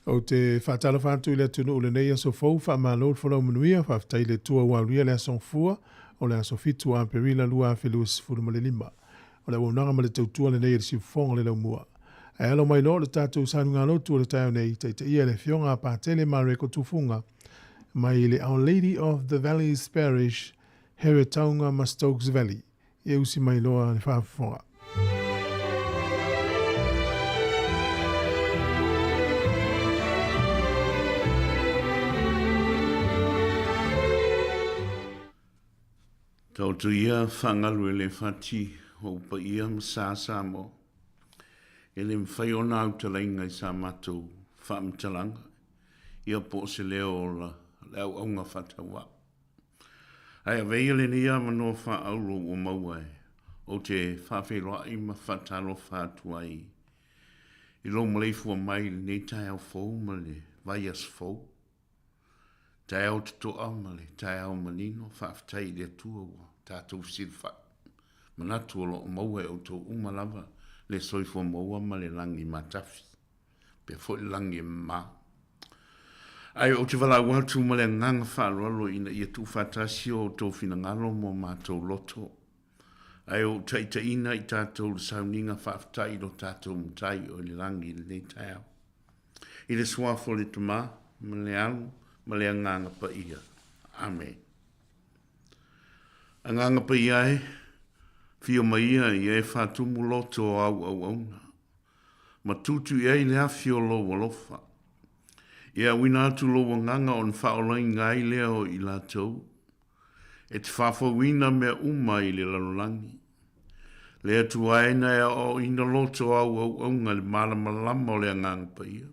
Ou te faatalofa atu i le atunuu i lenei aso fou, faamalo le folau manuia, faafetai i le Atua ua aulia le aso Gafua o le aso 7 o Aperila 2025. O le auaunaga ma le tautua lenei a le Siufofoga o le Laumua. Ae alo mai loa le tatou saluga-lotu o le taeao nei, taitaia e le Afioga a Patele Mareko Tufuga mai le Our Lady of the Valleys Parish, Heretaunga ma Stokes Valley. Ia usi mai loa le faafofoga. Taoto ia faagalu e le fati o ou paia ma sa Samoa. E le mafai ona autalaina i sa matou faamatalaga, ia po o se leo o le auauna faatauvaa. Ae ave ia lenei avanoa faaauro ua maua e ou te faafeiloai ma faatalofa atu ai i lou maleifua mai i lenei taeao fou ma le vaiaso fou. Taeao totoa ma le taeao manino, faafetai i le Atua ua tatou fesilafai. Manatu o lo o maua e outou uma lava le soifua maua ma le lagi matafi. pea foi le lagi e mama. Ae ou te valaau atu ma le agaga faaaloalo ina ia tuufaatasi o outou finagalo ma o matou loto, ae ou taitaiina i tatou le sauniga faafetai i lo tatou Matai o i le lagi i lenei taeao. I le Suafa o le Tama, ma le Alo, ma le Agaga Paia. Amene. Agaga Paia e, fio mai ia ia e faatumu loto o au auauna. Ma tutu i ai le afi o lou alofa. Ia auina atu lou agaga ona faaolaina ai lea o i latou, e te faafouina mea uma i le lalolagi. Le Atua e na e aoaoina loto o au auauna i le malamalama o le Agaga Paia.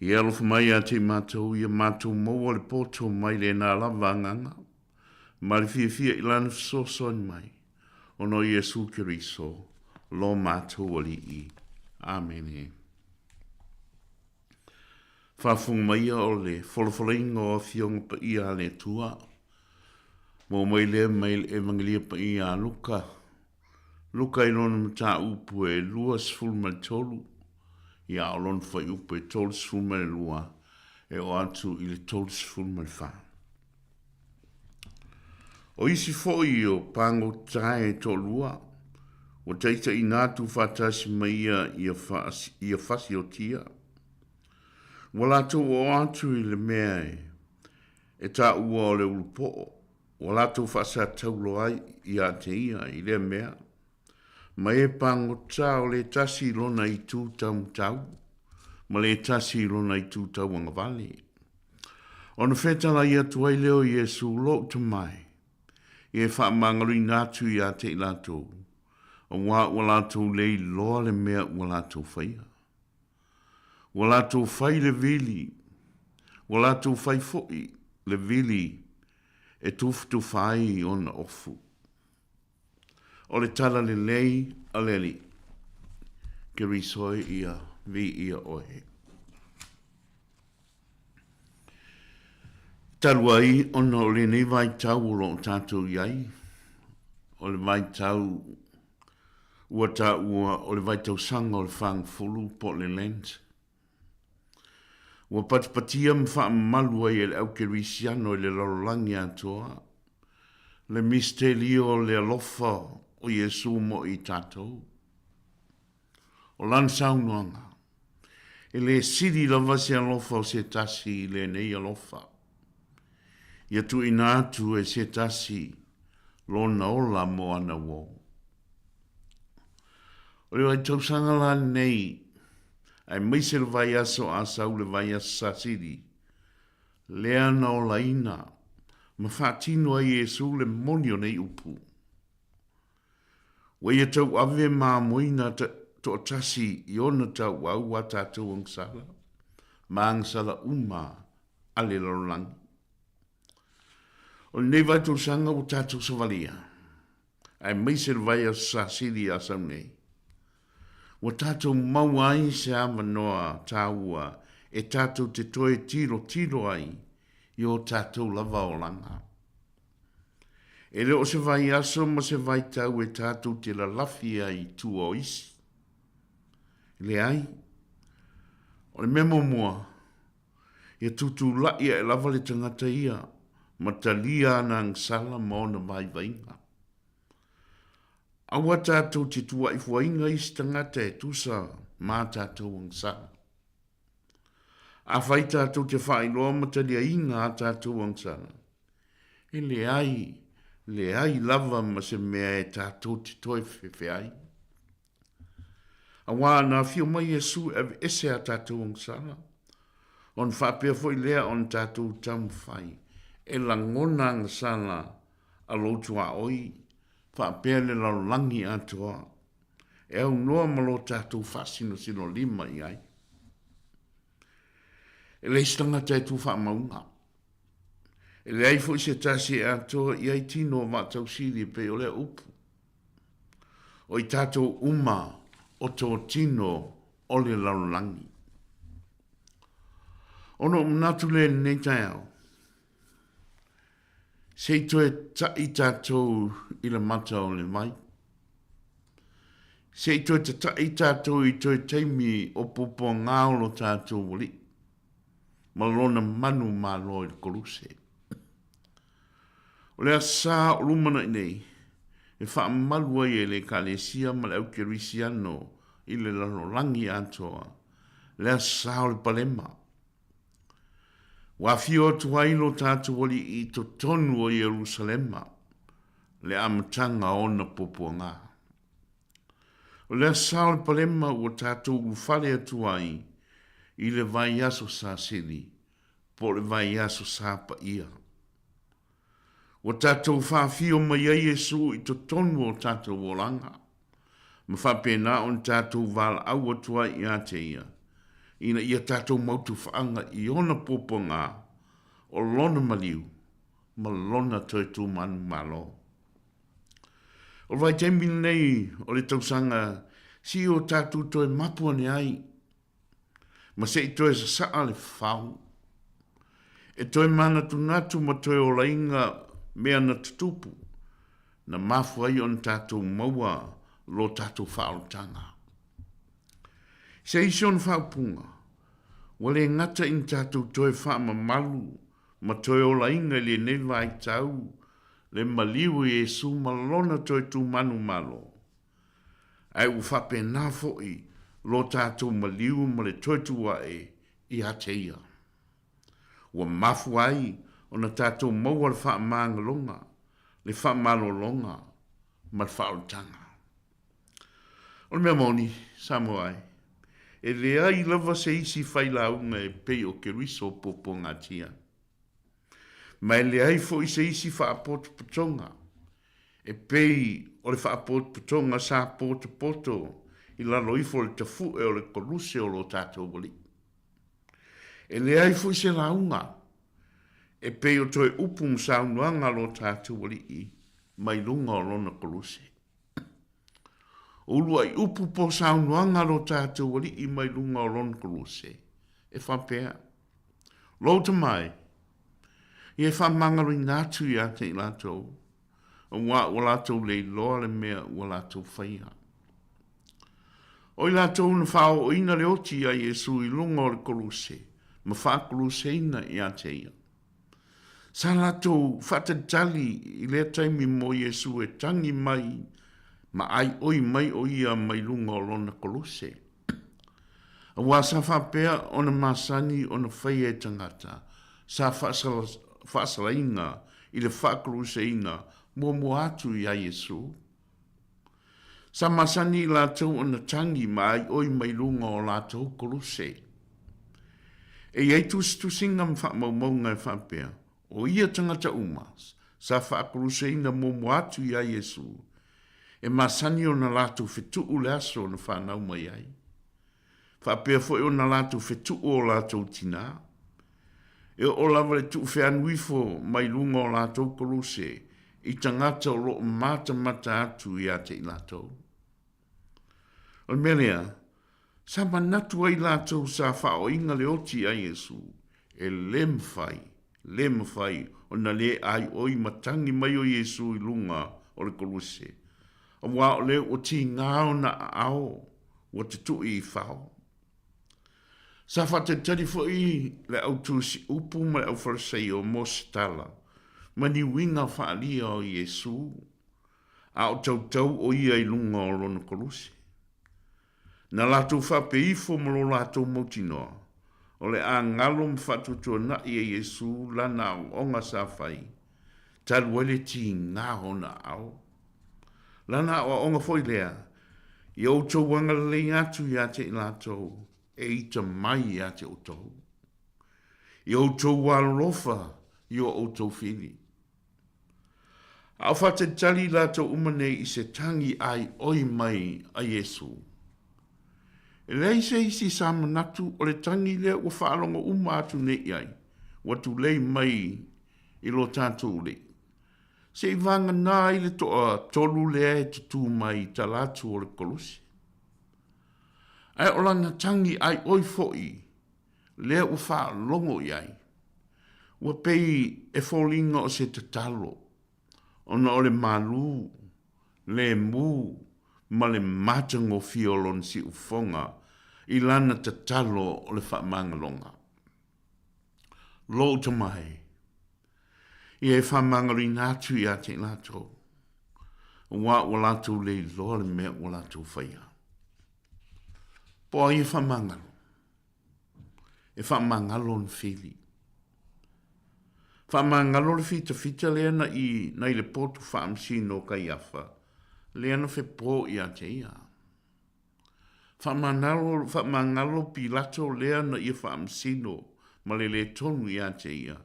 Ia alofa mai ia te i matou, ia matou maua le poto mai lena lava agaga, ma le fiafia i Lana fesoasoani mai. Ona o Iesu Keriso, lo matou Alii. Amene. Faafofoga mai ia o le folafolaina o Afioga Paia a le Atua, maua mai lea mai le Evagelia Paia a Luka, Luka i lona mataupu e 23, ia a o lona fuaiupu e 32 e oo atu i le 34. O isi foi o pagota e toalua, ua taitaiina atu faatasi ma ia ia fasiotia. Ua latou oo atu i le mea e taua o le ulupoo, ua latou faasataulo ai ia te ia i lea mea, ma e pagota o le tasi i lona itu taumatau, ma le tasi i lona itu tauagavale. Ona fetalai atu ai lea o Iesu, Lou Tama e, ia e faamagaloina atu ia te i latou, auā ua latou le iloa le mea ua latou faia. Ua latou fai le vili, ua latou fai foi le vili e tufatufa ai ona ofu. O le tala lelei a le Alii, Keriso e ia viia oe. Talu ai ona o lenei vaitau o lo o tatou i ai, o le vaitau ua taua o le vaitausaga o le fagafulu po o le Lent, ua patipatia ma faamamalu ai e le au kerisiano i le lalolagi atoa le misitelio o le alofa o Iesu mo i tatou. O lana saunoaga, E le sili lava se alofa o se tasi i lenei alofa. Ia tuuina atu e se tasi lona ola mo ana uo. O le vaitausaga la lenei, aemaise le vaiaso a sau le vaiaso Sasili, lea na olaina ma faatino ai Iesu le moni o nei upu. Ua ia tauave ma amoina toatasi i ona tauau a tatou agasala ma agasala uma a le lalolagi. O lenei vaitausaga ua tatou savalia, aemaise le vaiaso Sasili a sau nei, ua tatou maua ai se avanoa taua e tatou te toe tilotilo ai i o tatou lava olaga. E le o se vaiaso ma se vaitau e tatou te lalafi ai i tua o isi. Leai. O le mea muamua, ia tutulai ae lava le tagata ia ma talia ana agasala ma ona vaivaiga. Aua tatou te tuuaifuaina isi tagata e tusa ma a tatou agasala. Afai tatou te faailoa ma taliaina a tatou agasala, e leai, leai lava ma se mea e tatou te toe fefe ai. Auā na afio mai Iesu e aveese a tatou agasala, ona faapea foi lea ona tatou taumafai e lagona agasala a lou tuaoi faapea le lalolagi atoa e aunoa ma lo tatou faasinosinolima i ai. E leai se tagata e tu faamauga. E leai foi se tasi e atoa i ai tino o vaatausili e pei o lea upu. O i tatou uma o tō tino o le lalolagi. Ona ou manatu lea i lenei taeao, se i toe taʻi tatou i le mata o le vai. Se i toe tataʻi tatou i toe taimi o puapuagā o lo tatou Alii ma lona manu malo i le koluse. O le Aso Sa o lumanai nei, e faamalu ai e le Ekalesia ma le Au Kerisiano i le lalolagi atoa le Aso Sa o le Palema. Ua afio atu ai lo tatou Alii i totonu o Ierusalema, le amataga o ona puapuaga. O le Aso Sa o le Palema ua tatou ulufale atu ai i le vaiaso Saseli po o le vaiaso Sa Paia. Ua tatou faafio mai ai Iesu i totonu o tatou olaga, ma faapena ona tatou valaau atu ai ia te Ia, ina ia tatou mautufaaga i Ona puapuaga, o Lona maliu, ma Lona toe tumanumalo. O le vaitaimi lenei o le tausaga, se i o tatou toe mapu ane ai, ma se i toe sasaa le fau, e toe manatunatu ma toe olaina mea na tutupu, na mafua ai ona tatou maua lo tatou faaolataga. I se isi ona faaupuga, ua le gata ina tatou toe faamamalu ma toe olaina i lenei vaitau le maliu o Iesu ma lona toe tumanu malo, Ae ua faapena foi lo tatou maliu ma le toe tu ae ia te ia. Ua mafua ai ona tatou maua le faamagaloga, le faamalologa ma le faaolataga. O le mea moni, Samoa e, e leai lava se isi failauga e pei o Keriso puapuagatia. Ma e leai foi se isi faapotopotoga e pei o le faapotopotoga sa potopoto i lalo ifo o le tafue o le koluse o lo tatou Alii. E leai foi se lauga e pei o toe upu ma saunoaga a lo tatou Alii mai luga o lona koluse. O uluai upu po o saunoaga a lo tatou Alii mai luga o lona koluse, e faapea, Lou tama e, ia e faamagaloina atu ia te i latou, auā ua latou le iloa le mea ua latou faia. O i latou na faaooina le oti iā Iesu i luga o le koluse ma faakoluseina ia te ia. Sa latou faatalitali i lea taimi mo Iesu e tangi mai ma aioi mai o ia mai luga o lona koluse. Auā sa faapea ona masani ona faia e tagata sa faasalaina i le faakoluseina muamua atu iā Iesu. Sa masani i latou ona tangi ma aioi mai luga o latou koluse. E i ai tusitusiga ma faamaumauga e faapea, o ia tagata uma sa faakoluseina muamua atu iā Iesu, e masani ona latou fetuu le aso na fanau mai ai. Faapea foi ona latou fetuu o latou tinā. E oo lava le tuufeanu ifo mai luga o latou koluse i tagata o lo o matamata atu ia te i latou. O le mea lea, sa manatu ai latou sa faaoina le oti ia Iesu, e le mafai, le mafai ona le aioi ma tagi mai o Iesu i luga o le koluse, auā o lea ua tigā ona aao ua tutui i fao. Sa faatalitali foi le au tusi upu ma le au Farisaio mo se tala ma ni uiga faaalia o Iesu, a o tautau o ia i luga o lona koluse. Na latou faapea ifo ma lo latou mautinoa, o le a galo ma faatuatuanai e Iesu lana aoaoga sa fai, talu ai le tiga o ona aao. Lana aoaoga foi lea, ia outou agalelei atu ia te i latou e ita mai ia te outou. Ia outou alolofa i o outou fili. A o faatalitali i latou uma nei i se tagi aioi mai a Iesu. E leai se isi sa manatu o le tagi lea ua faalogo uma atu nei i ai, ua tulei mai i lo tatou lei. Se i vagana ai le toatolu lea e tutū mai i tala atu o le koluse. Ae o lana tagi aioi foi lea ua faalogo i ai, ua pei e foliga o se tatalo, ona o le malū, lemu ma le matagofie o lona siufofoga i lana tatalo o le faamagaloga. Lou tama e, ia e faamagaloina atu ia te i latou, aua ua latou le iloa le mea ua latou faia. Po o ai e faamagalo? E faamagalo ona fili. Faamagalo le fitafita lea na i, na i le potu faamasino o Kaiafa, lea na fepo ia te ia. Faamagalo, faamagalo Pilato lea na ia faamasino ma le lē tonu ia te ia,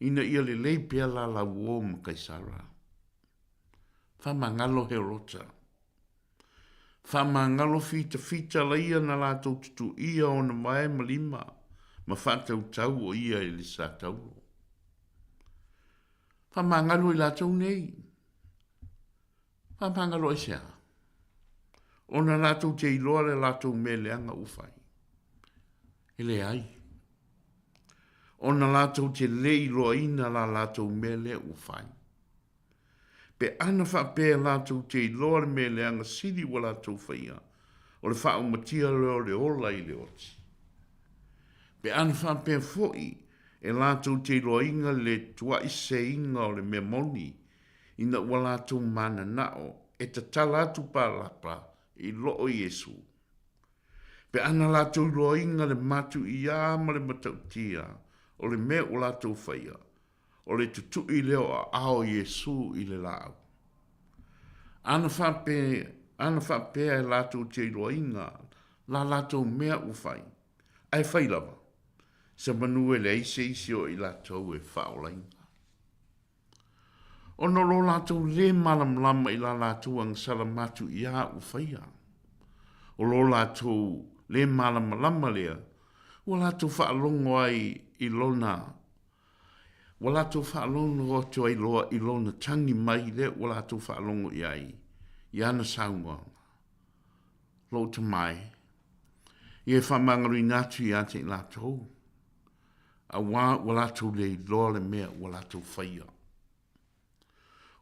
ina ia lelei pea la lauo ma Kaisara. Faamagalo Herota. Faamagalo fitafita laia na latou tutuia ona vae ma lima ma faatautau o ia i le sataulo. Faamagalo i latou nei. Faamagalo aisea? Ona latou te iloa le latou mea leaga ua fai. E leai. Ona latou te le iloaina la latou mea lea ua fai. Pe ana faapea latou te iloa le mea leaga sili ua latou faia, o le faaumatia lea o le ola i le oti. Pe ana faapea foi e latou te iloaina le tuaiseiga o le mea moni, ina ua latou mananao e tatala atu Palapa i loo Iesu. Pe ana latou iloaina le matuia ma le matautia o le mea ua latou faia, o le tutui lea o aao o Iesu i le laau. Ana faapea, ana faapea e latou te iloaina la latou mea ua fai, ae fai lava, semanu e leai se isi o i latou e faaolaina. Ona o lo latou lē malamalama i la latou agasala matuia ua faia. O lo latou lē malamalama lea, ua latou faalogo ai i lona Ua latou faalogo atu ai loa i lona tagi mai lea ua latou faalogo i ai i ana saunoaga. Lou tama e, ia e faamagaloina atu ia te i latou, auā ua latou le iloa le mea ua latou faia.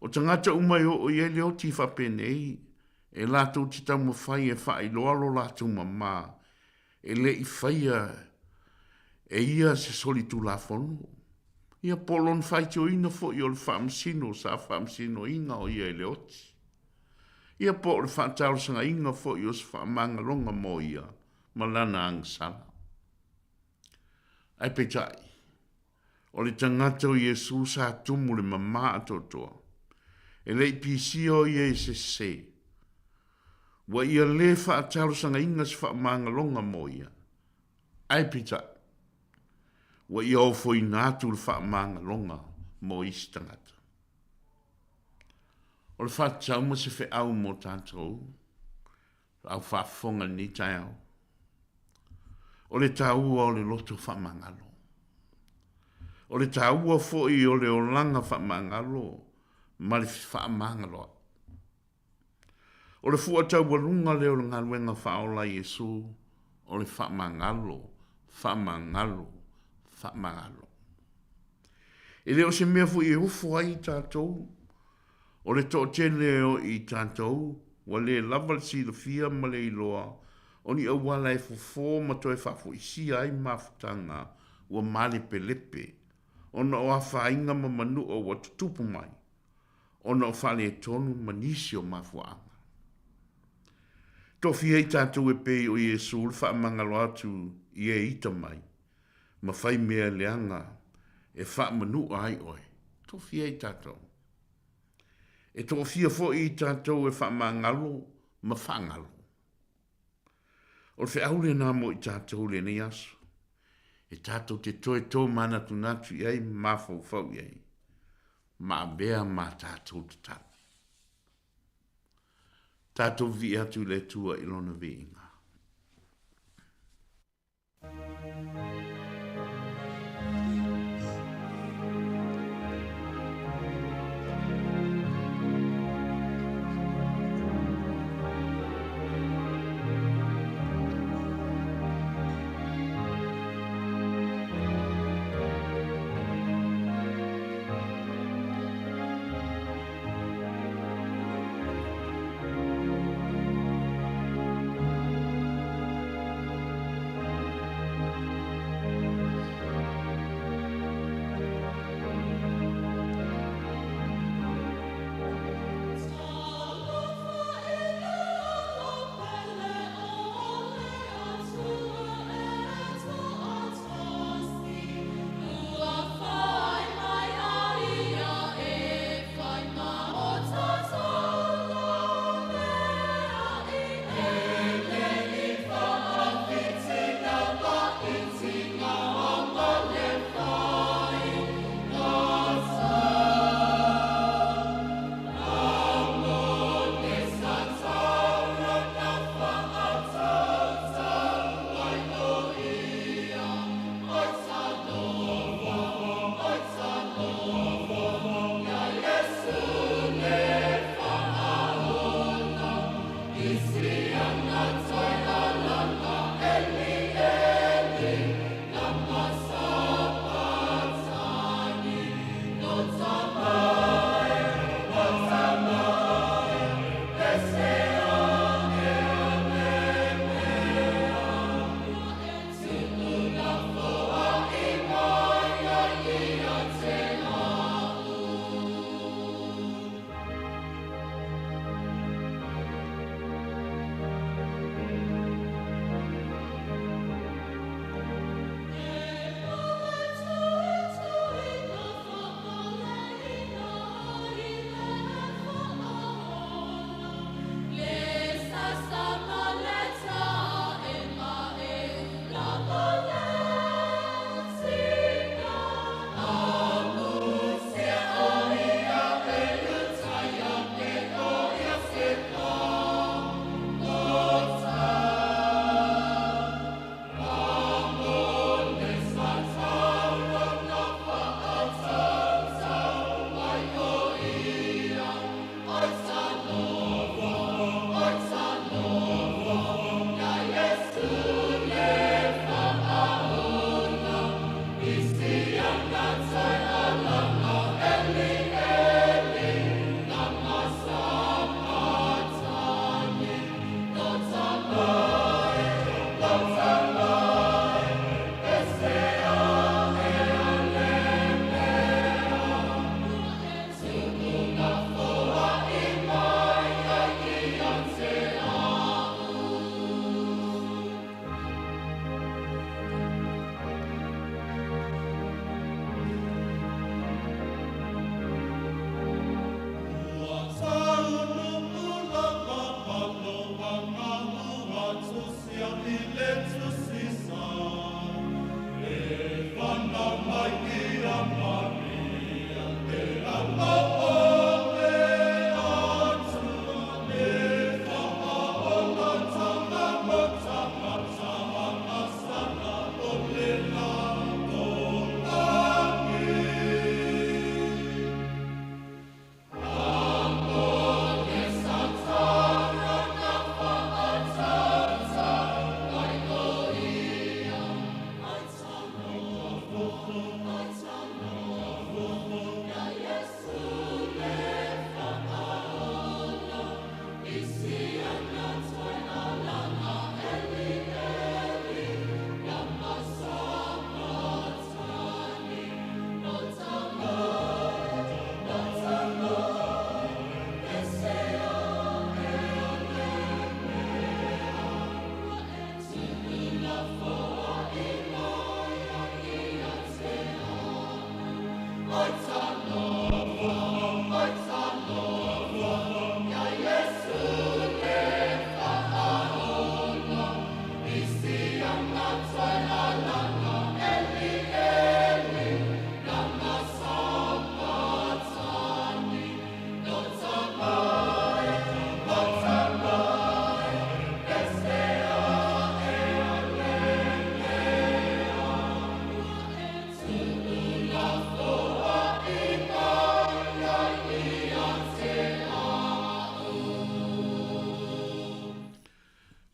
O tagata uma e oo i ai le oti faapenei, e latou te taumafai e faailoa lo latou mamā e le i faia e ia se solitulafono, ia po o lona faitioina foi o le faamasino sa faamasinoina o ia i le oti, ia po o le faatalosagaina foi o se faamagaloga mo ia ma lana agasala. Ae peitai, o le tagata o Iesu sa tumu le mamā atoatoa, e le i pisia o ia i se sese, ua ia lē faatalosagaina se faamagaloga mo ia, ae peitai, ua ia ofoina atu le faamagaloga mo isi tagata. O le faatatau ma se feau mo tatou, au faafofoga i lenei taeao, o le taua o le loto faamagalo. O le taua foi o le olaga faamagalo ma le fefaamagaloa'i. O le fua taualuga lea o le galuega faaola a Iesu, o le faamagalo, faamagalo, faamagalo. E le o se mea foi e ofo ai tatou, o le toatele o i tatou ua le lava le silafia ma le iloa. O ni auala e fofo ma toe faafoisia ai mafutaga ua malepelepe ona o afaina ma manua ua tutupu mai ona o faaletonu ma nisi o mafuaaga. Tofia ai tatou e pei o Iesu le faamagalo atu i e ita mai ma fai mea leaga e faamanua ai oe. Tofia ai tatou. E tofia foi i tatou e faamagalo ma faagalo. O le feau lena mo i tatou i lenei aso, e tatou te toe tōmanatunatu i ai ma mafaufau i ai, ma avea ma tatou tatalo. Tatou vivii atu i le Atua i Lona viiga.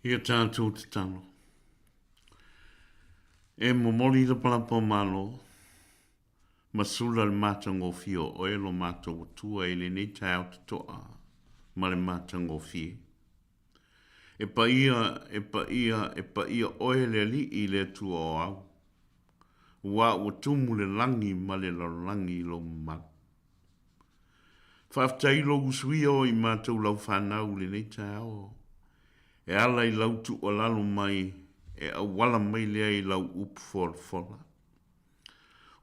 Ia tātou tatalo. E momoli lapalapa o Malo, ma sula le matagofie o oe lo matou Atua i lenei taeao totoa ma le matagofie. E paia, e paia, e paia oe le Alii le Atua o au, aua ua tumu le lagi ma le lalolagi i lou mamalu. Faafetai i lou usuia o i matou lau fanau i lenei taeao, e ala i lau tuualalo mai e auala mai lea i lau upu folafola.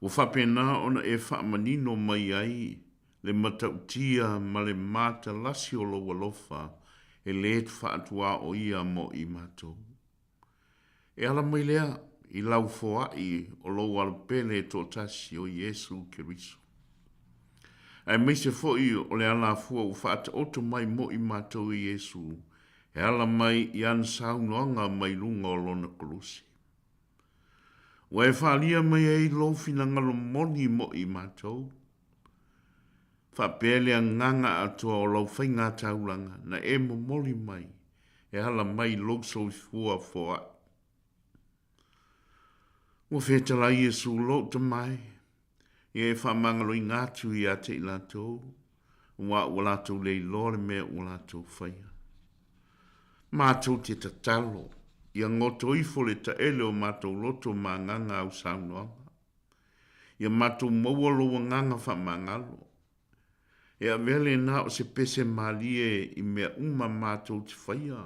Ua faapena ona e faamanino mai ai le matautia ma le matalasi o lou alofa e lē faatuaoia mo i matou. E ala mai lea i lau foai o lou alopele toatasi o Iesu Keriso. Aemaise foi o le alafua ua faataoto mai mo i matou e Iesu e ala mai i ana saunoaga mai luga o lona koluse. Ua e faaalia mai ai lou finagalo moni mo i matou, faapea le agaga atoa o lau faiga taulaga na e momoli mai e ala mai lou soifua foai. Ua fetalai Iesu lou Tama e, ia e faamagaloina atu ia te i latou, aua ua latou le iloa le mea ua latou faia. Matou te tatalo, ia goto ifo le taele o matou loto ma agaga au saunoaga. Ia matou maua lou agaga faamagalo. E avea lena o se pese malie i mea uma matou te faia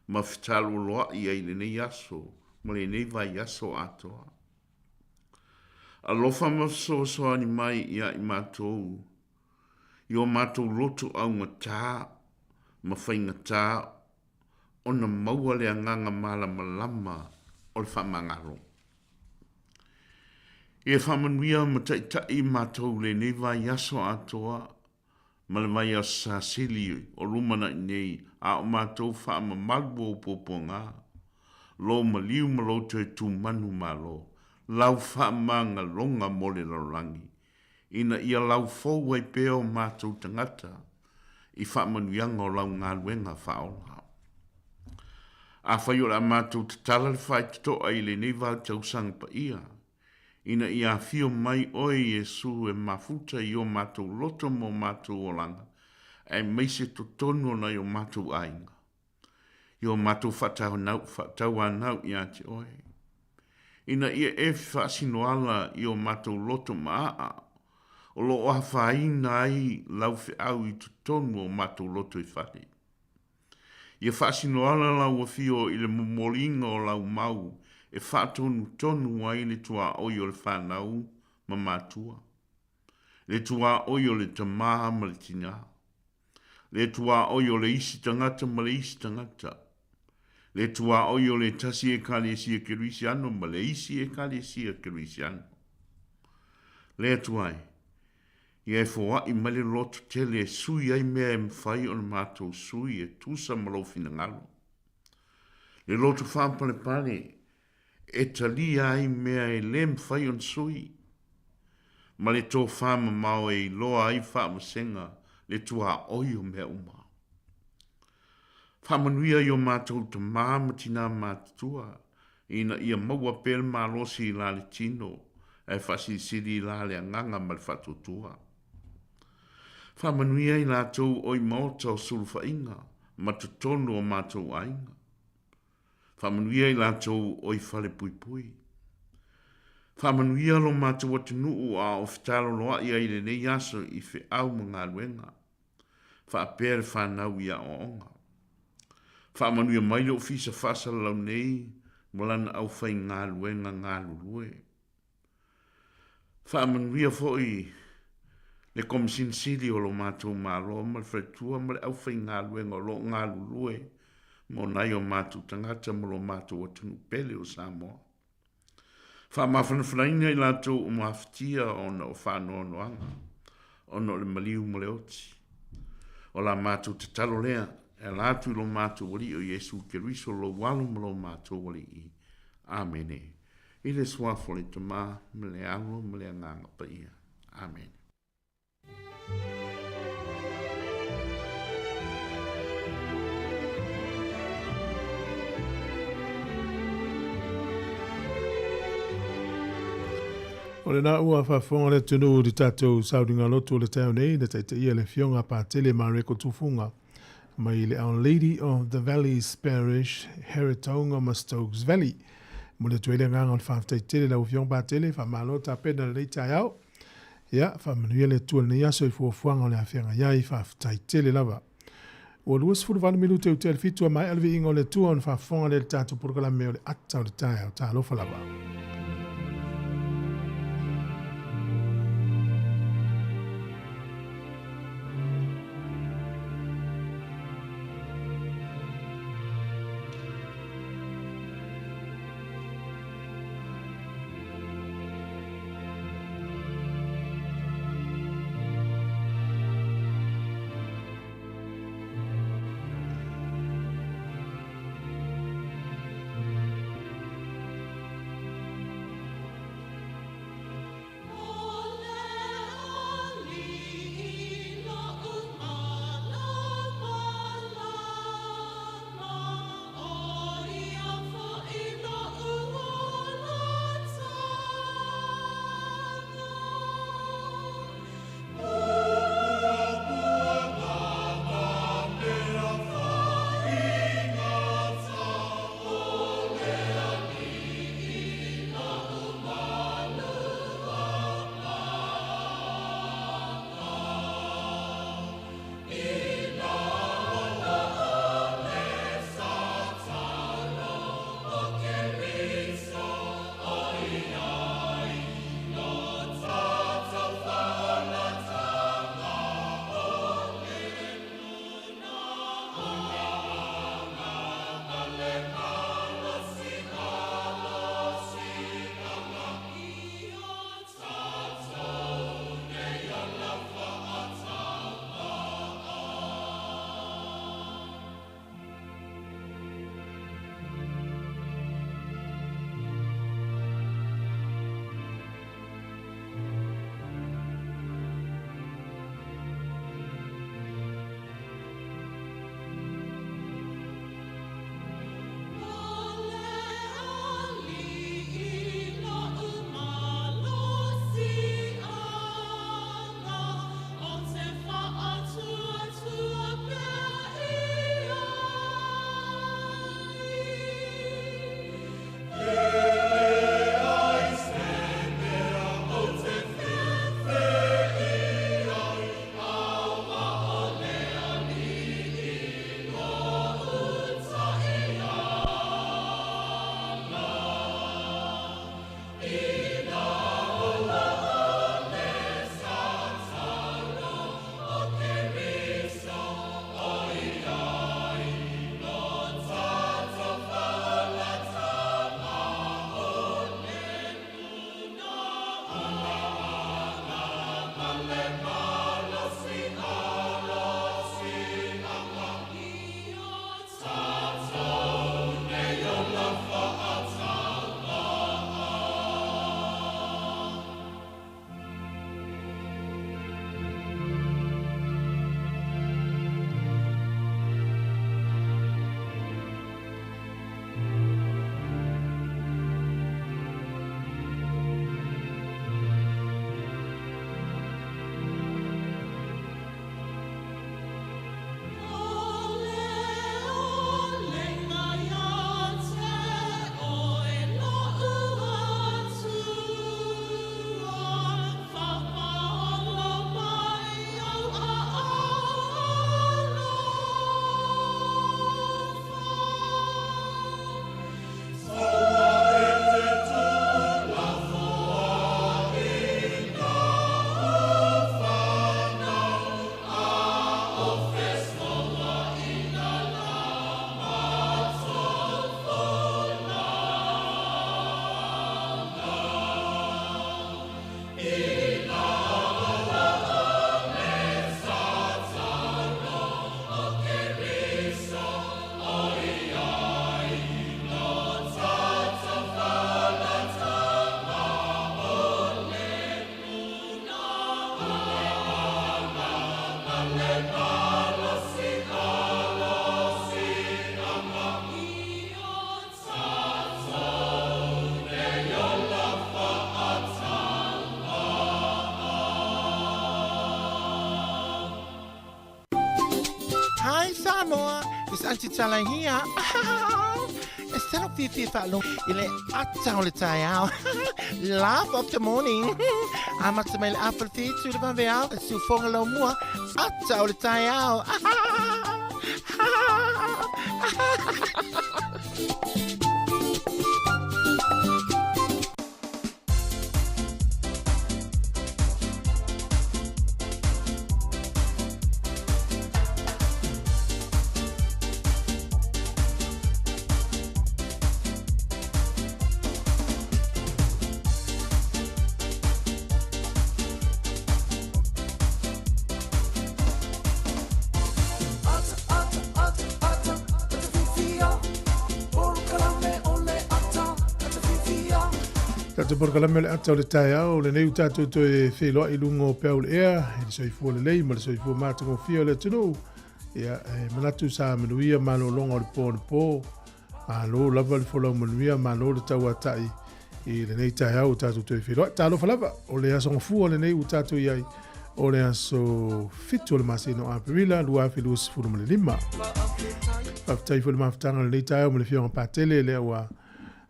ma fetaloloaʻi ai i lenei aso ma lenei vaiaso atoa. Alofa ma fesoasoani mai iā i matou i o matou loto augata ma faigata ona maua le agaga malamalama o le faamagalo. Ia faamanuia ma taitai matou i lenei vaiaso atoa ma le vaiaso sasili o lumanai nei a o matou faamamalu ou puapuaga, lou maliu ma lou toe tumanu malo, lau faamagaloga mo le lalolagi, ina ia laufou ai pea o matou tagata i faamanuiaga o lau galuega faaola. Afai o le a matou tatala le faitotoa i lenei vaitausaga paia, ina ia afio mai oe Iesu e mafuta i o matou loto ma o matou olaga, aemaise totonu o nai o matou aiga, i o matou faatauanau ia te oe, ina ia e faasinoala i o matou loto ma aa, o lo o afaina ai lau feau i totonu o matou lotoifale. Ia faasinoala lau afio i le momoliga o lau mau e faatonutonu ai le tuaoi o le fanau ma matua, le tuaoi o le tamā ma le tinā, le tuaoi o le isi tagata ma le isi tagata, le tuaoi o le tasi Ekalesia Kerisiano ma le isi Ekalesia Kerisiano. Le Atua e, ia e foai mai le loto tele e sui ai mea e mafai ona matou sui e tusa ma lou finagalo. Le loto faapalepale e talia ai mea e le mafai ona sui, ma le tofa mamao e iloa ai faavasega le tuaoi o mea uma. Faamanuia i o matou tama ma tinā matutua, ina ia maua pea le malosi i la le tino, ae faasilisili i la le agaga ma le faatuatua. Faamanuia i latou o i maota o sulufaiga ma totonu o matou aiga. Faamanuia i latou o i fale puipui. Faamanuia lo matou atunuu a o fetaloloaʻi ai i lenei aso i feau ma galuega, faapea le fanau i aoaoga. Faamanuia mai le Ofisa Faasalalau nei ma lana aufaigaluega galulue. Faamanuia foi. Le Komisini Sili o lo matou Malo ma le Faletua ma le aufaigaluega o lo o galulue mo nai o matou tagata ma lo matou atunuu pele o Samoa. Faamafanafanaina i latou ua mafatia ona o faanoanoaga ona o le maliu ma le oti. O la matou tatalo lea e ala atu i lo matou Alii o Iesu Keriso lou Alo ma lo matou Alii. Amene. I le Suafa o le Tama ma le Alo ma le Agaga Paia. Amene. O lena ua faafofoga le atunuu i le tatou sauniga lotu o le taeao nei na taitaia e le Afioga a Patele Mareko Tufuga mai le Our Lady of the Valleys Parish, Heretaunga ma Stokes Valley. Momoli atu ai le agaga o le faafetai tele i lau Afioga Patele, faamalo tapena i lenei taeao. Ia, faamanuia le Atua i lenei aso i fuafuaga o le a feagai ai, faafetai tele lava. Ua 28 minute i uta i le fitu a maea le viiga o le Atua ona faafofoga lea i le tatou polokalame o le ata o le taeao. Talofa lava. Hi Samoa, it's Auntie Tala here. E sala fiafia faalogo i le ata o le taeao. Laugh of the morning. Amata mai le afa le fitu le vaveao, e siufoga laumua, ata o le taeao. Tatou polokalame o le ata o le taeao, lenei ua tatou toe feiloai i luga o peau o le ea, i le soifua lelei ma le soifua matagofie o le atunuu. Ia, e manatu sa manuia malologa o le po anapo. Malo lava le folau manuia, malo le tauatai i lenei taeao ua tatou toe feiloai. Talofa lava, o le aso Gafua lenei ua tatou i ai, o le aso 7 o le masina o Aperila 2025. Faafetai foi le mafutaga o lenei taeao ma le Afioga Patele lea ua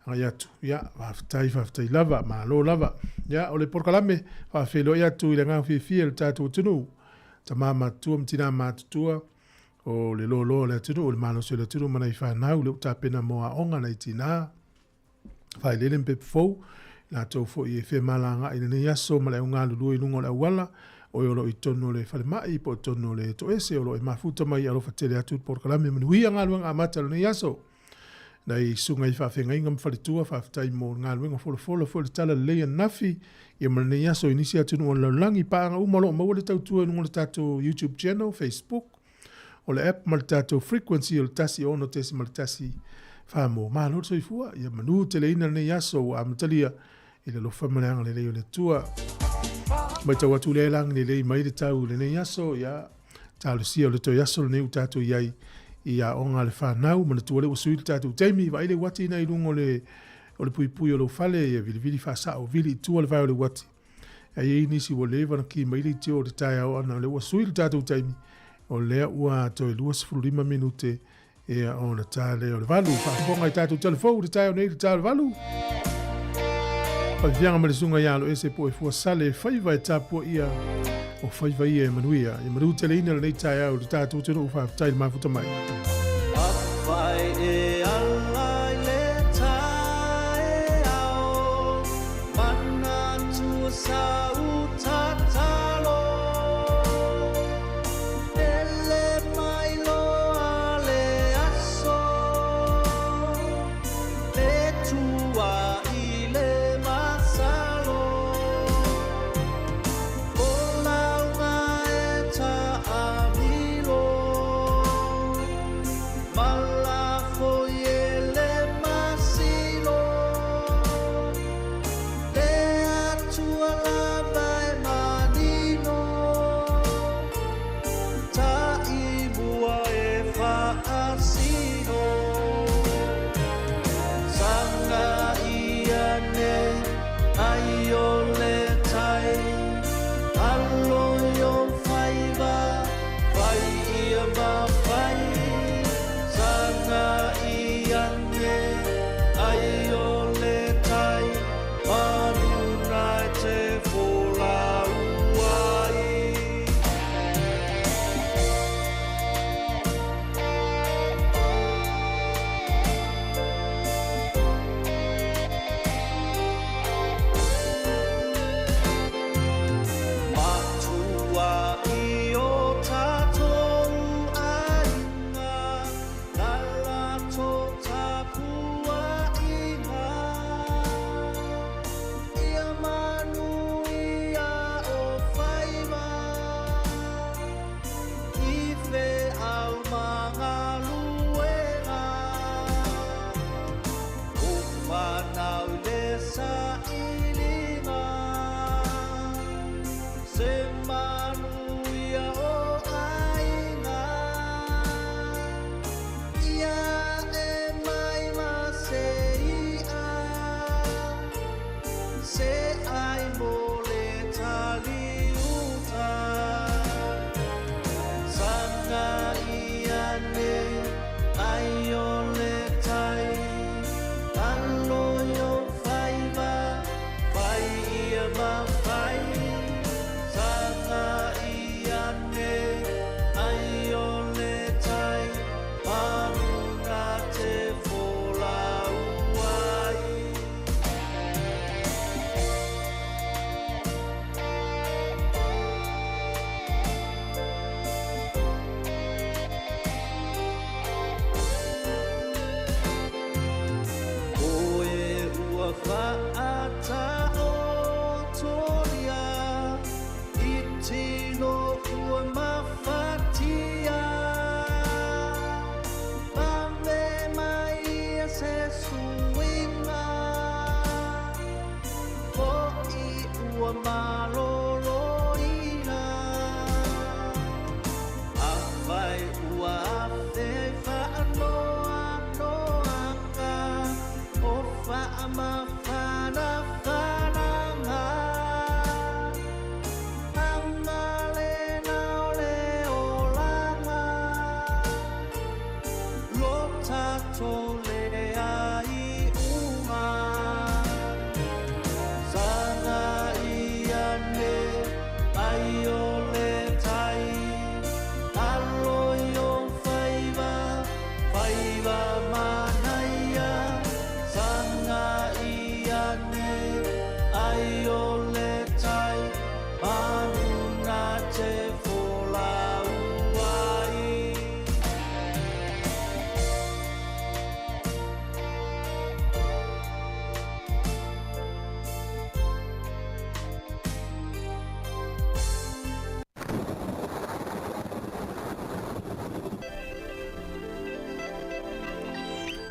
agai atu. Ia, faafetai, faafetai lava, malo lava. Ia, o le polokalame faafeiloai atu i le agaga fiafia i le tatou atunuu, tama matutua ma tina matutua, o le loaloa o le atunuu, o le malosi o le atunuu ma nai fanau, lea ua tapena mo aoga nai tina, failele ma pepa fou, latou foi e femalagaai i lenei aso ma le au galulue i luga o le auala, o e o lo o i totonu o le falemai po o totonu o le toese o lo o e mafuta mai alofa tele atu le polokalame manuia galuega amata o lenei aso. Nai susuga i faafeagaiga ma faletua, faafetai mo le galuega folafola foi o le tala lelei ananafi, ia ma lenei aso i nisi atunuu o le lalolagi, paaga uma o lo o maua le tautua i luga o le tatou YouTube channel, Facebook, o le app ma le tatou frequency o le 106.1 Whāmō. Malo le soifua, ia manu teleina lenei aso ua amatalia i le alofa ma le agalelei o le Atua. Matau atu lea e lagilelei mai le tau i lenei aso, ia talosia o le toe aso lenei ua tatou i ai i aoga a le fanau, manatua lea ua sui le tatou taimi, vaai le uati ina i luga o le o le puipui o lou fale, ia vilivili faasao, vili i tua le vae o le uati. E i ai nisi ua leva ona ki mai le itio o le taeao ana o lea ua sui le tatou taimi, o lea ua toe 25 minute ia ona ta lea o le valu. Faafofoga i tatou telefou i le taeao nei i le ta o le valu. Faviaga ma le susuga ia Aloese po e fuasale e faiva e tapuaia o faiva ia e manuia. Ia manuteleina lenei taeao i le tatou atunuu. Faafetai le mafuta mai.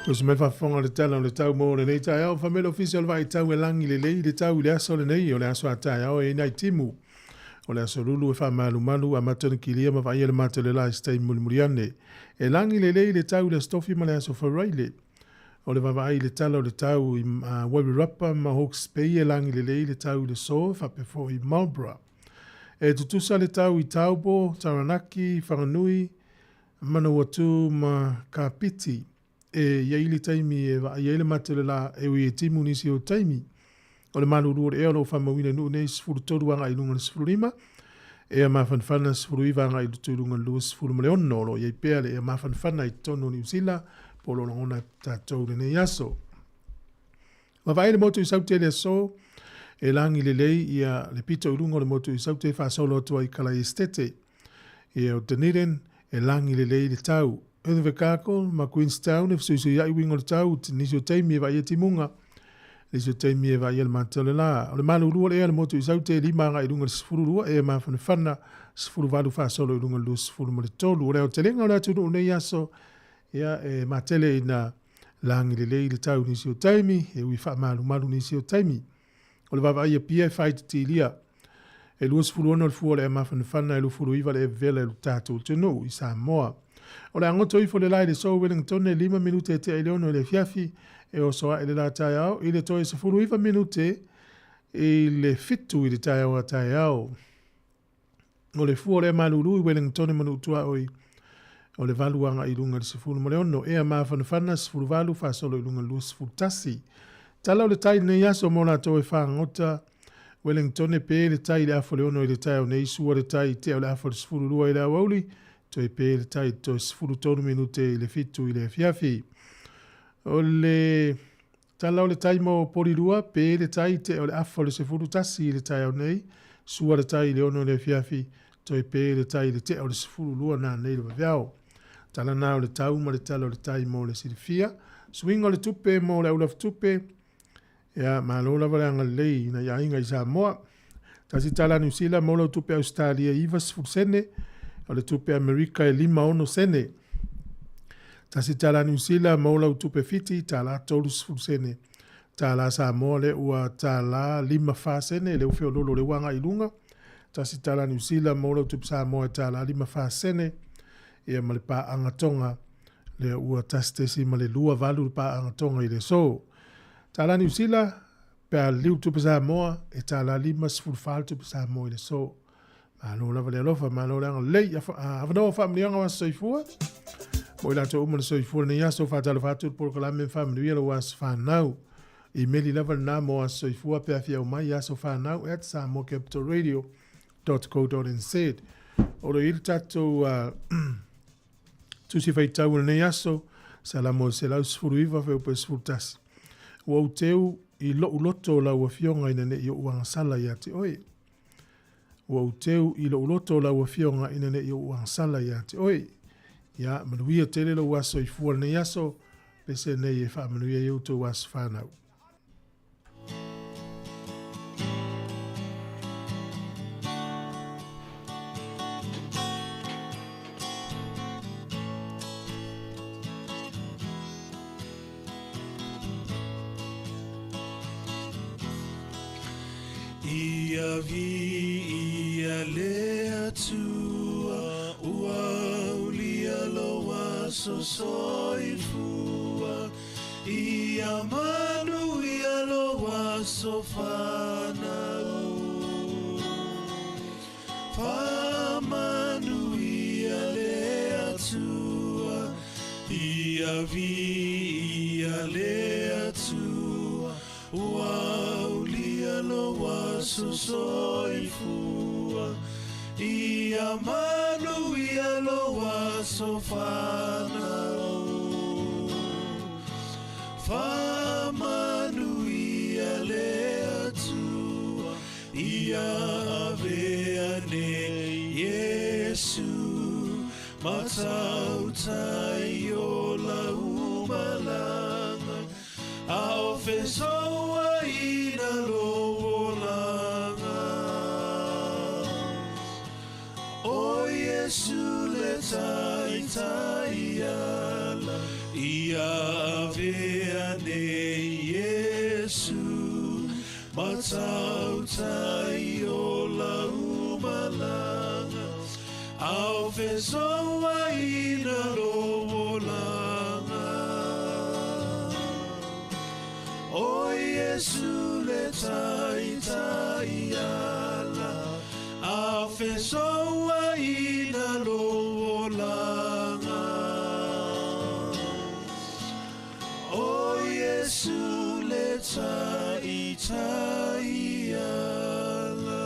Tusi mai faafofoga le tala o le tau mo lenei taeao. Fai mai le Ofisa o le Vaai Tau e lagi lelei le tau i le aso lenei, o le aso a taeao e i ai nai timu. O le aso Lulu e faamalumalu, amata ona kilia ma vaaia le mata o le la i se taimi mulimuli ane. E lagi lelei le tau i le Aso Tofi ma le Aso Faraile. O le vaavaai i le tala o le tau i Wairarapa ma Hawke's Bay e lagi lelei le tau i le aso faapea foi i Marlborough. E tutusa le tau i Taupo, Taranaki, Whanganui, Manawatu ma Kapiti. E i ai le taimi e vaai ai le mate o le la e ui e timu nisi o taimi. O le malulu o le ea o lo o faamauina i nuu nei 13 agai i luga o le 15, ea mafanafana 19 agai i luga o le 26 o lo o i ai pea le ea mafanafana i totonu o Niu Sila po o lo o lagona e tatou i lenei aso. Vaavaai le motu i Saute i le aso, e lagi lelei ia le pito i luga o le motu i Saute faasolo atu ai i Kalai Esitete. Ia o Dunedin, e lagi lelei le tau. Invercargill ma Queenstown e fesuisuiai uiga o le tau, nisi o taimi e vaaia timuga, nisi o taimi e vaaia le mata o le la. O le malulu o le ea le motu i Saute e 5 agai i luga i le 12, ea mafanafana 18 faasolo i luga i le 23. O le aotelega o le atunuu nei aso, ia e matele ina lagi lelei le tau nisi o taimi, e ui faamalumalu nisi o taimi. O le vaavaai Apia e faaititilia. E 26 le fua o le ea mafanafana e 29 le ea vevela i lo tatou atunuu i Samoa. O le a goto ifo le la i le Sou Wellington e 5 minute e tea i le 6 i le afiafi, e oso ae le la taeao i le toe 19 minute i le 7 i le taeao a taeao. O le fua o le ea malulu i Wellington ma Nuu Tuaoi, o le 8 agai i luga i le 16, ea mafanafana 18 faasolo i luga i le 21. Tala o le tai i lenei aso mo latou e fagota, Wellington pe le tai i le afa o le 6 i le taeao nei, sua le tai i tea o le afa o le 12 i le aoauli, toe pe le tai i le toe 13 minute i le 7 i le afiafi. O le Tala o le tai mo Porirua, pe le tai te o le afa o le 11 i le taeao nei, sua le tai i le 6 i le afiafi, toe pe le tai i le tea o le 12 nanei le vaveao. Tala na o le tau ma le tala o le tai mo le silafia. Suiga o le tupe mo le aulafutupe, ia, malo lava le agalelei i nai aiga i Samoa. Tasi tala Niu Sila mo lau tupe Ausetalia e 90 sene, o le tupe Amerika e 56 sene. Tasi tala Niu Sila mo lau tupe Fiti, tala 30 sene. Tala Samoa le ua tala 54 sene, le ufe o lolo le ua agai i luga. Tasi tala Niu Sila mo lau tupe Samoa e tala 54 sene, ia ma le paaga Tonga lea ua 1.28 le paaga Tonga i le aso. Tala Niu Sila, Pe a liliu tupe Samoa, e tala 54 le tupe Samoa i le aso. Malo lava le alofa, malo le agalelei. Avanoa faamanuiaga o aso soifua. Mo i latou uma le soifua lenei aso, faatalofa atu le polokalame ma faamanuia lou aso fanau. Imeli lava lena mo aso soifua pe a fia aumai aso fanau at samoacapitalradio.co.nz. O lo i le tatou tusi faitau o lenei aso, Salamo 119 fuaiupu e 11. Ua ou teu i lou loto lau Afioga ina ne i ou agasala ia te oe. Ua ou teu i lou loto lau Afioga ina ne i ou agasala ia te oe. Ia, manuia tele lou aso soifua lenei aso, pese nei e faamanuia i outou aso fanau. Ia viia le Atua, ua aulia lou aso soifua. Ia manuia lou aso fanau. Faamanuia le Atua, ia viia le Atua, ua aulia lou aso soifua. Ia manuia lou aso fanau. Faamanuia le Atua, ia avea nei Iesu, matautai o lau malaga, a o fesouaina lou olaga. O Iesu le taitai ala, Ia avea nei Iesu ma tautai o lau malaga, Ao fesoaina lou olaga. O Iesu le taitai ala, Ao fesoaina lou olaga. O Iesu le taitai ala.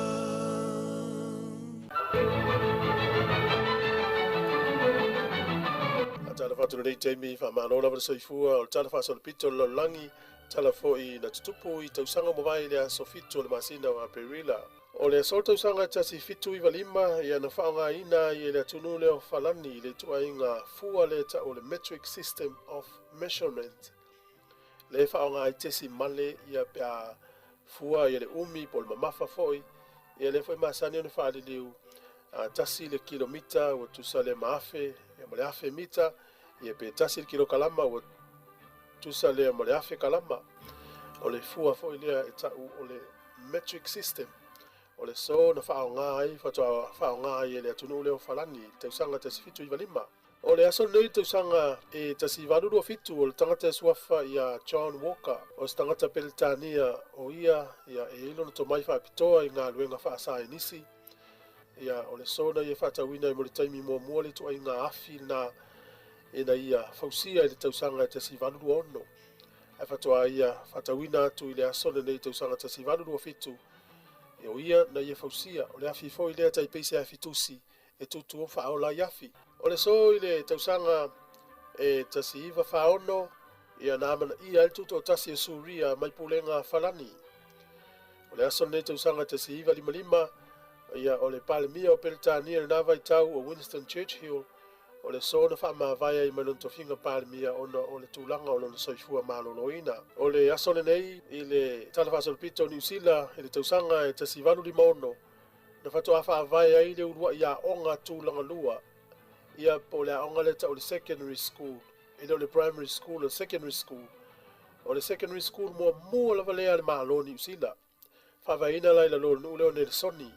A talofa atu lenei taimi, faamalo lava le soifua o le tala faasolopito o le lalolagi, tala foi na tutupu i tausaga ua mavae i le aso 7 o le masina o Aperila. O le aso le tausaga e 1795, ia na faaaogaina ai e le atunuu lea o Falani le ituaiga fua lea e tau o le metric system of measurement, lea e faaaoga ai tesimale ia pe a fua ia le umi po o le mamafa foi. Ia lea foi e masani ona faaliliu a 1 le kilomita ua tusa lea ma 1000 ia ma le 1000 mita, ia pe 1 le kilokalama ua tusa lea ma le 1000 kalama. O le fua foi lea e tau o le metric system. O le aso na faaaoga ai, faatoa faaaoga ai e le atunuu lea o Falani i le tausaga 1795. O le aso lenei i le tausaga e 1827, o le tagata e suafa ia John Walker, o se tagata Peretania o ia, ia e i ai lona tomai faapitoa i galuega faasaenisi. Ia, o le aso na ia faatauina ai mo le taimi muamua le ituaiga afi lena ina ia fausia i le tausaga e 1826. Ae faatoa ia faatauina atu i le aso lenei i tausaga 1827, ia o ia na ia fausia. O le afi foi lea tai pei se afi tusi e tutu faaola ai afi. O le aso i le tausaga e 1946, ia na amanaia ai le tutoatasi o Suria mai pulega Falani. O le aso lenei tausaga 1955, ia o le Palemia o Peretania i lena vaitau o Winston Churchill, o le aso na faamavae ai mai lona tofiga Palemia ona o le tulaga o lona soifua maloloina. O le aso lenei i le Tala Faasolopito o Niu Sila i le tausaga e 1856, na faatoa faavae ai le uluai aoga tulaga lua, ia po o le aoga lea tau o le secondary school, e le o le primary school, o le secondary school. O le secondary school muamua lava lea a le Malo o Niu Sila. Faavaeina la i lalo o le nuu lea o Nelesoni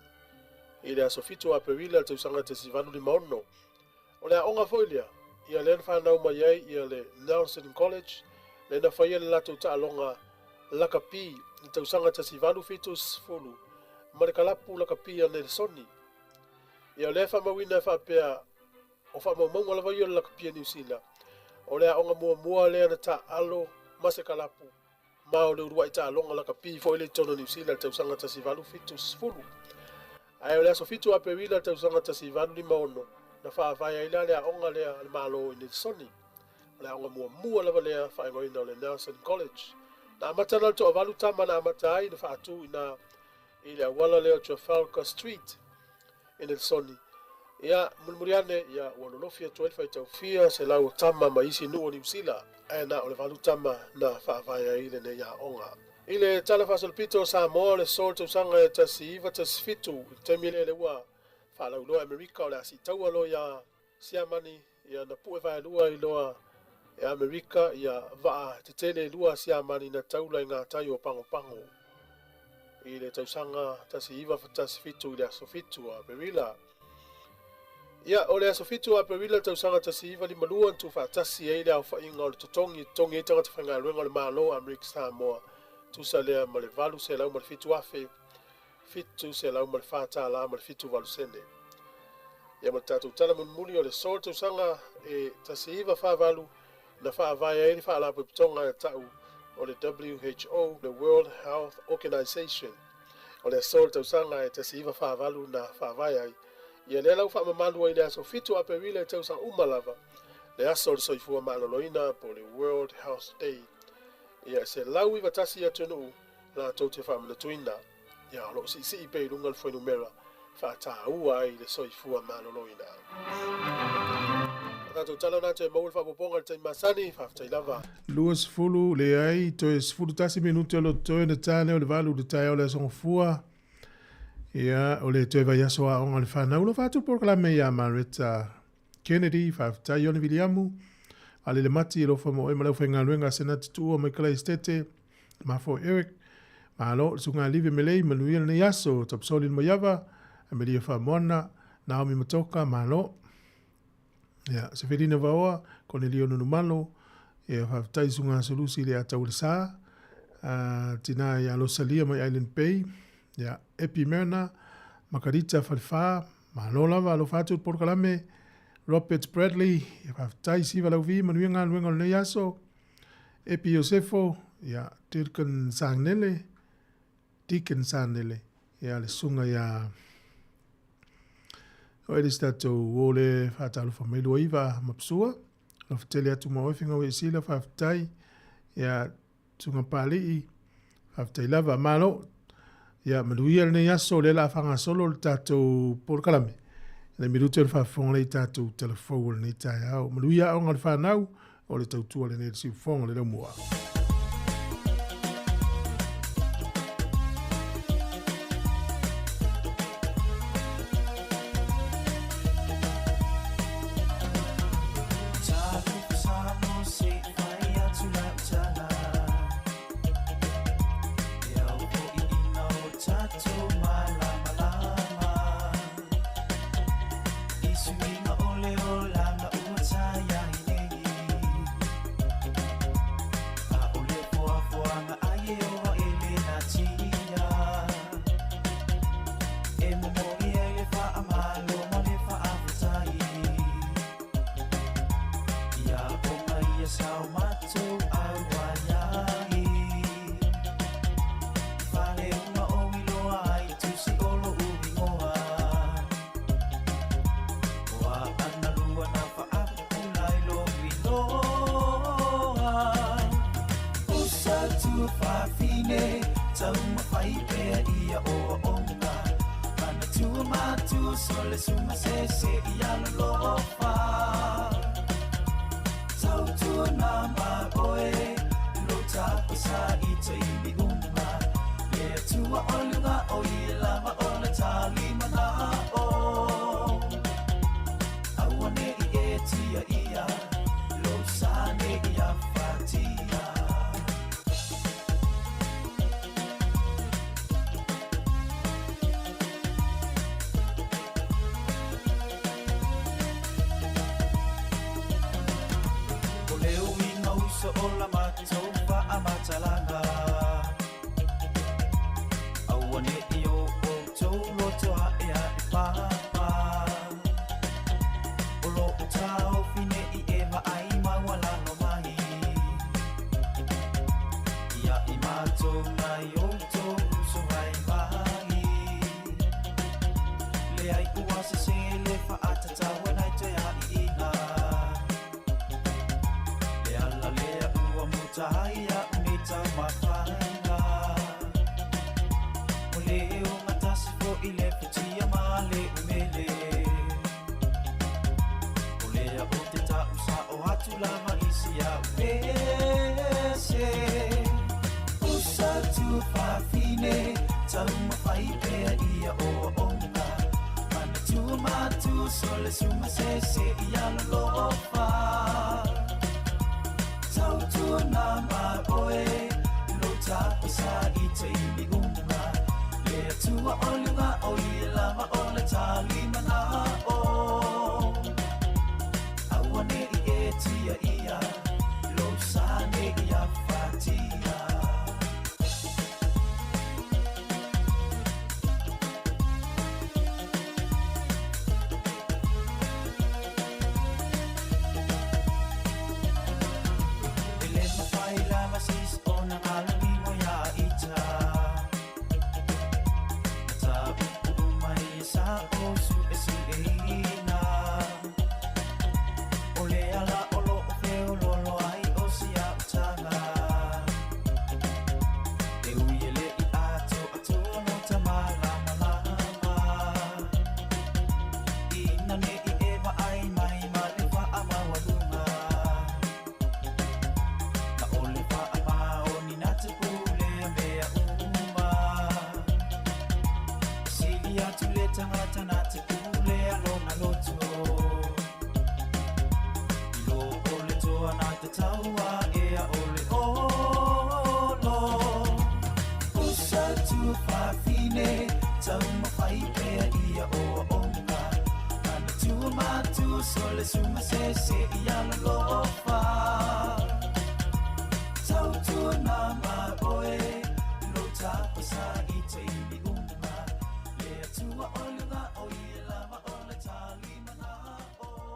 i le aso 7 o Aperila le tausaga 1856. O le aoga foi lea, ia lea na fanau mai ai ia le Nelson College, lea na faia le latou taaloga lakapi i le tausaga 1870 ma le kalapu lakapi a Nelesoni. Ia o lea e faamauina e faapea o faamaumauga lava ia o le lakapi a Niu Sila, o le aoga muamua lea na taaalo ma se kalapu ma o le uluai taaloga lakapi foi lea i totonu o Niu Sila i le tausaga 1870. Ae o le aso 7 o Aperila i le tausaga 1856, na faavae ai la le aoga lea a le Malo i Nelesoni. O le aoga muamua lava lea faaigoaina o le Nelson College. Na amata la le toavalu tama na amata ai na faatu i ina i le auala lea o Trafalgar Street i Nelesoni. Ia, mulimuli ane, ia, ua lolofi atu ai le faitaufia 100 o tama ma isi nuu o Niu Sila, ae na o le 8 tama na faavae ai lenei aoga. I le Tala Faasolopito o Samoa o le aso o le tausaga e 1917, i le taimi lea lea ua faalauiloa e Amerika o le a siitaua loa ia Siamani, ia na pue vaelua ai loa e Amerika ia vaa tetele e lua a Siamani na taula i ngā tai o Pagopago. I le tausaga 1917 i le aso 7 o Aperila. Ia, o le aso 7 o Aperila le tausaga 1952 na tuufaatasi ai le aofaiga o le totogi e totogi ai tagata faigaluega o le Malo o Amerika Samoa, tusa lea ma le $807,704 tala ma le 78 sene. Ia ma le tatou tala mulimuli o le aso le tausaga e 1948 na faavae ai le faalapotopotoga e tau o le WHO, le World Health Organization. O le aso le tausaga e 1948 na faavae ai. Ia lea la ua faamamalu ai le aso 7 o Aperila i tausaga uma lava, le aso o le soifua maloloina po o le World Health Day. Ia e 191 atunuu latou te faamanatuina. Ia o lo o siisii pea i luga le fuainumera faataua ai le soifua maloloina. O tatou tala na toe maua le faaopoopoga i le taimi masani. Faafetai lava. 20, leai, toe 11 minute o lo o totoe ona ta lea o le 8 i le taeao o le Aso Gafua. Ia, o le toe vaiaso aoga o le fanau. O lo o faatu le polokalame ia Maretta Kennedy, faafetai Ione Viliamu. Alele Mati, alofa ma oe ma le aufaigaluega a Senati Tuua Michael Estete, Mafo Eric, malo le susuga Livi Melei, manuia lenei aso, Tapsoli le Maiava, Amelia Faamoana, Naomi Matoka, malo. Ia, Sefelina Vaoa, Konelio Nunumalo, ia faafetai susuga Sulusi le Ataulesa, tina ia Losalia mai Island Bay, ia Epi Merna, Makarita Falefa, malo lava, alofa atu le polokalame, Robert Bradley, ia faafetai Siva Lauvi, manuia galuega o lenei aso, Epi Iosefo, ia Deacon Sanele, Deacon Sanele, ia le susuga ia o e le si tatou o le faatalofa mai 29 ma Psua, alofa tele atu ma oe Finau e Sila, faafetai, ia Susuga Palii, faafetai lava, malo. Ia manuia lenei aso, o lea o le a faagasolo le tatou polokalame. Le minute o le faafofoga lea i tatou talafou o lenei taeao. Manuia aoga o le fanau, o le tautua lenei i le siufofoga o le laumua.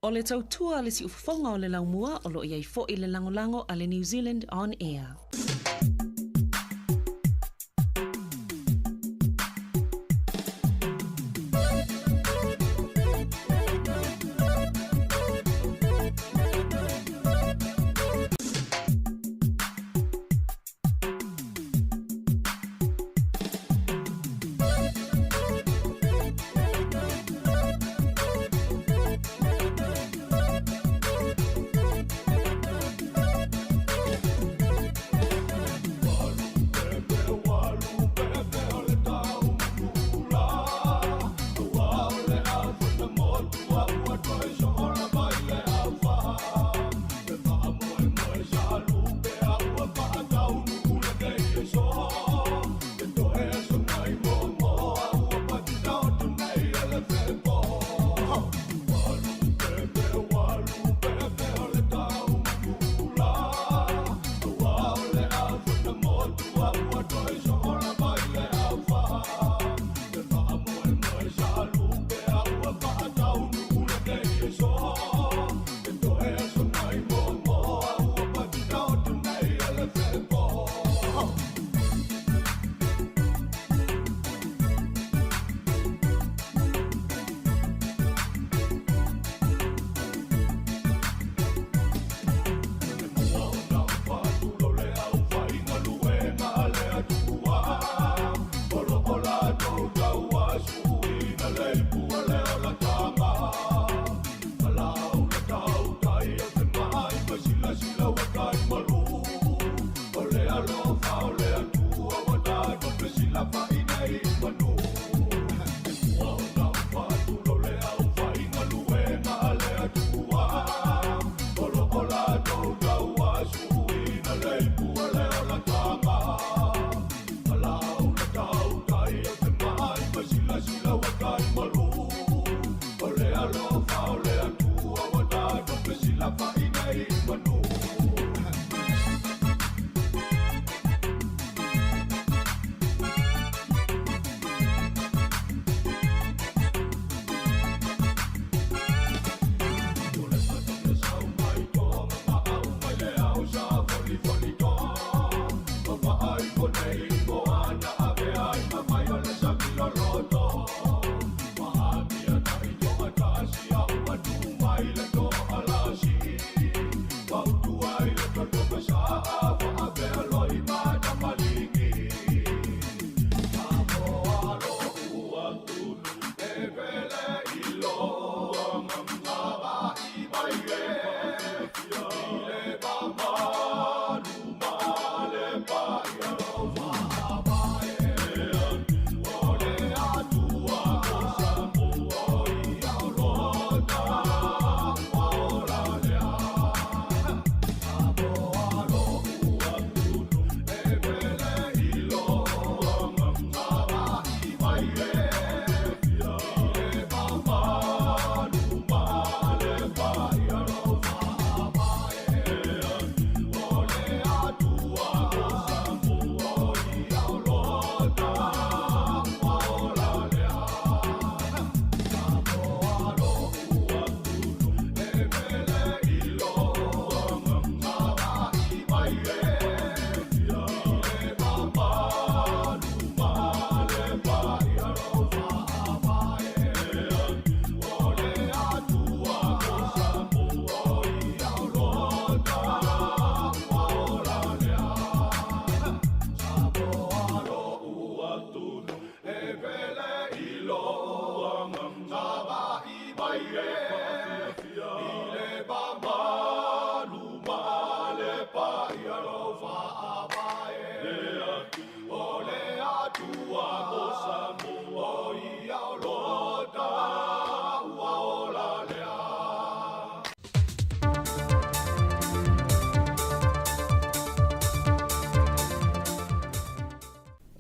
O le tautua a le siufofoga o le laumua o lo o i ai foi le lagolago a le New Zealand On Air.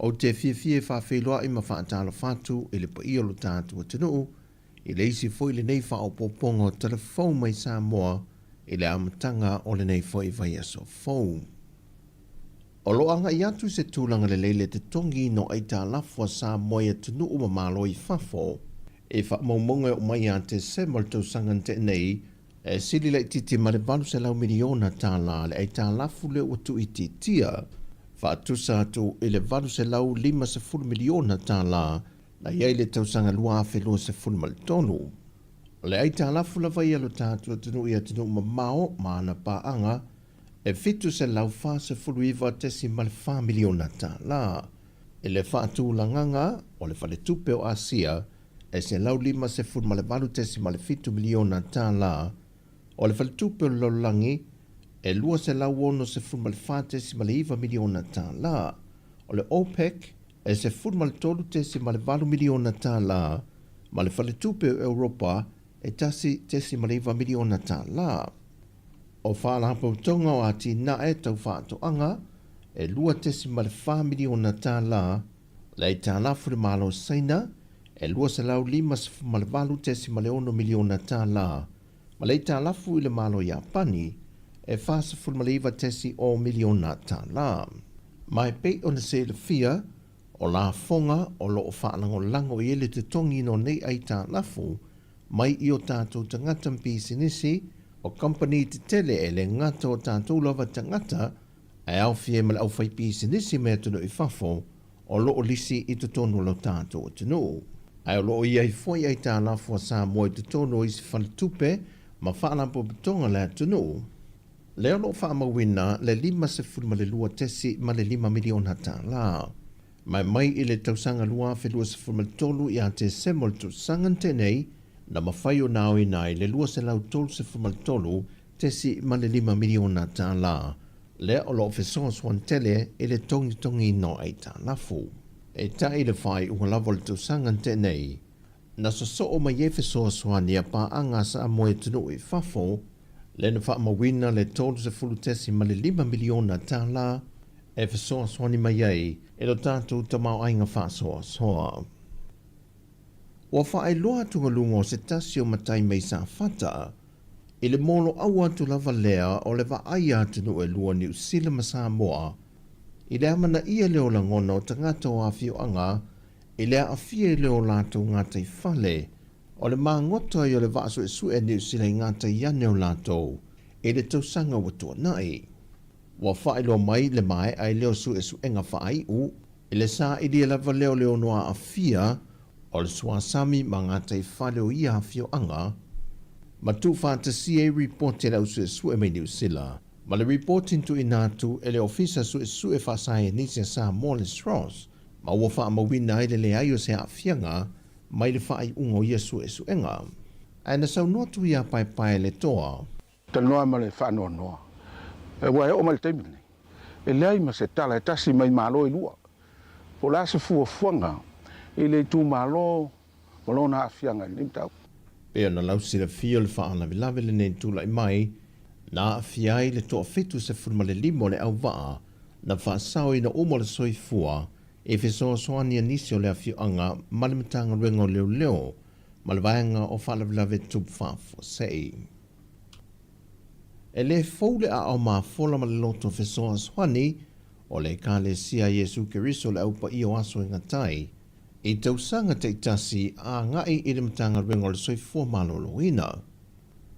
Ou te fiafia e faafeiloai ma faatalofa atu i le paia o lo tatou atunuu I le isi foi lenei faaopoopoga o tala fou mai Samoa i le amataga o lenei foi vaiaso fou. O lo o agai atu i se tulaga lelei le totogiina o aitalafu a Samoa i atunuu ma Malo i fafo. I faamaumauga e oo mai ia Tesema o le tausaga na tea nei, e sili laitiiti ma le $800 miliona tala le aitalafu lea ua tuuitiitia, faatusa atu i le $850 miliona tala na i ai le tausaga 2023. O le aitalafu lava ia lo tatou atunuu i atunuu mamao ma ana paaga e $749.4 miliona tala. I le faatulagaga o le Faletupe o Asia e $158.7 miliona tala, o le Faletupe o le Lalolagi e $264.9 miliona tala, o le OPEC e $13.8 miliona tala ma le Faletupe o Europa e $1.9 miliona tala. O Faalapotopotoga o Atinae Tau Faatoaga e $2.4 miliona tala, le aitalafu i le Malo o Saina e $258.6 miliona tala ma le aitalafu i le Malo o Iapani e $49.0 miliona tala. Ma e pei ona silafia, o lafoga o lo o faalagolago i ai le totogiina o nei aitalafu mai i o tatou tagata ma pisinisi, o kamupani tetele e le gata o tatou lava tagata, ae aofia ai ma le aufaipisinisi mai atunuu i fafo o lo o lisi i totonu o lo tatou atunuu. Ae o lo o i ai foi aitalafu a Samoa i totonu o isi faletupe ma faalapotopotoga a le atunuu. Lea o lo o faamauina le $52.5 miliona tala. Mai mai i le tausaga 2023 ia Tesema o le tausaga na tea nei, na mafai ona aoina ai le $233.5 miliona tala lea o lo o fesoasoani tele i le togitogiina o aitalafu. Peitai i le faaiuga lava o le tausaga na tea nei, na sosoo mai ai fesoasoani a paaga a Samoa i atunuu i fafo, lea na faamauina le $30.5 miliona tala e fesoasoani mai ai i lo tatou tamaoaiga faasoasoa. Ua faailoa atugaluga o se tasi o matai mai Safata i le moloaua atu lava lea o le vaai a atunuu e lua Niu Sila ma Samoa i le amanaia lea o lagona o tagata o afioaga i le aafia i le o latou gataifale o le magoto ai o le vaa suesue a Niu Sila i gatai ane o latou i le tausaga ua tuanai. Ua faailoa mai le maea ai lea o suesuega faaiu i le sailia lava lea o le ono aafia o le suasami ma gataifale o ia afioaga, ma tuufaatasia ai ripoti a le au suesue mai Niu Sila ma le ripoti na tuuina atu e le Ofisa Suesue Faasaienisi a Samoa le SROS, ma ua faamauina ai le leai o se aafiaga mai le faaiuga o ia suesuega. Ae na saunoa atu ia Paepae le toa. Talanoa ma le faanoanoa, aua e oo mai le taimi lenei, e leai ma se tala e tasi mai Malo e lua, po o le a se fuafuaga i le itumalo ma lona aafiaga i lenei mataupu. Pei ona lausilafia o le faalavelave lenei na tulai mai, na aafia ai le toa-75 o le auvaa na faasaoina uma o le soifua i fesoasoani a nisi o le afioaga ma le Matagaluega o Leoleo ma le Vaega o Faalavelave Tupu Faafuasei. E le fou le aao mafola ma le loto fesoasoani o le Ekalesia a Iesu Keriso le Au Paia o Aso e Gatai i tausaga taitasi agai i le Matagaluega o le Soifua Maloloina.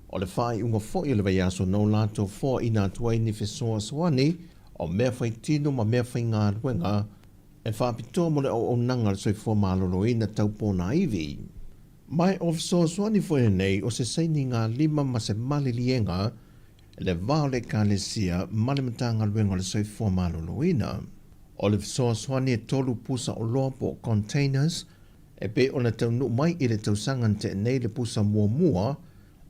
O le faaiuga foi o le vaiaso na o latou foaina atu ai ni fesoasoani o mea faitino ma mea faigaluega e faapitoa mo le auaunaga a le soifua maloloina tau ponaivi. Ma o fesoasoani foi lenei o se sainigalima ma se maliliega i le va o le Ekalesia ma le Matagaluega o le Soifua Maloloina. O le fesoasoani e tolu pusa oloa po o containers e pei ona taunuu mai i le tausaga na tea nei le pusa muamua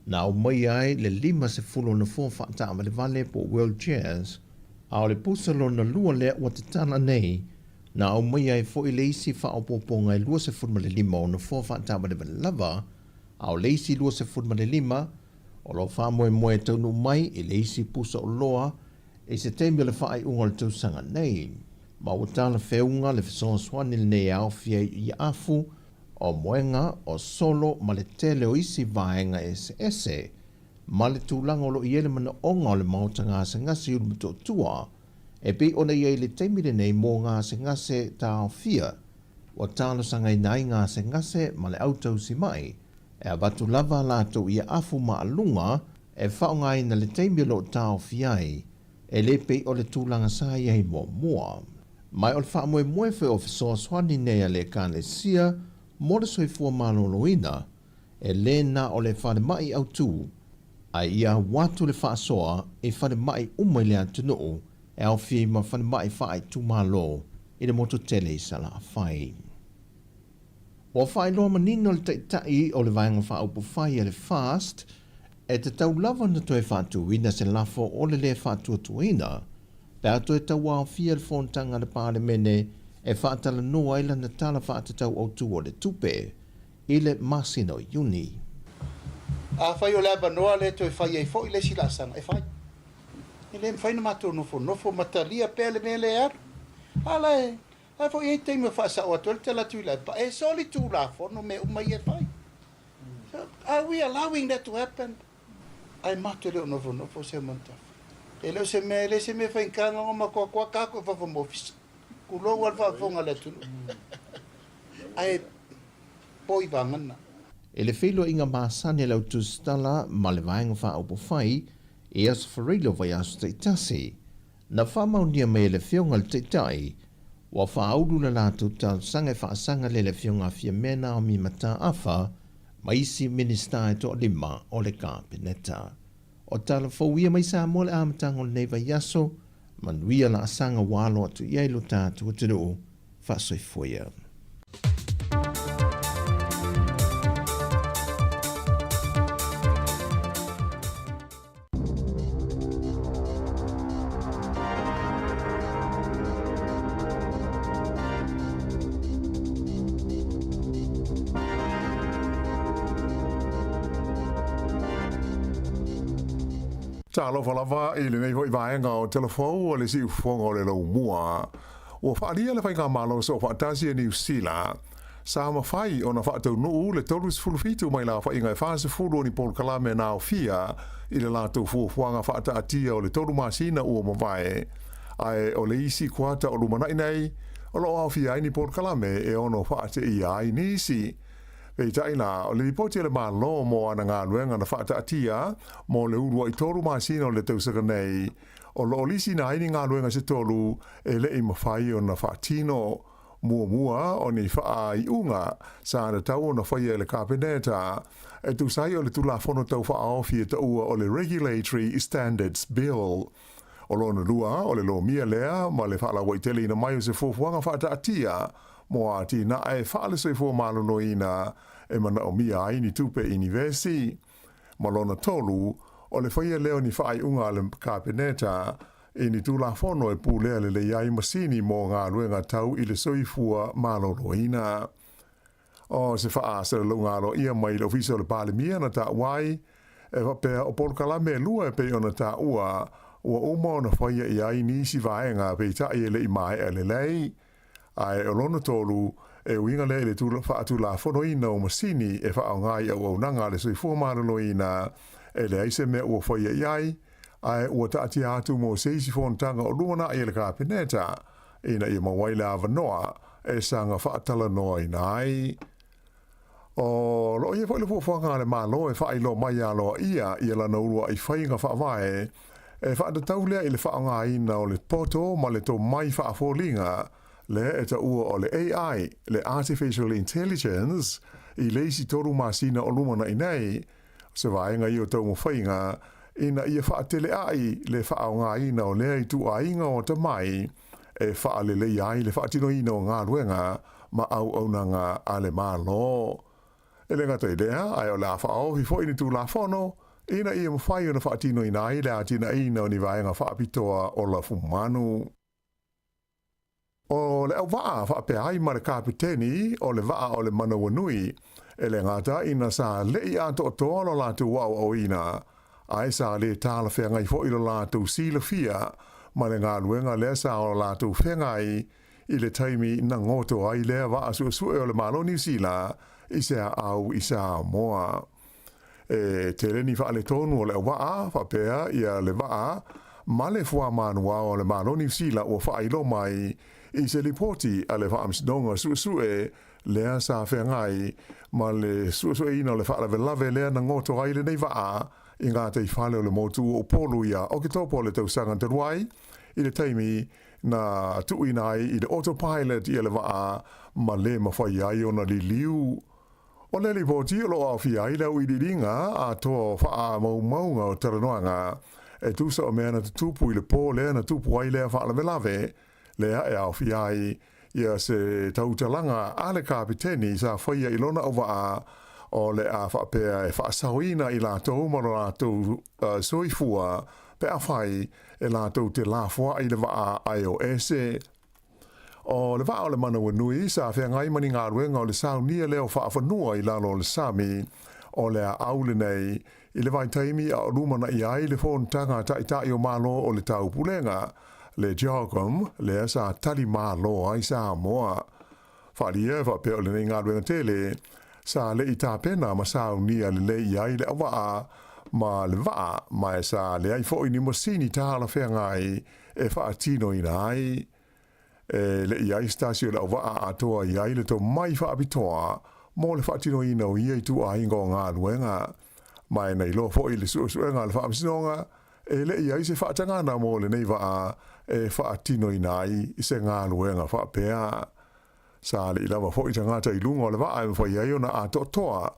na aumaia ai le 50 o nofoa faataavalevale po o wheelchairs, a o le pusa lona lua lea ua tatala nei na aumaia ai foi le isi faaopoopoga e 25 o nofoa faataavalevale lava, a o le isi 25 o lo o faamoemoe e taunuu mai i le isi pusa oloa i se taimi o le faaiuga o le tausaga nei. Ma ua talafeuga le fesoasoani lenei e aofia ai i afu. o moega, o solo ma le tele o isi vaega eseese, ma le tulaga o lo o i ai le manaoga o le maota gasegase i Ulumotootua e pei ona i ai i le taimi lenei mo gasegase taofia ua talosagaina ai gasegase ma le au tausimai e avatu lava a latou iaafu maaluga e faaaogaina i le taimi o lo o taofia ai e le pei o le tulaga sa i ai muamua. Ma o le faamoemoe foi o fesoasoani nei a le Ekalesia mo le soifua maloloina, e le na o le falemai autu, ae ia au atu le faasoa i falemai uma i le atunuu e aofia ai ma falemai faaitumalo i le motu tele i Salafai. Ua faailoa manino le Taitai o le Vaega Faaupufai a le FAST, e tatau lava ona toe faatuina se lafo o le lē faatuatuaina pe a toe tauaofia le fonotaga a le Palemene e faatalanoa ai lana Tala Faatatau Autu o le Tupe i le masina o Iuni. Afai o le avanoa lea e toe fai ai foi le isi laasaga, e fai. E le mafai ona matou nofonofo ma talia pea le mea lea e alu. A la e La e foi e i ai taimi e faasao atu ai le tala Tuilaepa, e soli tulafono mea uma ia e fai. So, are we allowing that to happen? Ae matou e le o nofonofo Seumanutafa. E le o se mea, e le se mea faigata na ona makoakoa kako i fafo ma ofisa. Tulou lava le faafofoga a le atunuu. Ae poi vagana. I le feiloaiga masani a le au tusitala ma le Vaega Faaupufai i Aso Faraile o vaiaso taitasi, Na faamaonia mai e le Afioga i le Taitai, ua faaulu le latou talosaga e faasaga lea i le Afioga a Fiamē Naomi Mataafa ma isi Minisita e toalima o le Kapeneta. O tala fou ia mai Samoa i le amataga o lenei vaiaso, manuia laasaga ua alo atu i ai lo tatou atunuu. Faasoifua ia. Talofa lava i lenei foi vaega o Telefou o le siufofoga o le laumua. Ua faaalia le Faigamalo Soofaatasi a Niu Sila, sa mafai ona faataunuu le 37 mai le aofaiga e 40 o ni polokalame na aofia i le latou fuafuaga faataatia o le tolu masina ua mavae, ae o le isi kuata o lumanai nei o lo o aofia ai ni polokalame e ono faateia ai nisi. Peitai la, o le lipoti a le Malo mo ana galuega na faataatia mo le uluai tolu masina o le tausaga nei, o lo o lisiina ai ni galuega se tolu e le i mafai ona faatino. Muamua, o ni faaiuga sa tatau ona faia e le Kapeneta e tusa ai o le Tulafono Tau Faaofi e taua o le Regulatory Standards Bill. O lona lua, o le lomia lea ma le faalauaiteleina mai o se fuafuaga faataatia mo atinae faale-soifua maloloina e manaomia ai ni tupe inivesi. Ma lona tolu, o le faia lea o ni faaiuga a le Kapeneta i ni Tulafono e pulea lelei ai masini mo galuega tau i le soifua maloloina. O se faasalalauga aloaia mai le Ofisa o le Palemia na taua ai, e faapea o polokalame e lua e pei ona taua ua uma ona faia i ai nisi vaega peitai e le i maea lelei. Ae o lona tolu, e uiga lea i le faatulafonoina o masini e faaaoga i auaunaga a le soifua maloloina, e leai se mea ua faia i ai, ae ua taatia atu mo se isi fonotaga o lumanai e le Kapeneta ina ia maua ai le avanoa e saga faatalanoaina ai. O lo o i ai foi le fuafuaga a le Malo e faailoa mai aloaia ia lana uluai faiga faavae e faatatau lea i le faaaogaina o le poto ma le tomai faafoliga lea e taua o le AI, le Artificial Intelligence, i le isi tolu masina o lumanai nei. O se vaega ia o taumafaiga ina ia faateleai le faaaogaina o lea ituaiga o atamai e faaleleia ai le faatinoina o galuega ma auaunaga a le Malo. E le gata i lea, ae o le a faaofi foi ni Tulafono ina ia mafai ona faatinoina ai le atinaeina o ni vaega faapitoa o lafumanu. O le auvaa faapea ai ma le kapeteni o le vaa o le Manawanui, e le gata ina sa leʻi atoatoa lo latou aoaoina, ae sa lē talafeagai foi lo latou silafia ma le galuega lea sa o latou feagai. i le taimi na goto ai lea vaa suesue o le Malo o Niu Sila i se aau i Samoa. E tele ni faaletonu o le auvaa, faapea ia le vaa ma le fuamanuao a le Malo o Niu Sila ua faailoa mai i se lipoti a le Faamasinoga Suesue lea sa feagai ma le suesueina o le faalavelave lea na goto ai lenei vaa i gataifale o le motu o Upolu ia Oketopa o le tausaga talu ai, i le taimi na tuuina ai i le autopilot ia le vaa ma le mafai ai ona liliu. O le lipoti o lo o aofia ai le auiliiliga atoa o faamaumauga o talanoaga e tusa o mea na tutupu i le po lea na tupu ai lea faalavelave, lea e aofia ai ia se tautalaga a le kapiteni sa faia i lona auvaa o le a faapea e faasaoina i latou ma lo latou soifua pe afai e latou te lafoai le vaa ae o ese. O le vaa o le Manawanui sa feagai ma ni galuega o le saunia lea o faafanua i lalo o le sami o le aau lenei i le vaitaimi a o lumanai ai le fonotaga a Taitai o Malo o le Taupulega, le CHOGM, lea sa tali malo ai Samoa. Faaalia e faapea o lenei galuega tele sa le i tapena ma saunia lelei i ai le auvaa ma le vaa, ma e sa leai foi ni masini talafeagai e faatinoina ai. E le i ai se tasi o le auvaa atoa i ai le tomai faapitoa mo le faatinoina o ia ituaiga o galuega. Ma e na iloa foi i le suesuega a le Faamasinoga, e le i ai se faatagana mo lenei vaa e faatinoina ai se galuega faapea. Sa le i lava foi tagata i luga o le vaa e mafai ai ona atoatoa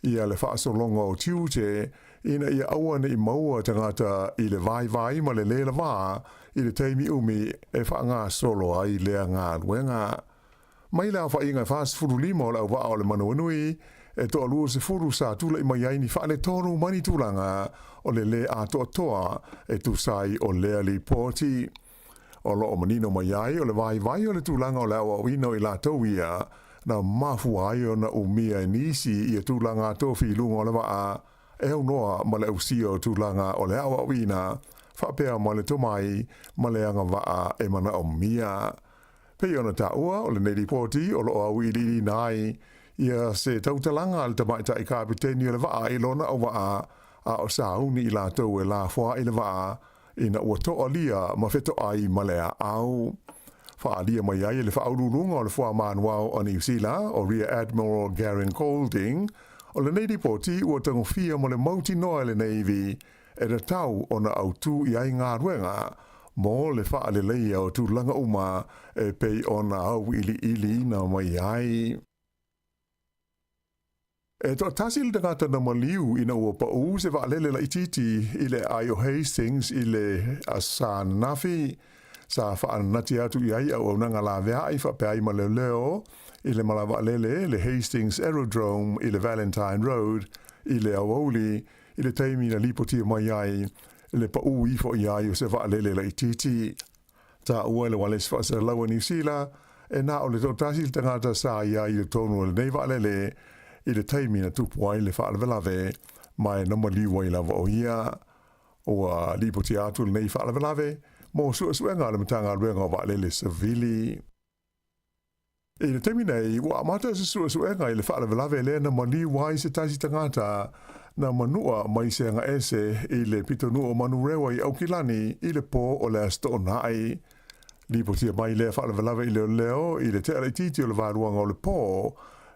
ia le faasologa o tiute ina ia aua ne i maua tagata i le vaivai ma le lē lavā i le taimi umi e faagasolo ai lea galuega. Mai le aofaiga e 45 o le auvaa o le Manawanui, e toalua sefulu sa tulai mai ai ni faaletonu ma ni tulaga o le lē atoatoa e tusa ai o lea lipoti. O lo o manino mai ai o le vaivai o le tulaga o le aoaoina o i latou ia na mafua ai ona umia e nisi ia tulaga tofi i luga o le vaa e aunoa ma le ausia o tulaga o le aoaoina faapea ma le tomai ma le agavaa e manaomia. Pei ona taua, o lenei lipoti o lo o auiliiliina ai ia se tautalaga a le tamaitai kapiteni o le vaa i lona auvaa a o sauni i latou e lafoai le vaa ina ua toalia ma fetoai ma le aau. Faaalia mai ai e le Faauluuluga o le Fuamanuao o Niu Sila, o Rear Admiral Garen Golding, o lenei lipoti ua tagofia ma le mautinoa e le Navy e tatau ona autū i ai galuega mo le faaleleia o tulaga uma e pei ona auiliiliina mai ai. E toatasi le tagata na maliu ina ua paū se vaalele laitiiti i le aai o Hastings i le Asa ananafi. Sa faananati atu i ai auaunaga laveai faapea ai ma leoleo i le malae vaalele le Hastings Aerodrome i le Valentine Road i le aoauli i le taimi na lipotia mai ai le paū ifo i ai o se vaalele laitiiti. Taua e le Ualesi Faasalalau a Niu Sila, e na o le toatasi le tagata sa i ai i totonu o lenei vaalele i le taimi na tupu ai le faalavelave, ma e na maliu ai lava o ia. Ua lipotia atu lenei faalavelave mo suesuega a le Matagaluega o Vaalele Savili. I le taimi nei, ua amata se suesuega i le faalavelave lea na maliu ai se tasi tagata na manua mai se agaese i le pitonuu o Manurewa i Aukilani i le pō o le Aso Toonai. Lipotia mai lea faalavelave i leoleo i le tea laitiiti o le valuaga o le pō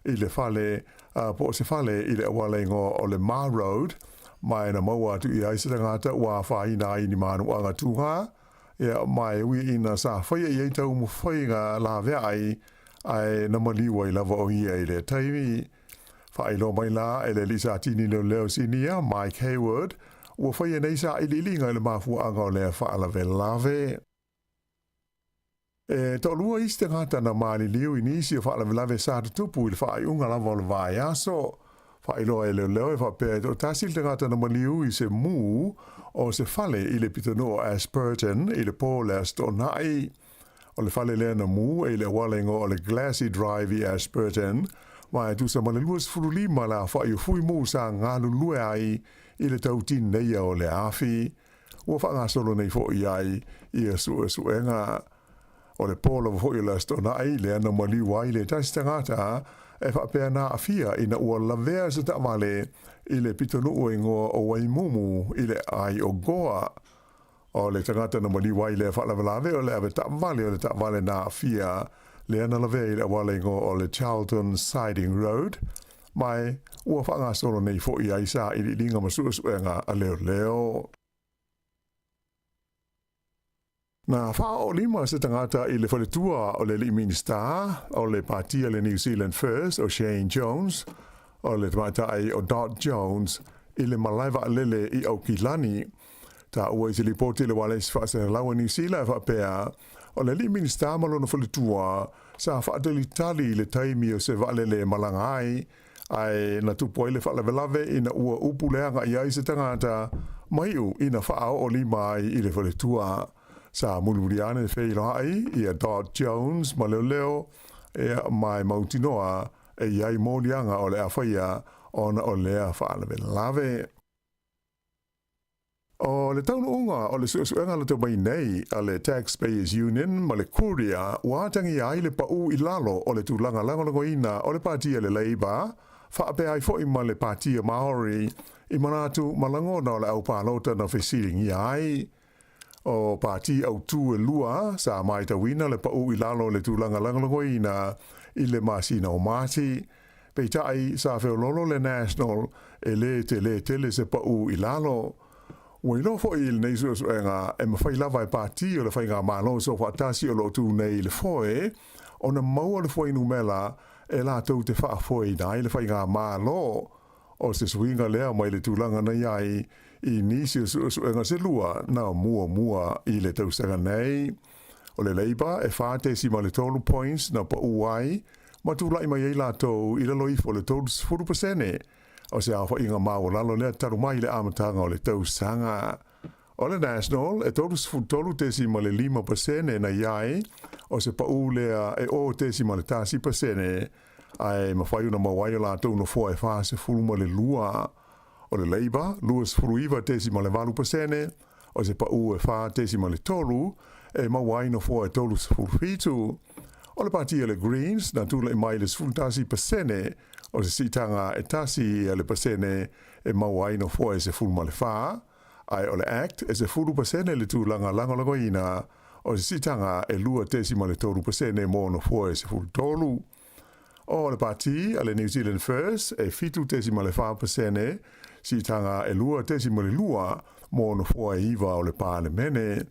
i le fale po o se fale i le auala igoa o le Ma Road, ma e na maua atu i ai se tagata ua afaina ai i ni manuaga tūgā. Ia, ma e ui ina sa faia i ai taumafaiga laveai, ae na maliu ai lava o ia i lea taimi. Faailoa mai la e le alii satini leoleo sinia, Mike Hayward, ua faia nei sailiiliga i le mafuaaga o lea faalavelave. E toalua isi tagata na maliliu i nisi o faalavelave sa tutupu i le faaiuga lava o le vaiaso. Faailoa e leoleo e faapea e toatasi le tagata na maliu i se mū o se fale i le pitonuu o Ashburton i le pō o le Aso Toonai. O le fale lea na mū e i le auala igoa o le Glassy Drive i Ashburton, ma e tusa ma le 25 le aofai o fui mū sa galulue ai i le tau tineia o le afi. Ua faagasolo nei foi ai ia suesuega. O le pō lava foi o le Aso Toonai lea na maliu ai le tasi tagata e faapea na aafia ina ua lavea se taavale i le pitonuu e igoa o Waimumu i le aai o Goa. O le tagata na maliu ai i lea faalavelave o le ave taavale o le taavale na aafia lea na lavea i le auala igoa o le Charlton Siding Road, ma e ua faagasolo nei foi ai sailiiliga ma suesuega a leoleo. Na faaoolima se tagata i le faletua o le alii Minisita o le Pati a le New Zealand First o Shane Jones, o le tamaitai o Dot Jones, i le malae vaalele i Aukilani. Taua i se lipoti a le Ualesi Faasalalau a Niu Sila e faapea, o le alii Minisita ma lona faletua sa faatalitali i le taimi o se vaalele e malaga ai, ae na tupu ai le faalavelave ina ua upu leaga i ai se tagata ma iu ina faaoo lima ai i le faletua. Sa mulimuli ane feiloai ia Dot Jones ma leoleo, ea ma e mautinoa e i ai moliaga o le a faia ona o lea faalavelave. O le taunuuga o le suesuega lata mai nei a le Taxpayers Union ma le Courier ua atagia ai le pau i lalo o le tulaga lagolagoina o le Pati a le Labour faapea ai foi ma le Pati a Maori i manatu ma lagona o le au palota na fesiligia ai. O pati autū e lua sa maitauina le pau i lalo o le tulaga lagolagoina i le masina o Mati. Peitai, sa feololo le National e lē telē tele se pau i lalo. Ua iloa foi i lenei suesuega e mafai lava e pati o le Faigamalo Soofaatasi o lo o tū nei i le foe ona maua le fuainumera e latou te faafoeina ai le Faigamalo. O se suiga lea mai le tulaga na i ai i nisi o suesuega se lua na muamua i le tausaga nei. O le Labour e 4.3 points na pau ai ma tulai mai ai latou i lalo ifo o le 30% o se aofaiga maualalo lea talu mai i le amataga o le tausaga. O le National e 33.5% na i ai, o se pau lea e 0.1%, ae mafai ona maua ai o latou nofoa e 42. O le Labour, 29.8%, o se pau e 4.3 e maua ai nofoa e 37. O le pati a le Greens, na tulai mai i le 11%, o se siitaga e 1% e maua ai nofoa e 14, ae o le Act e 10% le tulaga lagolagoina, o se siitaga e 2.3% mo nofoa e 13. O le pati a le New Zealand First e 7.4%, siitaga e 2.2 mo nofoa e 9 o le Palemene,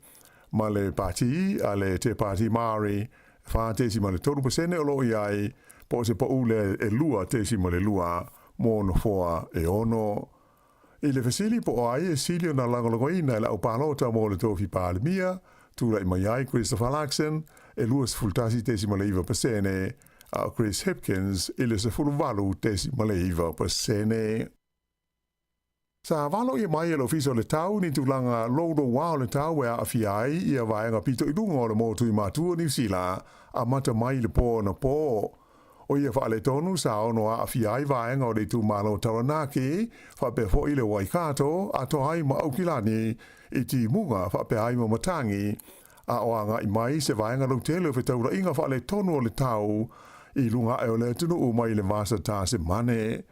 ma le pati a le Te Pāti Māori e 4.3% o lo o i ai, po o se pau lea e 2.2 mo nofoa e 6. I le fesili po o ai e sili ona lagolagoina e le au palota mo le tofi Palemia, tulai mai ai Christopher Luxon e 21.9%, a o Chris Hipkins i le 18.9%. Sa valoia mai e le Ofisa o le Tau ni tulaga louloua o le tau e aafia ai ia vaega pito i luga o le motu i Matua, Niu Sila, amata mai i le pō anapō. O ia faaletonu sa ono aafia ai vaega o le itumalo Taranaki, faapea foi le Waikato, atoa ai ma Aukilani, i timuga faapea ai ma Matangi, a o agai mai se vaega lautele o fetaulaiga faaletonu o le tau i luga ae o le atunuu mai le Vasa Tasimane.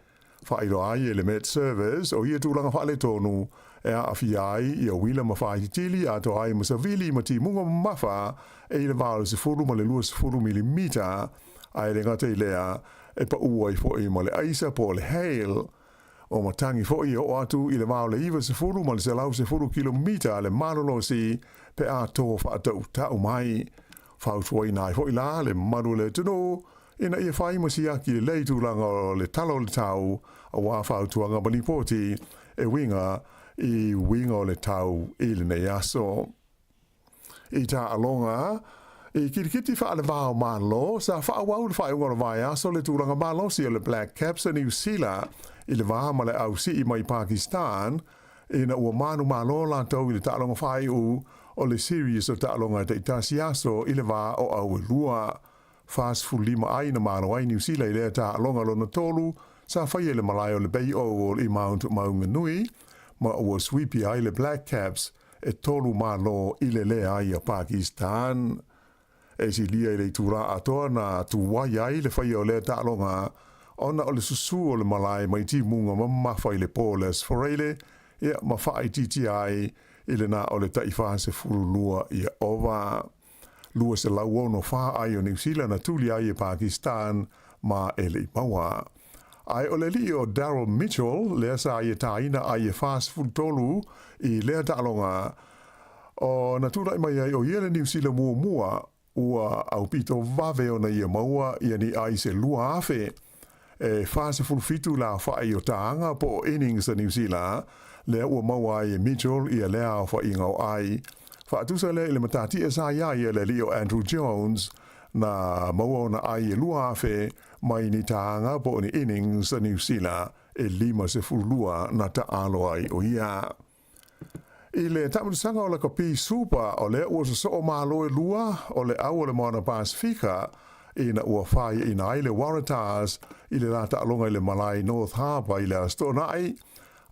Faailoa ai e le Met Service o ia tulaga faaletonu e aafia ai ia uila ma faaititili atoa ai ma savili ma timuga mamafa e i le va o le 10 ma le 20 milimita, a e le gata i lea, e paʻu ai foi ma le aisa po o le hail. O matagi foi e oo atu i le va o le 90 ma le 110 kilomita le malolosi pe a tō faatautau mai. Fautuaina ai foi la le mamalu o le atunuu ina ia fai ma siaki lelei tulaga o le tala o le tau aua fautuaga ma lipoti e uiga i uiga o le tau i lenei aso. I taaloga, i kirikiti faale-va o Malo, sa faaauau le faaiuga o le vaiaso le tulaga malosi o le Black Caps a Niu Sila i le va ma le ausii mai Pakistan ina ua manumalo latou i le taaloga faaiu o le series o taaloga e taitasi aso i le va o au e lua. 45 ai na malo ai Niu Sila i lea taaloga lona tolu sa faia i le malae o le Bay Oval i Mount Maunganui, ma ua suipia ai le Black Caps e tolu malo i le leai a Pakistan. E silia i le itulā atoa na tuai ai le faia o lea taaloga ona o le susū o le malae mai timuga mamafa i le po o le Aso Faraile, ia ma faaitiitia ai i le na o le tai 42 ia ova. 264 ai o Niu Sila na tuli ai e Pakistan ma e le i maua. Ae o le alii o Daryl Mitchell lea sa ia tāina ai e 43 i lea taaloga, o na tulai mai ai o ia le Niu Sila muamua ua aupito vave ona ia maua ia ni ai se 2,000 e 47 le aofa'i o tāga po o innings a Niu Sila, lea ua maua ai e Mitchell ia lea aofa'iga o ai. Faatusa lea i le matatia sa iā ia le alii o Andrew Jones, na maua ona ai e 2,000 mai ni tāga po o ni innings a Niu Sila e 52 na taalo ai o ia. I le taamilosaga o lakapi Supa, o lea ua sosoo malo e lua o le au o le Moana Pasifika ina ua fāiaina ai le Waratahs i le la taaloga i le malae North Harbour i le Aso Toonai.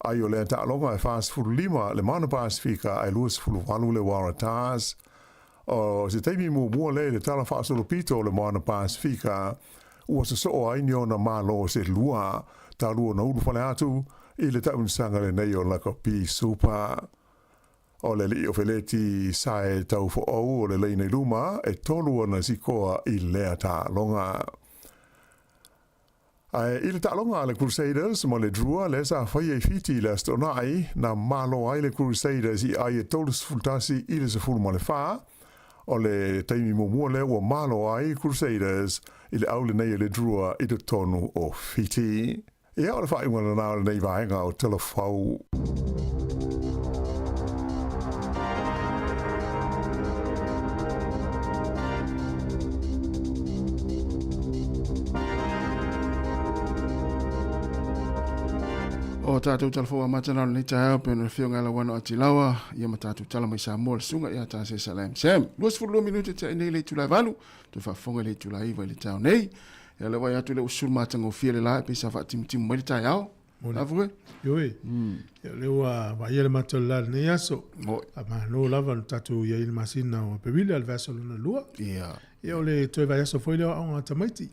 Ai o lea taaloga e 45 le Moana Pasifika ae 28 le Waratahs. O se taimi muamua lea i le tala faasolopito o le Moana Pasifika ua sosoo ai ni ona malo se lua talu ona ulufale atu i le taamilosaga lenei o lakapi Supa. O le alii o Feleti Sae Taufoou o le laina i luma e tolu ona sikoa i lea taaloga. Ae i le taaloga a le Crusaders ma le Drua lea sa faia i Fiti i le Aso Toonai, na malo ai le Crusaders i ai e 31 i le 14. O le taimi muamua lea ua malo ai Crusaders i le au lenei a le Drua i totonu o Fiti. Ia, o le faaiuga lena o lenei vaega o Talafou. O tātou talafou amata na o lenei taeao pe ona le afioga ia Lauano Atilawa ia ma tātou tala mai Samoa le susuga ia Tase Salam Sam. 22 minute te ai nei le itula e valu, toe faafofoga i le itula e iva i le taeao nei. Ia lea vaai atu lea ua susulu matagofie le la e pei sa faatimutimu mai le taeao. Lava oe? Ioe. Ia lea ua vaaia le matou le la i lenei aso. Faamalo lava ona tatou i ai i le masina o Aperila i le vaiaso lona lua. Ia. Ia o le toe vaiaso foi lea o aoga a tamaiti.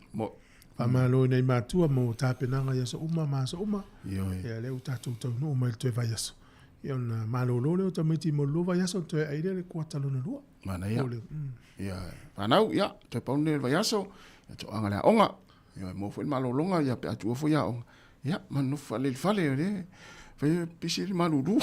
Faamalo i nai matua mo tapenaga i aso uma ma aso uma. Ioe. Ia lea ua tatou taunuu mai i le toe vaiaso. Ia ona malolo lea o tamaiti mo le lua vaiaso ona toe ai lea le kuata lona lua. Manaia. Ia, fanau, ia, toe pau lenei o le vaiaso, ia toaga le aoga. Ia, maua foi le malologa, ia, pe a tuua foi aoga. Ia, ma nofo faalelei i le fale, o lea, fai pisi le malulu.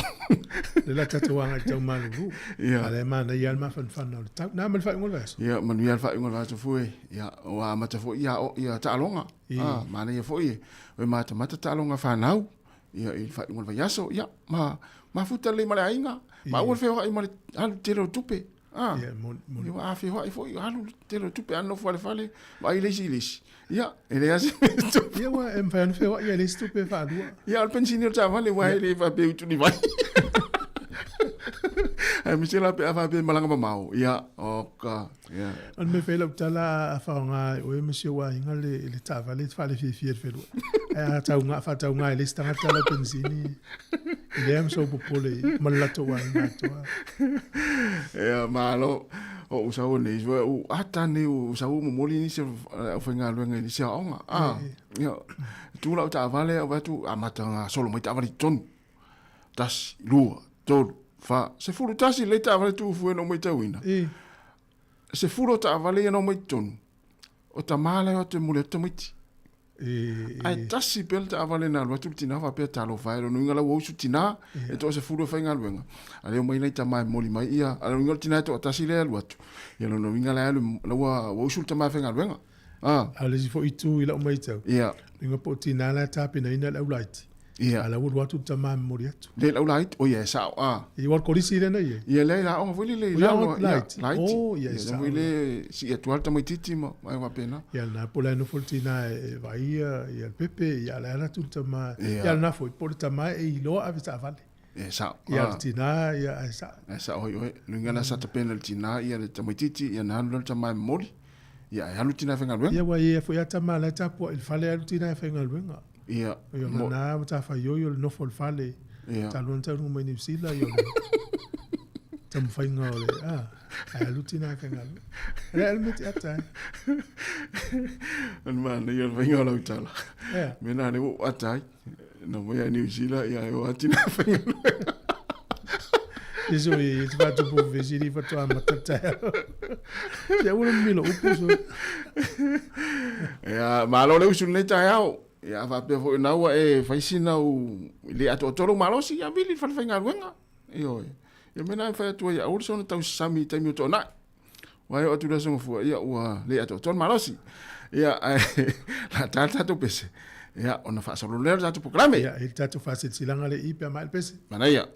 Le la tatou agai tau malulu. Ia. A lea manaia lava le mafanafana o le tau. Na ma le faaiuga o le vaiaso. Ia, manuia le faaiuga o le vaiaso foi. Ia, ua amata foi ia, ia taaloga. Ah, manaia foi, e matamata taaloga fanau. Ia, i le faaiuga o le vaiaso, ia, ma mafuta lelei ma le aiga, ma aua le feoai ma le alu tele o tupe. Ah, Ia, moni, moni. Ia, a feoai foi, alu tele o tupe, a nofo lava i le fale, vaai le isi i le isi. Ia, e leai lava se mea e tupu. Ia, ua e mafai ona feoai e leai se tupe e faalua. Ia, o le penisini o le taavale, aua e le faapea e utuli mai. Aemaise la pe a faapea e malaga mamao, ia, oka. Yeah. O le mea fai lau tala a faaaoga e oe ma si ou aiga le, le taavale e faalefiafia i le feluai. Ae a tauga, faatauga e le isi tagata lau penisini, e leai ma sou popole i ma le latou aiga atoa. Ia, malo. O ou sau nei, sua, u ata nei, u sau u momoli nisi o le aufaigaluega i nisi aoga. Ah, ia, tu lau taavale, au atu, amata gasolo mai taavale i totonu. Tasi, lua, tolu, fa, 11 lelei taavale tuu fua na ou matauina. 10 o taavale ia na omai i totonu, o tama la e o atu e momoli atu tamaiti. Ae tasi pea le taavale na alu atu le tina faapea talofa e, lona uiga la ua usu tina e toasefulu e faigaluega, a lea omai nai tama e momoli mai ia, a lona uiga o le tina e toatasi lea e alu atu, ia lona uiga la e alu, la ua usu le tama e faigaluega. A o le isi foi itu i lau matau, uiga po o tina la e tapenaina le aulaiti. Ia. A la ua alu atu le tama e momoli atu. Le lau laiti, o ia e sao, a. Ia ua kolisi lea na i ai. Ia lea i la aoga foi lele i lalo. Laiti. Laiti. Oh, ia e sao. Foi le sii atu lava le tamaititi ma ma faapena. Ia lena po o le a nofo le tina e vaai ia ia le pepe, ia a o la e alu atu le tama. Ia. Ia lena foi po o le tama e iloa ave taavale. Ia e sao. Ia le tina, ia e sao. E sao hoi oe. Luga la sa tapena le tina ia le tamaititi, ia na alu la le tama e momoli. Ia ae alu tina e faigaluega. Ia ua i ai foi a tama la e tapuai i le fale alu tina e faigaluega. Ia. Ia o lena matafaioi o le nofo i le fale. Ia. Talu ona taunuu mai Niu Sila, ia o le. Taumafaiga o le a ae alu tina e faigaluega. E le alu me te ata ai. O le manaia o le faiga o lau tala. Ea. Mea na lea ua ou ata ai. Na omai ia Niu Sila, ia e o lava tina e faigaluega. Iesu i te whātupu fesili whatoa amata le taeao. Se aua le mimilo upu so. Ia, malo le usu lenei taeao. Ia, a faapea foi na ua e fai sina u le atoatoa lou malosi, ia vili i le fale faigaluega. Ioe. Ia mea na e fai atu ai, aua le soona tausasami i taimi o toonai. Ua e oo atu i le aso Gafua, ia ua le atoatoa le malosi. Ia, ae la ta le tatou pese, ia, ona faasolo lea o le tatou polokalame. Ia, e i le tatou faasilasilaga le i pe a maea le pese. Manaia.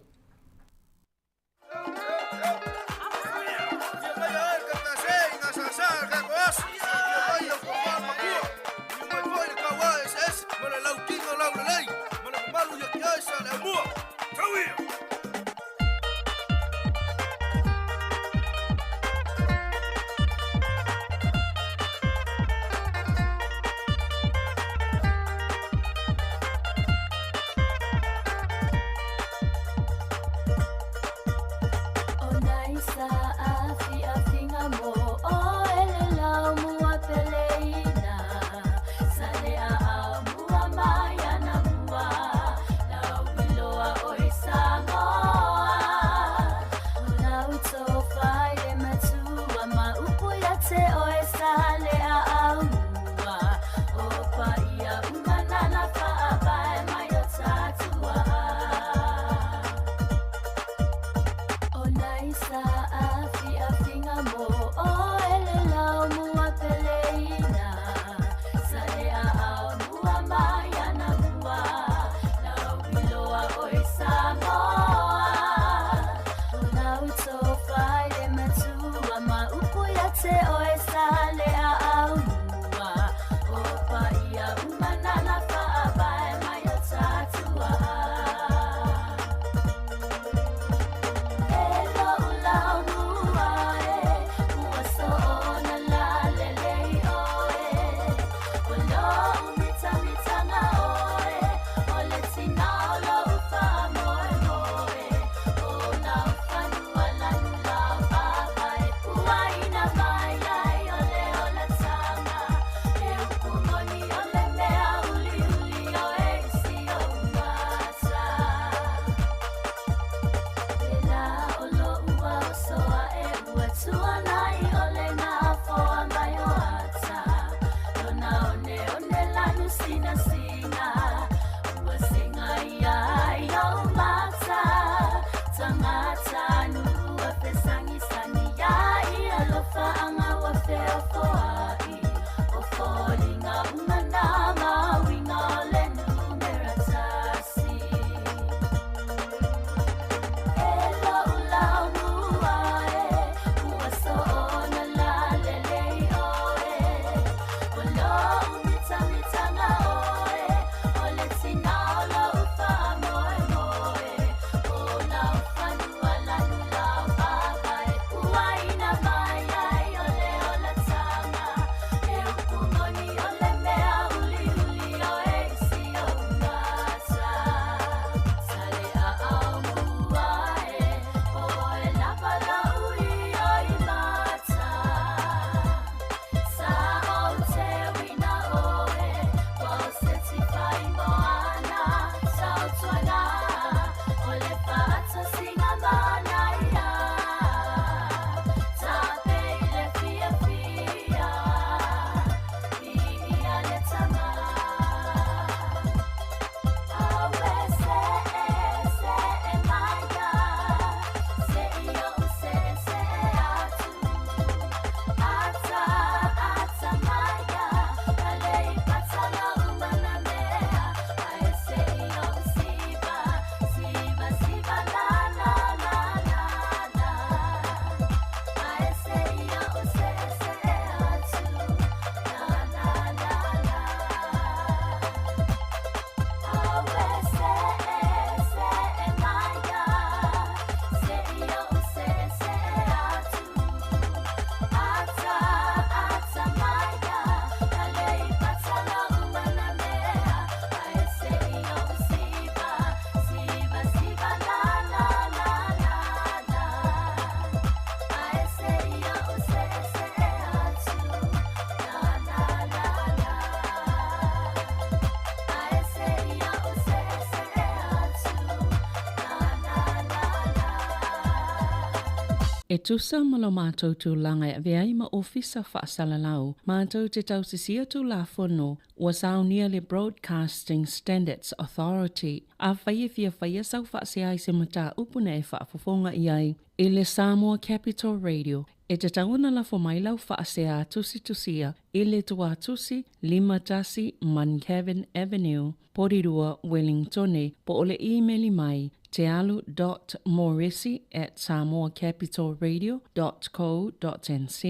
E tusa ma lo matou tulaga e avea ai ma Ofisa Faasalalau, matou te tausisia Tulafono ua saunia le Broadcasting Standards Authority. Afai e fia faia sau faasea i se mataupu na e faafofoga i ai i le Samoa Capital Radio, e tatau ona lafo mai lau faasea tusitusia i le Tuatusi 51 Muncavin Avenue, Porirua, Wellingtone, po o le imeli mai, tealu dot moresi at samoacapitalradio dot co dot nz.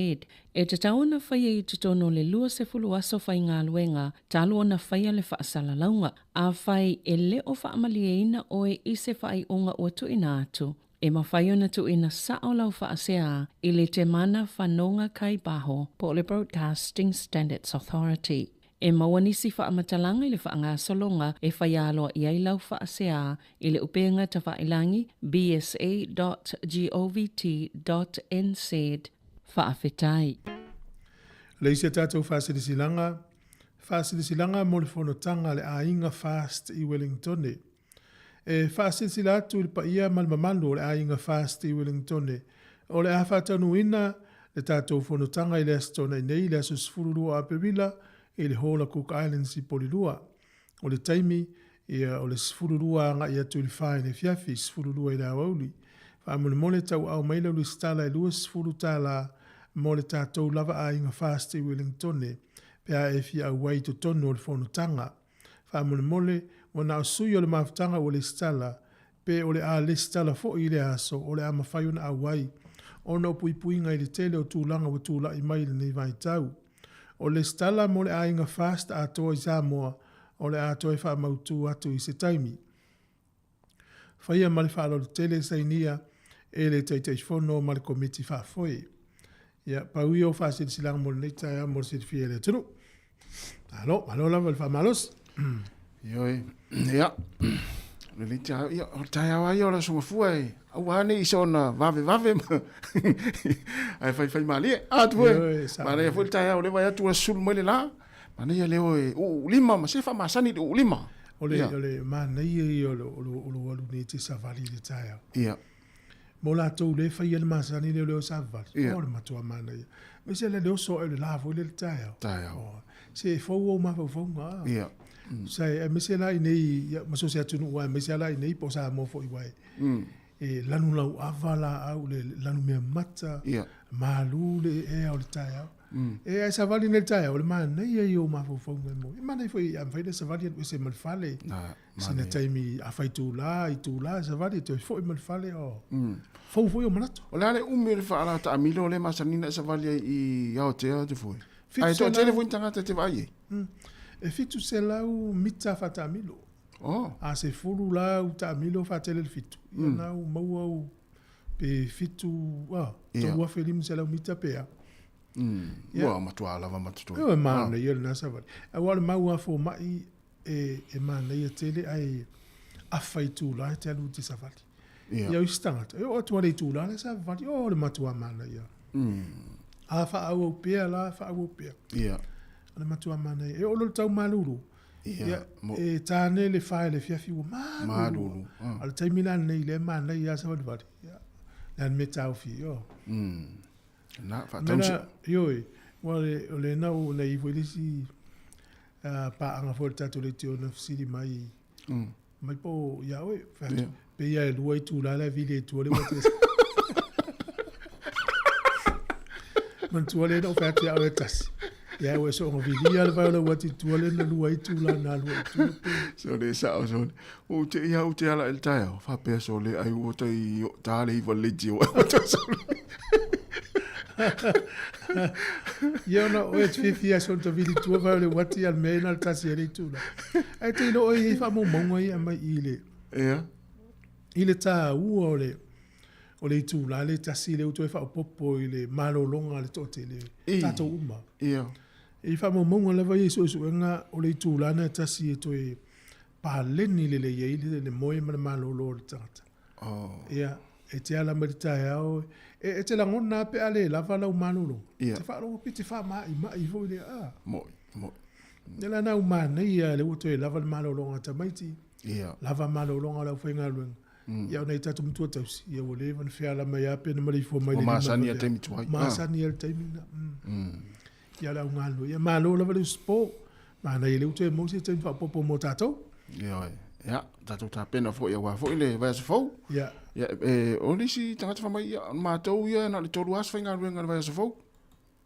E tatau ona faia i totonu o le 20 aso faigaluega talu ona faia le faasalalauga. Afai e le o faamalieina oe i se faaiuga ua tuuina atu, e mafai ona tuuina sao lau faasea i le Temana Whanonga Kai Baho po o le Broadcasting Standards Authority. E maua nisi faamatalaga i le faagasologa e faia aloaia ai lau faasea i le upega tafailangi bsa.govt.nz. Faafetai. Le isi a tatou faasilasilaga, Faasilasilaga mo le Fonotaga a le Aiga Fast i Wellingtone. E faasilasila atu i le paia ma le mamalu o le Aiga Fast i Wellingtone, o le a faataunuuina le tatou fonotaga i le Aso Toonai nei, le aso 12 o Aperila i le Hall a Cook Islands i Polilua. O le taimi, ia, o le 12 agai atu i le fa i le afiafi, 12 i le aoauli. Faamolemole tauaao mai lau lesitala e $20 mo le tatou lava Aiga Fast i Wellingtone pe a e fia auai i totonu o le fonotaga. Faamolemole, ua na o sui o le mafutaga ua lesitala, pe o le a lesitala foi i lea aso, o le a mafai ona auai, ona o puipuiga i le tele o tulaga ua tulai mai i lenei vaitau. O le lesitala mo le aiga FAST atoa i Samoa, o le a toe faamautu atu i se taimi. Faia ma le faaaloalo tele sainia e le Taitaifono ma le Komiti Faafoe. Ia, pau ia o faasilasilaga mo lenei taeao mo le silafia e le atunuu. Malo, malo lava le faamalosi. Ioe, ia, lenei taeao, ia, o le taeao lava ia o le Aso Gafua e aua ne i soona vavevave ma ae faifai malie. A tu e, manaia foi le taeao o lea e vaai atu ua sulu mai le la. Manaia lea e uu lima ma se faamasani i le uu lima. O le, o le manaia ia o lou alu nei e te savali i le taeao. Ia. Mo latou lea e faia le masani lea o le o savali, o le matua manaia. Aemaise le oso ae o le la foi lea i le taeao. Taeao. Se e fou ou mafaufauga. Ia. Sa aemaise la i nei, ma so o se atunuu lava, aemaise lava la i nei po o Samoa foi aua e lanu lauava laau, le lanu meamata, malu le ea o le taeao. E ae savali nei i le taeao, o le manaia ia o mafaufauga e maua. E manaia foi a mafai ona savali alu ese ma le fale. Sina taimi a fai itula, itula e savali e toe foi ma le fale, oh. Fou foi ou manatu. O le a le umi o le faalā taamilo lea e masani ona e savali ai i Aotea Tufue? Ae toatele foi ni tagata e te vaai ai. E 700 mita faataamilo. Oh. A sefulu la au taamilo faatele le fitu, ia na ua maua au pe fitu, ah, 3500 mita pe a. Ua matua lava ma totoe. Ioe, manaia lena savali. Aua o le mau a fomai e, e manaia tele ae afa itula e te alu i te savali. Ia. Ia o isi tagata, e oo atu lava i le itula la e savavali, oh le matua manaia. A faaauau pea la, faaauau pea. Ia. O le matua manaia. E oo loa i le tau malulu. Ia. Ia, e tāne le fa i le afiafi ua malulu. Malulu. A o le taimi la lenei lea e manaia lava savalivali. Ia, le a le mea e taofi, oh. Na, faatau se... Ioe, aua o lena ua na i ai foi le isi paaga foi a le tatou leitio na fesili mai, mai po o ia oe, fai atu, pei lava e lua itula la e vili ai i tua le uati. Manatua lea na ou fai atu ia oe e tasi. Ia ua e soona vilia le vai o le uati i tua lea na lua itula na alu ai i tua. Sole sao sole. Ua te ia u te ala i le taeao, faapea sole ai ua tai tā le iwa le leitio. Sole. Ia ona oe te fiafia sona ta vili tua vai o le uati a le mea na le tasi ai le itula. Ae te iloa oe i ai faamaumauga ia aumai i le Ia. i le tāua o le o le itula le tasi lea ua toe faaopoopo i le malologa a le toatele, tatou uma. Ia. I faamaumauga lava ia i suesuega o le itula lena e tasi e toe paleni lelei ai le moe ma le malolo o le tagata. Oh. Ia, e te ala mai le taeao, e, e te lagona lava pe a le lava lau malologa. Ia. Te faalogo pe te faama'ima'i foi lea, a. Mo'i, mo'i. Ia la na u manaia lea ua toe lava le malologa a tamaiti. Ia. Lava malologa a le aufaigaluega. Ia o nai tatou matua tausi, ia ua leva ona feala mai lava pe na maleifua mai le lima. Ua masani i le taimi tuai. Masani i le taimi lena. Ia o le au galulue. Ia malo lava le usupo. Manaia lea ua toe maua se taimi faaopoopo mo tatou. Ioe. Ia, tatou tapena foi aua foi le vaiaso fou. Ia. Ia, e, o le isi tagata fai mai, ia, matou ia na o le 3 aso faigaluega i le vaiaso fou.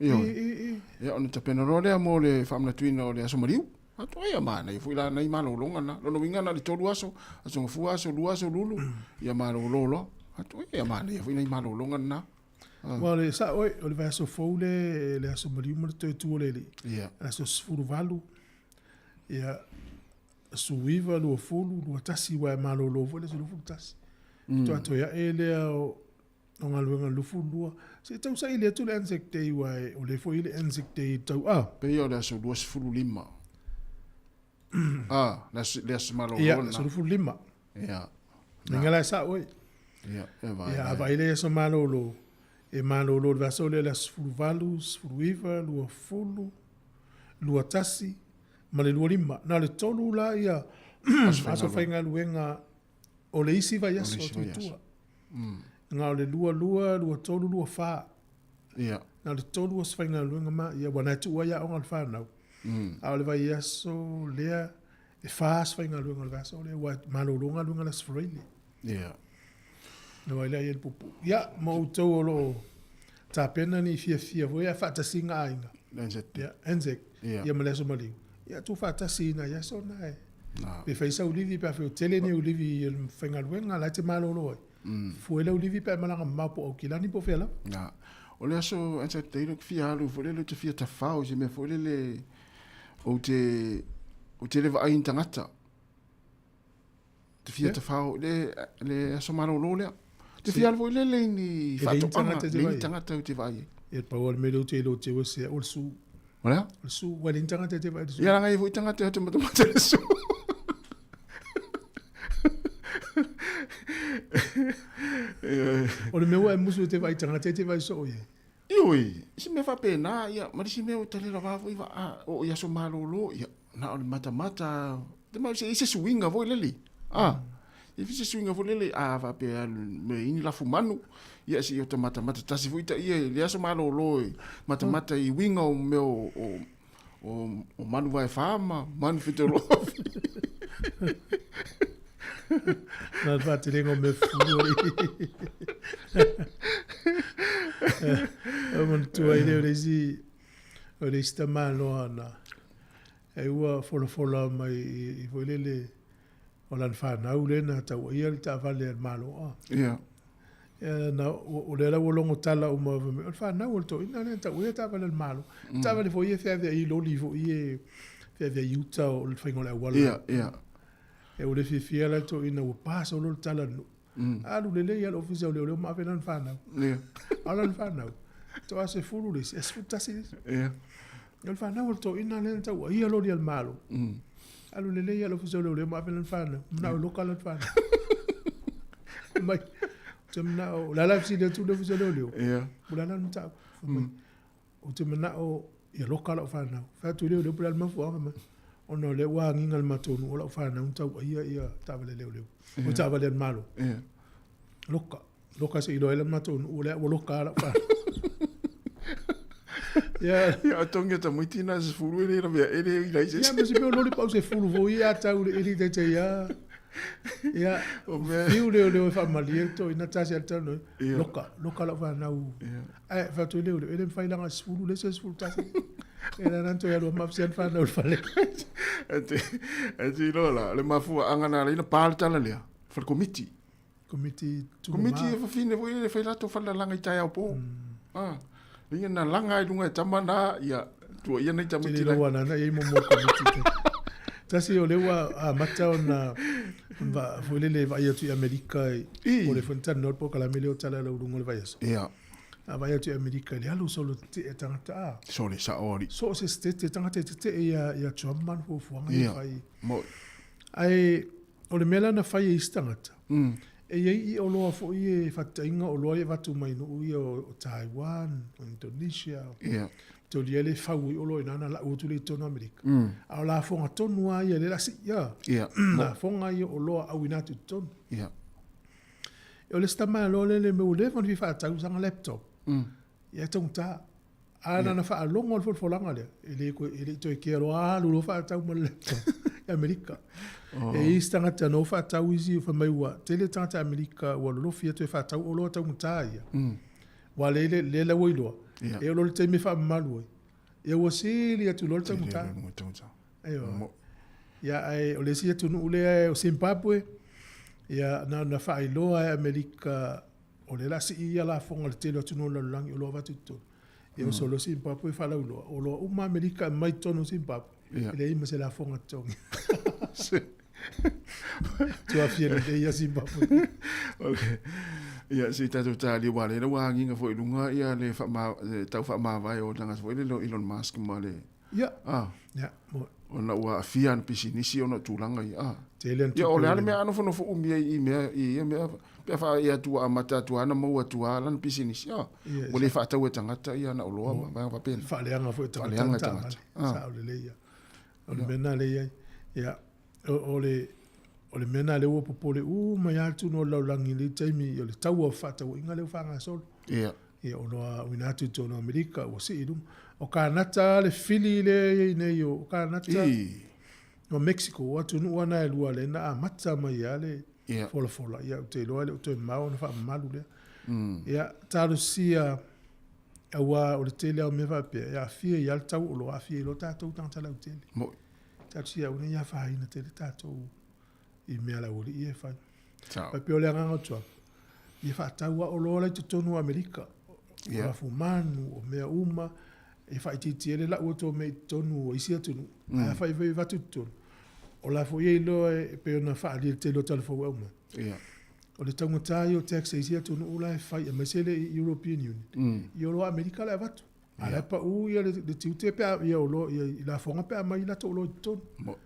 Ioe. Ia, ona tapena loa lea mo le faamanatuina o le aso maliu. Atu ai, manaia foi la nai malologa na. Lona uiga na o le 3 aso, aso Gafua, aso Lua, aso Lulu, ia malolo loa. Atu ai, manaia foi nai malologa na. Aua o le sao e, o le vaiaso fou le, le aso maliu ma le toe tu o le alii. Ia. Le aso 18, ia, 19, 20, 21, aua e malolo foi le aso 21. Faatoa toe ae lea o, o galuega 22. Se i tau saili atu le Anzac Day aua o lea foi e i le Anzac Day i le tau'a. Pei o le aso 25. Ah, le aso, le aso malolo Ia, aso 25. Ia. Inga la e sa'o e. Ia, e vaai. Ia, a vaai le aso malolo, e malolo le vaiaso lea le aso 18, 19, 20, 21, ma le 25. Na o le tolu la ia aso faigaluega o le isi vaiaso atu i tua. Na o le 22, 23, 24. Ia. Na o le tolu aso faigaluega ma ia, ua na e tuu ai aoga a le fanau. A o le vaiaso lea, E fa aso faigaluega o le vaiaso lea, aua e malolo galuega i le Aso Faraile. Ia. Na vaai lea i ai le puupuu. Ia, ma outou o lo o tapena ni fiafia foi ae faatasiga aiga. Anzac Day. Ia, Anzac. Ia. Ia ma le Aso Maliu. Ia, tuufaatasi i nai aso na e. Na. Pe fai sau livi pe afai ua tele ni ou livi i le faigaluega la e te malolo ai. Fua ai lau livi pe a e malaga mamao po o Aukilani po o fea lava. Na. O le aso Anzac Day lea ou te fia alu foi lele ou te fia tafao i se mea foi lele Ou te, ou te le vaai i ni tagata. Te fia tafao i le, le aso malolo lea. Te fia alu foi lele i ni faatoaga, le ni tagata ou te vaai ai. Ia pau o le mea lea ou te iloa te ua se o le su. O le a? O le su, ua le ni tagata te vaai i le su. Ia leaga e i ai foi tagata e matamata i le su. O le mea ua e musu e te vaai i tagata e te vaai soo i ai. Ioe, se mea faapena, ia, ma le isi mea ua tali lava foi vaa, oo i aso malolo, ia, na o le matamata, te mau se i se suiga foi lele, a, i se suiga foi lele, a faapea me i ni lafu manu, ia, se i ota matamata tasi foi ta ia i le aso malolo e matamata i uiga o mea o, o, o, o manu vaefa ma manu fetolofi. Na le faateleina o mea fua i. E manatua ai lea o le isi, o le isi tamaloa na, e ua folafola mai i foi lele o lana fanau lea na tauaia le taavale a le Malo. Ia. Ia na, o lea la ua logo tala uma fai mai, o le fanau a le toeaina lea na tauaia le taavale a le Malo. Taavale foi ia e feaveai i loli foi ia e feaveai i uta o le faiga o le auala. Ia, ia. E ua le fiafia la le toeaina ua pa solo le tala a le nuu. Alu lelei lava le ofisa o leoleo ma ave lana fanau. A o lana fanau, toa 10 le isi, e 11 le isi. O le fanau a le toeaina lea na tauaia loli a le Malo. Alu lelei lava le ofisa o leoleo ma ave lana fanau. Manao e loka lana fanau. Mai, ou te manao, o le a la fesili atu le ofisa o leoleo? Po o le a la le mataupu? Fai mai, Ou te manao ia loka lau fanau. Fai atu i leoleo po o le a le mafuaaga mai. Ona o lea ua agiga i le matou nuu o lau fanau na tauaia ia taavale a leoleo. O taavale a le Malo. Loka. Loka se i iloa ai le matou nuu o lea ua loka lava lau fanau. Ia. Ia o togi o tamaiti na se fulu e le lavea ele i lai se. Ia ma se mea o loli pau se fulu foi ia tau le eli taitai ia. Ia, fiu leoleo e faamalie le toeaina tasi a le talanoa, loka, loka lau fanau. Ae fai atu ai leoleo, e le mafai leaga e 10 le isi e 11. Ia lena na toe alu ma aveesea le fanau i le fale. E te iloa la, le mafuaaga na ala ai ona pa le tala lea, fale komiti. Komiti tumama. Komiti e fafine foi e fai latou falelalaga i taeao po. Ah, ia na laga ai luga e tama na, ia, tuuaia nai tamaiti Tele lai. loa nana i ai momo komiti te. Tasi o lea ua amata ona va foi lele vaai atu i Amerika i I. o le foi na talanoa le polokalame lea o Tala Lau Luga o le Vaiaso. Ia. A vaai atu i Amerika i le alu solo tetee a tagata a. Sole sao alii. So o se setete tagata e tetee ia ia Trump ma ana fuafuaga ia Ia. fai. Moi. Ae o le mea la na fai e isi tagata, e i ai i oloa foi e faataitaiga oloa ia e avatu mai nuu ia o Taiwan, o Indonesia, Ia. Taulia le fau i oloa i ina na lau atu lea i totonu o Amerika. A o lafoga tonu lava ia lea o le a sii, ia. Ia. Lafoga ia o oloa auina atu i totonu. Ia. O le isi tamaloa lea le mea ua leva ona fia faatau sana laptop. Ia e taugata. A na ona faalogo le folafolaga lea, e le toe, e le i toe kea loa, alu loa faatau ma le laptop i Amerika. E i ai isi tagata na o faatau isi fai mai ua tele tagata Amerika ua lolofi atu e faatau oloa taugata ia. Aua lea, lea la ua iloa, e oo loa i le taimi e faamamalu ai, ia ua sili atu loa le taugata. Ioe. Ia, ae o le isi atunuu lea o Zimbabwe, ia na ona faailoa e Amerika o lea o le a sii ia lafoga i le tele o atunuu o le lalolagi, oloa avatu i totonu. Ia oso loa Zimbabwe faalauiloa, oloa uma Amerika e aumai i totonu o Zimbabwe, e leai ma se lafoga totogi. Tuafia lelei ia Zimbabwe. Ia, se i tatou talia, aua o lea ua agiga foi i luga ia le faama, le tau faamavae o le tagata foi lele o Elon Musk ma le Ia. Ah. Ia. Ona ua aafia ana pisinisi ona o tulaga ia. Ah. Tele ana Ia, o le a le mea a nofonofo umi ai i mea, i ia mea, pe a faa, ia atu amata atu lava ona maua atu lava lana pisinisi. Ah. Ia, Ua le faatau e tagata ia ana oloa ma vaega faapena. Faaleaga foi e tagata. Faaleaga e tagata. Ah. Sao lelei ia. O le mea lena lea e i ai. Ia, o le, o le mea lena lea ua popole uma ai lava atunuu o le lalolagi i lenei taimi, o le taua o fefaatauaiga lea ua faagasolo. Ia. Ia, oloa auina atu i totonu o Amerika ua sii i luga. O Kanata le fili lea e i ai nei, o Kanata ma Mexico, o atunuu lava na e lua lea na amata mai lava le folafola. Ia, ou te iloa e le o toe mamao ona faamamalu lea. Ia, talosia aua o le tele lava o mea faapea, e aafia ai lava le tau o oloa, aafia ai loa tatou tagata lautele. Talosia aua ne i afaina tele tatou i mea a le aualii ia e fai. Sao. Pei o le agaga o Trump, ia faatau lava oloa la i totonu o Amerika, o lafumanu, o mea uma, e faaitiitia ai le lau atu o mea i totonu o isi atunuu, ae afai foi e avatu i totonu, o la foi e iloa e pei ona faaalia i le tele o tala fou e aumai. O le taugata ia o tax a isi atunuu la e fai, aemaise le European Union, i oloa a Amerika la e avatu. A o la e pau ia le tiute pe a, ia oloa, ia i lafoga pe a aumai latou oloa i totonu.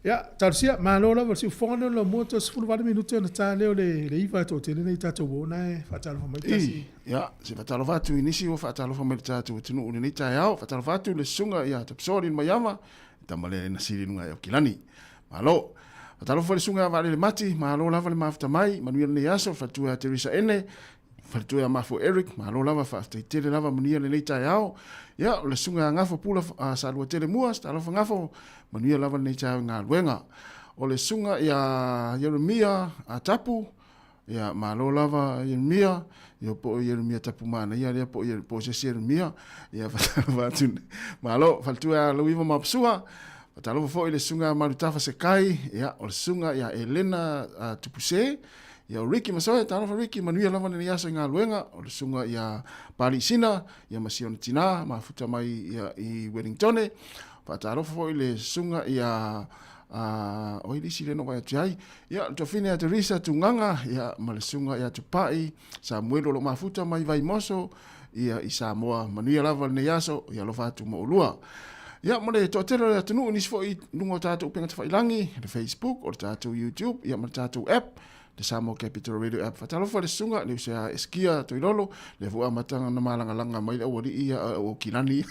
Ia, talosia, malo lava le siufofoga lea o le laumua, toe 18 minute ona ta lea o le 9 e toatele nei tatou uo na e faatalofa mai tasi. Ia, se faatalofa atu i nisi ua faatalofa mai i le tatou atunuu i lenei taeao. Faatalofa atu i le susuga ia Tapsoa Lilomaiava, le tama lea na sili i luga i Aukilani. Malo. Faatalofa foi i le susuga ia Vaalele Mati, malo lava le mafuta mai, manuia lenei aso, le faletua ia Teresa Ene, Faletua ia Mafo Eric, malo lava, faafetai tele lava, manuia lenei taeao. Ia, o le susuga ia Gafo Pula Saluatelemua, talofa Gafo, manuia lava lenei taeao i galuega. O le susuga ia Ieremia Tapu, ia, malo lava Ieremia, ia po o Ieremia Tapu manaia lea po o po o se isi Ieremia, ia faatalofa atu. Malo, faletua ia Lauiva Mapasua, faatalofa foi i le susuga ia Malutafa Sekai, ia, o le susuga ia Elena Tupuse, Ia o Ricky Masoe, talofa Ricky, manuia lava lenei aso i galuega, o le susuga ia Pali Sina, ia ma si ona tina, mafuta mai ia i Wellingtone. Faatalofa foi le susuga ia o ai le isi lea na ou vaai atu ai. Ia, le tuafine ia Teresa Tugaga, ia, ma le susuga ia Tupai Samuelu o lo o mafuta mai Vaimoso, ia i Samoa. Manuia lava lenei aso, ia alofa atu mo oulua. Ia, mo le toatele o le atunuu, nisi foi i luga o tatou upega tafailagi, le Facebook, o le tatou YouTube, ia ma le tatou app, le Samoa Capital Radio app. Faatalofa le susuga, le uso ia Eskia Toilolo, lea foi ua amata ona malagalaga mai le aualii ia o Kilani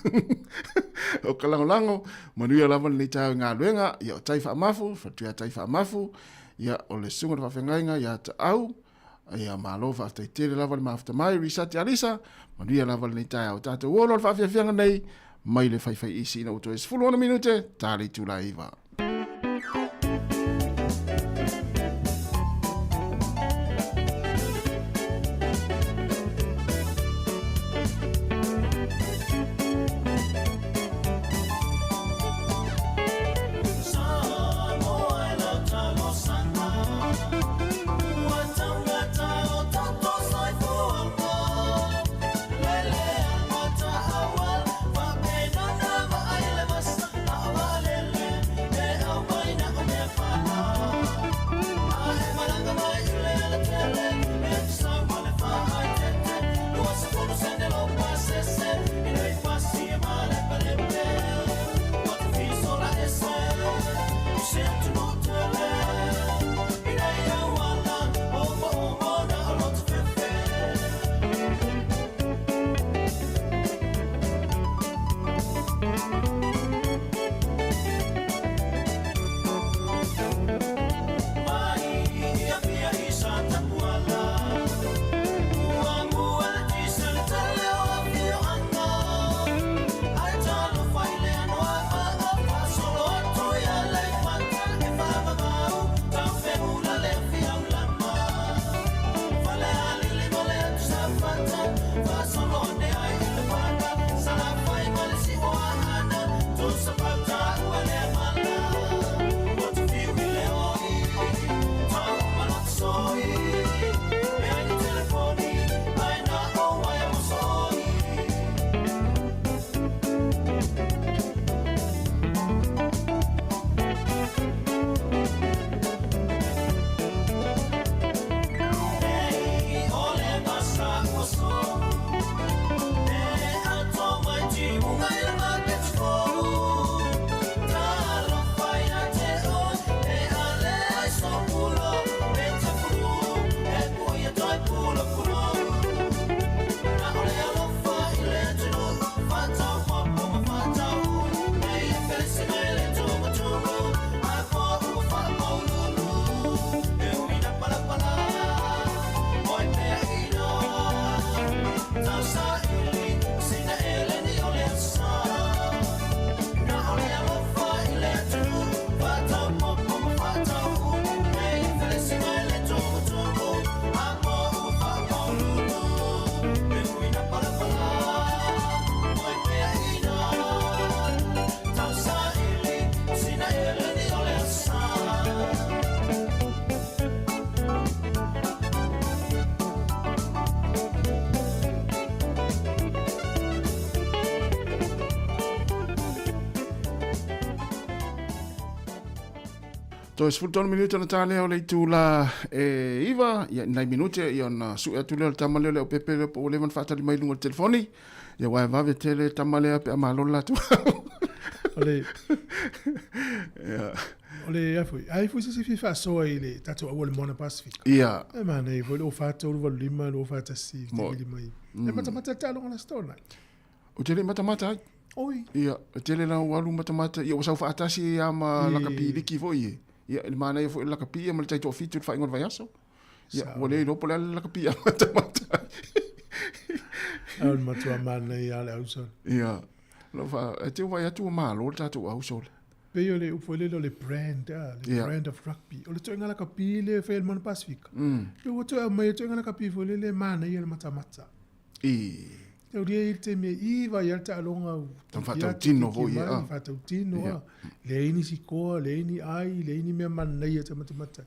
o Kalagolago. Manuia lava lenei taeao i galuega, ia o Tai Faamafu, faletua ia Tai Faamafu, ia o le susuga i le faafeagaiga ia Taau, Ia malo faafetai tele lava le mafuta mai Risati Alisa, manuia lava lenei taeao. Tatou o loa le faafiafiaga nei mai le faifai isi ina ua toe 16 minute ta le itula e 9. Toe 13 minute ona ta lea o le itula e 9, ia nai minute ia ona sue atu lea o le tama lea o le aupepe lea po ua leva ona faatali mai i luga o le telefoni. Ia aua e vave tele le tama lea pe a malo le latou. O le O le a foi, ai foi se se fia faasoa i le tatou auala Moana Pasifika. Ia. E manaia foi le 43 85 241 te vili mai. E matamata le taaloga le Aso Toonai. Ou te le i matamata ai. Oi. Ia, e tele la ua alu matamata, ia ua sau faatasi ia ma lakapi liki foi e. Ia, i le manaia foi o le lakapi ia ma le taitoafitu i le faaiuga o le vaiaso. Ia, ua le iloa po o le a le lakapi a matamata ai. Ai o le matua manaia lava le ausole. Ia, lau fa, e te vaai atu ua malo le tatou ausole. Pei o le upu foi lele o le brand, ah, le yeah. brand of rugby. O le toenga lakapi le fai le Moana Pasifika. Pe ua toe aumai le toenga lakapi foi lele manaia le matamata. I. Te uri e i te mea i vai al taaloga u. Tam whatautino foi e a. Whatautino a. Le ini sikoa, le ini ai, le ini mea manaia te matamata.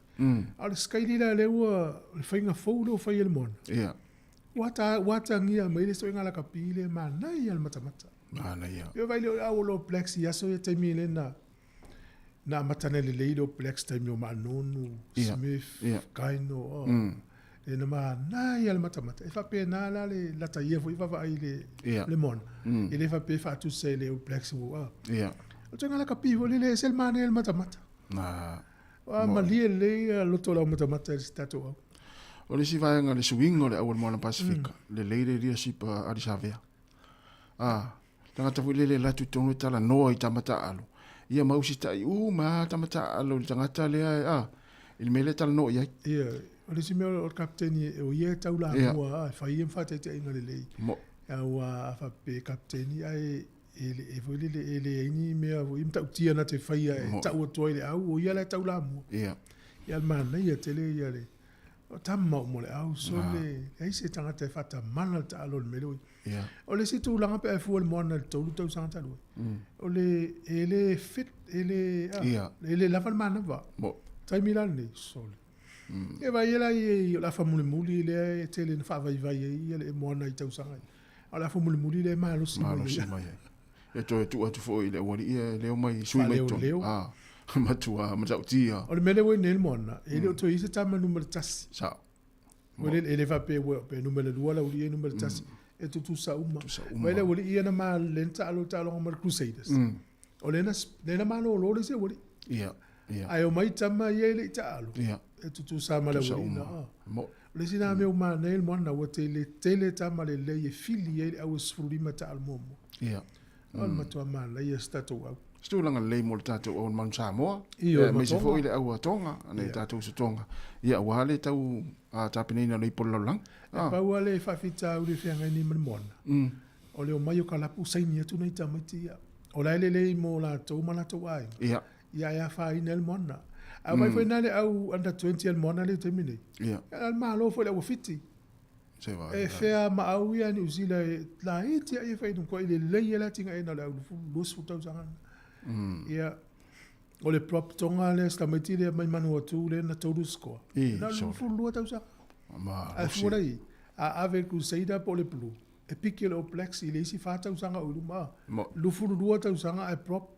A o le sky lila le ua, le whainga fou le o whai ele moana. Ia. Ua ta, ua tangia mai le soinga lakapi le manaia le matamata. Manaia. Ia vai le au o lo Blacks i aso ia taimi le na na amata nei lelei le Blacks taimi o Maanonu, Smith, Kaino, oh. Le na manaia le matamata. E faapena la le lataia foi vaavaai le le moana. E le faapea e faatusa i le All Blacks ua. O tulaga lakapi foi lele e ese le manaia le matamata. Na. Ua malie lelei ia loto o le aumatamata i si tatou au. O le isi vaega le suiga o le au o le Moana Pasifika, lelei le leadership a Ardie Savea. A, tagata foi lele e alu atu i totonu e talanoa i tama taaalo, ia ma usitai uma lava tama taaalo i le tagata lea, a, i le mea lea e talanoa i ai. Ia, o le isi mea o le kapiteni, o ia e taulamua, a, e fai ia ma faataitaiga lelei. Mo. Aua a faapea e kapiteni ae e le, e foi lele, e leai ni mea foi matautia na te faia e tau atu ai i le au, o ia la e taulamua. Ia. Ia, le manaia tele ia le, O tama uma o le au, sole, leai se tagata e faatamala le taalo i le mea lea ua i ai. O le isi tulaga pe a e fua i le moana i le 3 tausaga talu ai, o le, e le fit, e le, a, e le lava le manava. Taimi la lenei, sole. E vaai la i o le afa mulimuli lea e tele ina faavaivai ai ia le moana i tausaga ia. A o le afa mulimuli lea e malosi mai ai. Malosi mai ai. E toe tuu atu foi i le aualii e leo mai, sui mai totonu. Faaleoleo. A, matua matautia. O le mea lea ua i nei le moana, e le o toe i ai se tama numera tasi. Sao. Ua le, e le faapea ua pe numera lua le aualii e numera tasi. E tutusa uma. Tutusa uma. Vai le aualii ia na ma, lea na taalo i le taaloga ma le Crusaders. O lea na, lea na malolo le isi aualii. Ia, ia. Ae omai tama ia e le i taalo. Ia. E tutusa ma le Tutusa aualii uma. na. Mo. O le isi na mea ua manaia i le moana, ua tele tele tama lelei e fili ai le au e 15 taalo muamua. Ia. O le matua manaia si tatou au. Se tulaga lelei mo le tatou au manu Samoa. Ioe, ma Aemaise Tonga. foi le au a Tonga, nai tatou uso Tonga. Ia, aua le tau tapenaina o le ipu o le lalolagi. E pau lava le faafitauli e feagai nei ma le moana, o le omai o kalapu saini atu nai tamaiti ia. O la e lelei mo latou ma latou aiga. Ia. Ia e afaina ai le moana. A omai foi na le au under 20 a le moana lea i le taimi nei. Ia. Ia, le Malo foi le au a Fiti. Se vaai. E fea ma au ia Niu Sila e laiti ai e fai nuu i lelei ai le atinaeina o le au 20 tausaga na. Ia, o le prop Tonga lea si tamaiti lea mai Manuatu lea na total score. I, Na o le sorry. 22 tausaga. Ma, Ae fua la i, a ave le Crusader po o le Blue, e piki le All Blacks i le isi 4 tausaga o i luma. Mo. 22 tausaga ae prop.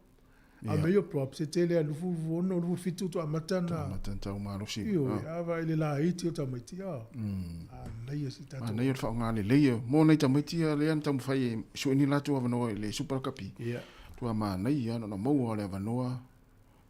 A mea o props e tele a 26, 27 to amata na. Amata na tau malosi. Ioe, a vaai le laiti o tamaiti, a. Manaia si tatou. Manaia le faaaoga lelei o mo nai tamaiti ia lea na taumafai e sue ni latou avanoa i le Super Rugby. Ia. Matua manaia ona maua o le avanoa,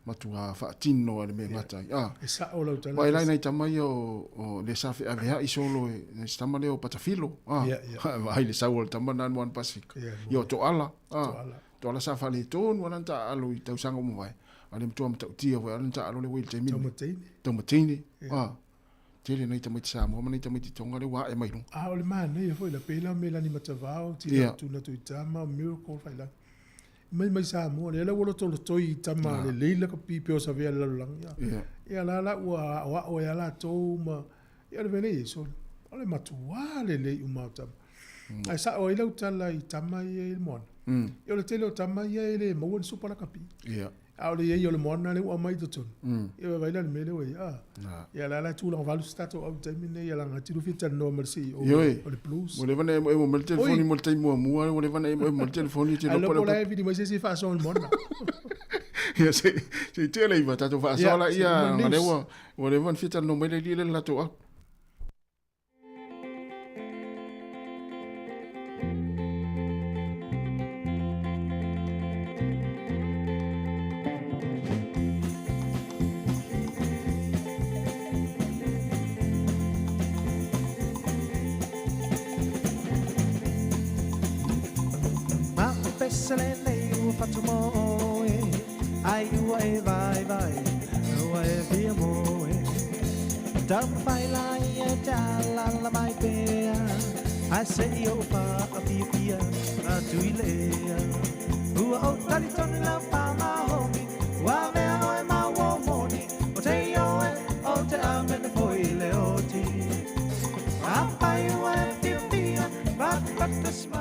matua faatino ai le mea e gata ai. A. E sao lau tala. Vaai la i nai tama ia o le sa feaveai solo e si tama lea o Patafilo. A. Ia, ia. Vaai le sau o le tama na Moana Pasifika. Ia, Ia o Toala. A. Toala. Toala sa faaletonu lava lana taaalo i tausaga ua mavae, a o le matua matautia foi lava lana taaalo lea ua i le taimi lenei. Taumateine. Taumateine, a, tele nai tamaiti Samoa ma nai tamaiti Tonga lea ua ae mai i luga. A o le manaia foi la, pei la o Melani Matavao, Tina Tuna Tuitama, Miracle Failagi, mai mai Samoa, lea la ua lotolotoi i tama lelei la ka pipi o savea le lalolagi. Ia la la ua aoao ai lava latou ma, ia o le mea lea i ai sole, o le matua lelei uma o tama. Ae sao ai lau tala i tama ia i le moana. Ia o le tele o tama ia e le maua ni supa lakapi. A o le i ai o le moana lea ua aumai i totonu. Ia vaai la i le mea lea ua i ai. Ia la la e tulaga valu se tatou au i le taimi lenei ia leaga tino fia talanoa ma le CEO o le Blues. Ua leva ona e emoemo mai le telefoni mo le taimi muamua, ua leva ona e emoemo mai le telefoni, te Ai iloa po o lopo le la e vili mai se isi e faasoa i le moana. Ia se se tea le iva tatou faasoa la ia ona lea ua ua leva ona fia talanoa mai le alii lea le latou au.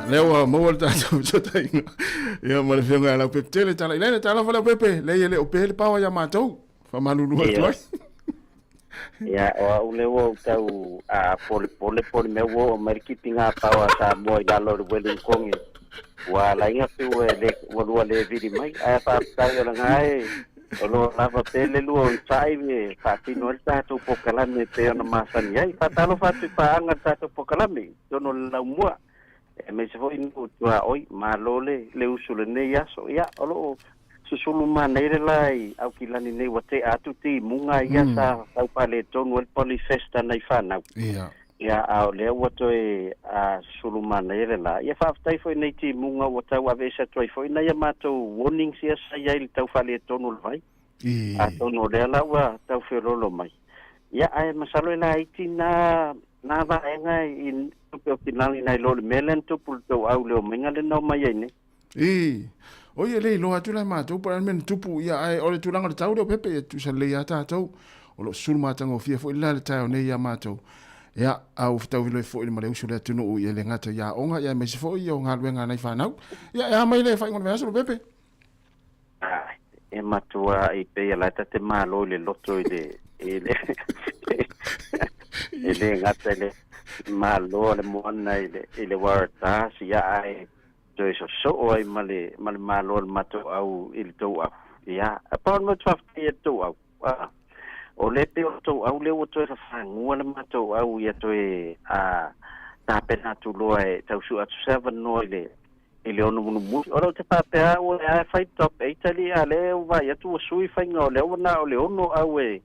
Lea ua maua le tatou fesootaiga ia ma le Afioga ia Leaupepe Tele. Tala i laina, talofa Leaupepe, leai e le o pe le paoa ia matou. Faamalulu atu ai. Ia, o au lea ua ou tau a polepole po o le mea ua oo mai le kipiga paoa a Samoa i lalo o le Wellington ua ala ai ona fiu e le ua lua le vili mai. Ae faafetai o lena e o lo o lava pea le lua onosai e faatino ai le tatou polokalame e pei ona masani ai. Faatalofa atu i paaga i le tatou polokalame i totonu o le laumua aemaise foi nuu tuaoi. Malo le le usu i lenei aso. Ia, o lo o susulu manaia le la i Aukilani nei ua tea atu timuga ia sa tau faaletonu ai le Polyfest a nai fanau. Ia. Ia, a o lea ua toe susulu manaia le la. Ia, faafetai foi i nei timuga ua tau aveese atu ai foi nai a matou warnings ia sa i ai i le tau faaletonu o le vai. Atonu o lea la ua tau feoloolo mai. Ia, ae masalo e laiti na na vaega i tupe o Kinali nai lo le mea lea na tupu i le tou au i le omaiga lea na omai ai nei. Ii, Oi e le iloa atu la e matou po o le a le mea na tupu, ia ae o le tulaga o le tau lea o Pepe, ia tusa lelei lava tatou. O lo o susulu matagofie foi le la i le taeao nei ia matou. Ia, a ua fetauiloi foi ma le usu o le atunuu ia e le gata i aoga, ia aemaise foi o galuega a nai fanau. Ia, e a mai le faaiuga o le vaiaso Lopepe? Ai, e matua i pei o la e ta te malo i le loto i le, i le, e le gata i le malo a le moana i le, i le Waratahs, ia ae toe sosoo ai ma le, ma le malo a le matou au i le tou au. Ia, a pau le mea ou te faafetai ai i le tou au, a, o lea pei o le tou au lea ua toe fafagua le matou au ia toe, a, tapena atu loa e tau sue atu se avanoa i le, i le ono mulimuli. O lea ou te faapea au o le a e fai top eight alii a lea ua vaai atu ua sui faiga o lea ua na o le ono au e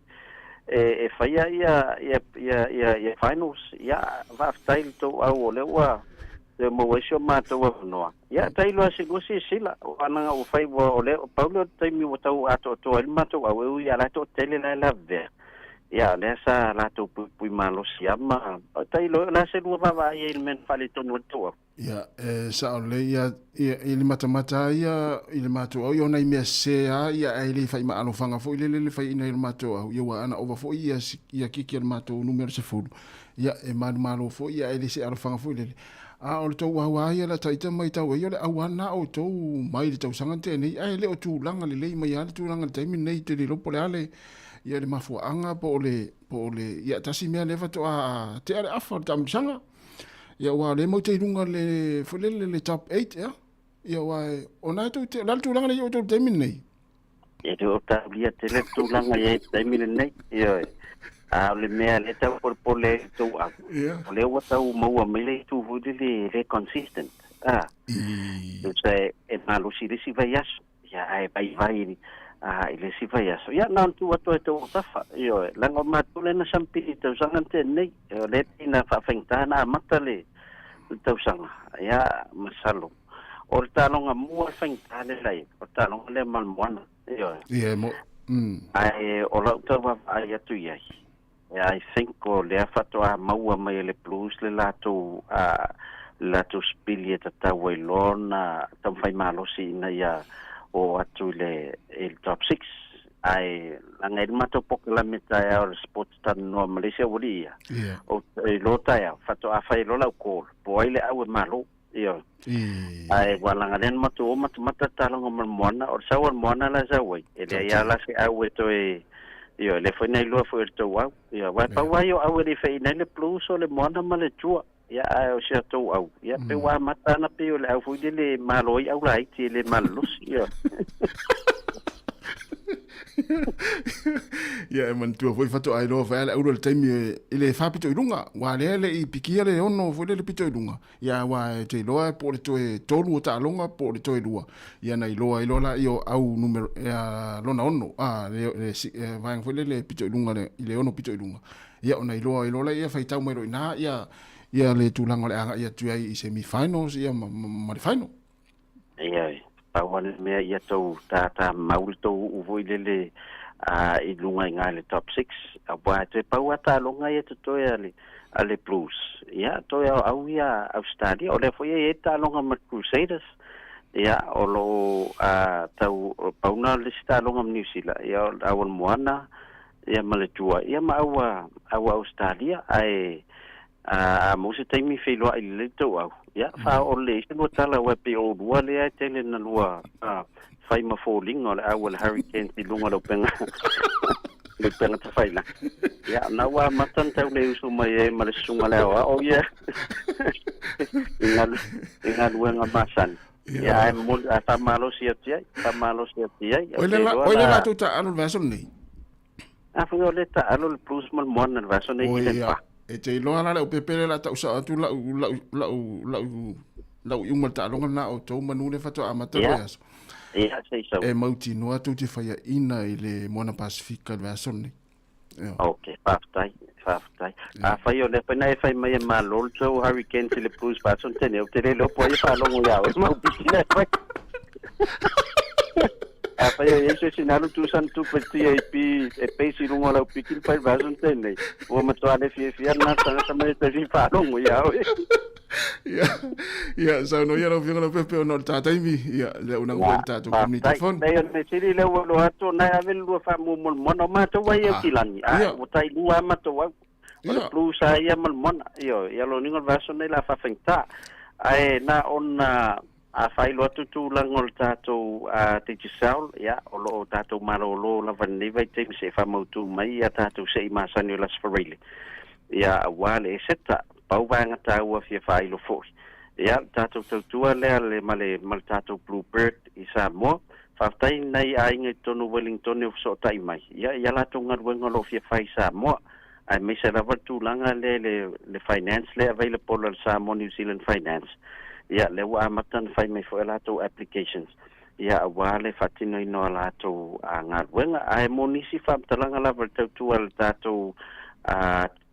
e faia ia ia ia ia ia finals. Ia faafetai i le tou au o lea ua toe maua ai si o matou avanoa. Ia tailo lava se lua silasila aua leaga ua fai ua o lea pau lea o le taimi ua tau atoatoa ai le matou au e ui a la e toatele la e lavea. Ia o lea sa latou puipui malosi lava ma tailo o le a se lua vaavaai ai i le mea na faaletonu ai le tou au. Ia, e sao lelei, ia, ia, i le matamata lava ia i le matou au, ia o nai mea sese lava, ia ae le fai ma alofaga foi lele le faiina i le matou au, ia aua ana ova foi ia, ia kiki a le matou numera 10, ia e manumalo foi, ia ae le se alofaga foi lele. A o le tou au lava ia la taita matau ai, o le au lava lena outou mai le tausaga na tea nei, ae le o tulaga lelei mai lava le tulaga i le taimi lenei, ou te le iloa po o le a le, ia le mafuaaga po o le, po o le, ia tasi mea lea faatoa tea le afa o le taamilosaga. Ia aua o lea matou te i luga le foi lele le top 8 ea. Ia aua o na tou te o le a le tulaga lea i outou i le taimi lenei? E le o taulia tele le tulaga i ai i le taimi lenei. Ioe. A o le mea lea e tau polepole ai le tou au, o lea ua tau maua mai le itu foi lele e le consistent. A. Tusa e malosi i le isi vaiaso. Ia, ae vaivai i le isi vaiaso. Ia, na ona tuu atu ai i tou autafa. Ioe, leaga o matou lea na sampili i le tausaga na tea nei. O lea pei na faafaigata ona amata le tausaga. Ia, masalo. O le taaloga mua le faigata lea la i ai, o le taaloga lea ma le Moana. Ioe. Ia, e mo. Ae o lau tau vaavaai atu i ai, I think o lea faatoa maua mai e le Blues le latou le latou sipili e tatau ai loa ona taumafai malosi ina ia oo atu i le i le top six. Ae laga i le matou pokalame taeao le Sports Talanoa ma le isi aualii ia, ou te iloa taeao faatoa fai loa lau call po o ai le au e malo. Ioe. Ae ua laga lea na matou o matamata le taloga ma le moana, o le sau a le moana la e sau ai, e leai lava la se au e toe, ioe, lea foi na iloa foi e le tou au. Ioe, aua e pau lava ia o au e le i faiaina ai le blues o le moana ma le tua. Ia, ae o si a tou au, ia, pei ua amata ana pei o le au foi lele e malo ai au laiti e le malolosi, ioe. Ia e manatua foi faatoa iloa foi a le auro i le taimi i le faapito i luga, aua lea e le i pikia le ono foi lea i le pito i luga. Ia aua e te iloa po o le toe tolu o taaloga po o le toe lua, ia na iloa ai loa laia o au numera lona ono, a le le vaega foi lea le pito i luga i le ono pito i luga. Ia ona iloa ai loa laia faitau mai loa i ina ia ia le tulaga o le agai atu ai i semi finals ia ma, ma le final. Ia, pau lava le mea ia tou tātāmau le tou uu foi lele a i luga i ina i le top 6 aua e toe pau lava taaloga ia totoe a le a le Blues. Ia, toe aoao ia Australia. O lea foi e i ai le taaloga ma le Crusaders. Ia, o lo o a tau pau na o le isi taaloga ma Niu Sila, ia o le au o le Moana ia ma le Tua, ia ma au au Australia. Ae a maua se taimi feiloai lelei le tou au, ia, faaoo lelei ai se lua tala, aua e pei o oulua lea e tele na lua fai ma foliga o le au a le Hurricanes i luga o le upega le upega tafailagi. Ia, na ua amata ona tau le usu mai ai ma le susuga le aoao ia i galuega masani. Ia, ae momoli, ae faamalosi atu i ai, faamalosi atu i ai. Oi le la, oi le latou taaalo i le vaiaso lenei. A foi o le taaalo le Blues ma le Moana i le vaiaso nei i le pa. E te iloa la le aupepe lea o le a tau sao atu lau, lau, lau, lau, lau iuga o le taaloga lena o outou manu lea faatoa amata le vaiaso. Ia, se i sau. E mautinoa tou te faiaina i le Moana Pasifika i le vaiaso lenei. Ia. Ok, faafetai, faafetai. Afai o lea foi na e fai mai e malo le tou Hurricanes i le Blues vaiaso lenei, ou te le iloa po o ai e faalogo ia oe ma ou pisi lea e fai. Afai o i ai se isi na alu tusa na tupe TAP e pesi i luga o lau piki ma fai le vaiaso lenei, ua matua le fiafia lena tagata mai e toe fia faalogo ia oe. Ia, ia, saunoa ia lau Afioga Leaupepe ona o le ta taimi, ia, le auaunaga foi i le tatou community phone. Leai, o le mea sili lea ua iloa atu, o na e ave le lua faamuamua i le moana, o matou ai e Aukilani, a ua tai lua lava matou au. O le Blues lava ia ma le moana, ioe, ia lona uiga o le vaiaso lenei o le a faafaigata. Ae na ona A faailoa atu tulaga o le tatou Digicel, ia, o lo o tatou malolo lava i lenei vaitaimi se i faamautu mai a tatou se'i masani o le Aso Faraile, ia, aua le Eseta, pau vaega taua fia faailo foi. Ia, le tatou tautua lea le, ma le, ma le tatou Blue Bird i Samoa. Faafetai i nai aiga i totonu o Wellingtone o fesootai mai, ia, i a latou galuega o lo o fia fai i Samoa, aemaise lava le tulaga lea i le, le finance lea available a le Samoa New Zealand Finance, ia lea ua amata ona fai mai foi a latou applications, ia aua le faatinoina o a latou galuega. Ae mo nisi faamatalaga lava i le tautua a le tatou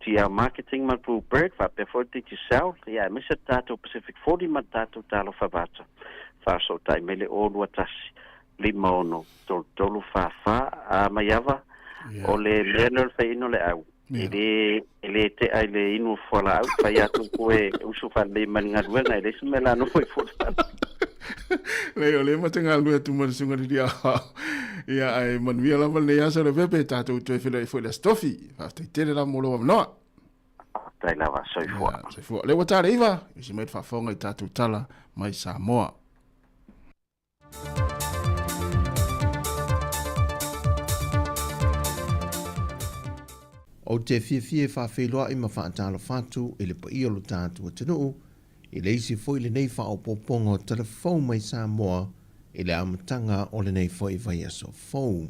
TL Marketing ma le Blue Bird, faapea foi le Digicel, ia aemaise le tatou Pacific 40 ma le tatou Talofa Vata, faasootai mai le 021 56 33 44 a Maiava, o le mea lea o le faiaina o le au, e le, e le tea i le inu o fualaau, fai atu koe usu faalelei mai le galuega, e leai se mea la nofo i fualaau. Leai, o lea ma te galulue atu ma le susuga i le Alii Aoao. Ia, ae manuia lava lenei aso Leaupepe, tatou toe feiloai foi i le Aso Tofi. Faafetai tele lava mo lou avanoa. Faafetai lava, soifua. Ia, soifua. O lea ua ta le iva, isi mai le faafofoga i tatou tala mai Samoa. Ou te fiafia e faafeiloai ma faatalofa atu i le paia o lo tatou atunuu i le isi foi lenei faaopoopoga o tala fou mai Samoa i le amataga o lenei foi vaiaso fou.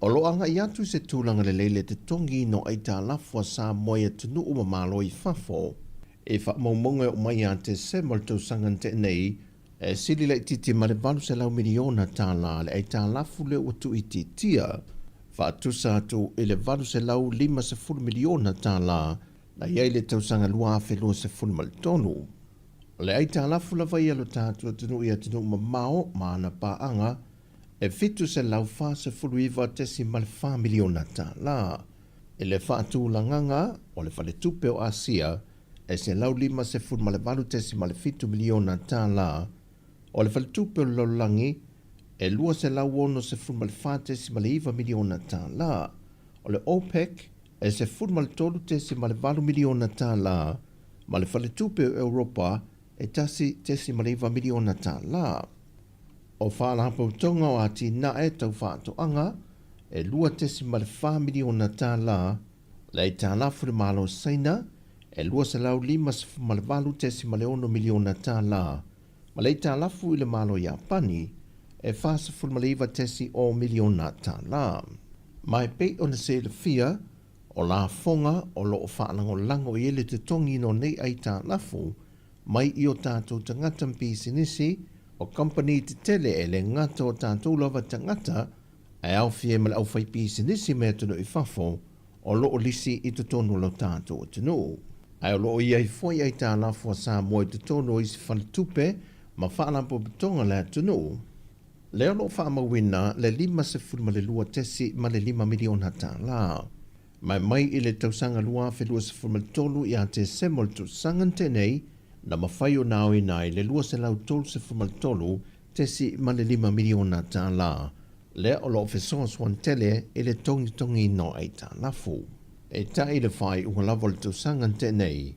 O lo o agai atu i se tulaga lelei le totogiina o aitalafu a Samoa i atunuu ma Malo i fafo I faamaumauga e oo mai ia Tesema o le tausaga na tea nei, e sili laitiiti ma le $800 miliona tala le aitalafu lea ua tuuitiitia, faatusa atu i le $850 miliona tala na i ai i le tausaga 2023. O le aitalafu lava ia a lo tatou atunuu i atunuu mamao ma ana paaga e $749.4 miliona tala. I le faatulagaga o le Faletupe o Asia e $158.7 miliona tala, o le Faletupe o le Lalolagi e $264.9 miliona tala, o le OPEC e $13.8 miliona tala ma le Faletupe o Europa e $1.9 miliona tala. O Faalapotopotoga o Atinae Tau Faatoaga e $2.4 miliona tala, le aitalafu i le Malo o Saina e $258.6 miliona tala, ma le aitalafu i le Malo o Iapani e $49.0 miliona tālā. Ma e pei ona silafia, o lafoga o lo o faalagolago i ai le totogiina o nei aitalafu mai i o tatou tagata ma pisinisi, o kamupani tetele e le gata o tatou lava tagata, ae aofia ai ma le aufaipisinisi mai atunuu i fafo o lo o lisi i totonu o lo tatou atunuu. Ae o lo o i ai foi aitalafu a Samoa i totonu o isi faletupe ma faalapotopotoga a le atunuu, lea o lo o faamauina le $52.5 miliona tālā. Mai mai i le tausaga 2023 ia Tesema o le tausaga na tea nei, na mafai ona aoina ai le $233.5 miliona tālā, lea o lo o fesoasoani tele i le togitogiina o aitalafu. Peitai i le faaiuga lava o le tausaga na tea nei,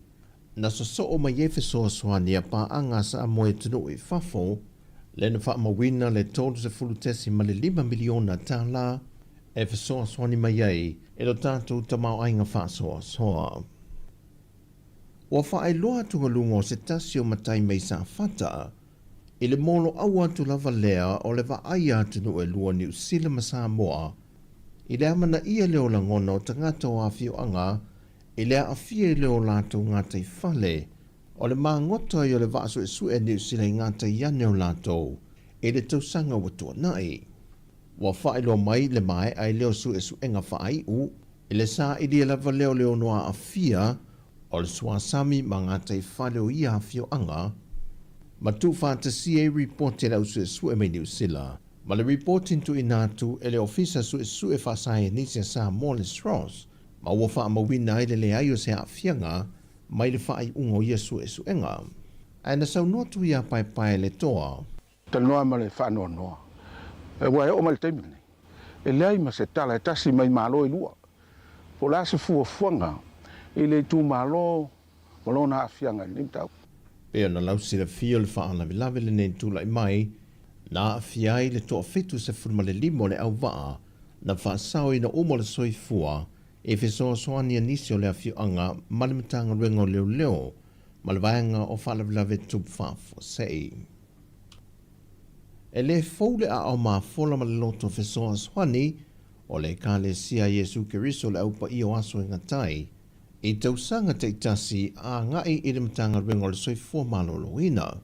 na sosoo mai ai fesoasoani a paaga a Samoa i atunuu i fafo, lea na faamauina le $30.5 miliona tālā e fesoasoani mai ai i lo tatou tamaoaiga faasoasoa. Ua faailoa atugaluga o se tasi o matai mai Safata i le moloaua atu lava lea o le vaai a atunuu e lua Niu Sila ma Samoa i le amanaia lea o lagona o tagata o afioaga i le aafia i le o latou gataifale o le magoto ai o le vaa suesue a Niu Sila i gatai ane o latou i le tausaga ua tuanai. Ua faailoa mai le maea ai lea o suesuega faaiu i le sailia lava lea o le ono aafia o le suasami ma gataifale o ia afioaga, ma tuufaatasia ai ripoti a le au suesue mai Niu Sila ma le ripoti na tuuina atu e le Ofisa Suesue Faasaienisi a Samoa le SROS, ma ua faamauina ai le leai o se aafiaga mai le faaiuga o ia suesuega. Ae na saunoa atu ia Paepae le Toa. Talanoa ma le faanoanoa, aua e oo mai le taimi lenei, e leai ma se tala e tasi mai Malo e lua, po o le a se fuafuaga i le itumalo ma lona aafiaga i lenei mataupu. Pei ona lausilafia o le faalavelave lenei na tulai mai, na aafia ai le 75 o le auvaa na faasaoina uma o le soifua i fesoasoani a nisi o le afioaga ma le Matagaluega o Leoleo ma le Vaega o Faalavelave Tupu Faafuasei. E le fou le aao mafola ma le loto fesoasoani o le Ekalesia a Iesu Keriso o le Au Paia o Aso e Gata ai i tausaga taitasi agai i le Matagaluega o le Soifua Maloloina.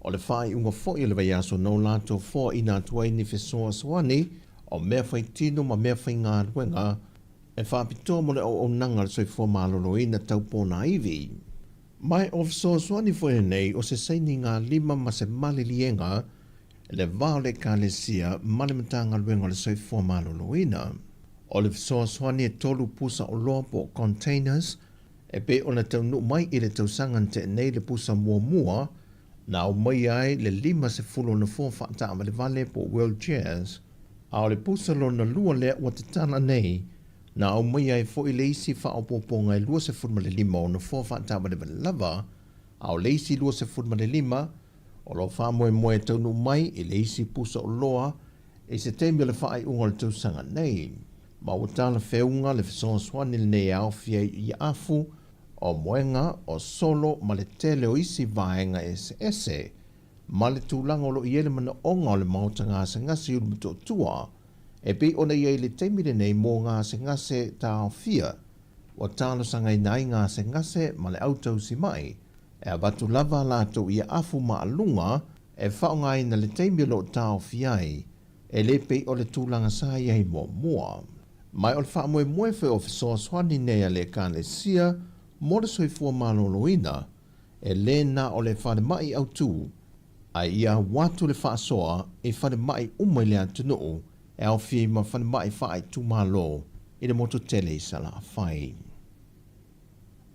O le faaiuga foi o le vaiaso na o latou foaina atu ai ni fesoasoani o mea faitino ma mea faigaluega e faapitoa mo le auaunaga a le soifua maloloina tau ponaivi. Ma o le fesoasoani foi lenei o se sainigalima ma se maliliega i le va o le Ekalesia ma le Matagaluega o le Soifua Maloloina. O le fesoasoani e tolu pusa oloa po o containers e pei ona taunuu mai i le tausaga na tea nei le pusa muamua na aumaia ai le 50 o nofoa faataavalevale po o wheelchairs, a o le pusa lona lua lea ua tatala nei na aumaia ai foi le isi faaopoopoga e 25 o nofoa faataavalevale lava, a o le isi 25 o lo o faamoemoe e taunuu mai i le isi pusa oloa i se taimi o le faaiuga o le tausaga nei. Ma ua talafeuga le fesoasoani lenei e aofia ai i afu, o moega, o solo ma le tele o isi vaega eseese, ma le tulaga o lo o i ai le manaoga o le maota gasegase i Ulumotootua, e pei ona i ai i le taimi lenei mo gasegase taofia, ua talosagaina ai gasegase ma le au tausimai, e avatu lava a latou ia afu maaluga e faaaogaina i le taimi o lo o taofia ai, e le pei o le tulaga sa i ai muamua. Ma o le faamoemoe foi o fesoasoani nei a le Ekalesia mo le soifua maloloina, e le na o le falemai autu, ae ia aua atu le faasoa i falemai uma i le atunuu e aofia ai ma falemai faaitumalo i le motu tele i Salafai.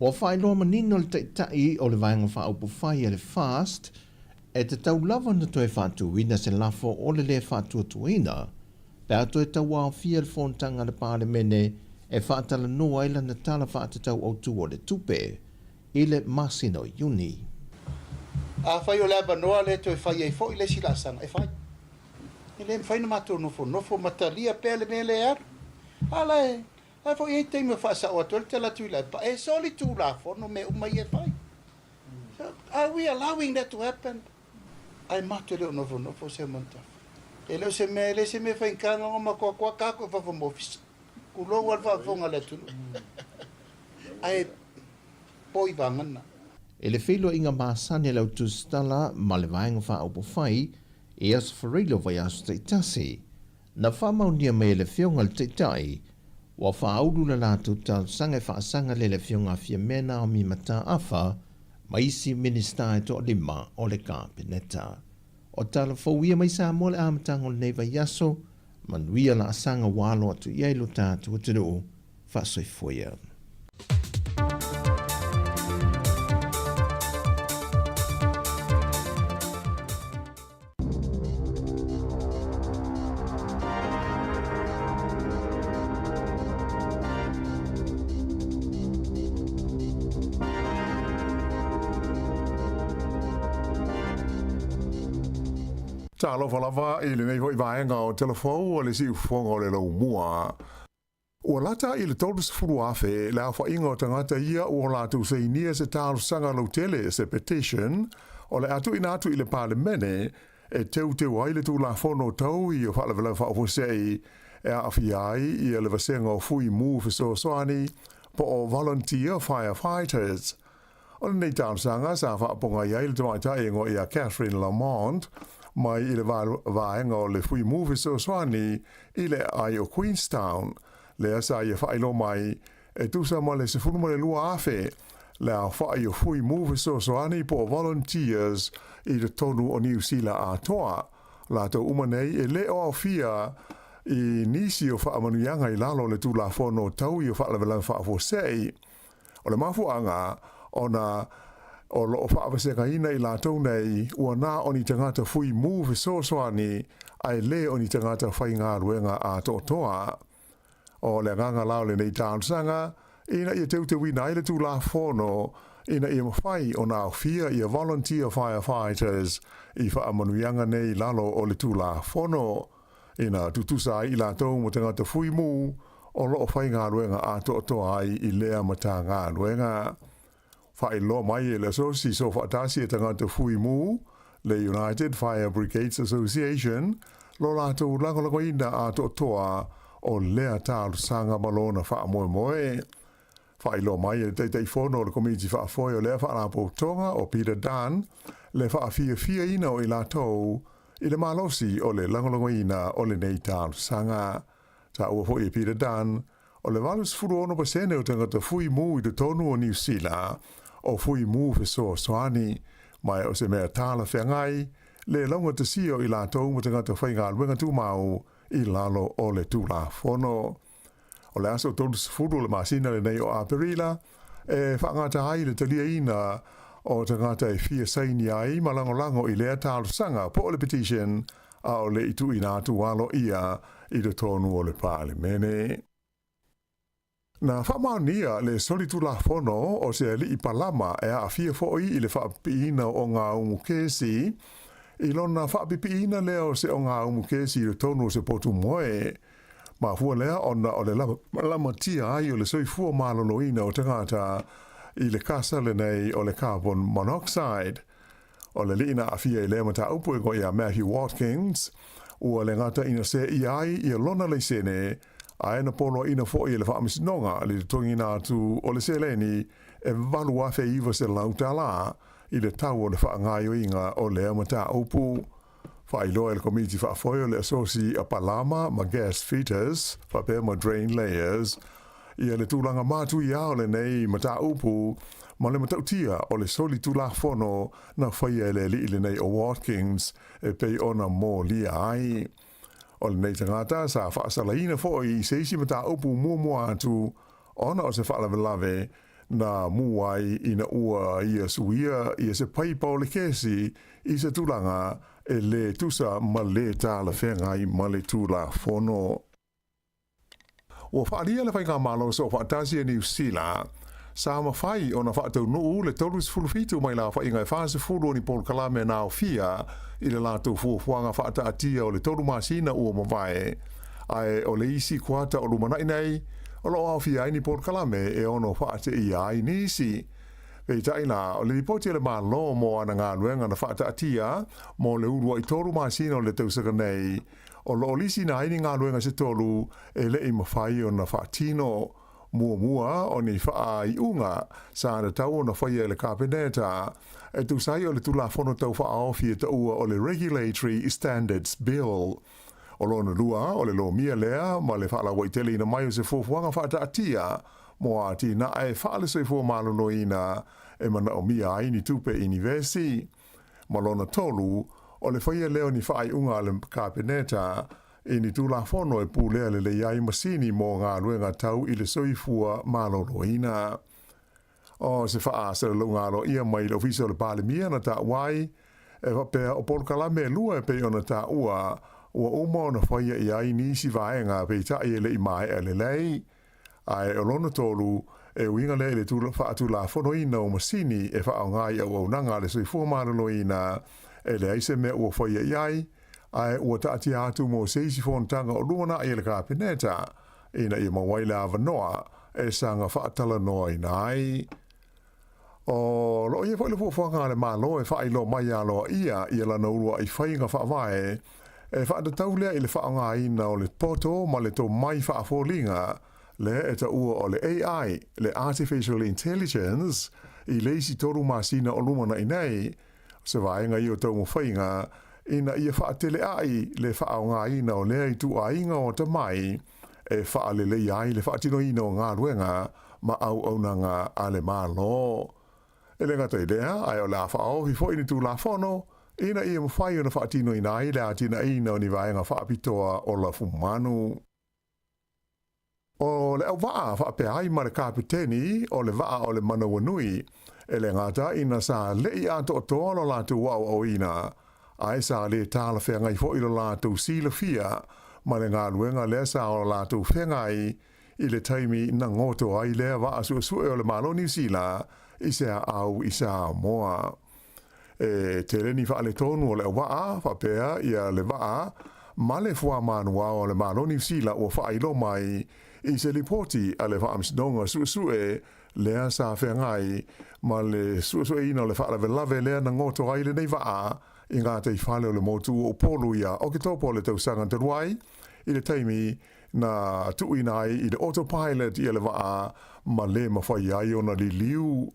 Ua faailoa manino le Taitai o le Vaega Faaupufai a le FAST, e tatau lava ona toe faatuina se lafo o le lē faatuatuaina pe a toe tauaofia le fonotaga a le Palemene e faatalanoa ai lana Tala Faatatau Autu o le Tupe i le masina o Iuni. Afai o le avanoa lea e toe fai ai foi le isi laasaga, e fai. E le mafai ona matou nofonofo ma talia pea le mea lea e alu. A la e La e foi e i ai taimi e faasao atu ai le tala atu i le pa e soli tulafono mea uma ia e fai. So, are we allowing that to happen? Ae matou e le o nofonofo Simon Tafa. E le o se mea, e le se mea faigata ona makoakoa tatou i fafo ma ofisa. Tulou lava le faafofoga a le atunuu. Ae poi vagana. I le feiloaiga masani a le au tusitala ma le Vaega Faaupufai i Aso Faraile o vaiaso taitasi, na faamaonia mai e le Afioga i le Taitai ua faaulu le latou talosaga e faasaga lea i le Afioga a Fiamē Naomi Mataafa ma isi Minisita e toalima o le Kapeneta. O tala fou ia mai Samoa i le amataga o lenei vaiaso, manuia laasaga ua alo atu i ai lo tatou atunuu. Faasoifua ia. Talofa lava i lenei foi vaega o Telefou o le siufofoga o le laumua. Ua lata i le 30,000 le aofaiga o tagata ia ua latou sainia se talosaga lautele, se petition, o le a tuuina atu i le Palemene e teuteu ai le Tulafono tau i Faalavelave Faafuasei e aafia ai ia le vasega o Fui Mu Fesoasoani po o Volunteer Firefighters. O lenei talosaga sa faapogai ai le tamaitai e igoa ia Catherine Lamont mai i le vaega o le Fui Mu Fesoasoani i le aai o Queenstown, lea sa ia faailoa mai e tusa ma le 12,000 le aofai o Fui Mu Fesoasoani po o Volunteers i totonu o Niu Sila atoa. Latou uma nei e le o aofia i nisi o faamanuiaga i lalo o le Tulafono Tau i o Faalavelave Faafuasei. O le mafuaaga ona o lo o faavasegaina i latou nei ua na o ni tagata fui mu fesoasoani ae le o ni tagata faigaluega atoatoa. O le agaga la o lenei talosaga ina ia teuteuina ai le Tulafono ina ia mafai ona aofia ia volunteer firefighters i faamanuiaga nei i lalo o le Tulafono ina tutusa ai i latou ma tagata fui mu o lo o faigaluega atoatoa ai i lea Matagaluega. Faailoa mai e le Asosi Soofaatasi a Tagata Fui Mu, le United Fire Brigades Association, lo latou lagolagoina atoatoa o lea talosaga ma lona faamoemoe. Faailoa mai e le Taitaifono o le Komiti Faafoe o lea Faalapotopotoga o Peter Dunn le faafiafiaina o i latou i le malosi o le lagolagoina o lenei talosaga. Taua foi e Peter Dunn, o le 86% o tagata fui mu i totonu o Niu Sila, o fui mu fesoasoani, ma o se mea talafeagai le laugatasia o i latou ma tagata faigaluega tumau i lalo o le Tulafono. O le aso 30 o le masina lenei o Aperila e faagata ai le taliaina o tagata e fia saini ai ma lagolago i lea talosaga po o le petition a o le i tuuina atu aloaia i totonu o le Palemene. Na faamaonia le solitulafono o se alii palama e aafia foi i le faapipiina o ogaumu kesi i lona faapipiina lea o se ogaumu kesi i totonu o se potu moe. Mafua lea ona o le lamatia ai o le soifua maloloina o tagata i le kasa lenei o le carbon monoxide. O le alii na aafia i lea mataupu e igoa ia Matthew Watkins, ua le gata ina seia ai ia lona laisene, ae na poloaiina foi e le Faamasinoga le totogiina atu o le seleni e $8,900 i le tau o le faagaoioiga o lea mataupu. Faailoa e le Komiti Faafoe o le Asosi a Palama ma Gas Fitters faapea ma Drain Layers ia le tulaga matuia o lenei mataupu ma le matautia o le solitulafono na faia e le alii lenei o Watkins e pei ona molia ai. O lenei tagata sa faasalaina foi i se isi mataupu muamua atu ona o se faalavelave na mu ai ina ua ia suia ia se paipa o le kesi i se tulaga e lē tusa ma lē talafeagai ma le Tulafono. Ua faaalia le Faigamalo Soofaatasi a Niu Sila, sa mafai ona faataunuu le 37 mai laofaiga e 40 o ni polokalame na aofia i le latou fuafuaga faataatia o le tolu masina ua mavae, ae o le isi kuata o lumanai nei, o lo o aofia ai ni polokalame e ono faateia ai nisi. Peitai la, o le lipoti a le Malo mo ana galuega na faataatia mo le uluai tolu masina o le tausaga nei, o lo o lisiina ai ni galuega se tolu e le i mafai ona faatino. Muamua, o ni faaiuga sa tatau ona faia e le Kapeneta e tusa ai o le Tulafono Tau Faaofi e taua o le Regulatory Standards Bill. O lona lua, o le lomia lea ma le faalauaiteleina mai o se fuafuaga faataatia mo atinae faale-soifua maloloina e manaomia ai ni tupe inivesi. Ma lona tolu, o le faia lea o ni faaiuga a le Kapeneta i ni Tulafono e pulea lelei ai masini mo galuega tau i le soifua maloloina. O se faasalalauga aloaia mai le Ofisa o le Palemia na taua ai, e faapea o polokalame e lua e pei ona taua ua uma ona faia i ai nisi vaega peitai e le i maea lelei. Ae o lona tolu, e uiga lea i le faatulafonoina o masini e faaaoga i auaunaga a le soifua maloloina, e leai se mea ua faia i ai, ae ua taatia atu mo se isi fonotaga o lumanai a le Kapeneta ina ia maua ai le avanoa e saga faatalanoaina ai. O lo o i ai foi le fuafuaga a le Malo e faailoa mai aloaia ia lana uluai faiga faavae e faatatau lea i le faaaogaina o le poto ma le tomai faafoliga lea e taua o le AI, le Artificial Intelligence, i le isi tolu masina o lumanai nei. O se vaega ia o taumafaiga ina ia faateleai le faaaogaina o lea ituaiga o atamai e faaleleia ai le faatinoina o galuega ma auaunaga a le Malo. E le gata i lea, ae o le a faaofi foi ni Tulafono ina ia mafai ona faatinoina ai le atinaeina o ni vaega faapitoa o lafumanu. O le auvaa faapea ai ma le kapeteni o le vaa o le Manawanui, e le gata ina sa leʻi atoatoa lo latou aoaoina, ae sa le talafeagai foi lo latou silafia ma le galuega lea sa o latou feagai i le taimi na goto ai lea vaa suesue o le Malo Niu Sila i se aau i Samoa. E tele ni faaletonu o le auvaa, faapea ia le vaa ma le fuamanuao a le Malo Niu Sila ua faailoa mai i se lipoti a le Faamasinoga Suesue lea sa feagai ma le suesueina o le faalavelave lea na goto ai lenei vaa i gataifale o le motu o Upolu ia Oketopa o le tausaga talu ai, i le taimi na tuuina ai i le autopilot ia le vaa ma le mafai ai ona liliu.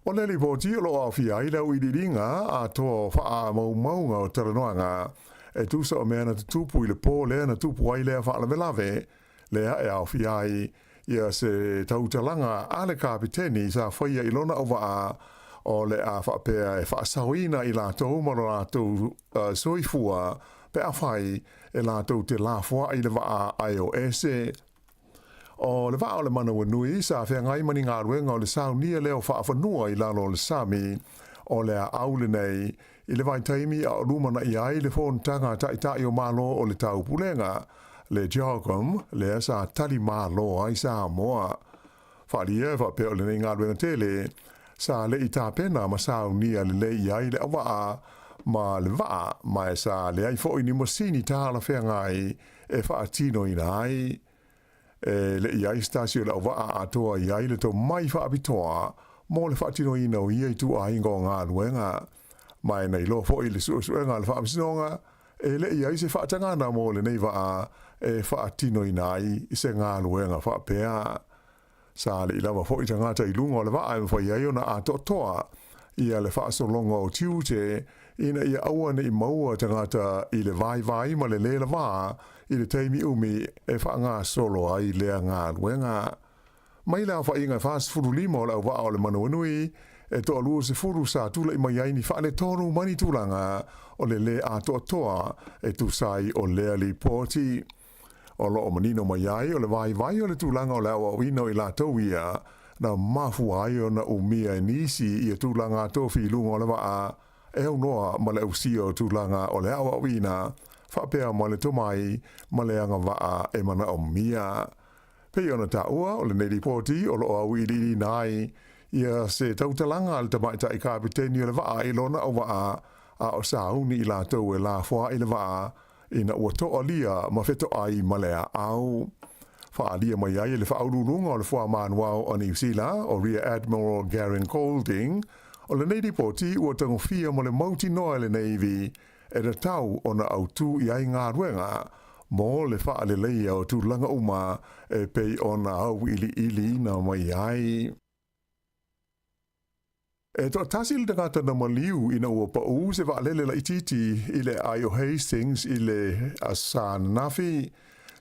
O le lipoti o lo o aofia ai le auiliiliga atoa o faamaumauga o talanoaga e tusa o mea na tutupu i le po lea na tupu ai lea faalavelave, lea e aofia ai ia se tautalaga a le kapiteni sa faia i lona auvaa o le a faapea e faasaoina i latou ma lo latou soifua pe afai e latou te lafoai le vaa ae o ese. O le vaa o le Manawanui sa feagai ma ni galuega o le saunia lea o faafanua i lalo o le sami o le aau lenei i le vaitaimi a o lumanai ai le fonotaga a Taitai o Malo o le Taupulega, le CHOGM, lea sa tali malo ai Samoa. Faaalia e faapea o lenei galuega tele sa le i tapena ma saunia lelei i ai le auvaa ma le vaa, ma e sa leai foi ni masini talafeagai e faatinoina ai. E le i ai se tasi o le auvaa atoa i ai le tomai faapitoa mo le faatinoina o ia ituaiga o galuega. Ma e na iloa foi i le suesuega a le Faamasinoga, e le i ai se faatagana mo lenei vaa e faatinoina ai se galuega faapea. Sa le i lava foi tagata i luga o le vaa e mafai ai ona atoatoa ia le faasologa o tiute ina ia aua ne i maua tagata i le vaivai ma le lē lavā i le taimi umi e faagasolo ai lea galuega. Mai le aofaiga e 45 o le auvaa o le Manawanui, e toalua sefulu sa tulai mai ai ni faaletonu ma ni tulaga o le lē atoatoa e tusa ai o lea lipoti. O lo o manino mai ai o le vaivai o le tulaga o le aoaoina o i latou ia na mafua ai ona umia e nisi ia tulaga tofi i luga o le vaa e aunoa ma le ausia o tulaga o le aoaoina faapea ma le tomai ma le agavaa e manaomia. Pei ona taua, o lenei lipoti o lo o auiliiliina ai ia se tautalaga a le tamaitai kapeteni o le vaa i lona auvaa a o sauni i latou e lafoai le vaa ina ua toalia ma fetoai ma le aau. Faaalia mai ai e le Faauluuluga o le Fuamaa Aoao a Niu Sila, o Rear Admiral Garyn Golding, o lenei lipoti ua tagofia ma le mautinoa e le Navy e tatau ona autū i ai galuega mo le faaleleia o tulaga uma e pei ona auiliiliina mai ai. E toatasi le tagata na maliu ina ua paū se vaalele laitiiti i le aai o Hastings i le asa ananafi.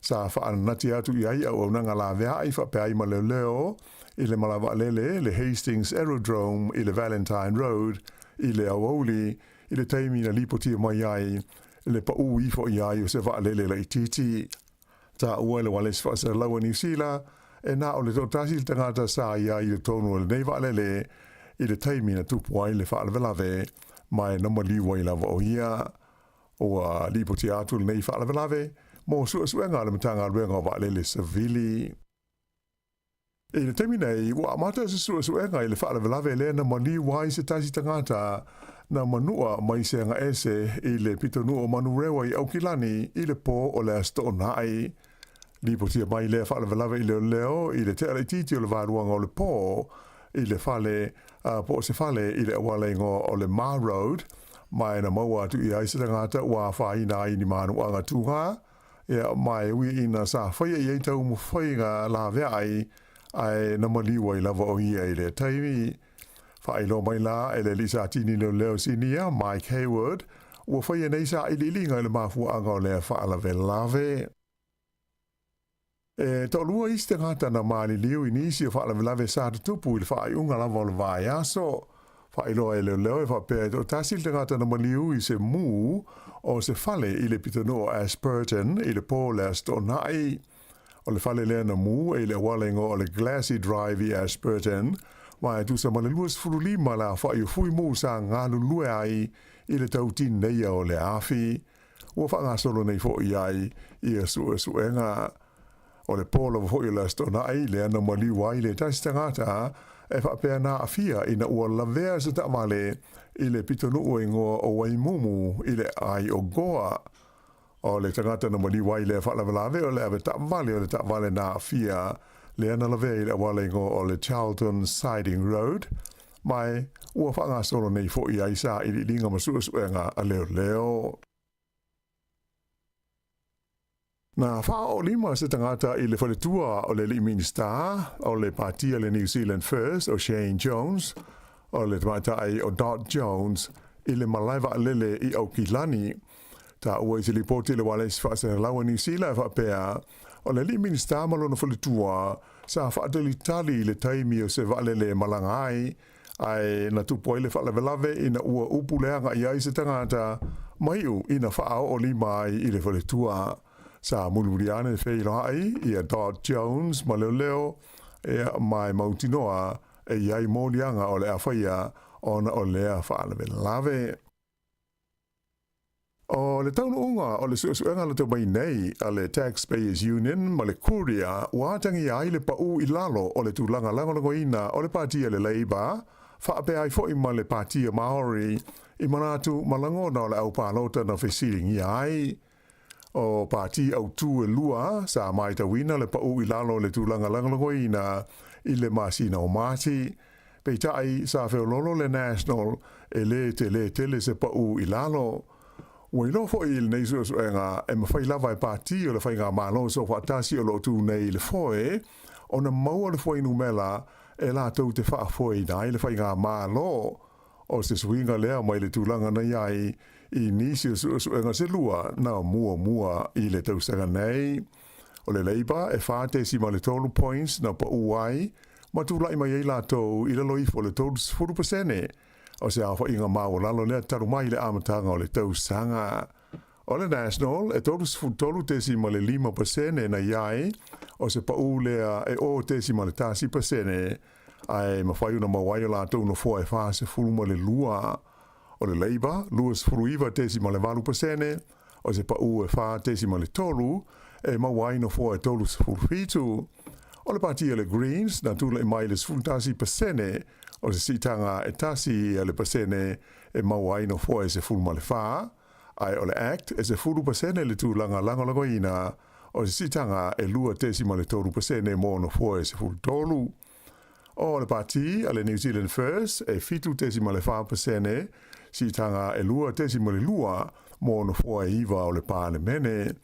Sa faananati atu i ai auaunaga laveai faapea ai ma leoleo i le malae vaalele le Hastings Aerodrome i le Valentine Road i le aoauli i le taimi na lipotia mai ai le paū ifo i ai o se vaalele laitiiti. Taua e le Ualesi Faasalalau a Niu Sila, e na o le toatasi le tagata sa i ai i totonu o lenei vaalele i le taimi na tupu ai le faalavelave, ma e na maliu ai lava o ia. Ua lipotia atu lenei faalavelave mo suesuega a le Matagaluega o Vaalele Savili. I le taimi nei, ua amata se suesuega i le faalavelave lea na maliu ai se tasi tagata na manua mai se agaese i le pitonuu o Manurewa i Aukilani i le pō o le Aso Toonai. Lipotia mai lea faalavelave i leoleo i le tea laitiiti o le vaeluaga o le pō i le fale po o se fale i le auala igoa o le Ma Road, ma e na maua atu i ai se tagata ua afaina ai ni manuaga tūgā. Ia, ma e ui ina sa faia i ai taumafaiga laveai, ae na maliu ai lava o ia i lea taimi. Faailoa mai la e le alii satini leoleo sinia, Mike Hayward, ua faia nei sailiiliga i le mafuaaga o lea faalavelave. E toalua isi tagata na maliliu i nisi o faalavelave sa tutupu i le faaiuga lava o le vaiaso. Faailoa e leoleo e faapea e toatasi le tagata na maliu i se mū o se fale i le pitonuu o Ashburton i le pō le Aso Toonai. O le fale lea na mū e i le auala igoa o le Glassy Drive i Ashburton, ma e tusa ma le 25 le aofai o fui mū sa galulue ai i le tautineia o le afi. Ua faagasolo nei foi ai ia suesuega. O le pō lava foi o le Aso Toonai lea na maliu ai le tasi tagata e faapea na aafia ina ua lavea se taavale i le pitonuu e igoa o Waimumu i le aai o Goa. O le tagata na maliu ai i lea faalavelave o le ave taavale o le taavale na aafia lea na lavea i le auala igoa o le Charlton Siding Road, ma e ua faagasolo nei foi ai sailiiliga ma suesuega a leoleo. Na faaoolima se tagata i le faletua o le alii Minista o le Pati a le New Zealand First o Shane Jones, o le tamaitai o Dot Jones, i le malae vaalele i Aukilani. Taua i se lipoti i le Ualesi Faasalalau a Niu Sila e faapea, o le alii Minista ma lona faletua sa faatalitali i le taimi o se vaalele e malaga ai, Ae na tupu ai le faalavelave ina ua upu leaga i ai se tagata ma iu ina faaoolima ai i le faletua. Sa mulimuli ane feiloai ia Dot Jones ma leoleo, ea, ma e mautinoa e i ai moliaga o le a faia ona o lea faalavelave. O le taunuuga o le suesuega na tau mai nei a le Taxpayers Union ma le Courier ua atagia ai le paū i lalo o le tulaga lagolagoina o le Pati a le Labour faapea ai foi ma le Pati a Maori i manatu ma lagona o le au palota na fesiligia ai. O pati autū e lua sa maitauina le paū i lalo o le tulaga lagolagoina i le masina o Mati. Peitai, sa feololo le National e lē telē tele se paū i lalo. Ua iloa foi i lenei suesuega e mafai lava e pati o le Faigamalo Soofaatasi o lo o tū nei i le foe ona maua le fuainumera e latou te faafoeina ai le Faigamalo. O se suiga lea mai le tulaga na i ai i nisi o suesuega se lua na muamua i le tausaga nei. O le Labour e 4.3 points na paū ai ma tulai mai ai latou i lalo ifo o le 30% o se aofaiga maualalo lea talu mai le amataga o le tausaga. O le National e 33.5% na i ai, o se paū lea e 0.1%, ae mafai ona maua ai o latou nofoa e 42. O le Labour, 29.8%, o se paū e 4.3 e maua ai nofoa e 37. O le pati a le Greens, na tulai mai i le 11%, o se siitaga e 1% e maua ai nofoa e 14, ae o le Act e 10% le tulaga lagolagoina. O se siitaga e 2.3% mo nofoa e 13. O le pati a le New Zealand First e 7.4%, siitaga e 2.2 mo nofoa e 9 o le Palemene.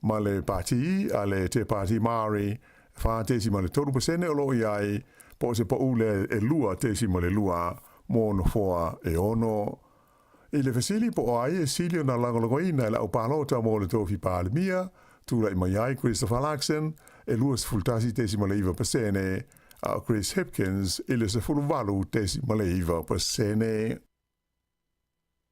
Ma le pati a le Te Pāti Māori e 4.3% o lo o i ai, po o se pau lea e 2.2 mo nofoa e 6. I le fesili po o ai e sili ona lagolagoina e le au palota mo le tofi Palemia, tulai mai ai Christopher Luxon e 21.9%, a o Chris Hipkins i le 18.9%.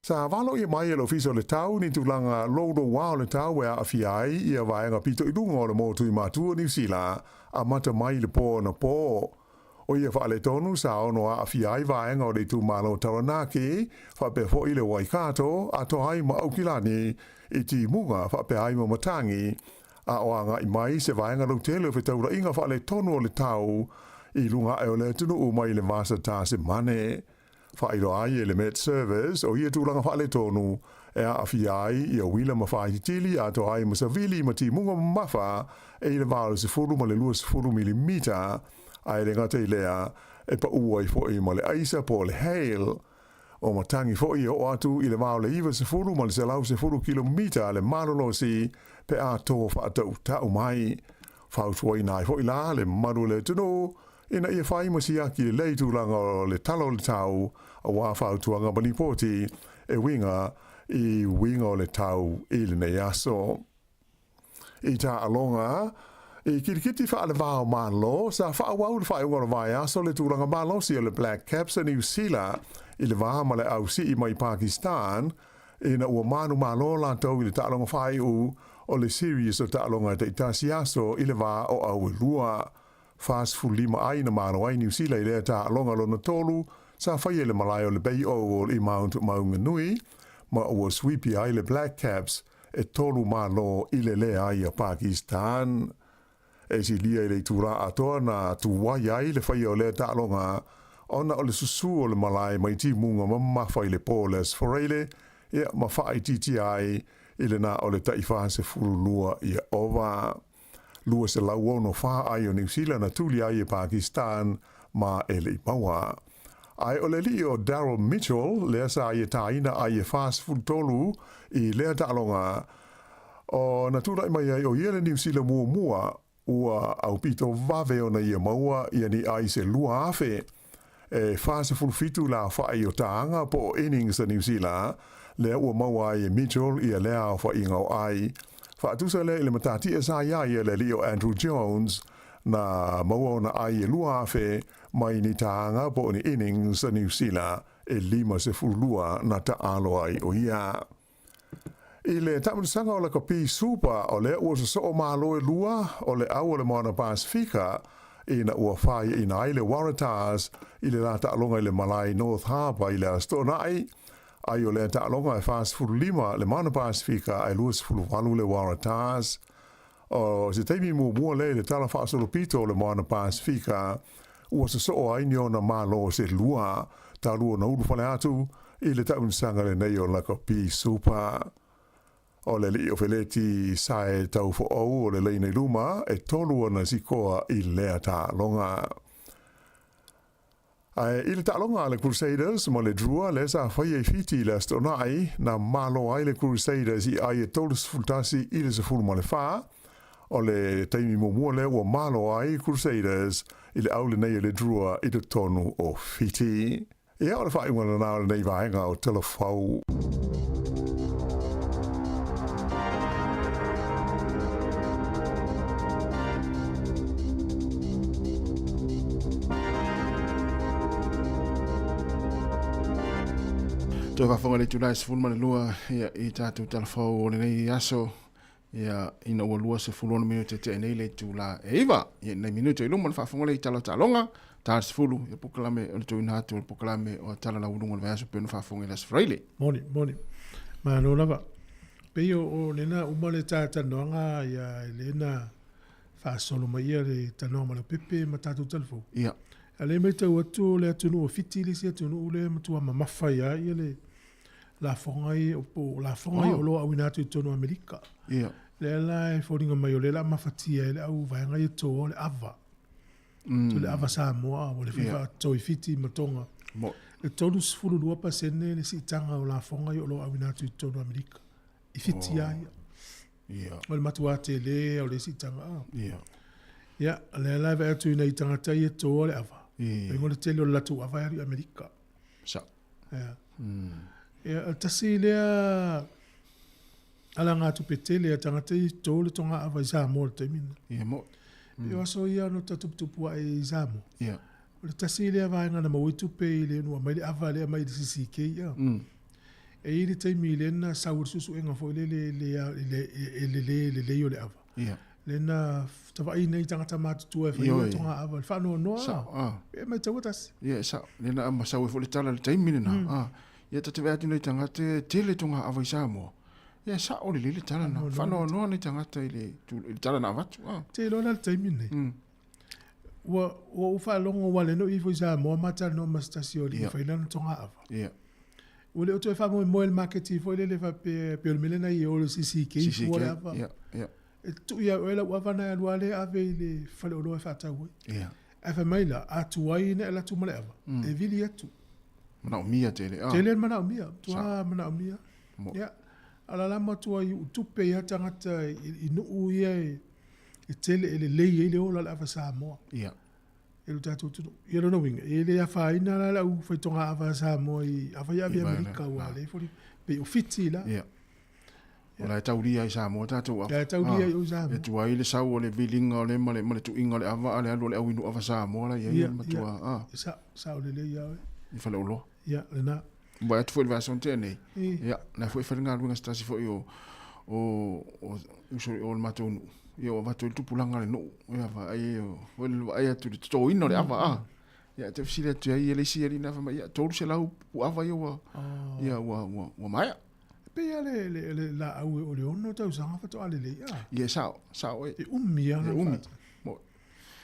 Sa valoia mai e le Ofisa o le Tau ni tulaga louloua o le tau e aafia ai ia vaega pito i luga o le motu i Matua, Niu Sila, amata mai i le pō anapō. ʻO ia faaletonu sa ono aafia ai vaega o le itumalo Taranaki, faapea foi le Waikato, atoa ai ma Aukilani, i timuga faapea ai ma Matangi, a o agai mai se vaega lautele o fetaulaiga faaletonu o le tau i luga ae o le atunuu mai le Vasa Tasimane. Faailoa ai e le Met Service o ia tulaga faaletonu e aafia ai ia uila ma faaititili atoa ai ma savili ma timuga mamafa e i le 80 ma le 20 milimita, a e le gata i lea, e paʻu ai foi ma le aisa po o le hail. O matangi foi e oo atu i le va o le 90 ma le 110 kilomita le malolosi pe a tō faatautau mai. Fautuaina ai foi la le mamalu o le atunuu ina ia fai ma siaki lelei tulaga o le tala o le tau aua fautuaga ma lipoti e uiga i uiga o le tau i lenei aso. I taaloga, i kirikiti faale-va o Malo, sa faaauau i le faaiuga o le vaiaso le tulaga malosi o le Black Caps a Niu Sila i le va ma le ausii mai Pakistan ina ua manumalo latou i le taaloga faaiu o le series o taaloga e taitasi aso i le va o Auelua. 45 ai na malo ai Niu Sila i lea taaloga lona tolu sa faia i le malae o le Bay Oval i Mount Maunganui, ma ua suipi ai le Black Caps e tolu malo i le leai a Pakistan. E silia i le itulā atoa na tuai ai le faia o lea taaloga ona o le susū o le malae mai timuga mamafa i le pō le Aso Faraile, ia ma faaitiitia ai i le na o le tai 42 ia ova. 264 ai o Niu Sila na tuli ai e Pakistan ma e le i maua. Ae o le alii o Daryl Mitchell lea sa ia tāina ai e 43 i lea taaloga o na tulai mai ai o ia le Niu Sila muamua ua aupito vave ona ia maua ia ni ai se 2,000 e 47 la aofaʻi o tāga po o innings a Niu Sila, lea ua maua ai e Mitchell ia lea aofaʻiga o ʻai. Faatusa lea i le matatia sa iā ia le alii o Andrew Jones, na maua ona ʻai e 2,000 mai ni tāga po o ni innings a Niu Sila e 52 na taʻalo ai ʻo ia. I le taamilosaga o lakapi Supa, o lea ua sosoo malo e lua o le au o le Moana Pasifika ina ua fāiaina ai le Waratahs i le la taaloga i le malae North Harbour i le Aso Toonai. Ai o lea taaloga e 45 le Moana Pasifika ae 28 le Waratahs. O se taimi muamua lea i le tala faasolopito o le Moana Pasifika ua sosoo ai ni ona malo se lua talu ona ulufale atu i le taamilosaga lenei o lakapi Super. O le alii o Feleti Sae Taufoou o le laina i luma e tolu ona sikoa i lea taaloga. Ae i le taaloga a le Crusaders ma le Drua lea sa faia i Fiti i le Aso Toonai, na malo ai le Crusaders i ai e 31 i le 14. O le taimi muamua lea ua malo ai Crusaders i le au lenei a le Drua i totonu o Fiti. Ia, o le faaiuga lena o lenei vaega o Telefou. Toe faafofoga i le itula e 12 ia, i tatou talafou o lenei aso ia, ina ua 26 minute tea nei le itula e 9. Ia, nei minute i luma le faafofoga le i tala o taaloga, ta le 10, ia polokalame o le tuuina atu o le polokalame o tala lauuluga o le vaiaso pei ona faafofoga i le Aso Faraile. Moni, moni. Malo lava. Pei o, o lena uma le talanoaga ia i lena faasolo mai ia le talanoaga ma Leaupepe ma tatou talafou. Ia. A lea e matau atu o le atunuu o Fiti le isi atunuu lea e matua mamafa ai lava le lafoga ia, po o lafoga ia o lo o auina atu i totonu o Amerika. Ia. Lea la e foliga mai o lea o le a mafatia ai le au vaega ia toa o le ava. Mm. Le ava Samoa, ua le fai faatoto i Fiti ma Tonga. Mo. E 32% le siitaga o lafoga ia o lo o auina atu i totonu o Amerika. I Fiti lava ia. Ia. O le matuā tele o le siitaga. Ia. Ia, lea la e vaai atu i nai tagata ia e toa le ava. I. O le tele o le latou ava e alu i Amerika. Sa. Ia. Ia, o le tasi lea alagatupe tele a tagata ia e to le toga ava i Samoa i le taimi lena. Ia mo'i. E o aso ia ona ta tuputupu ae i Samoa. Ia. O le tasi lea vaega na maua ai tupe i le ua aumai le ava lea mai le CCK. Ia. E i ai le taimi lea na sau ai le suesuega foi lele i le le lelei o le ava. Ia. Lea na tavaai nei tagata matutua e faia toga ava, le faanoanoa. Sao. Ah. E maitaua tasi. Ia, e sao. Lea na sau ai foi le tala i le taimi lena. Ah. Ia ta te vaai atu nei tagata e tele toga ava i Samoa. Ia e sao lelei le tala na. Faanoanoa nei tagata i le, i le tala na avatu. Ah. Te iloa la le taimi lenei. Ua, ua ou faalogo ua le no ifo i Samoa ma talanoa ma se tasi o alii fai lana toga ava. Ia. Ua le o toe faamoemoe i le maketi foi lele faapea, pei o le mea lea na i o le CCK fua le ava. Ia, ia. E tuu ia oe lau ava na e alu lava lea ave i le faleoloa e faatau ai. Ia. Ae fai mai la, a tuai ona e alu atu ma le ava, e vili atu. Manaomia tele. Ah. Tele le manaomia, matua manaomia. Ia, a o la matua iu tupe ai tagata i nuu ia e tele e lelei ai le ola o le ava Samoa. Ia. E lo tatou atunuu. Ia lona uiga, e le afaina la le aufaitoga ava a Samoa i ava ia ave i Amerika aua lea foi pei o Fiti la. Ia. O la e taulia i Samoa tatou ava. La e taulia i o Samoa. E tuai le sau o le viliga o le ma le, ma le tuiga o le ava a le alu o le auinu ava Samoa la i ai le matua. Ah. Sa, sao lelei ia oe. I faleoloa. Ia, lena. Vaai atu foi i le vaiaso na tea nei. Ia, la foi e fai le galuega se tasi foi o o o uso o le matou nuu. Ia ua avatu ai le tupulaga a le nuu. Ia vaai foi le vaai atu i le totoina o le ava a. Ia te fesili atu ai ia le isi alii na fai mai, ia 300 puava ia ua ia ua ua ua maea. E pei lava le le le laau o le 6 tausaga faatoa lelei a. Ia e sao, sao e. E umi lava. E umi.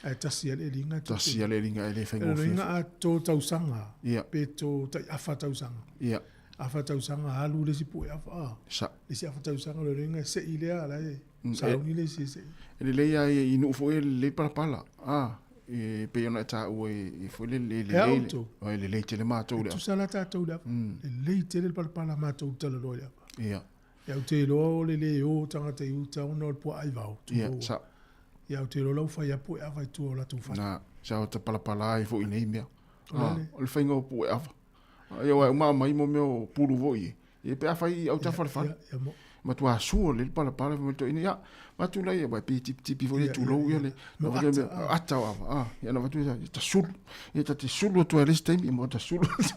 Ae tasi lava le eliga. Tasi lava le eliga e le faigofie. O lona uiga a to tausaga, Ia. pe to tai afa tausaga. Ia. Afa tausaga alu le isi pue afa, a. Sa. Le isi afa tausaga o lona uiga e sei lea la e sauni le isi e sei. E lelei lava i nuu foi e lelei palapala. A, e pei ona e taua e foi le lelei. E a outou. E lelei tele matou le ava. E tusa la tatou le ava. Lelei tele le palapala a matou i talaloa i le ava. Ia. Ia ou te iloa o le le o tagata i uta ona o le puaa i vao, tulou. Ia, sa. Ia ou te iloa la ua fai lava pueava i tua o latou fale. Na, sa o ta palapala ai foi i nei mea. A, o le faiga o pueava. Ia aua e uma aumai mo mea o pulu foi e. Ia pe a fai i autafa o le fale. Ia, ia mo. Matua sua lelei le palapala fai mai le toeaina, ia, avatu la ia, aua e pei e tipitipi foi le tulou ia le, Mo ata, a. ata o ava, a. Ia na avatu ia, ta sulu. Ia ta te sulu atu ai i le isi taimi, ia ma ta sulu atu.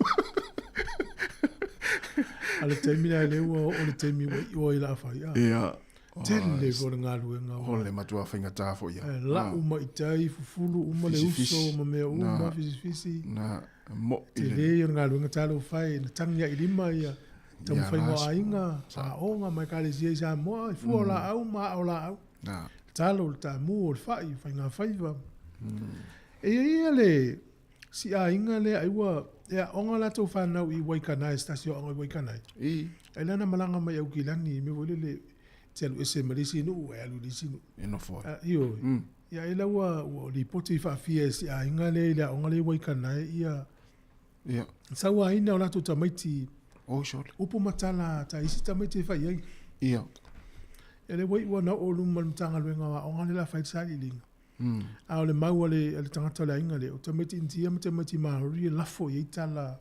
A le taimi lea lea ua oo le taimi ua iu ai la fai, a. Ia. Tele foi le galuega. O le matua faigata foi ia. Lau ma itai, fufulu uma le uso ma mea uma, fisifisi. Na, mo'i le. Tele ia o le galuega talofa e, na tagi ai i lima ia taumafaiga o aiga, aoga ma ekalesia i Samoa, i fua o laau ma aa o laau. Na. Talo, le tamu, o le fai, o faigafaiva. E i ai ia le si aiga lea ai ua e aoga latou fanau i Waikanae, se tasi o aoga i Waikanae. I. Ai la na malaga mai Aukilani i mea foi lele e te alu ese ma le isi nuu ae alu i le isi nuu. E nofo ai. Ioe. Ia ai la ua ua lipoti faafia e si aiga lea i le aoga lea i Waikanae ia Ia. sauaina o latou tamaiti Oi sole. upu ma tala ta isi tamaiti e fai ai. Ia. Ia lea ua iu ua na oo i luma o le Matagaluega o Aoga lea o le a fai le sailiiliga. A o le mau a le, a le tagata o le aiga lea, o tamaiti Initia ma tamaiti Māori e lafo i ai tala,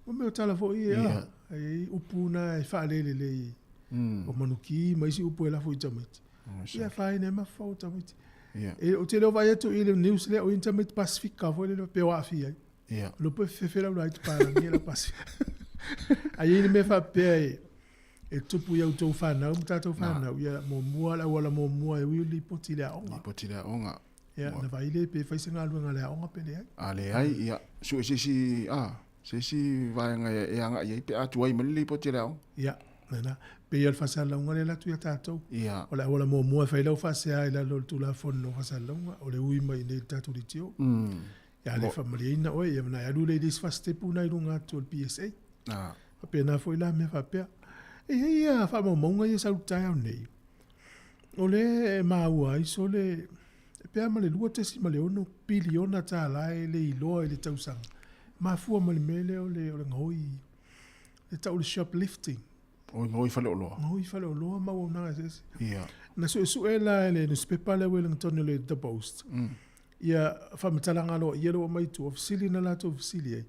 mo mea o tala foi ia, Ia. e i ai upu na e faalelelei o manuki ma isi upu e lafo i tamaiti. Ia, e afaina ai mafaufau o tamaiti. Ia. E, ou te le o vaai atu i le news lea, o i ni tamaiti Pasifika foi lele pe o aafia ai. Ia. O le upu e fefe lau laiti palagi e lau Pasifika. Ae i ai le mea faapea e, e tupu i a outou fanau ma tatou fanau, ia muamua le auala muamua e ui o le lipoti i le aoga. Lipoti i le aoga. Ia, ona vaai lea pe fai se galuega a le aoga pe leai. A leai, ia, sue se isi, a, se isi vaega e agai i ai pe a tuai mai le lipoti a le aoga. Ia, lena. Pei o le faasalalauga lea e alu atu ia tatou. Ia. O le auala muamua e fai lau faasea i lalo o le Tulafono o Faasalalauga, o le ui mai i inei i le tatou DTO. Ia le faamalieina oe, ia ona e alu lea i le isi fasitepu lena i luga atu o le PSA. A. Faapena foi la mea faapea. E i ai ia faamaumauga ia sau i le taeao nei. O lea e maua ai sole e pe a ma le $2.6 piliona tālā e le iloa i le tausaga. Mafua mai le mea lea o le o le gaoi le tau o le shoplifting. O gaoi faleoloa. Gaoi faleoloa ma auaunaga eseese. Ia. Na suesue la e le nusipepa lea Wellington o le The Post. Ia faamatalaga aloaia lea ua aumai i tua, fesili na latou fesili ai,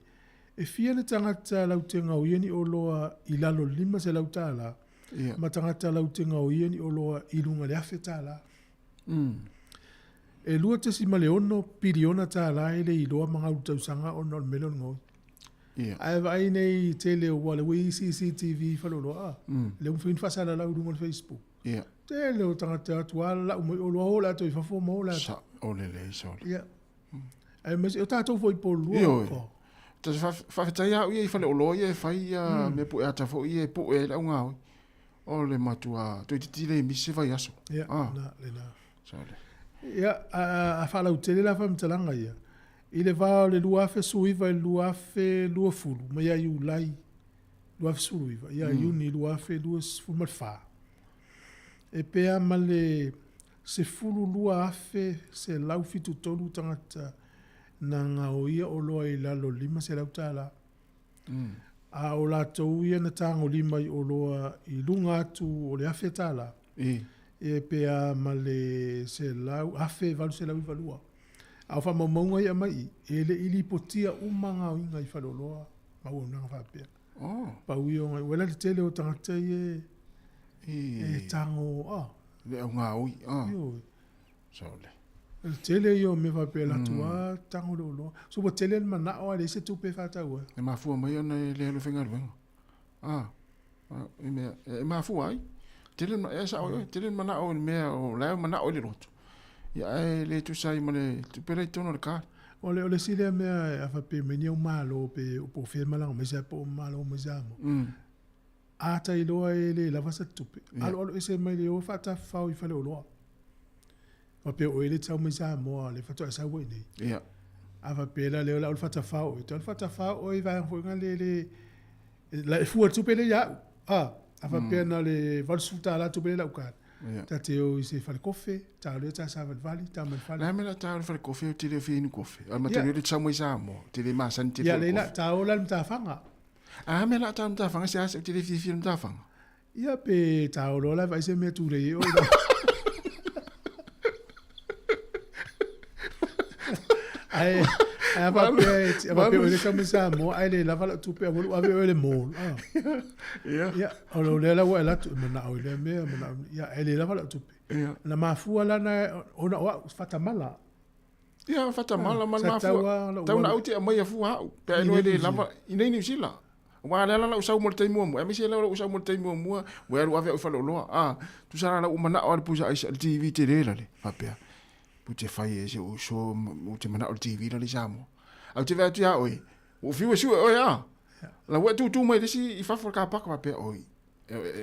E fia le tagata latou te gaoia ni oloa i lalo o le $500 ma tagata latou te gaoia ni oloa i luga i le $1,000? E $2.6 piliona tālā e le iloa ma gau i le tausaga ona o le mea lea o le gaoi. Ae vaai nei i tele o ua lea ua i ai CCTV i faleoloa a, lea ua mafai ona faasalalau i luga o le Facebook. Tele o tagata atu lava lau mai oloa o latou i fafo ma o latou. Sao lelei sole. Ia. Aemaise o tatou foi i Polua. Ioe. Ta te faafetai au ia i faleoloa ia e fai ia mea pue ata foi ia e pue ai le augaoi. O le matua toeitiiti le misi se vaiaso. Ia, na, lena. Sole. Ia, a faalautele la faamatalaga ia, i le va o le 2019 i le 2020, mai ia Iulai 2019, ia Iuni 2024, e pe a ma le 12,173 tagata na gaoia oloa i lalo o le $500. A o latou ia na tagolima i oloa i luga atu o le $1,000, e pe a ma le 1,892. A o faamaumauga ia e aumai i i, e le i lipotia uma gaoiga i faleoloa ma auaunaga faapea. Pau ia o gaoiga. Ua ela le tele o tagata ia e tago, a. Le au gaoi, a. Ioe. Sole. O le tele ia o mea faapea alu atu lava tago le oloa. So ua tele le manao ae leai se tupe e faatau ai. E mafua mai ona e le alu e faigaluega. A, i mea, e mafua ai. Tele, e sao ai oe, tele le manao i le mea o la e manao i le loto. Ia ae le tusa ai ma le tupe la i totonu o le card. O le, o le isi lea mea a faapea mai ni au malo pe po o fea e malaga mai sa po o malo mai Samoa. A ta iloa e le lava sa tupe, aloalo ese mai le o faatafafao i faleoloa. Faapea o oe le tau mai Samoa le faatoa e sau ai nei. Ia. A faapea la lea o le a ou faatafao oe, toe faatafao oe i vaega foi na le le la e fua tupe le ia au. A faapea na le $80 tupe le lau card. Ta te o i se fale kofe, ta alu ta savalivali, ta mai fale. La me la ta o le fale kofe o te le fia inu kofe. A ma te le tau mai Samoa, te le masani te Ia le la ta o la le matafaga. A me la ta o le matafaga se ase te le fiafia le matafaga. Ia pe ta o loa la vaai se mea tulei e oe. Ae a faapea a faapea oe le sau mai Samoa ae le lava lau tupe aua lou ave oe i le mall. Ah. Ia. Ia, o lo lea la ua e alu atu e manao i lea mea, manao ia ae le lava lau tupe. Ia. Na mafua la na ona o au faatamala. Ia faatamala ma le mafua. Tau na au te aumaia fua au. Pe a iloa e le lava i nei Niu Sila. Aua o lea la lau sau mo le taimi muamua, aemaise lea o lou sau mo le taimi muamua, ua alu ave au i faleoloa, a, tusa la lau manao lava le pusa aisa, le TV tele la le, faapea, ou te fai e si ou uso, ou te manao i le TV la le i Samoa. Ae ou te vaai atu ia oe, ua ou fiu e sue oe a, la ua e tutu mai le isi i fafo o le car park, faapea, oi,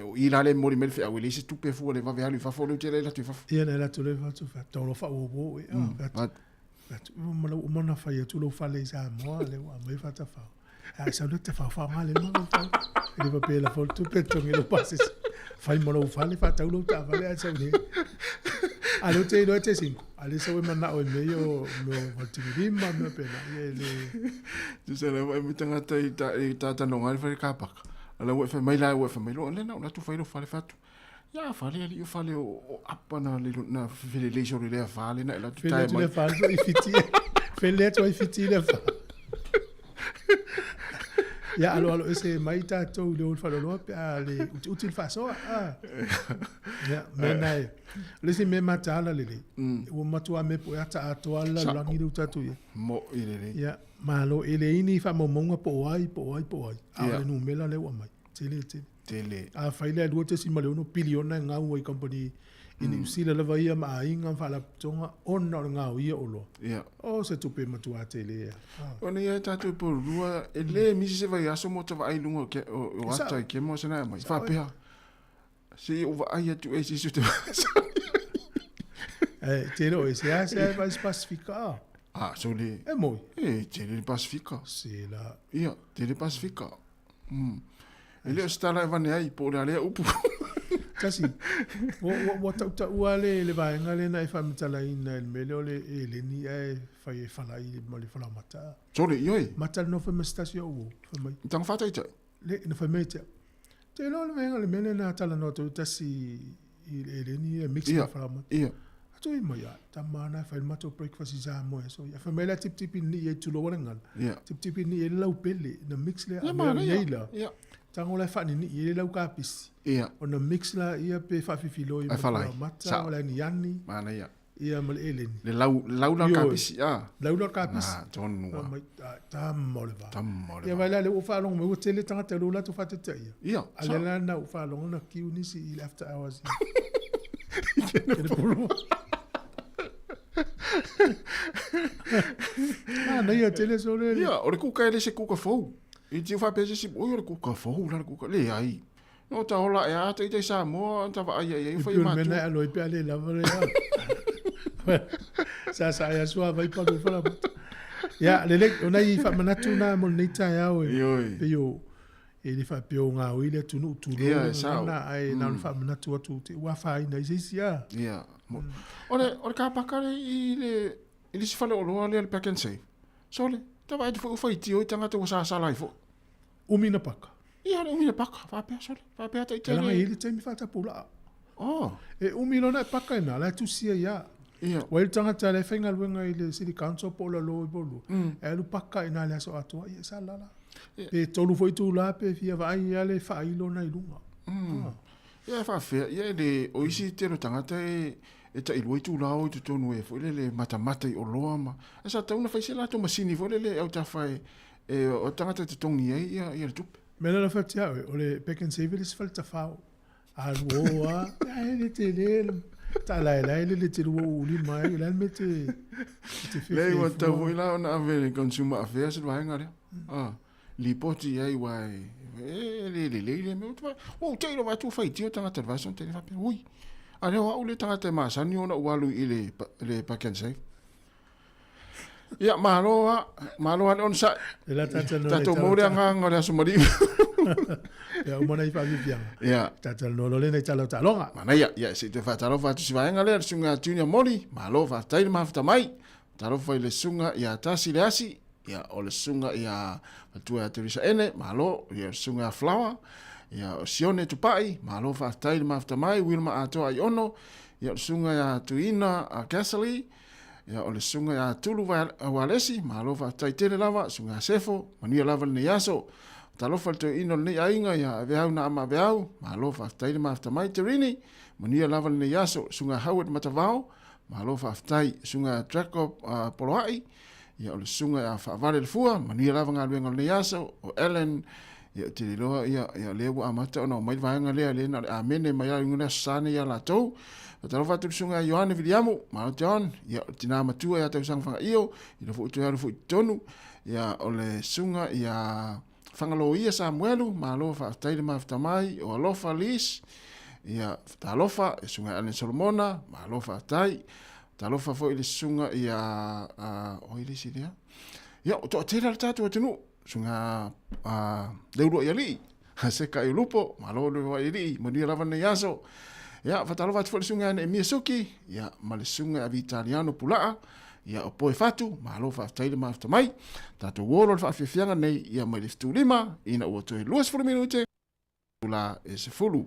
o i la lea e momoli mai le feau, e leai se tupe fua le vave alu i fafo, o lea ou te alu atu i fafo. Ia na alu atu lea fatu, fatu, faaauau oe, a, Atu, ma lau uma ona fai atu lou fale i Samoa, lea ua aumai faatafao. A sau lea tafao faaaoga le ma lou fale. E le faapea e lafo le tupe totogi lou pasese. Fai ma lou fale, faatau lou taavale ae sau nei. A lea ou te iloa e te single. A lea sau e manao i mea ia o mea o faletigilima, mea faapena. Ia e le... Tusa la ua e tagata i ta i ta talanoga ai le fale kapaka. A la ua e fai mai la ua e fai mai loa lea na ou alu atu fai lou fale fai atu. Ia fale alii o fale o apa na le na felelei solo lea fale na ela tu tae mai. Fele fale i fiti. Fele atu ai fiti le fa. Ia alo alo ese mai tatou i le o faleoloa pe a le uti uti le faasoa. Ah. Ia me nai. Le isi mea mataala lelei. Ua matua mepu'e ata atoa le lalolagi lea ua tatou i ai. Mo'i lelei. Ia malo e leai ni faamaumauga po o ai po o ai po o ai. A o le numera lea ua aumai. Tele tele. Tele. Afai le 2.6 piliona e gau ai kamupani i Niu Sila lava ia ma aiga ma faalapotopotoga ona o le gaoia o oloa. Ia. O se tupe matua tele ia. Ona ia tatou i Porirua, e le misi se vaiaso mo ta vaai i luga o ke, o, o ata i kemo se nae mai. Faapea, se i ou vaai atu e sisi o te E, tele o e se a se a e vai se Pasifika a. Ah, so le. E moi. E, tele le Pasifika. Se la. Ia, tele Pasifika. Mm. E le o se tala e vane ai, po o le a lea upu. Tasi, ua, ua, ua tautaua le, le vaega lea na e faamatalaina i le mea lea o le eleni ae fai e falai ma le falaomata. Sole, ioe. Ma talanoa fai ma se tasi o au uo, fai mai. Taga faataitai. Le, na fai mai ia te au. Te iloa le vaega o le mea lea na talanoa atu ai tasi i le eleni ia mix ma le falaomata. Ia. Atu i mai, ai, tama na e fai le matou breakfast i Samoa i aso ia. Fai mai la tipitipi ni i tulou a le gala. Ia. Tipitipi ni i le laupele, na mix lea, Ia, a mea manaia. nei la. Ia. Tago la e faaninii ai le lau kapisi. Ia. Ona mix laia pe faafifiloi Ae ma le falai. falaomata Sao. ma le aniani Manaia. ia ma le eleni. Le lau, lau la o le Ioe. kapisi, a. Lau la o le kapisi. Na, tonu Fai lava. mai, ai, tama o le va. Tama o le Ia va. vai la lea ua ou faalogo mai ua tele tagata o lea ua latou faataitaia. Ia, A lea sao. la na ou faalogo na kiu nisi i le after hours i Kenepuru. Manaia tele sole le. Ia, o le kuka e le se kuka fou. I tiu faapea se isi, oi o le kuka fou la le kuka. Leai. No ta ola e a taitai Samoa, ta vaai ai ai I fai pei o le mea matua. na e alo ai pe a le lava le a. Sa sa ia sua vai palu i falaomata. Ia, lelei, o nai faamanatu na mo lenei taeao e Ioe. pei o e le faapea o gaoi le atunuu tulou Ia, le e sao. gagana, ae na ona faamanatu atu te ua afaina ai se isi a. Ia. O le, o le kapaka le i le, i le isi faleoloa lea le Pack and Save. Sole, ta vaai atu foi ua faitio i tagata ua sasala ai foi. Umi na paka. Ia, le umi na paka, faapea sole, faapea taitai Leaga le. e i ai le taimi faatapulaa. Oh. E umi loa na e paka i ina, la e tusia ia. Ia. Ua i le tagata la e faigaluega i le city council po o lalo i Paulua, e alu paka i ina i le aso atoa, ia e sala la. Pe tolu foi itula pe fia vaai lava le faailo na i luga. Ia e faafefea, ia e le, o isi tele o tagata e, e tailua itula o i totonu e foi lele matamata i oloa ma, ae sa tatau ona fai se latou masini foi lele e autafa e, e o tagata e totogi ai ia, ia le tupe. Mea la na fatia oe, o le Pack and Save e le isi fale tafao. Alu o a, ae le tele le taalaelae le le tele ua ou lima ai, o le a le mea e te, e te Leai, fefe ua ai tatau fua. foi la ona ave i le Consumer Affairs le vaega lea. Ah, lipoti i ai aua e, e le lelei lea mea. Ua ou te iloa atu ua faitio tagata i le vaiaso na tea nei faapea, ui, a lea o au le tagata e masani ona ou alu i le, le Pack and Save. Ia, malo lava, malo lava le onosai. E la tātou Tatou maua le agaga o le Aso Maliu. Ia, uma nei faafiafiaga. Ia. Tātou loa le nei tala o taaloga. Manaia, ia, se i toe faatalofa atu si vaega lea, le susuga ia Junior Moli, malo faafetai le mafuta mai. Faatalofa i le susuga ia Tasi Leasi, ia, o le susuga ia Matua ia Teresa Ene, malo, ia, o le susuga ia Flower, ia, o Sione Tupai, malo faafetai le mafuta mai, Wilma Atoa Aiono, ia, o le susuga ia Tuina Gasely, Ia, o le susuga ia Tulu Ualesi, malo faafetai tele lava, susuga ia Sefo, manuia lava lenei aso. Talofa i le toeaina o lenei aiga ia Aveau na ama Aveau, malo faafetai le mafuta mai Terini, manuia lava lenei aso. Susuga ia Howard Matavao, malo faafetai. Susuga ia Jacob Poloai, ia o le susuga ia Faavale Lefua, manuia lava galuega o lenei aso. O Ellen, ia ou te le iloa, ia, ia lea ua amata ona omai le vaega lea, lea na o le amene mai lava i luga o le Aso Sa nei ia latou. Faatalofa atu i le susuga ia Ioane Viliamu, malo John, ia o le tina matua ia Tausaga Fagaio, ia foi toe alu foi i totonu, ia o le susuga ia Fagaloia Samuelu, malo faafetai le mafuta mai, o Alofa Liz, ia talofa, ia susuga ia Allen Solomona, malo faafetai. Talofa foi i le susuga ia, o ai le isi lea? Ia, o toatele lava le tatou atunuu. Susuga a Leuluaialii, Seka i Ulupo, malo Leuluaialii, manuia lava lenei aso. Ia, faatalofa atu foi i le susuga ia Neemia Suki, ia, ma le susuga ia Vitaliano Pulaa, ia, o Poe Fatu, malo faafetai le mafuta mai. Tatou uo loa le faafiafiaga nei, ia mai le 75, ina ua toe 20 minute, la e 10.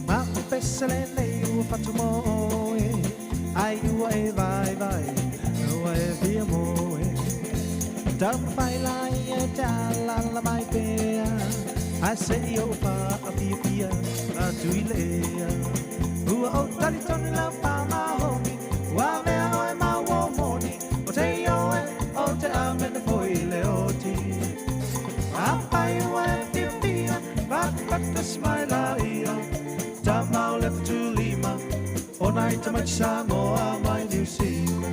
Ma o pese lenei ua fatu moe, ai ua e vaivai, ua e fia moe. Taumafai lai e te alala mai pea, ae se i ou faafiafia atu i lea. Ua ou talitonu lau pamahomi, ua avea oe ma ua moni, o te ioe, o te amene foi i le oti. Afai ua e fiafia, fatufatu mai laia, tama o le fetulima, o nai tamaiti Samoa mai Niu Sila.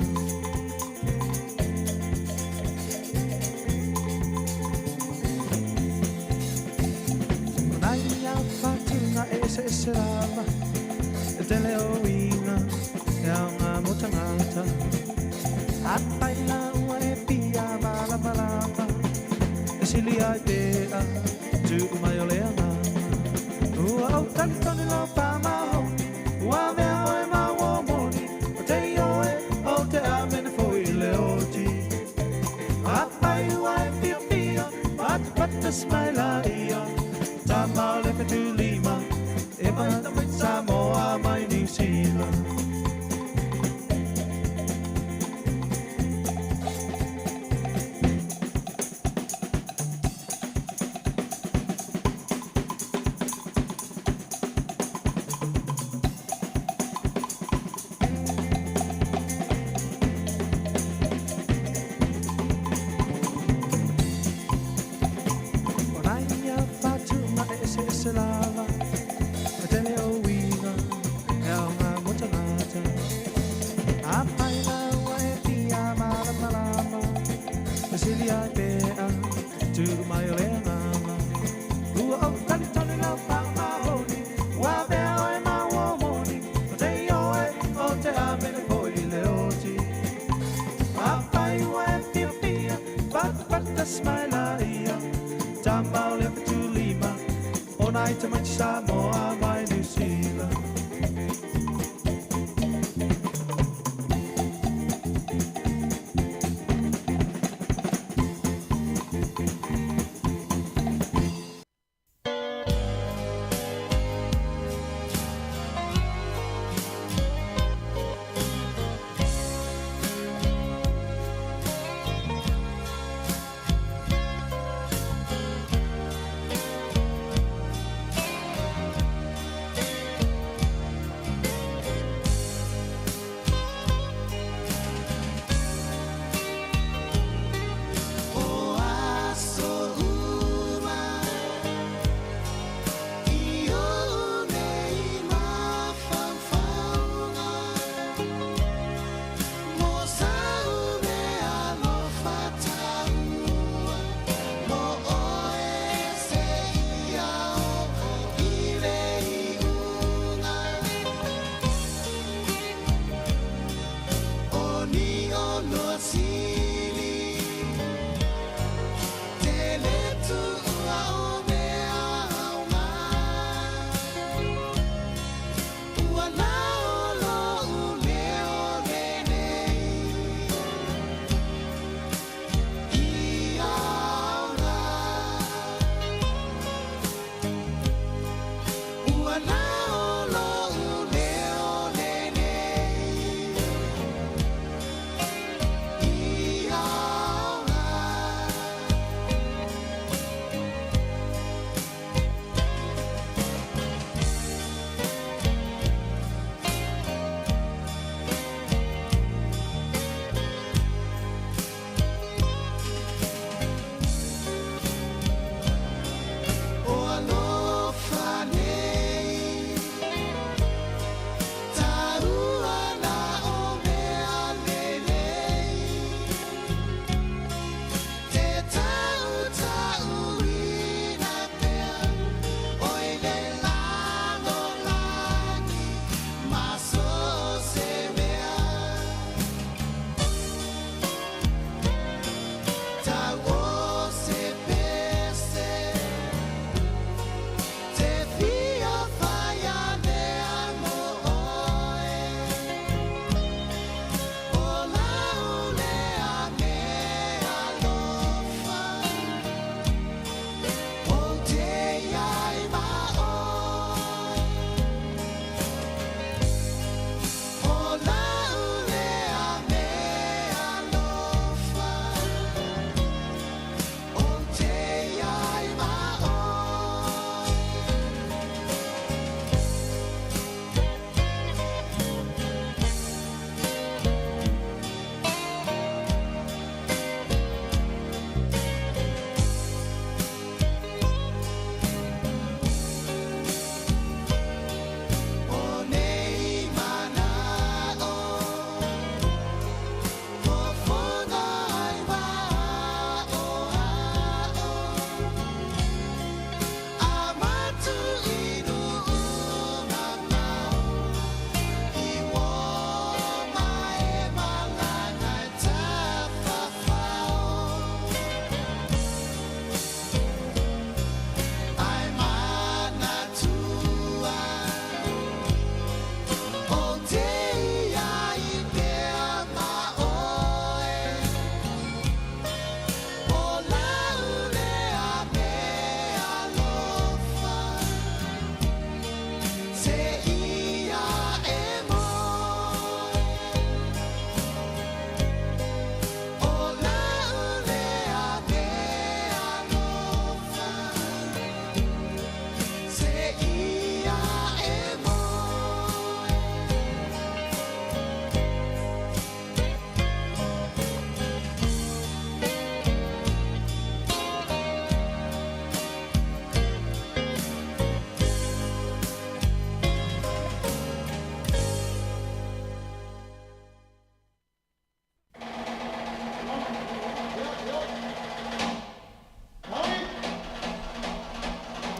tele o uiga e aoga mo tagata. Afai la ua e fia malamalama, e sili ai pea tuu mai o le agaga. Ua ou talitonu lau faamaoni, ua avea oe ma uo moni, o te ioe ou te amene foi i le oti. Afai ua e fiafia, patapata mai laia, tama o le fetulima, e mai Samoa mai Niu Sila. O nai ia whātuma e eseese lava, e tele o uiga, e aoga mo tagata. Afai la ua e fia malamalama, e sili ai pea, tuu mai o le agaga. Ua ou talitonu lau faamaoni, ua avea oe ma uo moni, o te ioe o te amene foi i le oti. Afai ua e fiafia, patapata mai laia, tama o le fetulima, o nai tamaiti Samoa mai Niu Sila.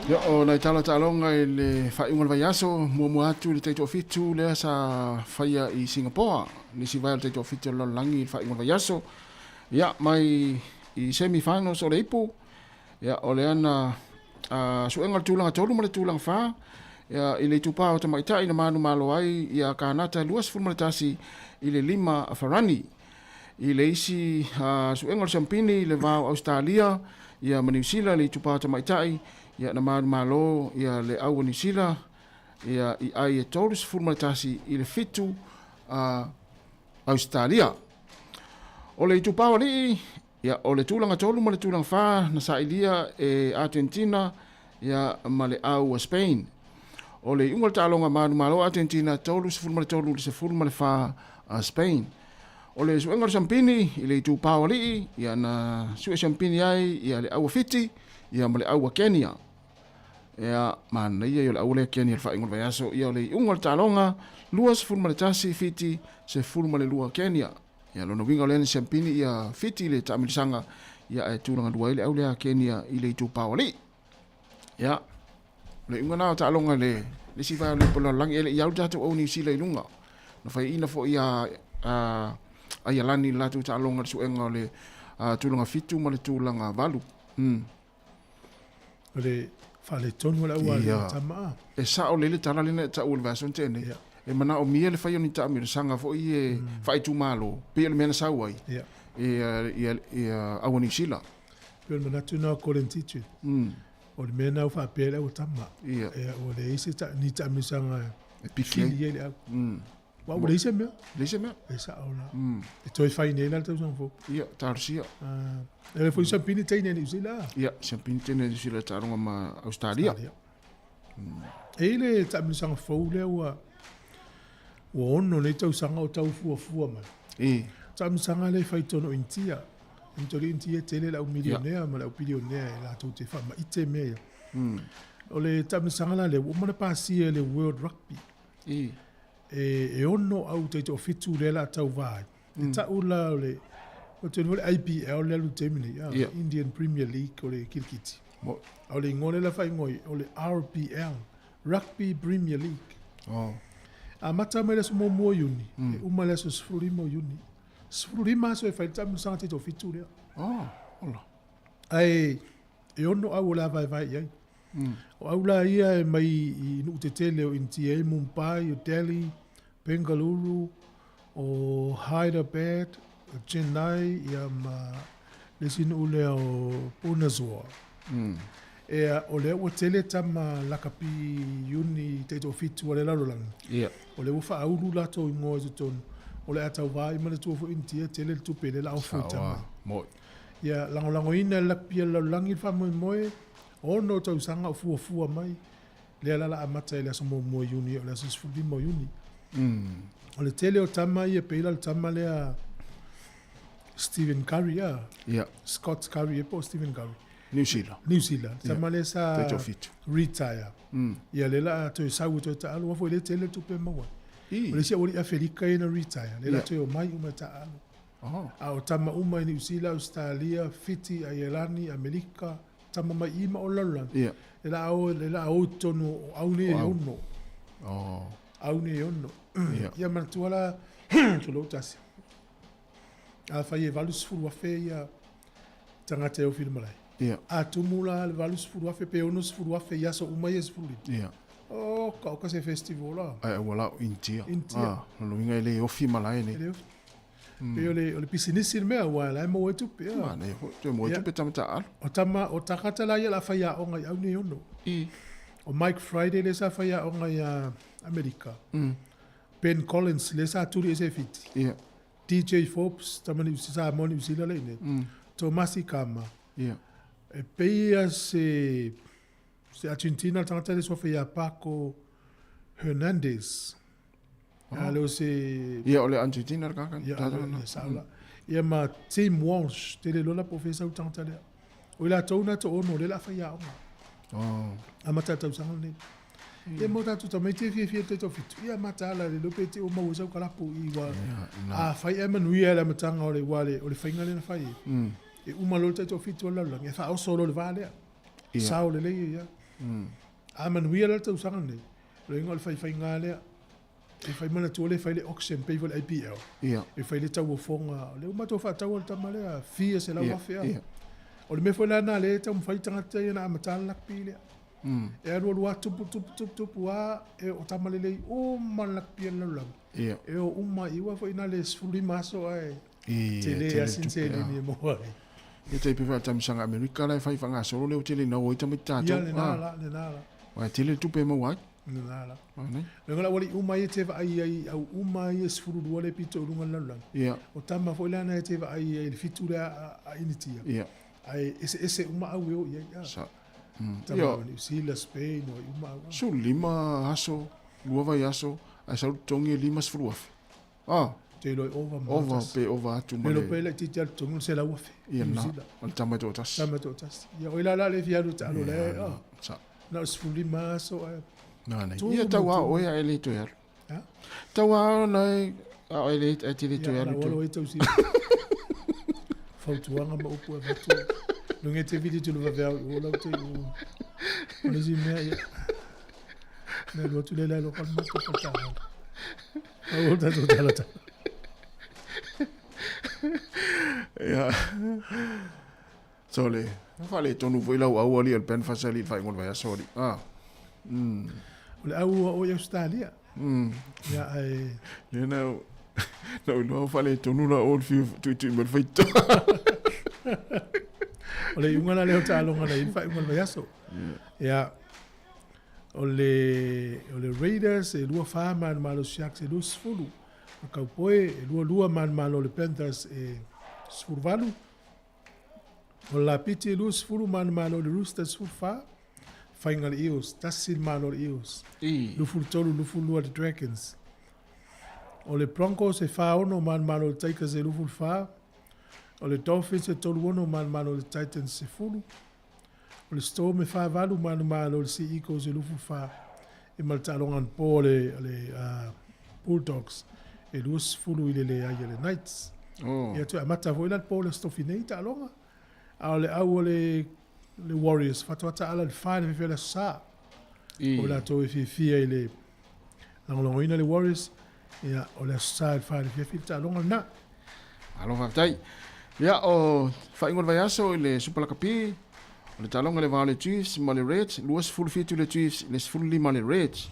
Ia, o nai tala taaloga i le faaiuga o le vaiaso, muamua atu i le taitoafitu lea sa faia i Singapore, le isi vae o le taitoafitu o le lalolagi i le faaiuga o le vaiaso. Ia, mai i semi finals o le ipu, ia, o lea na suega o le tulaga 3 ma le tulaga 4, ia, i le itupa o tamaitai na manumalo ai ia Kanata 21 i le 5 Farani. I le isi suega o le siampini i le va o Ausetalia ia ma Niu Sila i le itupa tamaitai, ia na manumalo ia le au a Niu Sila ia i ai e 31 i le 7 a Ausetalia. O le itupa o alii, ia o le tulaga 3 ma le tulaga 4 na sailia e Argentina ia ma le au a Spain. O le iuga o le taaloga manumalo a Argentina 33 i le 14 a Spain. O le suega o le siampini i le itupa o alii, ia na sue siampini ai ia le au a Fiti ia ma le au a Kenya. Ia manaia ia o le au lea Kenya i le faaiuga o le vaiaso. Ia o le iuga o le taaloga 21 Fiti, 12 Kenya. Ia lona uiga o lea na siampini ia Fiti i le taamilisaga ia ae tulaga lua ai le au lea a Kenya i le itupa o alii. Ia, o le iuga na o taaloga le le isi vae o le lalolagi e le i au le tatou au Niu Sila i luga. Na faiaina foi a a Aialani i le latou taaloga i le suega o le tulaga 7 ma le tulaga 8. O le faaletonu o le auala i tama a. E sao lelei le tala lea na e taua i le vaiaso na tea nei. E manaomia le fai o ni taamilosaga foi e faaitumalo, pei o le mea na sau ai i au a Niu Sila. Pei o le manatu lena o Colin Titchett. O le mea lena ua faapea ai le au a tama. Ua leai se ni taamilosaga e fili ai le au. Aua ua leai se mea. Leai se mea. E sao la. E toe fai nei la le tausaga fou. Ia, talosia. E le foi siampini teine a Niu Sila. Ia, siampini teine a Niu Sila taaloga ma Australia. E i le taamilosaga fou lea ua ono nei tausaga o tau fuafua mai. E. Taamilosaga lea e fai totonu o Initia. I Initia e tele le au milionea ma le au bilionea e latou te faamaite mea ia. O le taamilosaga la lea ua uma ona pasia e le World Rugby. I. E ono au taitoafitu lea o le a tauva ai. E tau la o le, o te le IPL le alu taimi nei, yeah. Indian Premier League o le kirikiti. A o le igoa lea la faaigoa ai, o le RPL, Rugby Premier League. Oh. Amata mai le aso muamua o Iuni, e uma le aso 15 o Iuni. 15 aso e fai le taamilosaga taitoafitu lea. Oh, ola. Ae e ono au o le a vaevae i ai. O au la ia e mai i nuu tetele o Initia e Mumbai, o Delhi, Bengaluru, o Hyderabad, o Chennai, ia ma le isi nuu lea o Bhubaneswar. Ea, o lea ua tele tama lakapi iuni taitoafitu a le lalolagi. Ia. O lea ua faaulu latou igoa i totonu. O le a tauva ai ma le tua foi Initia, tele le tupe lea o le a ofo i tama. Moi. Ia, lagolagoina e le lakapi a le lalolagi le faamoemoe, ono tausaga o fuafua mai, lea la la amata i le aso muamua o Iuni o le aso 15 o Iuni. O le tele o tama ia pei la le tama lea Stephen Curry a. Yeah. Scott Curry e po o Stephen Curry. New Zealand. New Zealand. Tama lea sa Taitoafitu. retire. Ia lea la toe sau e toe taalo aua foi lea tele le tupe e maua ai. O le isi aualii Afelika ia na retire, lea la toe omai uma e taalo. Oh. A o tama uma i Niu Sila, Ausetalia, Fiti, Aielani, Amerika, tama mai i ma o le lalolagi. Ia. Le la o, le la o i totonu o au nei e ono. Oh. Au nei e ono. Ia. Ia manatua la, tulou tasi. Afai e 80,000 ia tagata e ofi i le malae. Ia. A tumu la le 80,000 pe 60,000 i aso uma ia e 15. Ia. Oh, ka oka se festival la. Ai auala o Initia. Initia. Ah, lona uiga e le ofi malae nei. E le ofi. Pei o le, o le pisinisi le mea, aua o la e maua ai tupe. A. Manaia foi, toe maua ai tupe tama taaalo. O tama, o tagata la ia o le a faiaoga i au nei ono. I. O Mike Friday lea sa faiaoga ia Amerika. Ben Collins lea sa tuli ese e Fiti. Ia. DJ Forbes, tama Niu, Samoa Niu Sila lea i inei. Tomasi Kama. Ia. E pei ia se, se Argentina le tagata lea suafa ia Paco Hernandez. A le o se... Ia, o le Argentina le kaka. Ia, ia, sao la. Ia ma Tim Walsh, te le lola po o fea sau tagata lea. O i latou na toono, lea o le a faiaoga. Oh. Amata le tausaga lenei. Ia mo tatou tamaiti e fiafia i le taitoafitu, ia mataala le iloa pe te i ua maua ai sau kalapu i ua afai ae manuia i le amataga o le ua o le faiga lea na fai ai. E uma loa le taitoafitu o le lalolagi, e faaoso loa le va lea. Ia. Sao lelei ia. A manuia la le tausaga lenei, o le uiga o le faifaiga lea, e fai manatua lea e fai le auction pei foi le IPL. E fai le tauofoga, o lea ua matou faataua le tama lea, fia $100,000 a. O le mea foi la lena lea e taumafai tagata ia na amata le rugby lea. E alualu lava tupu tupu tupu tupu lava, e o tama lelei uma le rugby a le lalolagi. E o uma i aua foi na le 15 aso ae tele lava sina seleni e maua ai. Ia tai pei foi o le tamisaga Amerika la e fai faagasolo lea ua tele ina o ai tamaiti tatou. Ia lena la, lena la. Aua e tele le tupe e maua ai. Lena la. Leaga la ua uma ia e te vaai ai au uma ia 12 lea e pito i luga o le lalolagi. Ia. O tama foi la na e te vaai ai i le 7 lea a Initia. Ia. Ae eseese uma au e o i ai. Sa. Tama o Niu Sila, Spain, o ai uma au. 15 aso, 2 vaiaso, ae sau le totogi e $50,000. Ah. Te iloa e ova ma Ova pe ova atu ma le. Pe laitiiti lava le totogi o le $100,000. Ia na, o le tama e toatasi. Tama e toatasi. Ia o i la la le fia alu taalo la e. Ah. Sa. Na o le 15 aso ae. Na nei. Ia tau a oe ae le toe alu. Ha? Tau a ona e a oe le ae te le toe alu. Ia, la e tau si. Fautuaga ma upu e avatu. Luga e te vili tu le vaveao i o lau te i o. O le isi mea ia. Na alu atu le la loka le matou faletaavale. Au o tatou talatala. Ia. So le faaletonu foi lau au alii o le Ben Fasali i le faaiuga o le vaiaso alii. Ah. O le au ua o i Australia. Ia ae Lea na na ou iloa faaletonu la o le fiu tuitui mai le faitotoa. O le iuga la lea o taaloga na i le faaiuga o le vaiaso. Ia O le, o le Raiders e 2-4 manumalo Sharks e 20. O Kaupoe e 2-2 manumalo le Panthers e 18. O le Lapiti e 20 manumalo le Roosters 14. Faiga le Eels, tasi le malo le Eels. 23 22 le Dragons. O le Broncos e 4-6 manumalo le Tigers e 24. O le Dolphins e 3-6 manumalo le Titans 10. O le Storm e 4-8 manumalo le Sea Eagles e 24 e ma le taaloga anapo a le, a le uh, Bulldogs e 20 i le leai a le Knights. Oh. Ia toe amata foi la le po le Aso Tofi nei taaloga. A o le au o le, le Warriors faatoa taala le 4 le fefe o le Aso Sa. O latou e fiafia i le lagolagoina le Warriors, ia o le Aso Sa i le 4 le fiafi le taaloga lena. Malo faafetai. Ia, o faaiuga o le vaiaso i le Super Lakapi, o le taaloga i le va o le Chiefs ma le Reds, 27 le Chiefs i le 15 le Reds.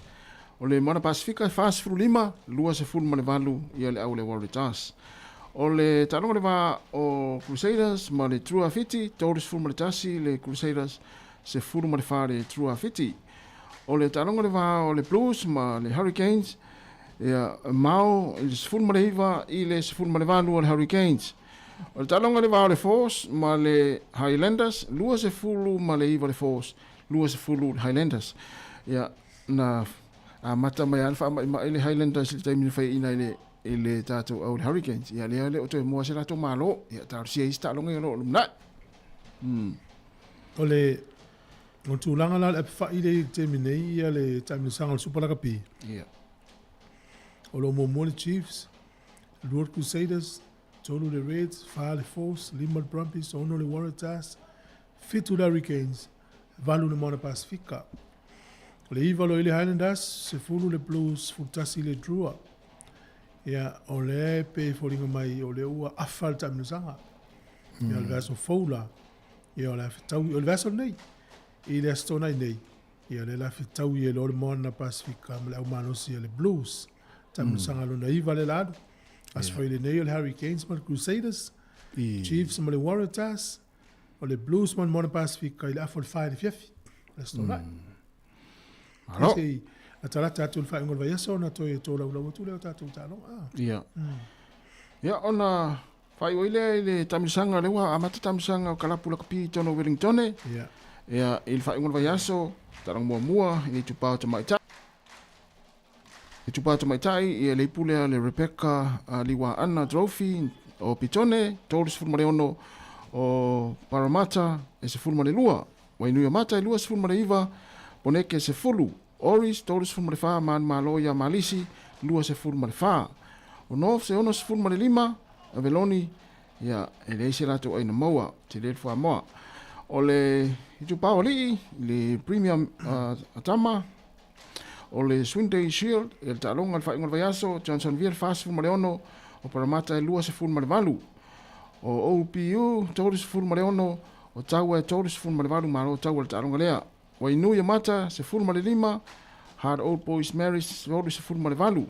O le Moana Pasifika e 45, 28 ia le au le Waratahs. O le taaloga i le va o Crusaders ma le Drua Fiti, 31 le Crusaders, 14 le Drua Fiti. O le taaloga i le va o le Blues ma le Hurricanes, ia, mao i le 19 i le 18 o le Hurricanes. O le taaloga i le va o le Force ma le Highlanders, 29 le Force, 20 le Highlanders. Ia, na amata mai lava le faamaimai le Highlanders i le taimi na faiaina i le i le tatou au le Hurricanes. Ia, lea le o toe moa se latou malo. Ia, talosia isi taaloga ia o lo o lumanai. O le O le tulaga la o le apefai lea i le taimi nei ia le taamilosaga o le Super Lakapi. Ia. O lo o muamua le Chiefs, lua le Crusaders, tolu le Reds, fa le Force, lima le Brumbies, ono le Waratahs, fitu le Hurricanes, valu le Moana Pasifika. O le iva loa i le Highlanders, 10 le Blues, 11 le Drua. Ia, o lea e pei e foliga mai o lea ua afa le taamilosaga. Ia, o le vaiaso fou la. Ia, o le a fetaui, o le vaiaso lenei, i le Aso Toonai nei, ia, o lea o le a fetaui ai loa le Moana Pasifika ma le au malosi a le Blues. Taamilosaga lona iva lea la alu. Aso Faraile nei o le Hurricanes ma le Crusaders, Chiefs ma le Waratahs, o le Blues ma le Moana Pasifika i le afa o le fa i le afiafi, o le Aso Toonai. Malo. Se i latalata atu i le faaiuga o le vaiaso ona toe tolaulau atu lea o tatou taaloga. Ia. Ia, ona Faaiu ai lea i le taamilosaga, lea ua amata taamilosaga o kalapu lakapi i totonu o Wellingtone. Ia. Ia, i le faaiuga o le vaiaso, taaloga muamua i le itupa o tamaitai. Itupa o tamaitai, ia le ipu lea le Rebecca Liwaana Trophy o Petone, 36 o Parramatta e 12, Wainuiomata e 29, Poneke 10, Oris 34, Manumalo ia Malisi 24. O Norths e 65, Aveloni, ia, e leai se latou aina maua, tele le fuamoa. O le Itupa o Alii i le Premier Tama, o le Swinday Shield i le taaloga i le faaiuga o le vaiaso, Johnsonville 46, o Parramatta e 28. O OPU 36, o Taua e 38, malo Taua i le taaloga lea. Wainui o Mata 15, Hard Old Boys Marys 38.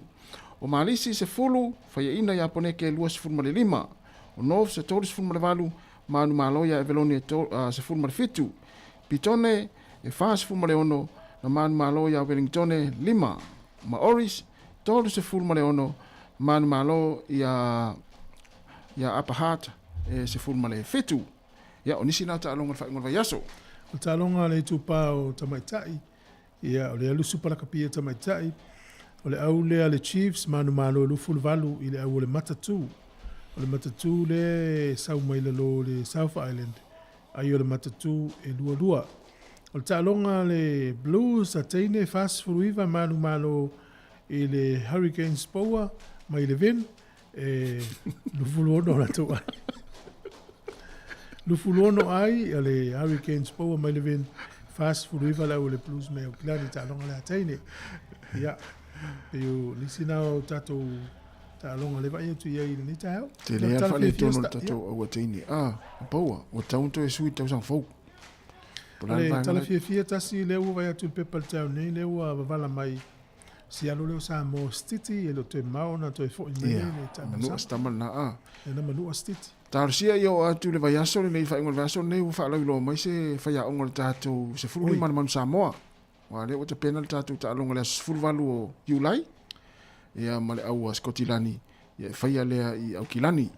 O Malisi 10, Faiaina ia Poneke 25. O Norths e 38, Manumalo ia Evelone 17. Pitone e 46, na Manumalo ia Wellingtone 5. Maoris 36, Manumalo ia ia Upper Hutt e 17. Ia, o nisi na taaloga o le faaiuga o le vaiaso. O le taaloga a le itupa o tamaitai, ia, o le alu Supa Lakapi a tamaitai, o le au lea a le Chiefs, manumalo e 28 i le au o le Matatū. O le Matatū lea e sau mai lalo o le South Island, ai o le Matatū e 22. O le taaloga a le Blues a teine, 49 manumalo i le Hurricanes Poua mai Levin, E 26 latou ai. 26 ai a le Hurricanes Poua mai Levin, 49 le au o le Blues mai Aukilani, taaloga le teine. Ia, pei o nisi na o tatou taaloga le vaai atu i ai i lenei taeao. Tele lava le faaletonu o le tatou aua teine. Ah, Poua, ua tatau ona toe sui i le tausaga fou. Po o le a le vaega Tala fiafia tasi lea ua vaai atu i le pepa i le taeao nei, lea ua vavala mai Si alo lea o Samoa o Stiti, e le o toe mamao ona toe foi mai nei le taaloga. Manua se tama lena a. Ia na manua Stiti. Talosia ia oo atu i le vaiaso lenei, faaiuga o le vaiaso lenei ua faalauiloa mai se faiaoga o le tatou 15 le Manu Samoa. Aua o lea ua tapena le tatou taaloga i le aso 18 o Iulai ia ma le au a Sikotilani ia e faia lea i Aukilani.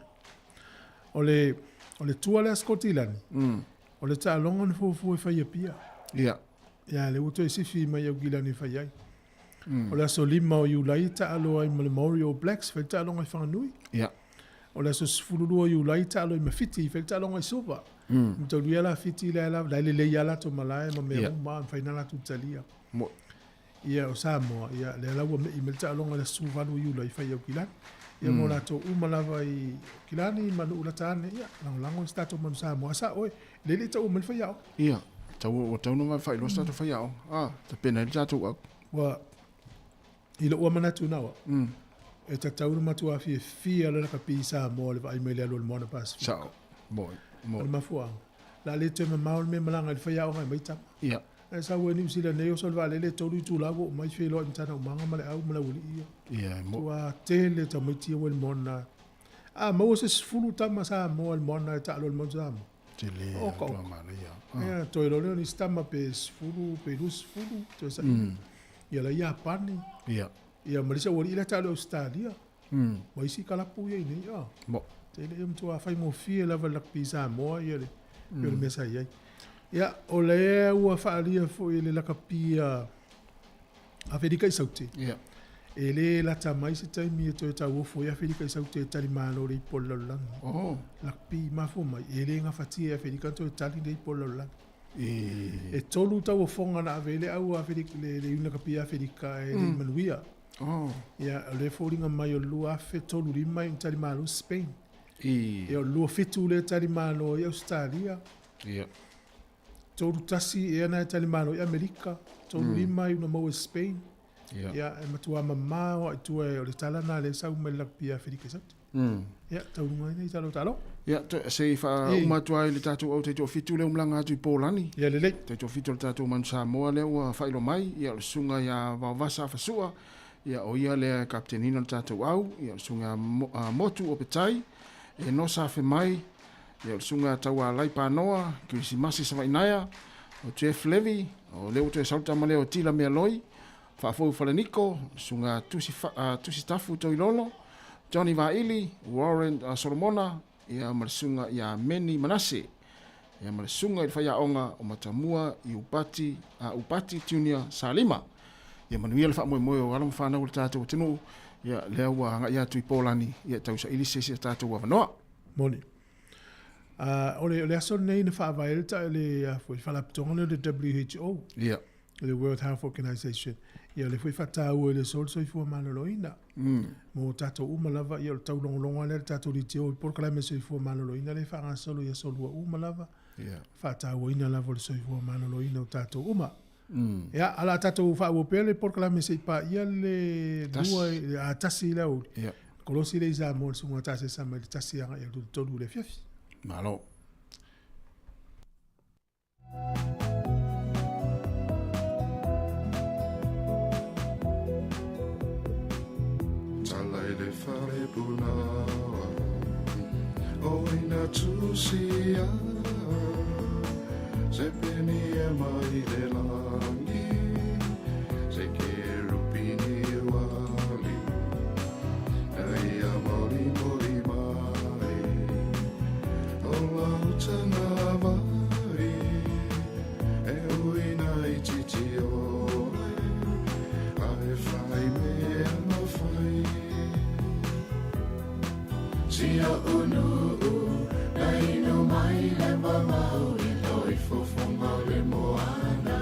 O le o le tua lea a Sikotilani, o le taaloga na fuafua e fai i Apia. Ia. Ia lea ua toe sifi mai Aukilani e fai ai. O le aso 5 o Iulai e taalo ai ma le Maori All Blacks, fai le taaloga i Whanganui. Yeah. O le aso 12 o Iulai e taalo ai ma Fiti, fai le taaloga i Suva. Mataulia la Fiti lea la, la e lelei lava latou malae ma mea yeah. uma, mafai na latou talia. Mo. Ia o Samoa, ia lea la ua me'i mai le taaloga i le aso 18 o Iulai fai i Aukilani. Ia mo latou uma lava i Aukilani ma nuu lata ane, ia lagolago i se tatou manu Samoa. A sa'o e, lele i taua mai le faiaoga. Ia, tau, ua tau ona faailoa se tatou faiaoga. Ah, tapena ai le tatou au. Ua, i lou manatu na au, e tatau ona matua fiafia le lakapi i Samoa i le vaai mai i le alu a le Moana Pasifika. Sao, moi, moi. O le mafuaaga, o le a le toe mamao le mea malaga ai le faiaoga e aumai tama. Ia. Ae sau ai Niu Sila nei oso le vaalele e 3 itula ua oo mai feiloai ma tana umaga ma le au ma le aualii ia. Ia, e moi. Ua tele tamaiti ia ua i le moana. A maua se 10 tama Samoa i le moana e taalo i le Moana Samoa. Tele Oka, atu oka. a manaia. Ia, toe loa lea o nisi tama pe 10 pe 20 toe saili. Ia la Iapani. Ia. Ia ma le isi aualii la e taalo i Ausetalia. Ma isi kalapu ia i inei. Ah. Mo. Tele ia matua faigofie lava i le lakapi Samoa ia le, mm. le mea sa i ai. Ia, o lea ua faaalia foi e le lakapi a Aferika i Saute. Ia. E le lata mai se taimi e toe tauofo ai Aferika i Saute e tali malo le ipo o le lalolagi. Oh. Lakapi mafua mai, e le gafatia e Aferika toe tali le ipo o le lalolagi. E, E tolu tauofoga na ave ai le au a Aferika, le, le Iuni Lakapi a Aferika e le i manuia. Oh. Ia, o le foliga mai o le 2035 i tali malo Spain. E, Ia, o le 27 lea tali malo i Ausetalia. Ia. 31 ea na e tali malo i Amerika. 35 i una maua i Spain. Ia. Ia, e matua mamao lava i tua o le tala lena lea e sau mai le lakapi a Aferika i Saute. Ia, taunuga ai nei tala o taaloga. Ia, se i faauma atu ai le tatou au taitoafitu lea ua malaga atu i Polani. Ia lelei. Taitoafitu o le tatou Manu Samoa lea ua faailoa mai, ia o le susuga ia Vaovasa Afasua, ia o ia lea e kapiteniina le tatou au, ia o le susuga ia Motu Opetai, e Nosa Afemai, ia o le susuga ia Taualai Panoa, Kerisimasi Savainaea, o Jeff Levy, o lea ua toe sau le tama lea o Tila Mealoi, Faafou Faleniko, Susuga Tusi, Tusitafu Toilolo, Johnny Vaili, Warren Solomona, ia ma le susuga ia Meni Manase, ia ma le susuga i le faiaoga o Matamua i Upati, Upati Junior Salima. Ia manuia le faamoemoe o alo ma fanau o le tatou atunuu, ia lea ua agai atu i Polani, ia tausaili se isi a tatou avanoa. Moni. O le aso lenei na faavae ai le, le Faalapotopotoga lea o le WHO. Ia. le World Health Organization. Ia, o lea foi e faataua i le aso le soifua maloloina. Mo tatou uma lava, ia o le taulogologo lava lea i le tatou leitio i polokalame soifua maloloina lea e faagasolo i aso lua uma lava. Ia. Faatauaina lava o le soifua maloloina o tatou uma. Ia, ae o le a tatou faaauau pea le polokalame se i paia le lua, a 1 i le aoauli. Ia. Kolosi lea i Samoa le susuga a Tasesa mai le 1 agai atu i le 3 i le afiafi. Malo. Tala i le fale punaoa O ina tusia Se peni e mai le langi Se kerupini wali Na ia moli moli mai O lau tanga vai E ui na i titi ole A e whai mea ma whai Si o unu na inu mai le mamau i loi fofonga le moana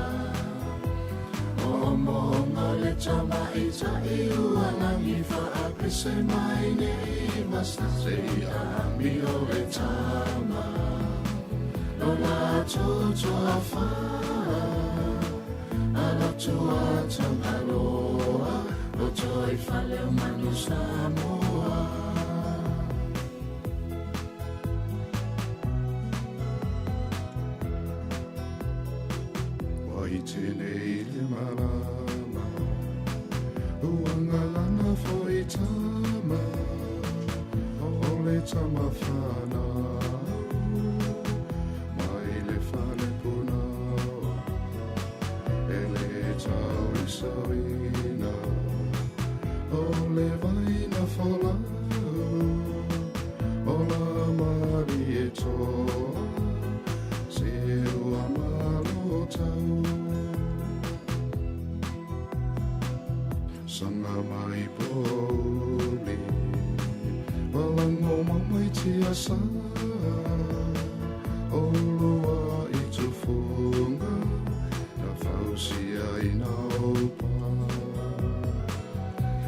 O moonga le tama i tai ua langi whaapese mai nei masa Se i ami o le tama Lo la toto a wha A lotu a tangaloa Lo toi whale o manu Samoa. Wa i tēnei le malama Uangalanga fo i tama O le tama whanau Mai le whale punaoa E le tau i sawina O le vaina folau O la mari e toa Se ua malo tau Sanga mai poli Walango mamai tia sa O lua i tufunga Na fausia i na opa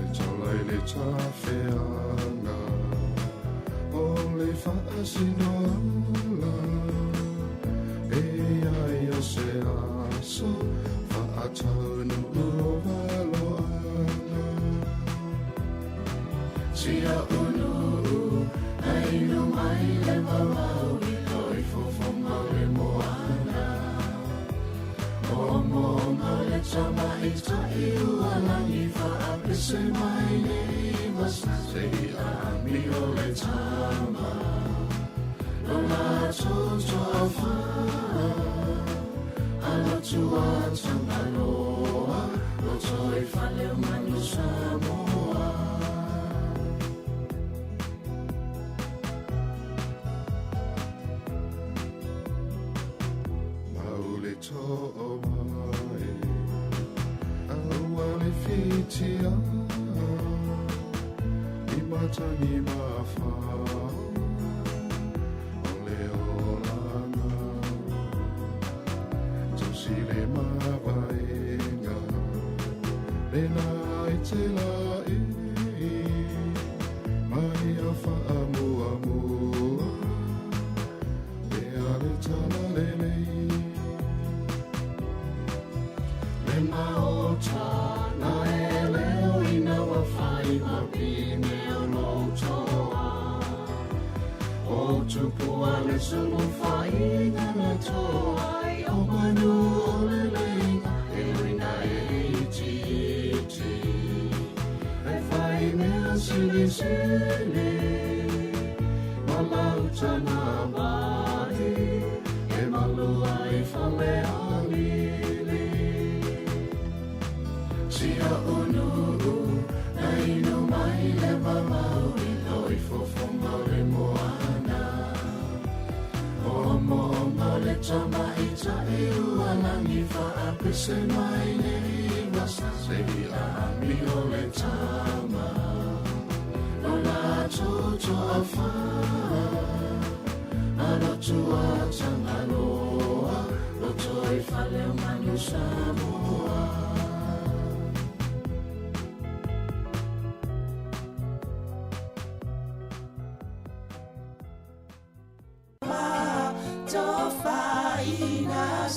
E taulai le tawheanga O le whaasinoala E ai o se aso Whaataunu o valoanga Sia unu Ainu mai le mamau i loi fofonga le moana O moonga le tama i tai ua langi whaapese mai nei masa Se i ami o le tama Lo la toto a wha A lotu a tangaloa Lo toi whale o manu Samoa. Mauli to'o mai Aua le whitia I matangi mawha O le olanga Tausi le mavaenga Le la i te la e Mai a whaamua mua E a le tala le lei Le maota na e leo ina wa whai ma pine o no toa O tupua le sulu whainga na toa i o manu o le leinga E uina e iti E whai mea sili sili Ma lauta ngā mai E malua i whale alili Sia unu na inu mai le mamau i loi fofonga le moana O moonga le tama i tai ua langi whaapese mai nei masa Se i ami o le tama Lo la toto a wha A lotu a tangaloa Lo toi whale o manu Samoa.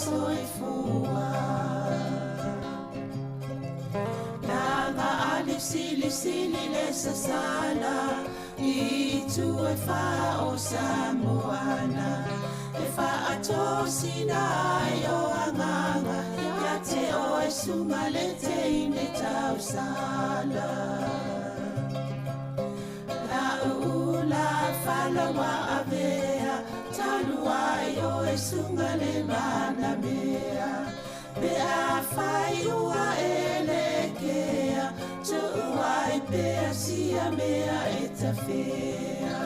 soifua. Laga a le silisili le sasala i itu e fa o Samoana e faatosina ai o agaga ia te oe suga le teine tausala. La ula falawa avea talu ai oe suga le manamea pe afai ua e lekea tuu ai pea sia mea e tafea.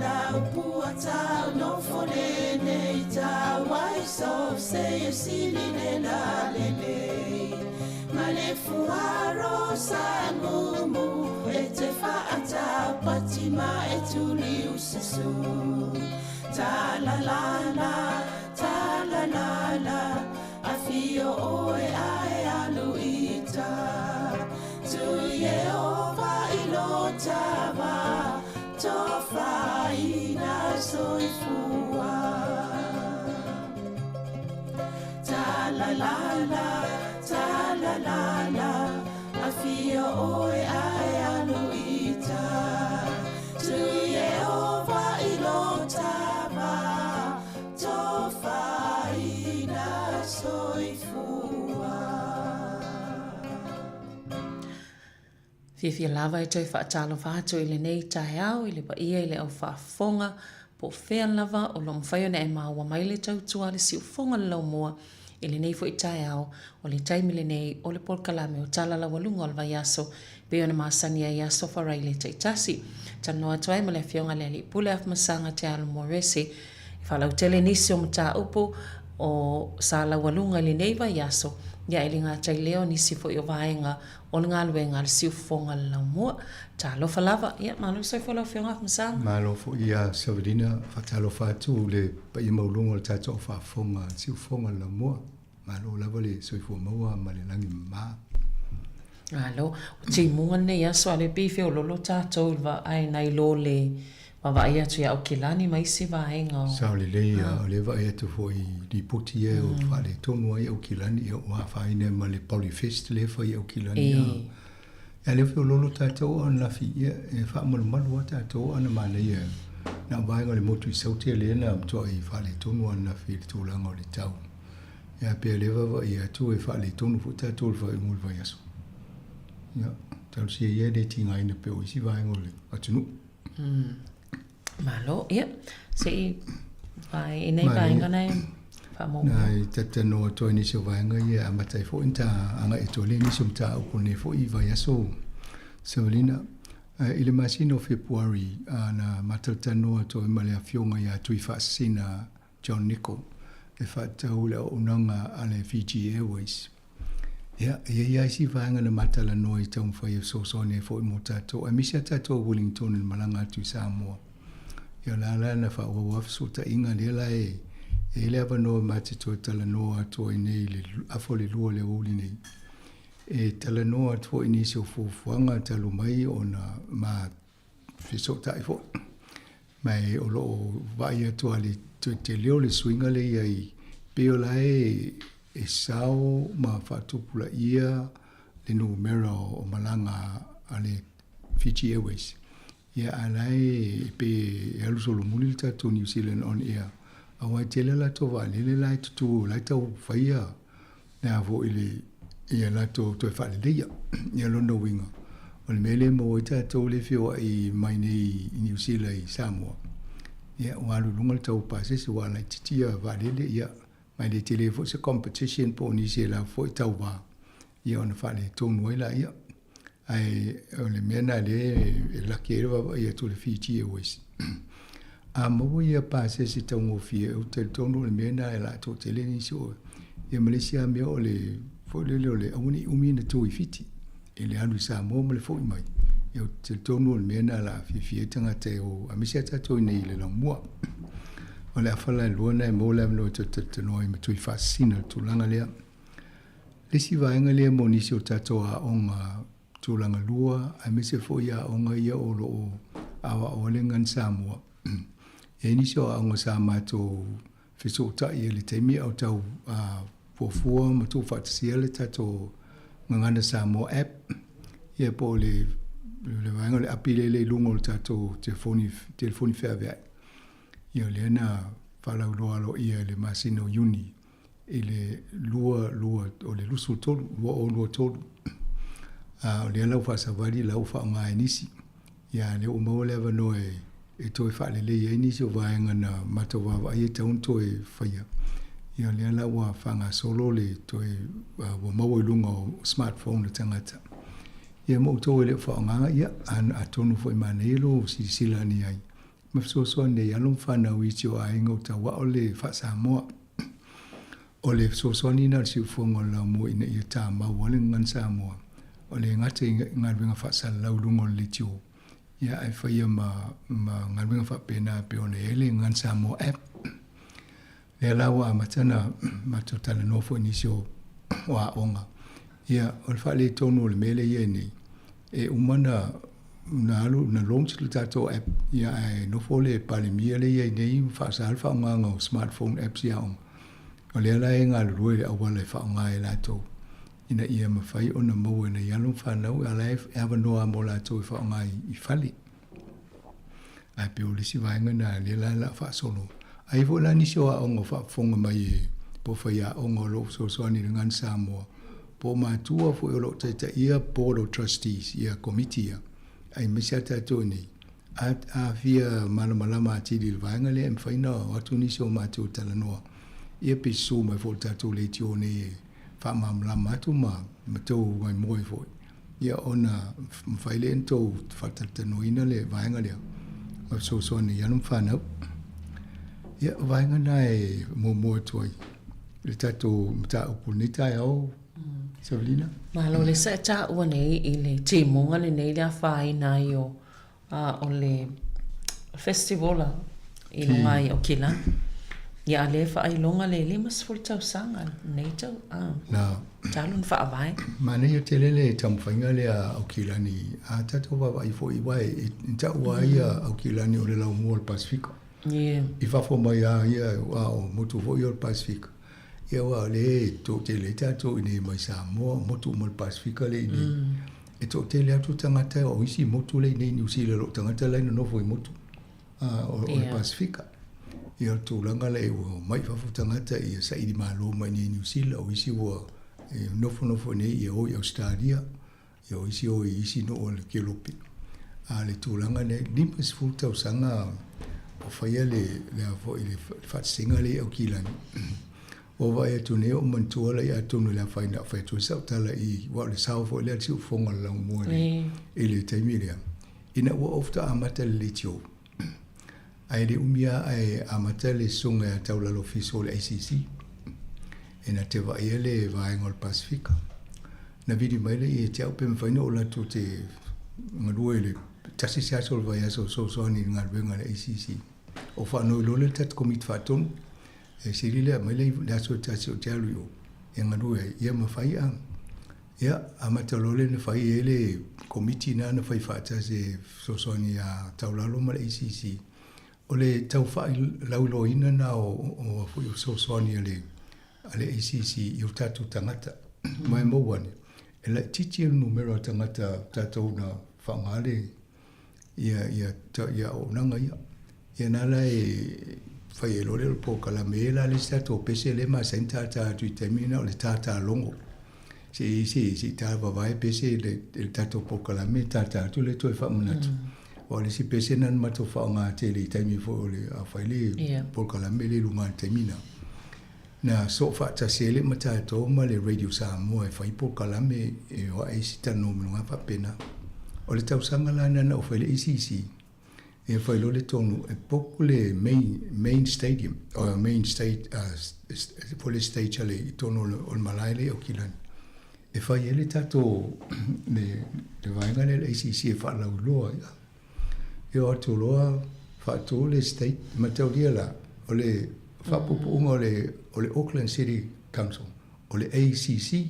La upua tau nofo lenei tau ai so se e sili le la lelei. Ma le fuaro sa mumu e te whaatau pati ma e tuli usasu. Ta la la la, ta la la la, a fio oe ae alu ita. Tu Yehova i lo tava, tofaina soifua. Ta la la la, ta la la la, a fio oe ae alu ita. Tu Yehova i lo tava, tofaina soifua. Fiafia lava e toe faatalofa atu i lenei taeao i le paia i le au faafofoga po o fea lava o lo o mafai ona e maua mai le tautua a le siufofoga o le laumua i lenei foi taeao. O le taimi lenei o le polokalame o Tala Laualuga o le Vaiaso e pei ona masani ai i aso Faraile taitasi. Talanoa atu ai ma le Afioga i le Alii Pule Afamasaga Te Alo Morese e faalautele nisi o mataupu o sa laualuga i lenei vaiaso, ia e le gata i lea o nisi foi o vaega o le galuega a le siufofoga o le laumua. Talofa lava. Ia, malo le soifua lau Afioga Afamasaga. Malo foi ia Savelina, faatalofa atu i le paia maualuga o le tatou faafofoga a le siufofoga o le laumua. Malo lava le soifua maua ma le lagi mama. Malo. O timuga lenei aso a o lea pei e feololo tatou i le vaai nai lo le vaavaai atu ia Aukilani ma isi vaega o. Sao lelei a o lea vaai atu foi i lipoti ia o faaletonu ai Aukilani ia ua afaina ai ma le Polyfest lea e fai i Aukilani a. Ia lea feololo tatou a ananafi ia e faamalumalu a tatou a na manaia na o vaega o le motu i Saute lea na matuai faaletonu ananafi i le tulaga o le tau. Ia pei o lea vaavaai atu e faaletonu foi tatou i le faaiuga o le vaiaso. Ia, talosia ia e le tigaina pei o isi vaega o le atunuu. Malo, ia, se i vae i nei vaega na e faamaumau. Na i talatalanoa atu ai nisi o vaega ia e amata ai foi ona ta agai atu ai nisi o mataupu o lenei foi vaiaso Savalina. I le masina o Fepuari na ma talatalanoa atu ai ma le afioga ia Tuifaasisina John Nichol e faatatau i le auaunaga a le Fiji Airways. Ia, e i ai lava isi vaega na ma talanoa i taumafai e fesoasoani ai foi mo tatou, aemaise a tatou a Wellington i le malaga atu i Samoa. Ia, o la la na faaauau lava fesootaiga lea la e i ai le avanoa ma te toe talanoa atu ai nei i le afa o le lua o le aoauli nei. E talanoa atu foi i nisi o fuafuaga talu mai ona ma fesootai foi. Ma e o lo o vaai atu lava i le tele o le suiga lea i ai, pei o la e e sao ma faatupulaia le numera o malaga a le Fiji Airways. Ia a la e pei e alu solomuli le tatou New Zealand on Air, aua e tele a latou vaalele la e tutu, la e tau faia le a foi le ia latou toe faaleleia. Ia lona uiga, o le mea lea e maua ai tatou lea e feoai mai nei i Niu Sila i Samoa, ia ua alu i luga le tau o pasese ua laitiiti ia vaalele, ia ma e le tele foi se competition po o nisi e lafo foi tauva, ia ona faaletonu ai laia. Ae o le mea lena lea e laki ai le vaavaai atu a le Fiji Airways. A maua ia pasese taugofie, ou te talitonu o le mea lena e la toatele nisi o ia ma le isi lava mea o le foi lele o le aua ne i umi ona tu i Fiti i le alu i Samoa ma le foi mai. Ia ou te talitonu o le mea lena o le a fiafia ai tagata e o aemaise lava tatou i inei i le laumua. O le afa la e lua lena e maua le avanoa e toe talatalanoa ai ma Tuifaasisina i le tulaga lea. Le isi vaega lea mo nisi o tatou aoga tulaga lua aemaise foi aoga ia o lo o aoao ai le Gagana Samoa. E i ai nisi o aoga sa matou fesootai i le taimi a o tau fuafua ma tuufaatasia le tatou Gagana Samoa app, ia po o le le vaega o le api lea i luga o le tatou telefoni telefoni feaveai. Ia lea na faalauiloa aloaia i le masina o Iuni i le 2 2 o le 23 2023. A o lea la ua faasavali la ua faaaoga e nisi. Ia lea ua maua le avanoa e e toe faalelei ai nisi o vaega na matou vaavaai e tatau ona toe faia. Ia o lea la ua faagasolo le toe ua maua i luga o smartphone a tagata. Ia mo outou e le o faaaogaina, ia atonu foi e manaia lou silasila ane ai ma fesoasoani ai alo ma fanau i si o aiga o tauao le faa-Samoa. O le fesoasoani lena o le siufofoga o le laumua ina ia tamau ai le gagana Samoa, o le gata i galuega faasalalau i luga o le leitio, ia ae faia ma, ma galuega faapena e pei ona i ai le Gagana Samoa app. Lea la ua amata ona matou talanoa foi i nisi o, o aoga. Ia, o le faaletonu o le mea lea e i ai nei, e uma na na alu na launch le tatou app ia ae nofo le Palemia lea e i ai nei ma faasa le faaaogaina o smartphone apps i aoga. O lea la e galulue i le auala e faaaoga e latou ina ia mafai ona maua e nai alo ma fanau a o la e avanoa mo latou e faaaoga i fale. Ae pei o le isi vaega lena lea la o le a faasolo. Ae i ai foi la nisi o aoga o faafofoga mai e po o faiaoga o lo o fesoasoani i le Gagana Samoa, po o matua foi o lo o taitaia Board of Trustees, ia Komiti ia, aemaise lava tatou i inei. A, a fia malamalama atili i le vaega lea, e mafai ona o atu nisi o matou e talanoa, ia pe susu mai foi i le tatou leitio nei e faamalamalama atu ma ma tou maimoe foi, ia ona mafai lea ona tou faatalatalanoaina le vaega lea ma fesoasoani i alo ma fanau. Ia, o vaega na e muamua atu ai i le tatou mataupu i lenei taeao, Savelina. Malo le sa e taua nei i le timuga lenei le afaina ai o A o le festival i luga ai o Kilani. Ia a lea e faailoga le 50 tausaga lenei tau a Na. talu ona faavae. Manaia tele le taumafaiga lea a Aukilani, a tatou vaavaai foi aua e taua ai a Aukilani o le laumua o le Pasefika. Yeah. I fafo mai a ia a o motu foi o le Pasefika. Ia aua o lea e toatele ai tatou i inei mai Samoa, motu uma o le Pasefika lea i inei. E toatele atu tagata o isi motu lea i inei i Niu Sila i lo tagata la e nonofo i motu o le Pasefika. Ia o le tulaga lea ua omai i fafo tagata ia saili malo mai i inei i Niu Sila, o isi ua nofonofo i inei ia o i Ausetalia, ia o isi o i isi nuu o le Kelope. A o le tulaga lea, 50 tausaga o faia le, le, a foi, le faatasiga lea i Aukilani. Ua vaai atu nei ou manatua la i atonu i le afaina o fai atu ai sau tala i aua o le sao foi lea a le siufofoga o le laumua i le, i le taimi lea. Ina ua ou faatoa amata i le leitio, ae le umi lava ae amata le susuga ia Taulalo Fiso o le ACC e na te vaaia le vaega o le Pasefika. Na vili mai lea ia te au pe mafai ona ou alu atu ou te galue i le tasi se aso o le vaiaso e fesoasoani i le galuega a le ACC. Ou faanoi loa lea i le tatou Komiti Faatonu, E sili lea aumai le aso e tasi ou te alu i o e galue ai, ia ma fai a. Ia, amata loa lea na fai ai le komiti na na fai faatasi e fesoasoani ia Taulalo ma le ACC. O le tau faalauiloaina na o, o, o fesoasoani a le, a le ACC i o tatou tagata. Ma e maua ane, e laitiiti le numera o tagata tatou na faaaoga le, ia, ia, ia auaunaga ia. Ia na la e fai ai loa lea o le polokalame. E i ai la le isi tatou pese lea e masani ona tata atu i taimi na o le tata logo. Se i se i ta vavae pese i le, i le tatou polokalame tata atu lea toe faamanatu. Aua o le isi pese na na matou faaaoga tele i taimi foi o le a fai le yeah. polokalame le i luga i le taimi na. Na soo faatasi ai le ma tatou ma le Radio Samoa e fai polokalame e o ae isi talanoa ma luga faapena. O le tausaga la na na ou fai le ACC, e fai loa le tonu e book le main, main stadium, o main state, foi le stage ale i tonu o le malae lea i Aukilani. E fai ai le tatou, le, le vaega lea le ACC e faalauiloa ai. E o atu loa faatu le state, mataulia la, o le faapuupuuga o le, o le Auckland City Council, o le ACC.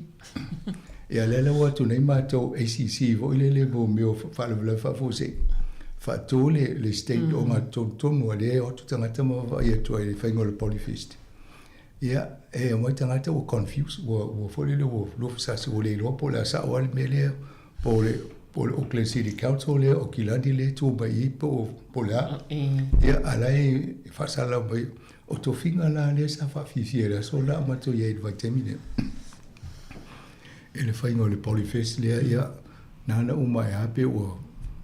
Ia lea la ua atu nei matou ACC foi lele mo mea o faalavelave faafuasei. faatu le le state ogatotonu a lea e o atu tagata ma vaavaai atu ai i le faiga o le Polyfest. Ia, e omai tagata ua confuse, ua ua foi lele ua luafesasi ua le iloa po o le a sao lava le mea lea, po o le po o le Auckland City Council lea o Kilani lea e tu mai i i po o po o le a. Ia, a o la e faasalalau mai, o tofiga la lea sa faafiafia i le aso la a matou i ai i le vaitaimi lea. I le faiga o le Polyfest lea, ia, nāna uma ae a pe ua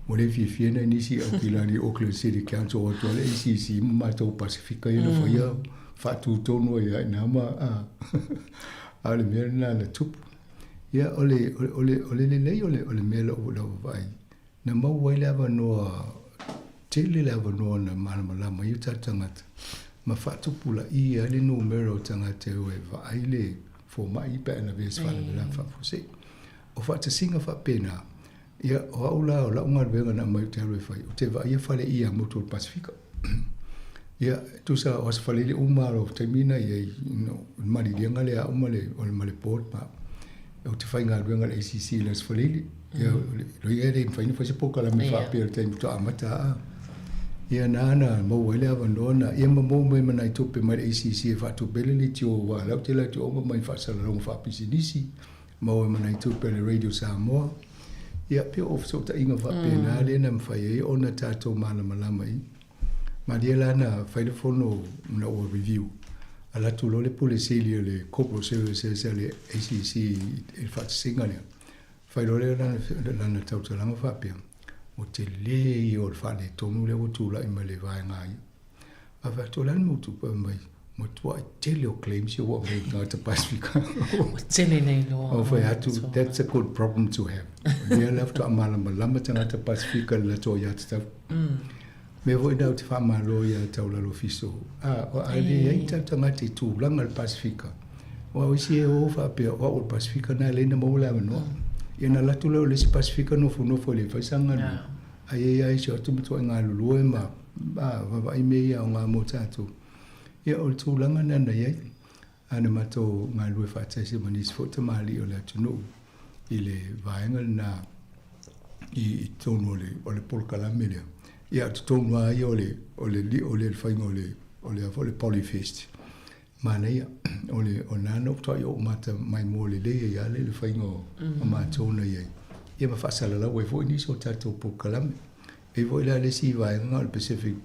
ua le fiafia nai nisi Aukilani Auckland City Council o atu a le ACC ma matou Pasifika ia na faia faatu tonu ai lava i ina ma a a o le mea lena na tupu. Ia o le o le o le lelei o le o le mea lou lau vaavaai na maua ai le avanoa tele le avanoa na malamalama ai o tatou tagata ma faatupulaia ai le numera o tagata e o e vaai le fomai pe a lavea i se faalavelave faafuasei. O faatasiga faapena, ia, o au la, o lau galuega na aumai ou te alu e fai, ou te vaaia fale ia motu o le Pasifika. Ia, tusa o aso faleile uma lava o taimi na i ai, no, le maliliega lea a au ma le, o le, ma le board ma au. Ou te faigaluega i le ACC i le aso Faleile. Ia, loia e le mafai ona fai se polokalame faapea i le taimi faatoa amata a. Ia, na na maua ai le avanoa na, ia ma maua mai ma nai tupe mai le ACC e faatupe ai le leitio aua o la ou te alu atu uma mai faasalalauga faapisinisi. Maua ma nai tupe a le Radio Samoa. Ia, pei o fesootaiga faapena lea na mafai ai ona tatou malamalama i. Malie la na fai le fono na ua review, alu atu loa le Pule Sili o le Corporate Services a le ACC i le faatasiga lea, fai loa lea o lana tautalaga faapea, ua tele ia o le faaletonu lea ua tulai mai le vaega ia. A fai atu, o le a le mea ua tupu? Fai mai, matuai tele o claims ia ua aumai e tagata Pasifika. Ua tele nei loa. Ou fai atu, that's a good problem to have. O lea la faatoa malamalama tagata Pasifika i le latou aiatatau. Mea foi lena ou te faamalo ia Taulalo Fiso, a, a leai ni tatou tagata i tulaga o le Pasifika, aua o isi e o faapea, o au o le Pasifika na e alai ona maua le avanoa. Ia ona alu atu lea o le isi Pasifika nofonofo e le fai sana galuega, ae i ai lava isi o atu matuai galulue ma vaavaai mea ia aoga mo tatou. Ia, o le tulaga lena na i ai, a na matou galulue faatasi ma nisi foi tamalii o le atunuu i le vaega lena i totonu o le, o le polokalame lea. Ia, o totonu lava ia o le, o le lio lea i le faiga o le, o le a foi, le Polyfest. Manaia, o le, o lena na ou faatoa ou mata maimoa lelei ai lava le faiga o, o matou na i ai. Ia ma faasalalau ai foi nisi o tatou polokalame. E i ai foi la le isi vaega o le Pacific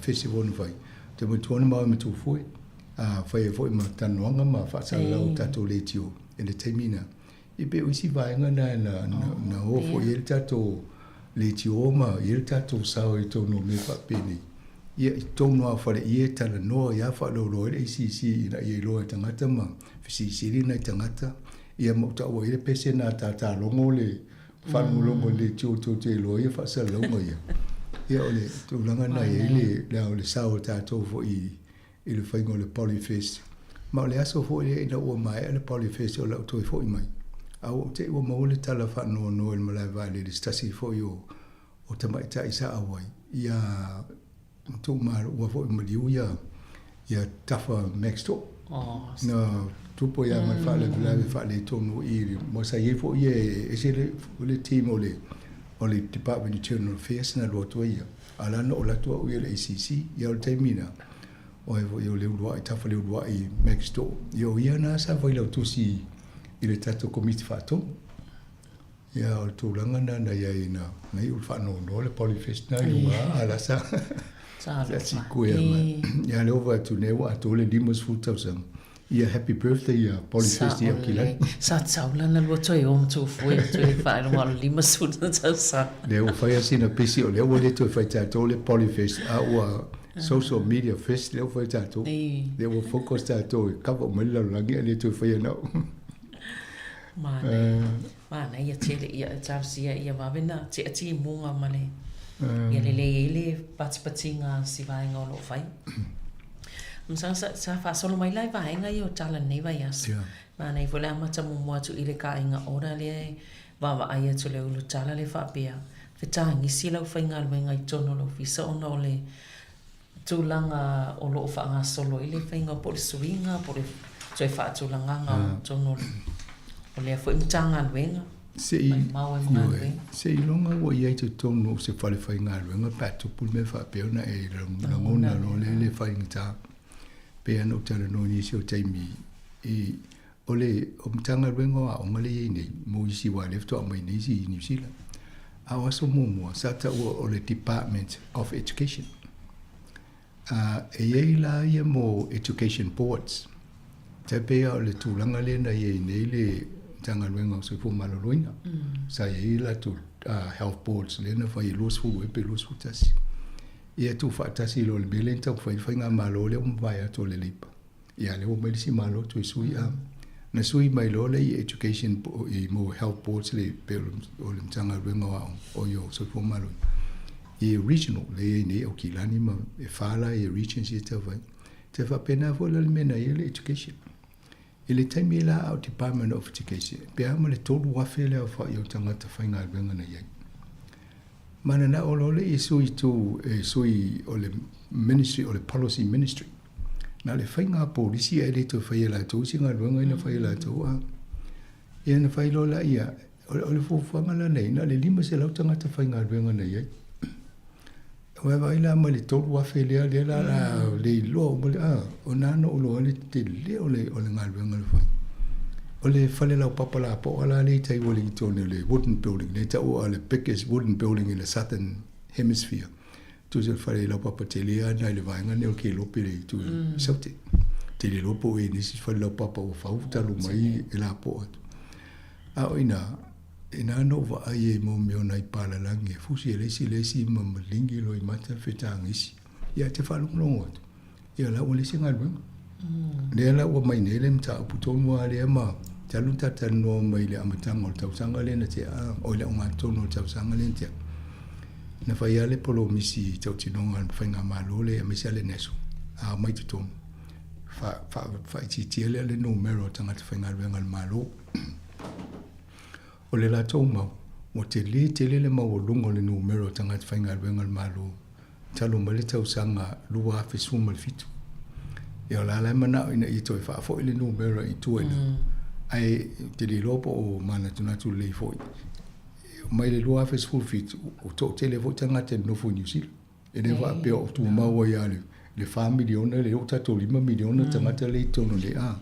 Festival na fai, ou te manatua na maua ai ma Tufue, a fai ai foi ma talanoaga ma faasalalau o tatou leitio i le taimi lena. E pei o isi vaega na na na o foi i ai le tatou leitio ma i ai le tatou sao i totonu o mea faapenei. Ia, i totonu lava o faleie e talanoa ai lava faaloaloa ai le ACC ina ia iloa e tagata ma fesilisili nai tagata. Ia ma ou taua ai le pese na tatalogo le faalogologo i le leitio tou te iloa ia faasalalauga ia. Ia o le tulaga lena e i ai le, le, o le sao o tatou foi i le faiga o le Polyfest. Ma o le aso foi lea ina ua maea le Polyfest o lau toe foi mai, a ua ou te i ua maua le tala faanoanoa i le malae vaalele se tasi foi o, o tamaitai sa auai, ia tuumalo, ua foi maliu ia, ia Tafa Max To'o. Oh, Na tupu ai ma le faalavelave faaletonu i le, ma sa i ai foi ia e ese le, le team o le, o le Department of Internal Affairs na alu atu ai ia. A la na ou alu atu au ia i le ACC, ia o le taimi lena, o ai foi o Leuluai, Tafa Leuluai Max To'o, ia o ia lena sa failautusi i le tatou Komiti Faatonu. Ia o le tulaga lena na i ai na, na iu i le faanoanoa le Polyfest na i luga, a la sa, sa sikuea mai. Ia lea ua vaai atu nei ua atoa le 50 tausaga. Ia happy birthday ia Polyfest i Aukilani. Sa tatau la ona lua toe o ma tou foe toe faailoga o le 50 tausaga. Lea ua fai lava sina pisi o lea ua le toe fai tatou le Polyfest a ua social media fest lea ua fai tatou. Lea ua focus tatou e cover uma ai le lalolagi ae le toe faia na au. Manaia. Manaia tele ia e talosia ia vave na tea timuga ma le ia lelei ai le patipatiga a si vaega o lo o fai. Sa, sa, sa faasolo mai la i vaega ia o tala lenei vaiaso. Yeah. Manaia foi le amata muamua atu i le kaaiga order lea e vaavaai atu le ulu tala lea faapea, fetagisi lau faigaluega i totonu o le ofisa ona o le tulaga o lo o faagasolo ai le faiga po o le suiga po o le toe faatulagaga o totonu o lea foi Matagaluega. Se i, maumau ai ma ioe, galuega. seiloga ua i ai i totonu o se fale faigaluega pe a tupu le mea faapea ona e lagona loa lea le faigata. Pei lava ona ou talanoa i nisi o taimi i, o le o Matagaluega o Aoga lea e i ai nei mo isi aua lea faatoa aumai nei isi i Niu Sila. A o aso muamua sa taua o le Department of Education. A e i ai la ia mo Education Boards. Tai pei lava o le tulaga lea na i ai nei le Matagaluega o Soifua Maloloina. Sa i ai latou Health Boards lea na fai e 20 ea pe 21. Ia tuufaatasi loa i le mea lea na taumafai ai le faigamalo lea ua mavae atu o le Labour. Ia lea ua omai le isi Malo toe sui a. Na sui mai loa lea i Education i mo Health Boards le pei o le Matagaluega o Aoga oi o Soifua Maloloina i regional lea i ai nei Aukilani ma e fa la i regions ia tau fai. Te faapena foi la le mea na i ai le education. I le taimi la a o Department of Education, pe a ma le 3,000 le aofai o tagata faigaluega na i ai. Ma nanao loa le sui tu e sui o le ministry o le policy ministry. Na le faiga polisi ae le toe faia e latou isi galuega ia na fai e latou a. Ia na fai loa laia, o le fuafuaga la nei, na o le 500 tagata faigaluega na i ai. Ua vaai la mai le 3,000 lea, lea la la le iloa uma le, a, o na na ou iloa ai le tele o le, o le galuega na fai. O le fale laupapa lapoa la lea i tai Wellington, o le wooden building, lea e taua o le biggest wooden building in the southern hemisphere. Tusa o le fale laupapa tele lava lena i le vaega lenei o le kelope i le itu i Saute. Tele loa po o i ai nisi fale laupapa ua fau talu mai e lapoa atu. A o ina, ina na ou vaai ai mo mea o nai palalagi e fusi e le isi le isi ma maligi loa i mata fetagisi. Ia te faalogologo atu, ia la ua leai se galuega. Lea la ua mai nei le mataupu tonu lava lea ma talu ona talatalanoa mai i le amataga o le tausaga lea na tea, oi le ogatotonu o le tausaga lea na tea. Na fai lava le polomisi i tautinoga a le faigamalo lea aemaise lava le NASO, a omai i totonu, faaitiitia lea le numera o tagata faigaluega a le Malo. O le latou mau, ua tele tele le maualuga o le numera o tagata faigaluega a le Malo talu mai le tausaga 2017. Ia o la la e manao ina ia toe faafoi le numera i tua ina, ae ou te le iloa po o manatunatu lelei foi. Mai le 2017, ua toatele foi tagata e nonofo i Niu Sila. E le faapea o tumau ai lava le 4 miliona, lea ua tatou 5 miliona tagata lea i totonu nei. A,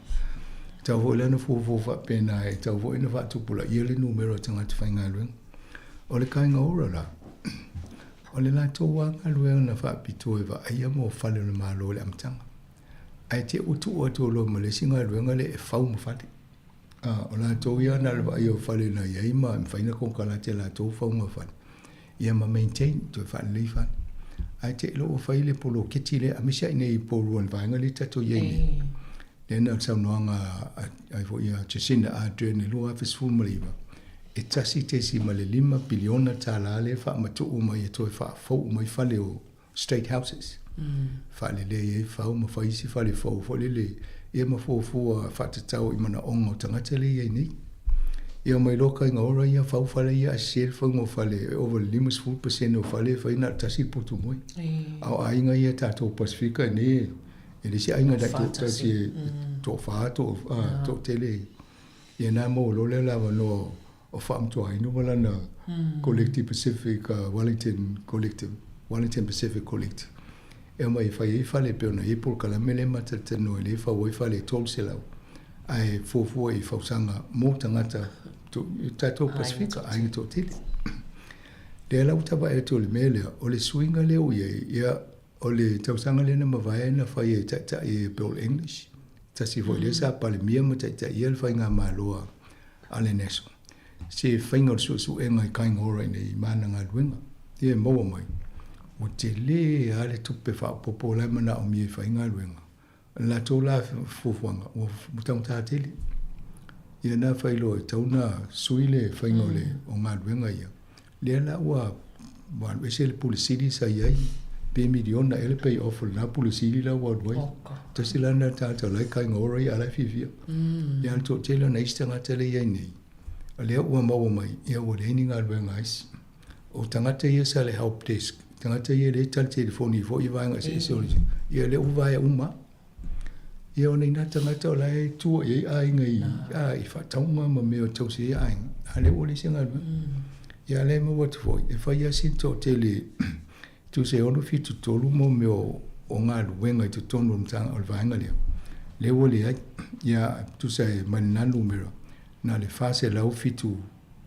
tatau foi la ona fuafua faapena, e tatau foi ona faatupulaia le numera o tagata faigaluega. O le Kāinga Ora la, o le latou lava galuega na faapitoa e vaaia mo fale o le Malo i le amataga. Ae te i ua tuu atu loa ma le isi galuega lea e fau ma fale. A, o latou ia na o le vaaia o fale na i ai ma mafai ona konekarate e latou fauga o fale, ia ma maintain, toe faalelei fale. Ae te i loa ua fai le poloketi lea, aemaise lava i inei i Porirua i le vaega lea tatou i ai nei. Lea na o le saunoaga a foi a Jacinda Ardern i le 2019, e $1.5 piliona tala lea e faamatuu mai e toe faafou uma ai fale o state houses. Faalelei ai fau ma fai isi fale fou foi lele ia ma fuafua faatatau i manaoga o tagata lea e i ai nei. Ia omai loa Kāinga Ora ia fau fale ia ae sese le fauga o fale e ova i le 50% o fale e fai na o le tasi le potu moe. A o aiga ia tatou Pasifika nei e le isi aiga taitoatasi e toafa toatele ia na maua loa lea le avanoa o Faamatuaina ma lana Collective Pacific Wellington Collective, Wellington Pacific Collective e omai e fai ai fale e pei ona i ai polokalame lea ma talatalanoa ai lea e fau ai fale e 300 ae fuafua i fausaga mo tagata tatou Pasifika, aiga toatele. Lea la ua tavae atu o le mea lea, o le suiga lea ua i ai, ia O le tausaga lea na mavae na fai e Taitai e Bill English, tasi foi lea sa Palemia ma taitaia le faigamalo a le National, se faiga o le suesuega i Kāinga Ora i nei ma ana galuega. Ia e maua mai, ua tele lava le tupe faaopoopo la e manaomia e fai galuega. O le latou la fuafuaga, ua taugata tele. Ia na fai loa e tatau ona sui le faiga o le o galuega ia. Lea la ua alu ese le Pule Sili sa i ai, pe miliona ea le pay off o lena Pule Sili la ua alu ai. Tasi la lena tagata o la e Kāinga Ora ia a o la e fiafia. Ia a o le toatele o nai isi tagata lea e i ai nei, o lea ua maua mai, ia ua leai ni galuega a isi. O tagata ia sa le help desk, tagata ia lea e tali telefoni foi i vaega eseese o le, ia lea ua vaea uma. Ia ona inā tagata o la e tua i ai aiga i, a, i faatauga ma mea o tausi ai aiga, a lea ua leai se galuega. Ia a lea e maua atu foi, e fai lava sina toatele, tusa e 6, 7, 3 mo mea o, o galuega i totonu o le o le vaega lea, lea ua leai. Ia, tusa e mai lena numera, na o le 407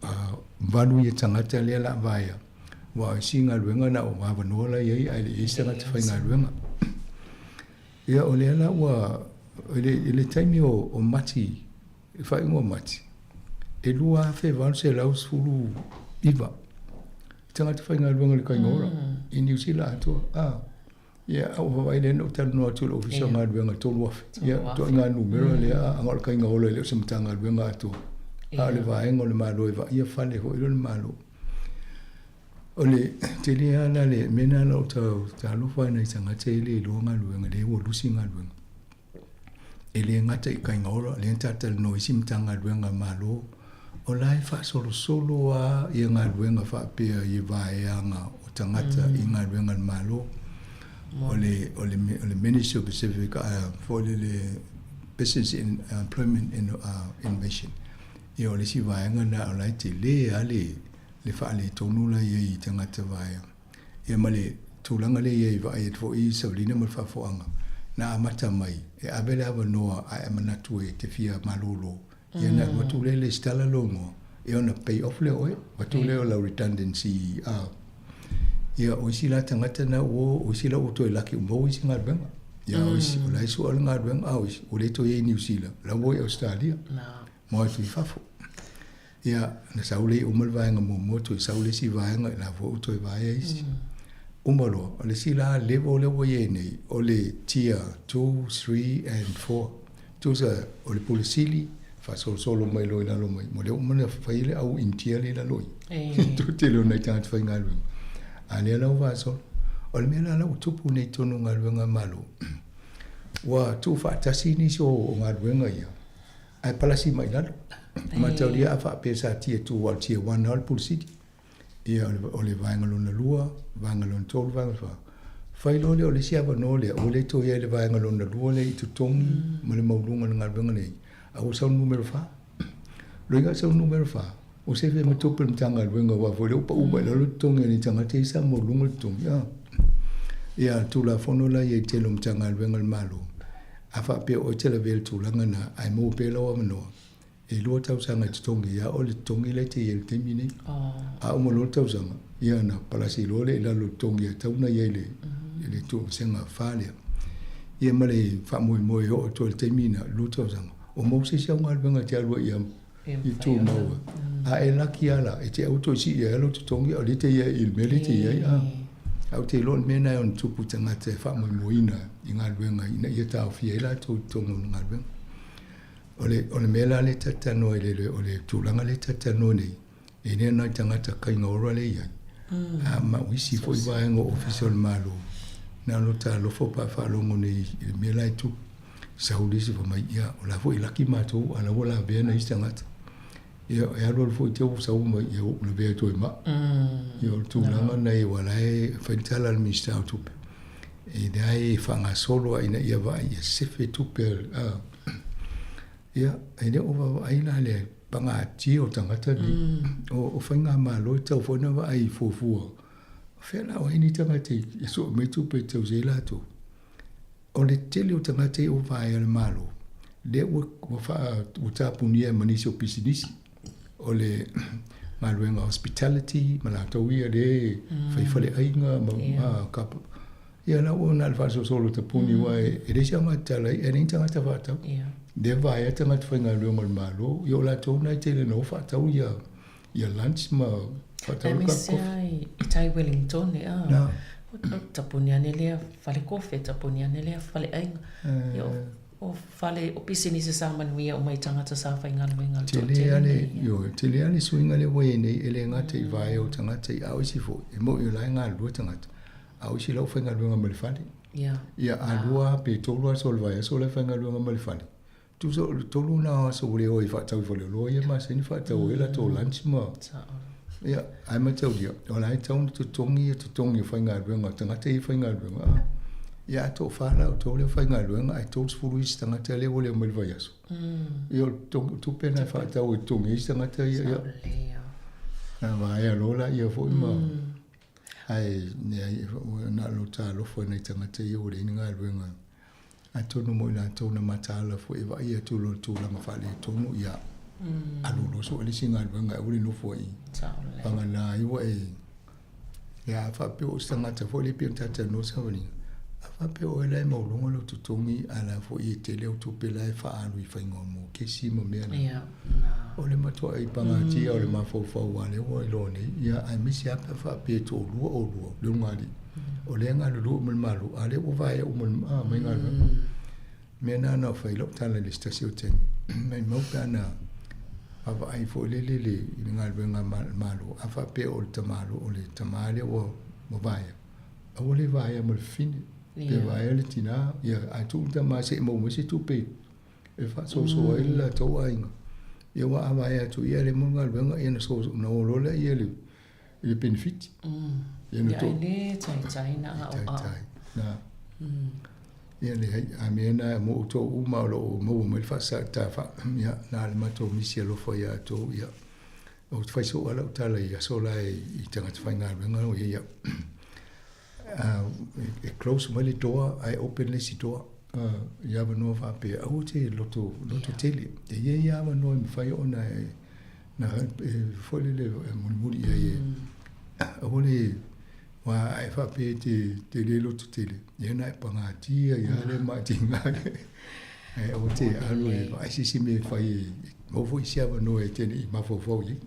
8 ia tagata lea la vaea, aua o isi galuega na o avanoa la i ai ae le i ai se tagata faigaluega. Ia o lea la ua i le, i le taimi o, o Mati, le faaiuga o Mati, e 2,819 tagata faigaluega i le Kaingaora mm. i Niu Sila atoa. Ah. Ia, a ua vaavaai lea na ou talanoa atu i le Ofisa o Galuega 3,000. Ia, ituaiga numera lea, a o le kaiga ola e le o se Matagaluega atoa. A o le vaega o le Malo e vaaia fale foi lea o le Malo. O le tele lava la le mea lena na ou talofa ai nai tagata ia e le iloa galuega, lea ua lusi galuega. E le gata i kaiga ola, lea na talatalanoa i isi Matagaluega a le Malo, o la e faasolosolo lava ia galuega faapea i vaeaga o tagata i galuega a le Malo. O le, o le, o le Ministry of Pacific foi lele Business and Employment Innovation. Ia o le isi vaega lena o la e tele lava le, le faaletonu la i ai i tagata vaea. Ia ma le tulaga lea i ai vaai atu foi i Savalina ma le faafofoga, na amata mai e ave le avanoa ae manatu e te fia malolo Ia ona alu atu lea e lesitala lou igoa, ia ona pay off lea o oe, avatu lea o lau redundancy a. Ia o isi la tagata na ua, o isi la ua toe laki ua maua isi galuega. Ia o isi, o la e sua le galuega, a o isi, ua le toe i ai i Niu Sila, la ua i Ausetalia, ma o atu i fafo. Ia, na sau lea uma le vaega muamua, toe sau le isi vaega, la foi ua toe vaea isi. Uma loa, o le isi la level lea ua i ai nei, o le tier 2, 3 and 4. Tusa o le Pule Sili, faasolosolo mai loa i lalo mai, ma lea ua uma ona fai le au Initia lea i lalo i i. Toatele o nai tagata faigaluega, a lea la ua faasolo. O le mea la la ua tupu nei i totonu o galuega a Malo, ua tuufaatasi nisi o galuega ia, ae palasi mai i lalo. Mataulia a faapea sa tier 2 aua o le tier 1 lava o le Pule Sili. Ia, o le vaega lona lua, vaega lona tolu, vaega lona fa. Fai loa lea o le isi avanoa lea, ua le toe i ai le vaega lona lua lea i totogi ma le maualuga o le galuega nei, a ua sau le numera fa. Loiga sau le numera fa, ua sefe ma tupe le Matagaluega aua foi lea ua pau mai i lalo le totogi a ni tagata ia sa maualuga le totogi. A. Ia, Tulafono la ia i tele o Matagaluega a le Malo, a faapea oe e te lavea i le tulaga lena, ae maua pea lau avanoa, E lua tausaga e totogi ia o le totogi lea e te i ai i le taimi nei. A uma loa le tausaga, ia ona palasi loa lea i lalo o le totogi e tatau ona i ai i le tuuavasega fa lea. Ia ma le faamoemoe e oo atu ai i le taimi lena, 2 tausaga, o maua se isi au galuega e te alu ai ia tumau ai. A e laki lava la, e te aua toe sii ai lou totogi a o lea e te i ai i le mea lea e te i ai. A ou te iloa o le mea lena e ono tupu i tagata e faamoemoeina i galuega ina ia taofia ai latou i totonu o le galuega. O le, o le mea la lea e talatalanoa i le, o le tulaga lea e talatalanoa nei, e le o nai tagata kaiga ora lea e i ai, a ma o isi foi vaega o Ofisa o le Malo, na ona talofa pe a faalogo nei i le mea la e tupu. Sau le isi fai mai, ia, o la foi e laki matou, a o la ua lavea nai isi tagata. Ia, e alualu foi te ua sau mai, ia, ua lavea atu ai ma au. Ia, o le tulaga lena aua o la e fai le tala a le Minisita o Tupe, e leai e faagasolo lava ina ia vaai ia sefe tupe a, Ia, e le o vaavaai la le pagatia o tagata nei. O, o faigamalo e tatau foi ona vaai fuafua. O fea la o ai nei tagata e sue mai tupe e tausi ai latou? O le tele o tagata ia ua vaea le Malo, lea ua, ua, faa, ua tapunia ma nisi o pisinisi. O le galuega hospitality ma latou ia lea e fai faleaiga ma, ma kapa. Ia la ua na o le faasolosolo tapuni aua e leai se aoga tatala ai, e leai ni tagata faatau. Lea vaea tagata faigaluega o le Malo, ia o latou na e tele na o faatau ia ia lunch ma faatau le cup coffee. Aemaise i tai Wellington e a, tapuni ane lea fale kofe, tapuni ane lea fale aiga. Ia o fale, o pisinisi sa manuia uma i tagata sa faigaluega le toatele nei. Ioe, tele lava le suiga lea ua i ai nei, e le gata i vaea o tagata i a o isi foi, e moni o la e galulue tagata. A o isi la ua faigaluega mai le fale. Ia. Ia, a lua pe tolu aso o le vaiaso la e faigaluega mai le fale. Tusa o le tolu na o aso ua le o ai e faatau i faleoloa ia masani faatau ai latou lunch ma. Sao. Ia, ae mataulia, o la e tatau ona totogi ia totogi o faigaluega, tagata ia e faigaluega. Ia a toafa la outou lea faigaluega ae 30 isi tagata lea ua le omai i le vaiaso. Ia o le tupe lena e faatau e totogi ai isi tagata ia. Ia. Na vaea loa laia foi ma ae leai na o lo ta alofa i nai tagata ia ua leai ni galuega. Atonu mo i latou na mataala foi e vaai atu loa i le tulaga faaletonu, ia alu loa sue le isi galuega e aua le nofo ai i. Vagana ai ua e Ia a faapea o se tagata foi lea pei ona talatalanoa savaliga, a faapea o oe la e maualuga lou totogi a la foi e tele au tupe la e faaalu i faiga o mokesi ma mea na. Ia. O le matuai pagatia o le mafaufau aua lea ua iloa nei, ia aemaise lava pe a faapea e toalua oulua le ulugalii, o lea e galulue uma i le Malo, a o lea ua vaea uma mai galuega. Mea na na fai lau tala i le se tasi o taimi, maimau pe ana vaavaai foi lele i le galuega a le Malo, a faapea o le tamalo, o le tama lea ua vaea, aua le vaea ma le fafine, pe vaea le tina, ia, ae tuu le tama se i maua mai se tupe e faasoasoa ai le latou aiga. Ia aua a vaea atu ia e leai mo le galuega, ia ona o loa lea i le penefiti. Ia na Ia, e le taitai na aoao. Taitai, na. Ia leai, a mea na mo outou uma o lo o maua mai le faasaata fa, ia, na le matou misi alofa ia outou, ia. Ou te fai soo lava lau tala i aso la i tagata faigaluega o i ai au. E close mai le door ae open le isi door i avanoa faapea, aua te loto, loto tele. E i ai avanoa e mafai ona e, na, e foi lele e mulimuli i ai e, aua le, Aua a e faapea e te le loto tele, ia na e pagatia ia le maatiga. Ae aua te alu e vaai se isi mea e fai e maua foi se avanoa e te le i mafaufau i ai.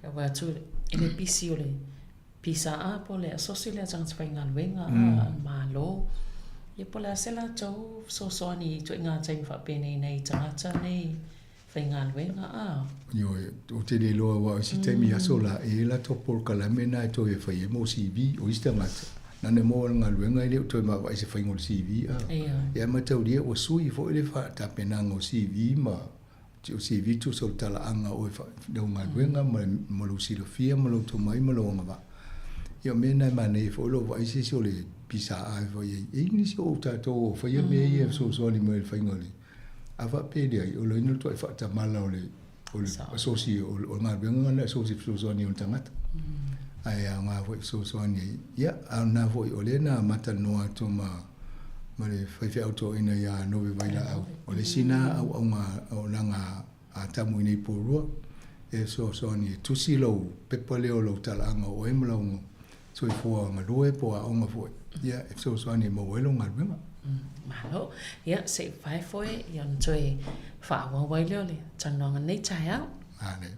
Aua atu e le pisi o le PSA po o le asosi lea tagata faigaluega a le Malo, ia po o le a se latou fesoasoani i ituaiga taimi faapenei nei i tagata nei faigaluega a. Ioe, ou te le iloa aua o isi taimi i aso la, e i ai latou polokalame na e toe fai ai mo CV o isi tagata, na ona maua o le galuega e le o toe vaavaai i se faiga o le CV a. Ia e mataulia ua sui foi le tapenaga o CV ma o CV tusa o le talaaga o oe i lau galuega ma lou silafia ma lou tomai ma lou agavaa. Ia o mea na e manaia foi lou vaai se isi o le PSA e fai ai. E i ai nisi o tatou o faia mea ia e fesoasoani mai i le faiga o le A faapea leai, o le ina le tuai faatamala o le o le asosi o le galuega lena e asosi fesoasoani ai o le tagata. Ae aoga foi fesoasoani ai. Ia, a o lena foi, o lea na matalanoa atu ma ma le faifeau toeaina ia Nove Vailaau, o le isi lena auauna o lana atamu i nei Porirua, e fesoasoani e tusi lou pepa lea o lou talaaga o oe ma lau soifua galue po o aoga foi, ia, e fesoasoani e maua ai lou galuega. Malo. Ia, se i pae foi, ia ona toe faaauau ai lea o le talanoaga nei taeao. Male.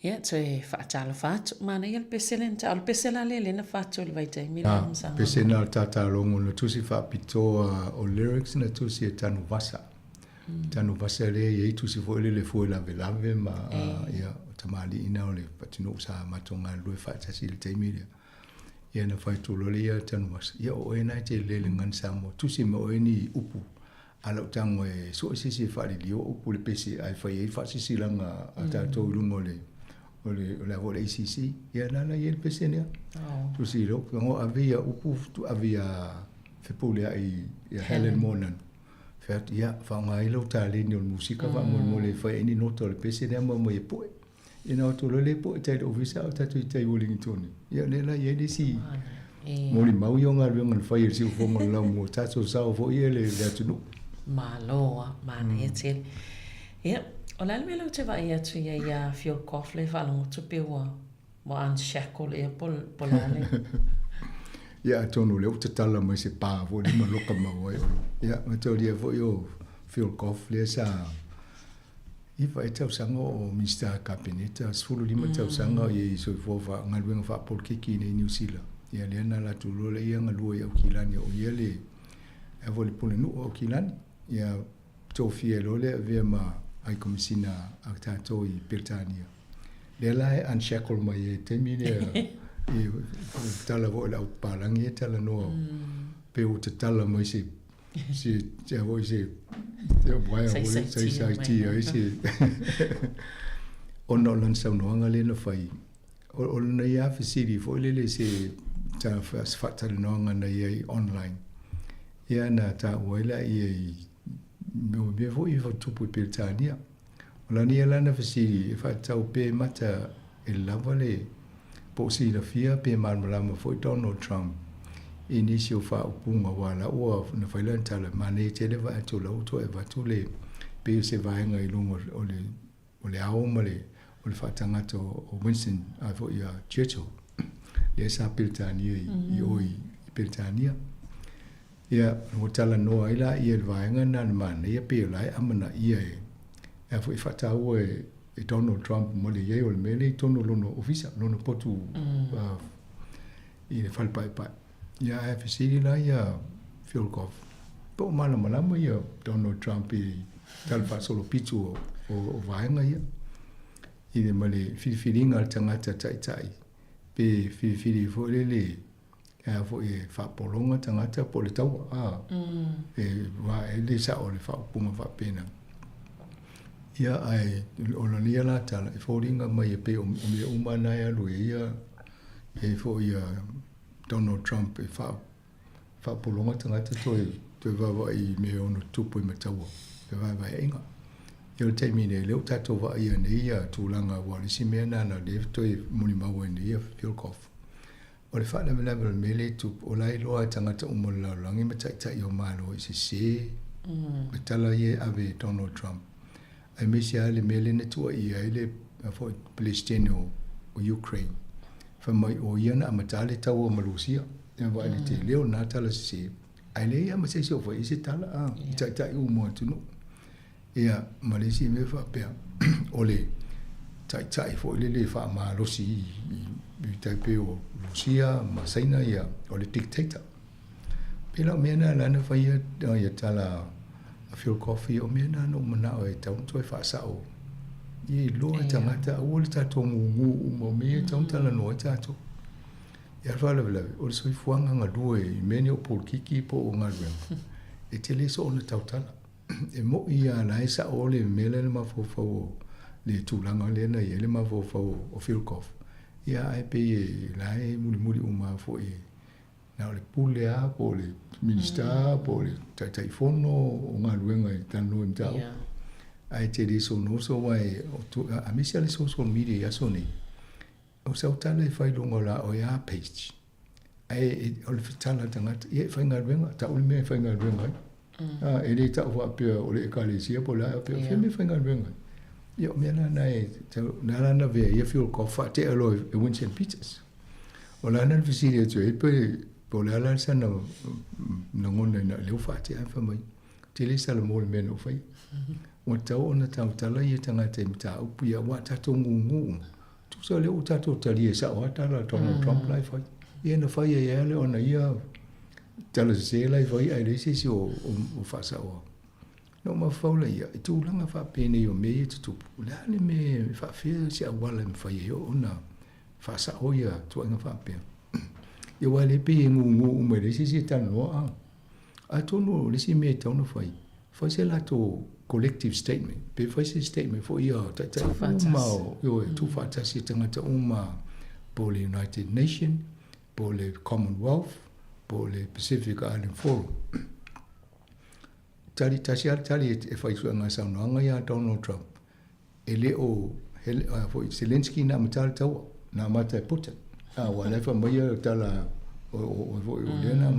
Ia, toe faatalofa atu. Manaia le pese lea na tau. O le pese la lea lea na fatu i le vaitaimi lea Ah, Masaga. pese na o le tatalogo na tusi faapitoa o lyrics na tusi e Tanuvasa. Tanuvasa lea e i ai tusi foi lele fua lavelave ma ah, ia, o tamalii na o le atunuu sa matou galulue faatasi i le taimi lea. Ia na fai atu loa lea ia Tanuvasa, ia o oe na e te lele gana Samoa, tusi mai oe ni upu a lau tago e sue se isi e faalilio upu i le pese ae fai ai le faasisilaga a tatou i luga o le o le o le a foi o le ACC. Ia la la i ai le pese lea. Tusi i lou tago ave ia upu ave ia Fepuleai ia Helen Monan. Fai atu, ia, faaaoga ai lau taleni o le musika faamolemole e fai ai ni nota o le pese lea ma aumai e poe. Ia na o atu loa lea poe tai i le ofisa a o tatou i tai ua Ligitone. Ia o lea la e i ai le isi molimau ia o galuega na fai e le siufofoga o le lau mo tatou sao foi ia le atunuu. Malo a, manaia tele. Ia, o le a le mea lea ou te vaai atu i ai ia Fiolkoff lea e faalogo atu pei ua ua unshackle ea po po le a le. Ia atonu o lea ua tatala mai se pa foi lea ma loka mau ai Olo. Ia, mataulia foi o Fiolkoff lea sa 9 ea tausaga o Minisita Kapeneta, 15 tausaga o i ai soifua faa, galuega faapolokiki i inei i Niu Sila. Ia lea na alu atu loa lea ia galue i Aukilani, o ia le, a foi le Pulenuu o Aukilani. Ia tofia loa lea e avea ma High Komesina a tatou i Peretania. Lea la e unshackle mai ai i le taimi lea i tala foi o le au papalagi ia e talanoa pe ua tatala mai se se se foi se se uaea foi saisaitia ai se ona o lana saunoaga lea na fai. O lana ia fesili foi lele se se faatalanoaga na i ai online. Ia na taua ai laia i mea mea foi i tupu i Peretania. O lana ia la na fesili e faatatau pe mata e lava le po o silafia pe malamalama foi Donald Trump i nisi o faaupuga aua la ua na fai lana tala manaia tele vaai atu la ua toe avatu le pei o se vaega i luga o le o le ao ma le o le faatagata o Winston a foi ia Churchill lea sa Peretania i o i Peretania. Ia, ua talanoa ai la ia le vaega lena na manaia pei o la e amanaia e a foi faataua e e Donald Trump ma le i ai o le mea lea i totonu o lona ofisa, lona potu i le fale paepae. Ia ae fesili la ia Fiolkoff, po o malamalama ia Donald Trump i tala faasolopito o, o, o vaega ia i le ma le filifiliga a le tagata taitai pe filifili foi lele e a foi e faapologa tagata po o le taua a e wa e le sao le faaupuga faapena. Ia ae o lona ia la tala e foliga mai e pei o mea uma na e alu ai ia e foi ia Donald Trump e faa faapologa tagata toe toe vaavaai i mea e ono tupu i mataua fevaevaeaiga. Ia o le taimi nei lea ua tatou vaaia nei ia tulaga aua o le isi mea na na lea toe molimau ai nei ia Fiolkoff. O le faalavelave o le mea lea e tupu, o la e iloa e tagata uma o le lalolagi ma taitai o Malo i sese ma tala ia e ave e Donald Trump, aemaise lava le mea lea na tuuaia ai le foi Peresetene o Ukraine, fai mai o ia na amata le taua ma Rusia. Ia vaai le tele o na tala sese, ae leai lava ma se isi o fai ai se tala a i taitai uma o atunuu. Ia, ma le isi mea faapea, o le taitai foi lele e faamalosi i tai pei o Rusia ma Saina, ia, o le dictator. Pei la o mea na la na fai ia tala a Phil Coffey, o mea na na ou manao e tatau ona toe faasao. Ia iloa e tagata, aua le tatou gugu uma, o mea ia e tatau ona talanoa ai tatou. Ia le faalavelave, o le soifuaga galue i mea nei o polokiki po o galuega, e tele soona tautala. E moʻi lava la e sao le mea lea na mafaufau o le tulaga lea na i ai le mafaufau o Philcoff. Ia ae pei e la e mulimuli uma lava foi na o le pule lava po o le Minisita po o le Taitaifono o galuega e talanoa i mataupu. Ae te le sonoso aua e aemaise lava le social media i aso nei, o sau tala e fai i luga o la oe lava page, ae o le tala a le tagata, ia e faigaluega, tau le mea e faigaluega ai. E le tau faapea o le ekalesia po o le a faapea, o fea mea e faigaluega ai. Ia o mea la na e, na ala ona avea ia Fiolkoff faatea loa e Winston Peters. O le a na le fesili atu ai pe po o le a la sana lagona ina lea ua faatea ae fai mai, tele Salamo le mea na ou faia. Ua tatau ona tautala ia tagata i mataupu ia aua a tatou gugu uma, tusa o lea ua tatou talia sao lava tala a Donald Trump la e fai. Ia na fai ai lava lea ona ia tala sese la e fai ae leai se isi o faasaoa. Na ou mafaufau laia, i tulaga faapenei o mea ia e tutupu, o le a le mea e faafefea se auala e mafai ai ona faasao ia tuuaiga faapea. Ia aua o lea e pei e gugu uma e leai se isi e talanoa a. Atonu o le isi mea e tatau ona fai, fai se latou collective statement, pe fai se statement foi ia taitai uma o, ioe, tuufaatasi e tagata uma po o le United Nation, po o le Commonwealth, po o le Pacific Island Forum. Tali tasi lava le tali e fai suega saunoaga ia Donald Trump, e le o hele, a foi Zelensky na amata le taua, na amata e Putin. A ua lea fai mai ia tala o o o foi o lea na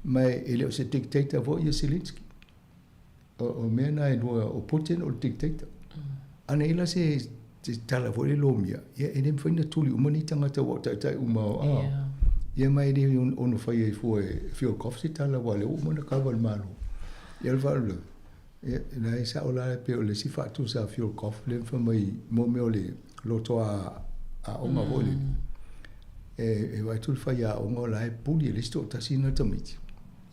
ma e le o se dictator foi ia Zelensky. O, o mea na e lua o Putin o le dictator. Ana ila se se tala foi le lomia, ia e le mafai ona tuli uma ni tagata ua o taitai uma o a. Yeah. Ia ma e le ono fai ai fua e Fiolkoff se tala ua lea ua uma ona kava le Malo. Ia le faalavelave, Ia, la e sao la e pei o le isi faatusa a Fiolkoff lea na fai mai mo mea o le loto aoga foi lele. E vaai atu le faiaoga o la e puli e le isi toatasi na tamaiti.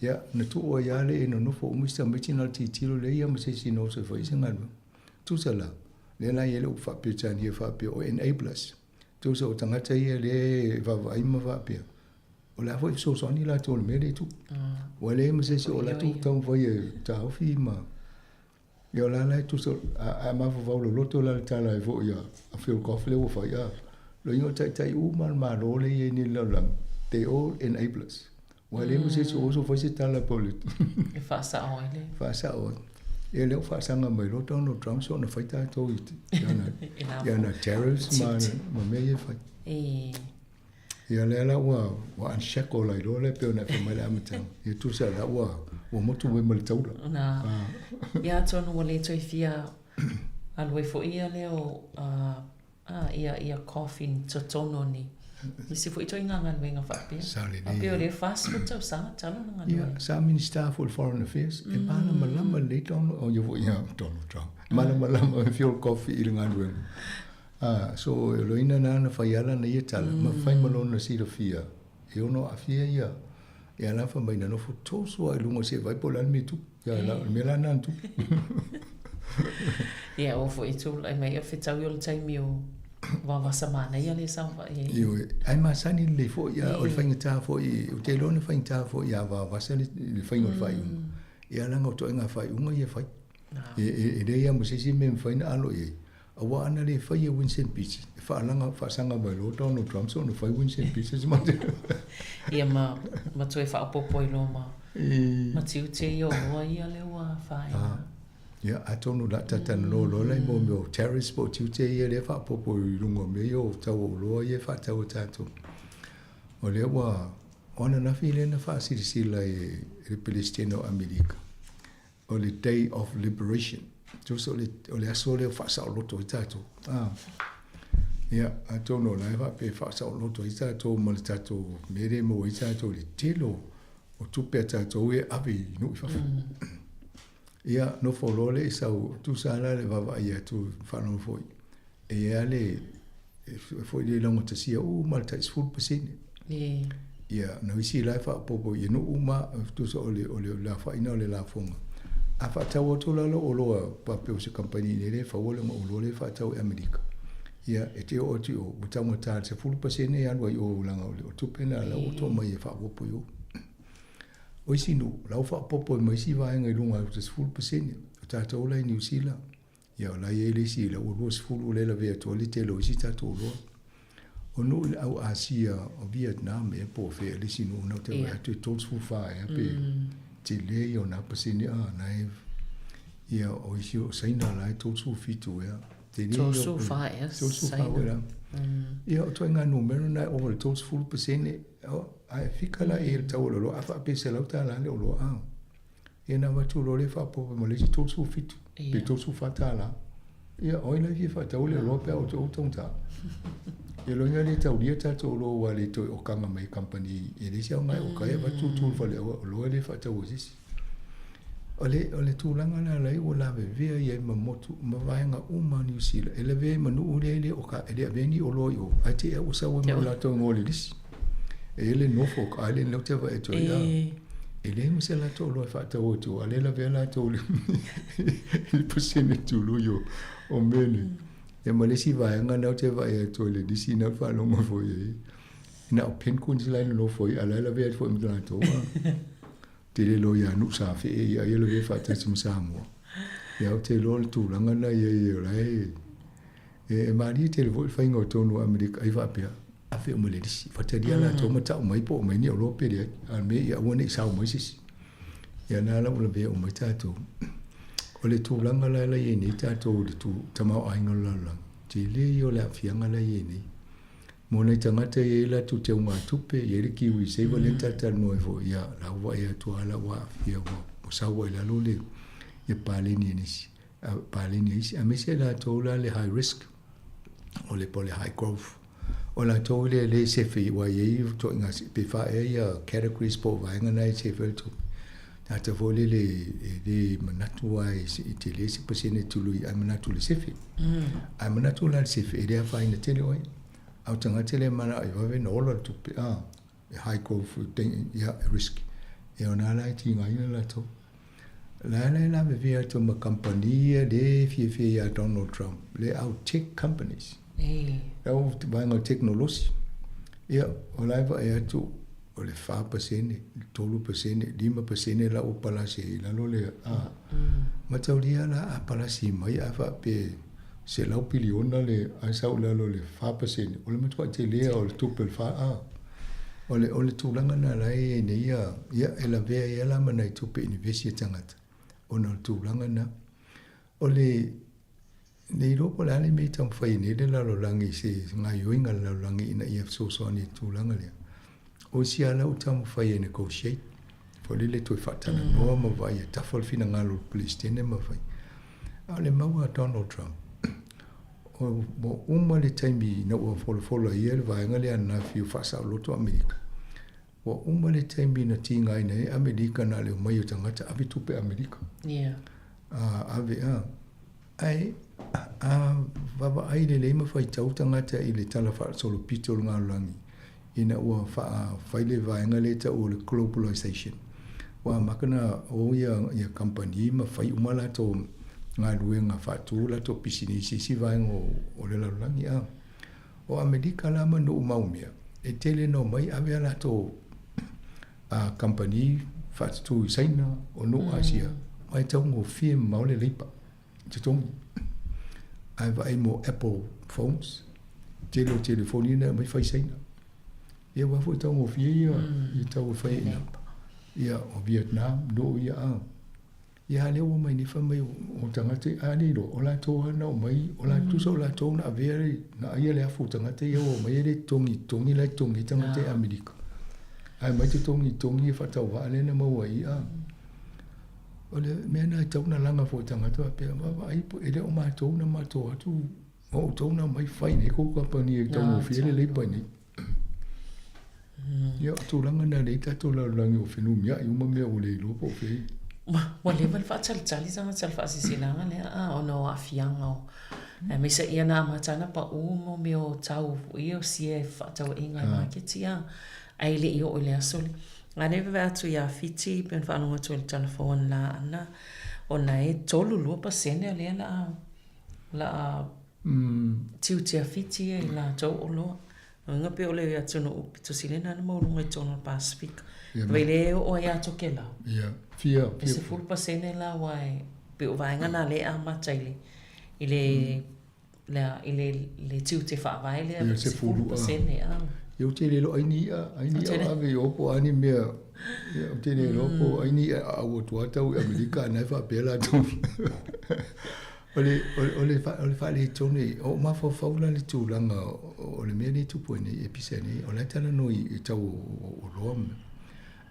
Ia, na tuu ai lava le e nonofo uma isi tamaiti na o le tilotilo lea ia ma se isi na oso e fai ai se galuega. Tusa la, lea la e i ai le upu faa-Peretania faapea o enablers. Tusa o tagata ia lea e vaavaai ma faapea, O le a foi fesoasoani latou i le mea lea e tupu. Ua leai ma se isi o latou taumafai e taofi ma... Ia o la la e tusa, a mafaufau loloto la le tala ai foi a Phil Goff lea ua fai, a, loiga o taitai uma le Malo lea e i ai nei i le lalolagi, they all enablers. Ua leai ma se isi o oso fai se tala po o le... E faasao ai le... Faasao ai. Ia lea ua faasaga mai loa Donald Trump soona fai tatou i ana tariffs ma mea ia e fai. Ia lea la ua ua unshackle ai loa lea pei ona e fai mai le amataga. Ia tusa la ua ua motu mai ma le taula. Na. Ia atonu ua le toe fia alu ai foi ia lea o a ia ia coffin totonu ni nisi foi ituaiga galuega faapea. Sa lelei. Faapea o lea 40 tausaga talu ona galue. Ia, sa Minista foi i le Foreign Affairs, e malamalama lelei Donald, oh, ia foi ia Donald Trump. Malamalama Fiolkoff i le galuega. A, so e loina na na fai ala na ia tala, ma fai ma lona silafia, e ono aafia ia, e ala fai mai na nofo toso a i luga o se vai po o le a le mea e tupu. Ia, la, o le mea la na na tupu. Ia, ua foi tulai mai o fetaui o le taimi o vavasa manaia le saofai ai. Ioe, ae masani lelei foi, ia, o le faigata foi, ou te iloa na faigata foi ia vavasa le, le faiga o le faaiuga. Ia, leaga o ituaiga faaiuga ia e fai. E leai lava ma se isi mea e mafai ona alo i ai. Aua ana le fai e Winston Peters, e faalaga, faasaga mai loa Donald Trump soona fai Winston Peters ma te... Ia ma, ma toe faaopoopo ai loa ma, ma tiute ia o loa ia lea ua afaina. Ah, ia, atonu o le a talatalanoa loa la i mea o tariffs po o tiute ia lea e faaopoopo i luga o mea ia o tau o oloa ia e faatau e tatou. O lea ua, o ananafi lea na faasilasila e le Peresetene o Amerika, O le Day of Liberation. Tusa o le, o le aso lea o faasaoloto ai tatou. Ah. Ia, atonu o la e faapea e faasaoloto ai tatou ma le tatou mea lea e maua ai tatou i le tele o, o tupe a tatou e ave i nuu i fafo. Ia, nofo loa lea i sau, tusa la le vaavaai atu faalogo foi, e i ai lava le, e foi le laugatasia uma le tai 10%. Ia, na o isi la e faaopoopo i nuu uma, tusa o le, o le, le afaina o le lafoga. A faatau atu la lou oloa faapea o se kamupani nei lea e faua lona oloa lea e faatau i Amerika, ia, e te oo atu i o, ua taugata i le 10% e alu ai i o leaga o le tupe lena la ua toa mai e faaopoopo i o. O isi nuu, la ua faaopoopo ai ma isi vaega i luga atu i le 10%. O tatou la i Niu Sila, Ia, o la e i ai le isi, la ua 20 lea e lavea atu ai le tele o isi tatou oloa. O nuu i le au Asia o Vietnam ea po o fea le isi nuu na ou te vaai atu e 34 ea pe tele ia o na pasene a na e ia o isi o Saina la e 37 ea. Tele ia o 34 ea Saina. 34 ea. Ia o ituaiga numera na e ova i le 30%, ae fika la i ai le tau o le oloa a faapea e $100 le oloa a. Ia na avatu loa lea faaopoopo ma le isi 37 pe $34. Ia o ai la e fia faatau le oloa pe a outou taugata. Ia loiga le taulia tatou oloa ua le toe okaga mai e kamupani e leai se aoga e oka ai avatu tu i le faleaoga oloa e le faatau e se isi. O le, o le tulaga la la ua lavevea ai ma motu ma vaega uma o Niu Sila e lavea ai ma nuu lea e le oka e le avea ni oloa i o ae te i ua sau ai ma latou igoa o le lisi. E i ai le Norfolk Island lea ou te vaai atu ai a. E leai ma se latou oloa e faatau atu a o lea e lavea latou i le pasene tului o mea nei. Ia ma le isi vaega lena ou te vaai atu ai i le lisi na ou faalogo foi i ai, na o penguins la e nonofo ai a o la e lavea atu foi ma latou. Tele loa ia Nuusafee ia ia lavea faatasi ma Samoa. Ia ou te iloa o le tulaga lena ia ia o la e e malie tele foi le faiga o tonu o Amerika ai faapea ave uma le lisi faatalia latou ma tau mai po o aumai ni oloa pe leai a o le mea ia aua ne i sao mai se isi. Ia na la ua lavea uma ai tatou. O le tulaga la la i ai nei tatou i le tamaoaiga o le lalolagi, tele ia o le aafiaga la i ai nei. Mo nai tagata e i ai latou teugatupe, e i ai le Kiwi Saver lea na talatalanoa ai foi, ia, la ua vaai atu lava la ua aafia, ua sau ai i lalo le paleni a nisi, paleni a isi, aemaise latou la le high risk, o le po o le high growth. O latou lea lea e sefe aua e i ai ituaiga pe fa ea ia categories po o vaega na e sefe ai le tupe. Tagata foi lele e le manatu lava e tele se pasene tului ae manatu i le sefe. Ae manatu la i le sefe e le afaina tele oe. A o tagata lea e manao e vave ona ola le tupe, a, e high growth, ia, e risk. Ia o na la e tigaina latou. La la e lavevea atu ma kamupani ia le fiafia ia Donald Trump, le au tech companies. Le au vaega o tekonolosi. Ia, o la e vaai atu, o le 4%, le 3%, 5% la ua palasi ai i lalo le, a. Mataulia la a palasi mai a faapea e 100 piliona le, ae sau i lalo o le 4%, o le matuai telē lava o le tupe o le fa, a. O le, o le tulaga lena la e i ai nei ia, ia e lavea ai lava la ma nai tupe inivesi a tagata ona o le tulaga lena. O le, le iloa po o le a le mea e taumafai ai nei le lalolagi i se gaoioiga a le lalolagi ina ia fesoasoani i le tulaga lea. O isi lava la ua taumafai e negotiate, foi lele toe faatalanoa ma vaai e tafa le finagalo o le Peresetene ma fai. A o le mau a Donald Trump, ua uma le taimi ina ua folafola e ia le vaega lea ananafi o faasaoloto Amerika. Ua uma le taimi na tigaina ai Amerika na o le omai o tagata ave tupe Amerika. Yeah. A, ave a. Ae a vaavaai lelei ma faitau tagata i le tala faasolopito o le lalolagi ina ua faafai le vaega lea e tau o le globalization, ua amata ona o ia kamupani ma fai uma latou galuega faatu latou pisinisi i isi vaega o le lalolagi. A o Amerika la ma nuu mau mea, e tele ina omai ave a latou kamupani faatutū i Saina, o nuu Asia, aua e taugofie mamao le leipa. totogi. Ae vaai mo Apple phones, tele o telefoni na e aumai fai Saina. Ia aua foi taugofie ia i tau e fai ai ina. Ia o Vietnam, nuu ia a. Ia a lea ua omai nei fai mai o tagata a le iloa, o latou lava na omai, o latou tusa o latou na avea na aia le afu o tagata ia ua omai e le totogi totogi la e totogi ai tagata i Amerika. Ae omai totogi totogi ia faatauvaa lea na maua ai a. O le mea lena e tatau ona laga foi e tagata faapea, vaavaai po e le o matou na matou atu, o outou na omai fai nei kou kamupani e taugofie le leipa nei. Ia, o tulaga na lea i tatou lalolagi ua fenumiai uma mea ua le iloa po o fea. Ua leva ona faatalitali tagata i le faasilasilaga lea a ona o aafiaga o aemaise ia na amata ana pau mo mea o tau foi ia o sia fefaatauaiga i maketi a ae le i oo i le aso lea. A lea e vaavaai atu ia Fiti, pei ona faalogo atu ai i le tala fou anana, ona e 32% o lea la a tiutea Fiti ia i latou oloa. Lona uiga pei o le atunuu pito sili lena ona maualuga i totonu o le Pasefika. Pei lea e oo ai ia Tokelau. E 10% la aua e pei o vaega na lea e amata i le i le. le i le le tiute faavae lea le 10%, a. Ia ou te le iloa ai ni i'a, ai ni i'a o ave i o po o a ni mea. Ia ou te le iloa po o ai ni i'a e a'au atu lava tau i Amerika a na e faapea latou. O le, o le, o le faaletonu, o ou mafaufau la i le tulaga o le mea lea e tupu ai nei, e pisa ai nei, o la e talanoa i tau o oloa ma mea.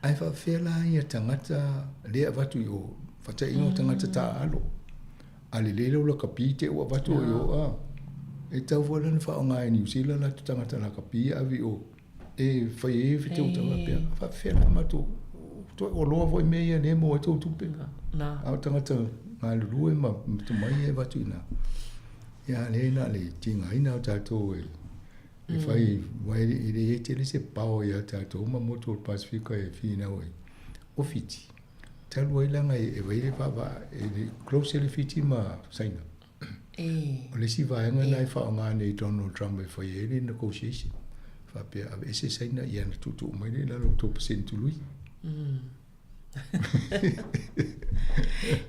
Ae faapefea la ia tagata lea e avatu i o, faataitaiga o tagata taaalo, a lelei lau lakapi te i ua avatu i o, a. E tatau foi la ona faaaoga e Niu Sila latou tagata lakapi e ave i o e fai ai feteutauga faapea. Faapefea la matou toe oloa foi mea ia lea e maua ai tou tupe. A o tagata galulue ma tomai ia e avatu i ina. Ia a lea na o le tigaina o tatou e e fai, aua e le i ai tele se power ia tatou ma motu o le Pasefika e finau ai. O Fiti, talu ai leaga e vaai le vaavaa, e close le Fiti ma Saina. O le isi vaega lena e faaaoga nei e Donald Trump e fai ai le negotiation. Faapea, aveese Saina ia ona tuutuu mai lea i lalo o le tou pasene tului.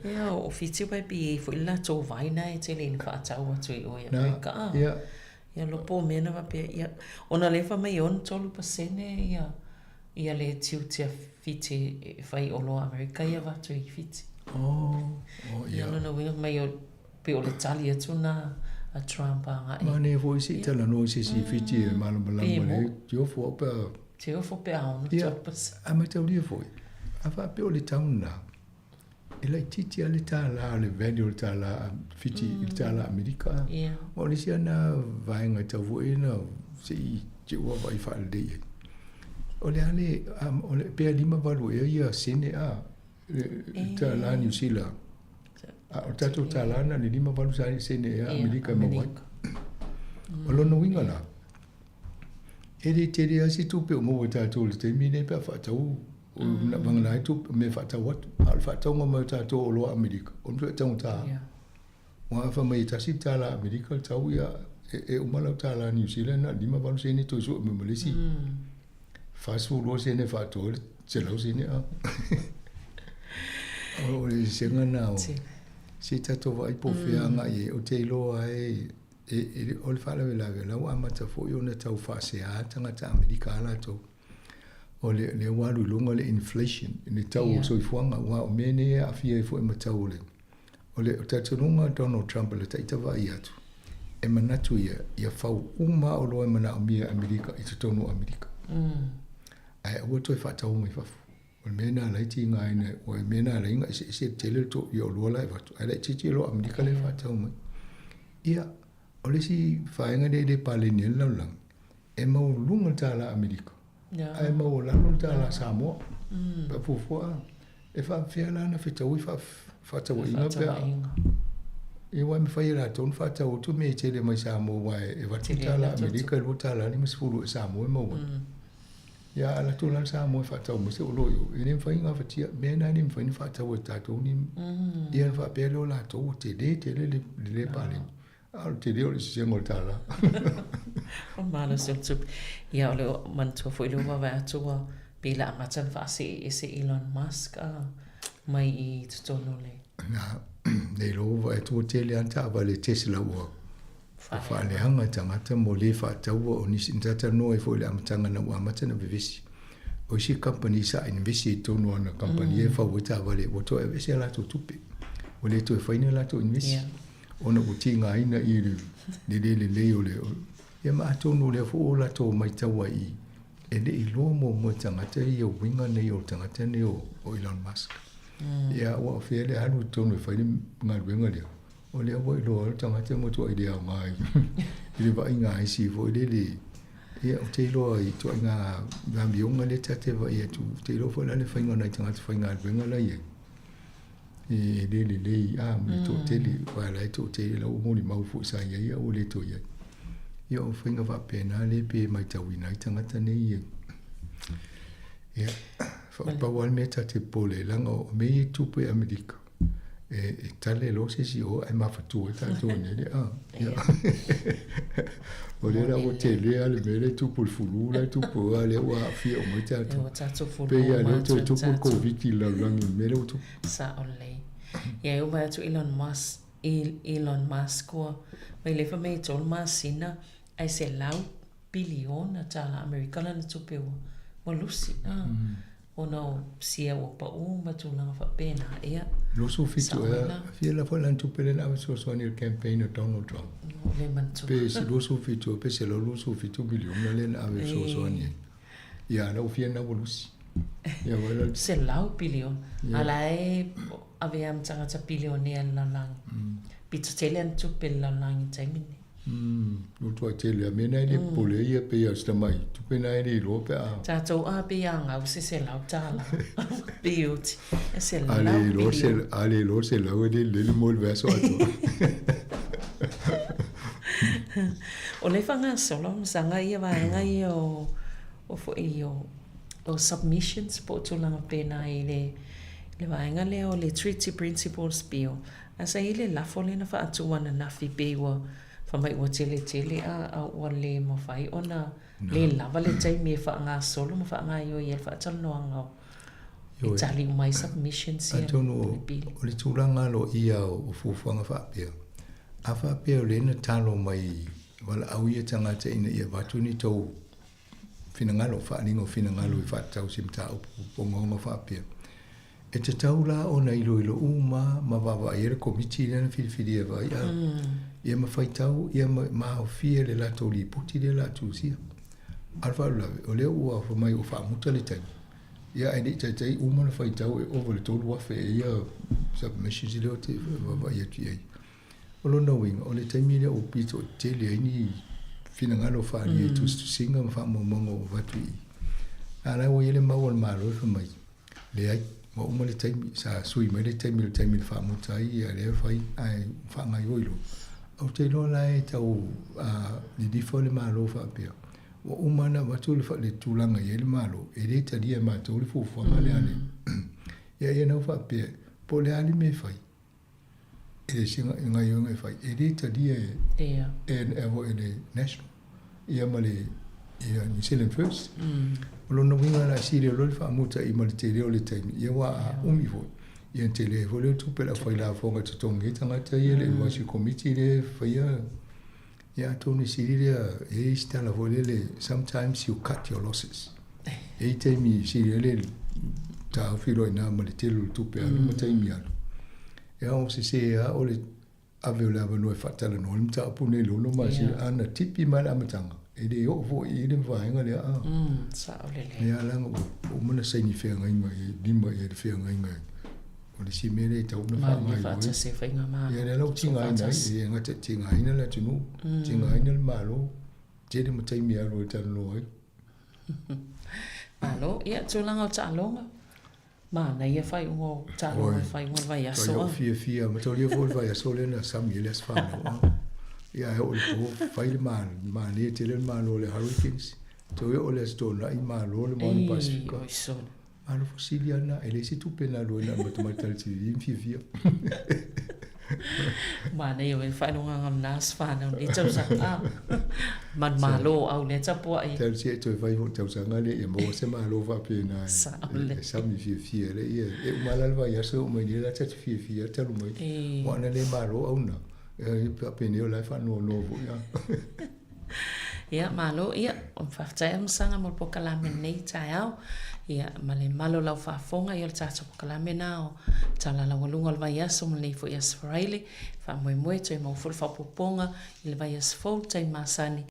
Ia, o Fiti ua e pei e i ai foi le latou vai na e tele ina faatau atu i o i Amerika. Ia. Ia, lopo o mea na faapea, ia, ona lea fai mai e 63% ia, ia le tiute a Fiti e fai i oloa a Amerika ia avatu i Fiti. Oh, oh, ia. Ia, lona uiga mai o, pei o le tali atu na a Trump agai. Manaia foi se i talanoa i se isi Fiti e malamalama lelei, te ofo au pe a... Te ofo pe a 63%. Ia, a mataulia foi, a faapea o le tau lena, e laitiiti lava le tālā, le value o le tālā Fiti i le tālā Amerika. Ia. Aua o le isi lava lena vaega e tatau foi ona se i ua vaai faalelei i ai. O le a le, o le, pe 58 ea ia sene a, le tālā Niu Sila. A o le tatou tālā na o le 58 sene ea Amerika e maua ai. O lona uiga la, E le tele lava se tupe o maua e tatou i le taimi lenei pe a faatau, vagana ai tupe, mea e faatau atu. A o le faatauga mai o tatou o oloa Amerika, o le mea taugata. Aua a fai mai e tasi le tala Amerika le tau, ia, e uma lau tala Niu Sila na o le 58 sene toe sue mai ma le isi 42 sene e faatoa ai le 100 sene. O le eseesega lena o se tatou vaai po o fea agai i ai. Ou te iloa ai E, e, o le faalavelave, o la ua amata foi ona tau faasea tagata Amerika a latou. O le, lea ua alu i luga le inflation, le tau o le soifuaga, aua o mea nei e aafia ai foi ma tau o le, o le talitonuga o Donald Trump i le ita vaai atu, e manatu ia, ia fau uma oloa e manaomia e Amerika i totonu o Amerika. Ae aua toe faatau mai fafo. O le mea lena la e tiga ai, o le mea lena e ala ai ona eseese le tele o le oloa la e avatu, ae laitiiti loa Amerika lea e faatau mai. Ia, o le isi vaega lea e le paleni ai le lalolagi, e maualuga le tālā Amerika, ae maualalo le tālā Samoa. Pe a fuafua, e faapefea la ona fetaui faatauaiga pe a... Ia aua e mafai e latou ona faatau atu mea e tele mai Samoa aua e avatu le tālā Amerika e $2.50 e Samoa e maua ai. Ia, a alu atu la le Samoa e faatau mai se oloa i o, e le mafai ona gafatia. Mea na e le mafai ona faatau e tatou ni. Ia ona faapea lea o latou ua tele tele le le paleni. A o le tele o le eseesega o le tālā. O le malosi o le tupe. Ia, o le manatua foi lea ua vaavaai atu ua pei o le a amata ona faasee ese Elon Musk a mai i totonu o le. Na, le iloa ua vaai atu ua tele lava taavale Tesla ua Ua faaleaga tagata mo le faataua o nisi na talatalanoa ai foi i le amataga ina ua amata ona vevesi. O isi kamupani sa inivesi i totonu o ana kamupani e fau ai taavale ua toe aveese a latou tupe. Ua le toe fai ni a latou inivesi ona ua tigaina i le le lelei o le Ia ma atonu o lea foi ua latou matau ai i e le i iloa muamua e tagata ia uiga nei o le tagata nei o Elon Musk. Ia aua o fea le alu i totonu e fai le galuega lea. O lea ua iloa le tagata e matuai le aoga i le vaaiga a isi foi lele. Ia, ou te iloa i ituaiga amioga lea ta te vaai atu, ou te iloa foi la le faiga o nai tagata faigaluega la e i ai, e le lelei a ma le toatele, aua o la e toatele, la ua molimau foi sa i ai a ua le toe i ai. Ia, o faiga faapena lea pei e matauina ai tagata nei. Ia, pau lava le mea ta te popole ai, leaga o mea ia e tupu i Amerika, e tale loa se isi o ae mafatua ai tatou i nei a. O lea la ua tele lava le mea lea e tupu i le fulu la e tupu a lea ua aafia uma ai tatou. Pei lava lea ua toe tupu le Koviti i le lalolagi i le mea lea ua tupu. Sao lelei. Ia e uma atu Elon Musk. Elon Musk ua mai lefa mea i tolu masina ae 100 piliona tālā Amerika lana tupe ua lusi ona o sea ua paʻu ma tulaga faapena. Ia. 27 ea, fia la foi lana tupe lea na ave fesoasoani i le campaign a Donald Trump. O le manatua. Pe 27 pe 127 miliona lea na ave fesoasoani ai. Ia, la ua fia na ua lusi. Ia, wai la. 100 piliona. A la e avea ma tagata pilionea i le lalolagi. Pito tele ana tupe i le lalolagi i le taimi lenei. Ua tuai tele a mea na e le popole ai ia pei a sina mai tupe na e le iloa pe a. Tatou a pei a gau se $100. Pei oti e A selau le iloa se piliona. a le iloa 100 e le lele mo le vaiaso atoa. O le faagasolo masaga ia vaega ia o o foi o o submissions po o tulaga pena i le le vaega lea o le Treaty Principles Bill. Ae sa i ai le lafo lea na faatu ananafi pei ua fai mai ua teletele a a ua le mafai ona le lava le taimi e faagasolo ma faagaoioi ai le faatalanoaga o e tali uma ai submissions ia i Atonu le pili. o le tulaga aloaia o fuafuaga faapea, a faapea o lea na talo mai valaau ia tagata ina ia avatu ni tou finagalo, faaaliga o finagalo e faatatau i se mataupu ogaoga faapea. E tatau la ona iloilo uma ma vaavaai ai le Komiti lea na filifilia e vaai a ia ma faitau ia ma maofia le latou lipoti lea o le a tusia. A o le faalavelave, o lea ua fai mai ua faamuta le taimi, ia ae le i taitai uma ona faitau e ova i le 3,000 ea ia submissions lea ou te vaavaai atu i ai. O lona uiga, o le taimi lea ua pito tele ai ni finagalo faaalia i tusitusiga ma faamaumauga ua avatu i i. A o la ua i ai le mau a le Malo e fai mai, leai, ua uma le taimi, sa sui mai le taimi i le taimi na faamuta ai, ia lea e fai ae faagaoioi loa. Ou te iloa la e tau lilifa le Malo faapea, ua uma ona avatu le tulaga e i ai le Malo, e le talia e matou le fuafuaga lea a le. Ia, ia na ua faapea, po o le a le mea e fai, e le se gaoioiga e fai, e le talia e e e le National ia ma le ia New Zealand First. O lona uiga la e sili ai loa le faamuta'i ma le tele o le taimi, ia aua a umi foi, ia ona tele ai foi lea o le tupe o le aufailafoga e totogi ai tagata ia le advisory committee lea e faia. Ia atonu e sili lea, e i ai si tala foi lele, sometimes you cut your losses. E i ai taimi e sili ai le taofi loa i ina ma le tele o le tupe alu ma taimi alu. E ao sese lava o le ave o le avanoa e faatalanoa le mataupu nei i le 6 masina, a na tipi mai le amataga, e le oo foi i ai le vaega lea. A. Sao lelei. Ia leaga ua uma ona saini feagaiga i lima i ai le feagaiga o le isi mea lea e tatau ona Malie faagaoioi. faatasi e faigamalo. Ia lea la ua tigaina ai, e le gata i tigaina le atunuu, tigaina le Malo, tele ma taimi e alu ai e talanoa ai. Malo, ia tulaga o taaloga, manaia faaiuga o taaloga Oi, i faaiuga o le vaiaso. Oi, fiafia, mataulia foi le vaiaso lea na sami ai le aso fanau. Ia ae oo i le po, fai le malie tele le malo o le Hurricanes. Toe oo le Aso Toonai malo le Moana Pasifika. Oi sole. Malo fesili ana, e leai se tupe na alu ai na o le matamata i le TV ma fiafia. Manaia foi le faailogaga o lena aso fanau i lenei tausaga. A, manumalo au lea tapuai. Talosia e toe fai foi le tausaga lea ia maua se malo faapena e sami fiafia lea ia. E uma la le vaiaso e oo mai nei la ta te fiafia talu mai. Ua ana le malo auna. E faapenei o la e faanoanoa foi a. Ia, malo, ia, faafetai Amasaga mo le polokalame i lenei taeao, ia, ma le mamalu o lau faafofoga, ia o le tatou polokalame lena o Tala Laualuga o le Vaiaso ma lenei foi Aso Faraile, faamoemoe toe maua foi le faaopoopoga i le vaiaso fou i le taimi masani.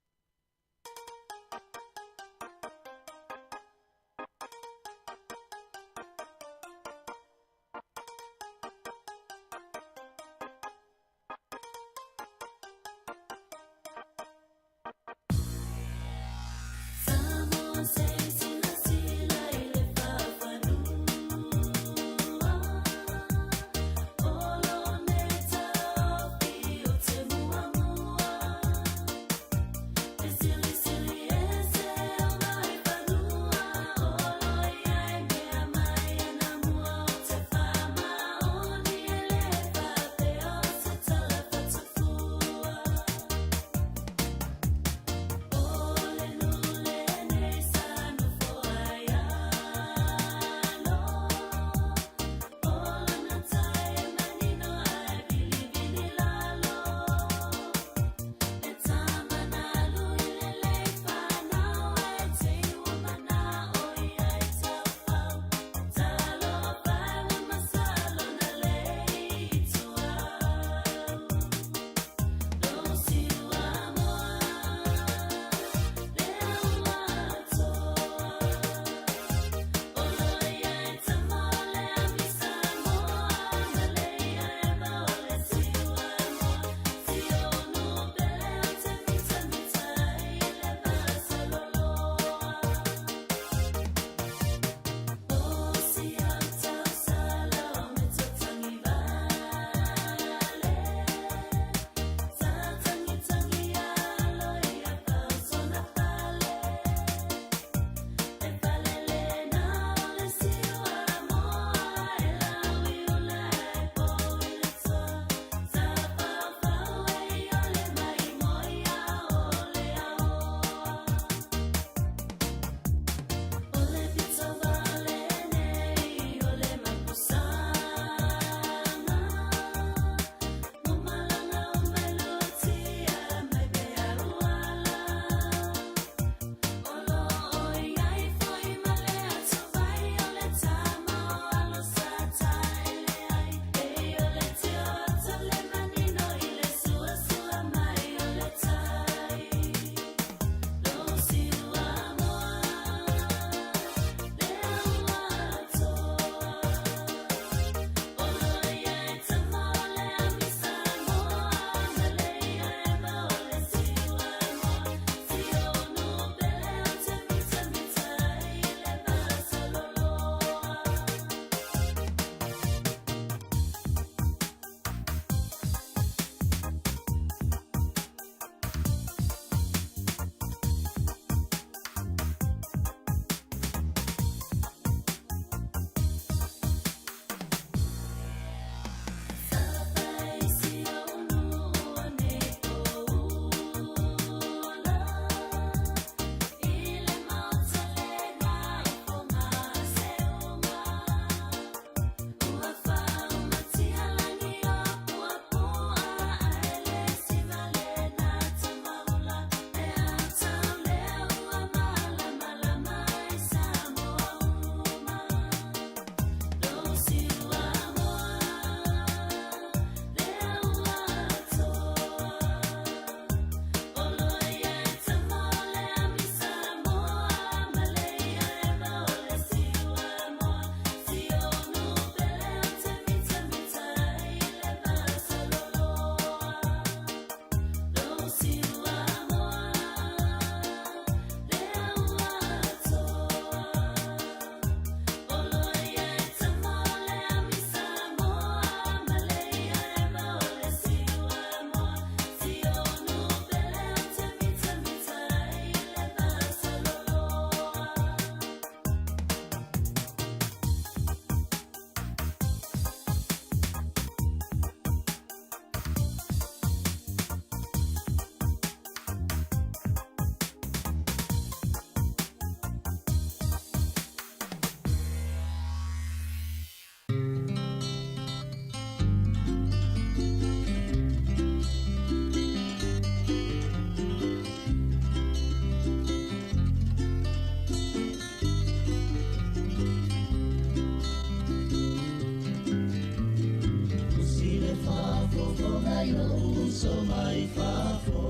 lou uso mai fafo.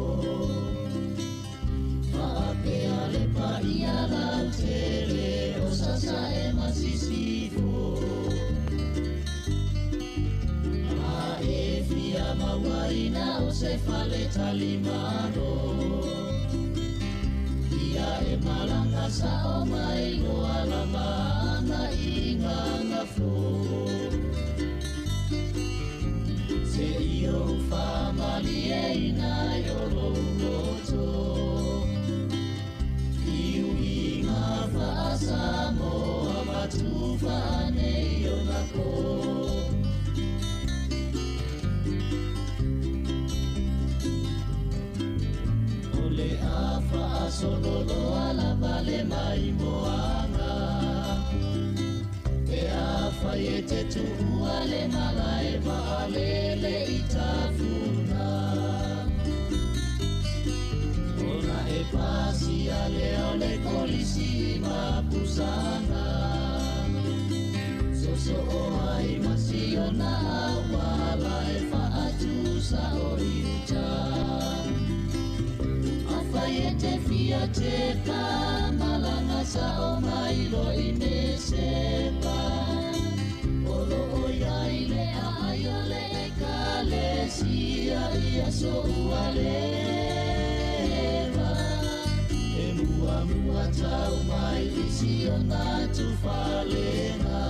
Faapea le paia lautele o Sasae ma Sisifo. A e fia mauaina o se fale talimalo. Ia e malanga sao mai loa lava ana i Gagafo. Se i ou faamalieina i o lou loto. I uiga faa-Samoa ma tufa nei ona po. O le a faasololoa lava le maimoaga. Pe afai e te tuua le malae vaalele i tafuna. Ona e pasia lea o le kolisi ma pusana. Soso o ai ma siona auala e faatusa o i uta. Afai e te fia te pa, malanga sao mai lo i mesepa. O lo o iai le aai o le ekalesia ia so ua leva. E mua mua tau mai i siona tufalega.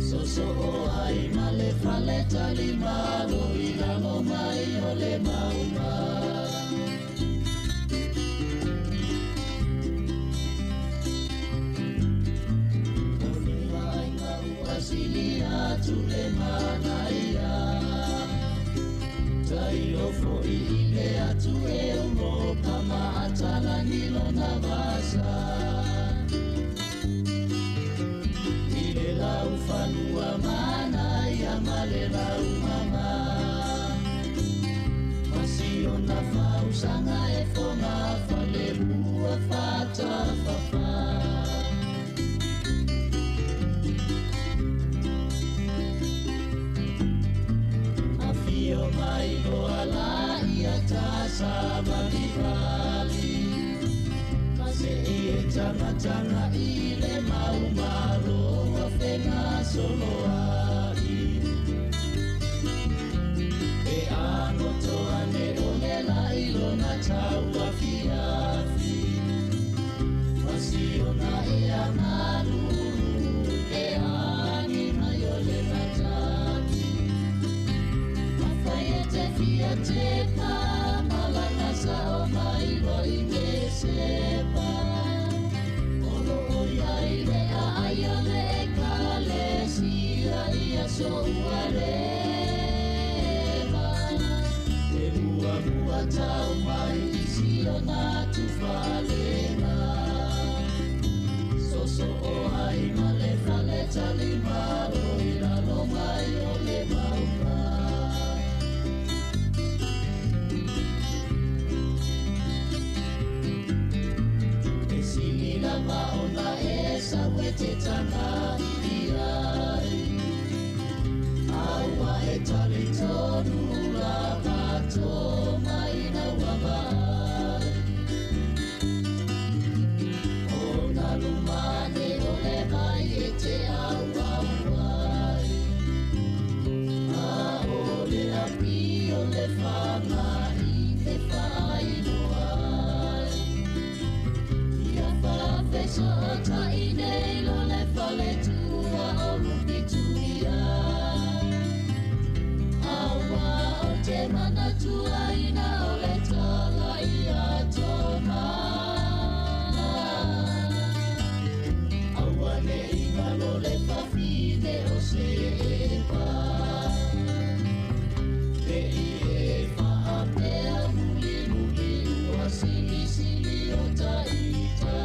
Soso o ai ma le fale talimalo i lalo mai o le mauma. O le vaaiga ua sili atu le manaia. Tailofo i le atu e Europa ma atalagi lona vasa. I le laufanua manaia ma le laumama. Ma siona fausaga e foga falelua fatafafa. Afio mai loa la ia tasa valivali. Ma se i e tangatanga i le maumalo wa fena soloai. E ano toa ne o le lai lona tau afiafi. Ma siona e angalulu e angi mai o le mataki. Afai e te fia te pa, malanga sao mai loa i mesepa. O lo o iai le aai o le ekalesia ia so ua leva. E mua mua tau mai i siona tufalega. Soso o ai ma le fale talimalo i lalo mai o le mauga. E sili lava ona e sau e te tanga i ai. Aua e tali tonu lava tō mai na wawai. O nā lumane o le vai e te au au ai. A o le api o le whanga i te whainoa ai. Ia whawheso o tai nei lo le fale tua o Rupituia. Aua o te mana tuaina o le tala ia toma. Aua ne ingalo le whawhine o se epa. Te i e whaapea muli muli ua sili sili o taita.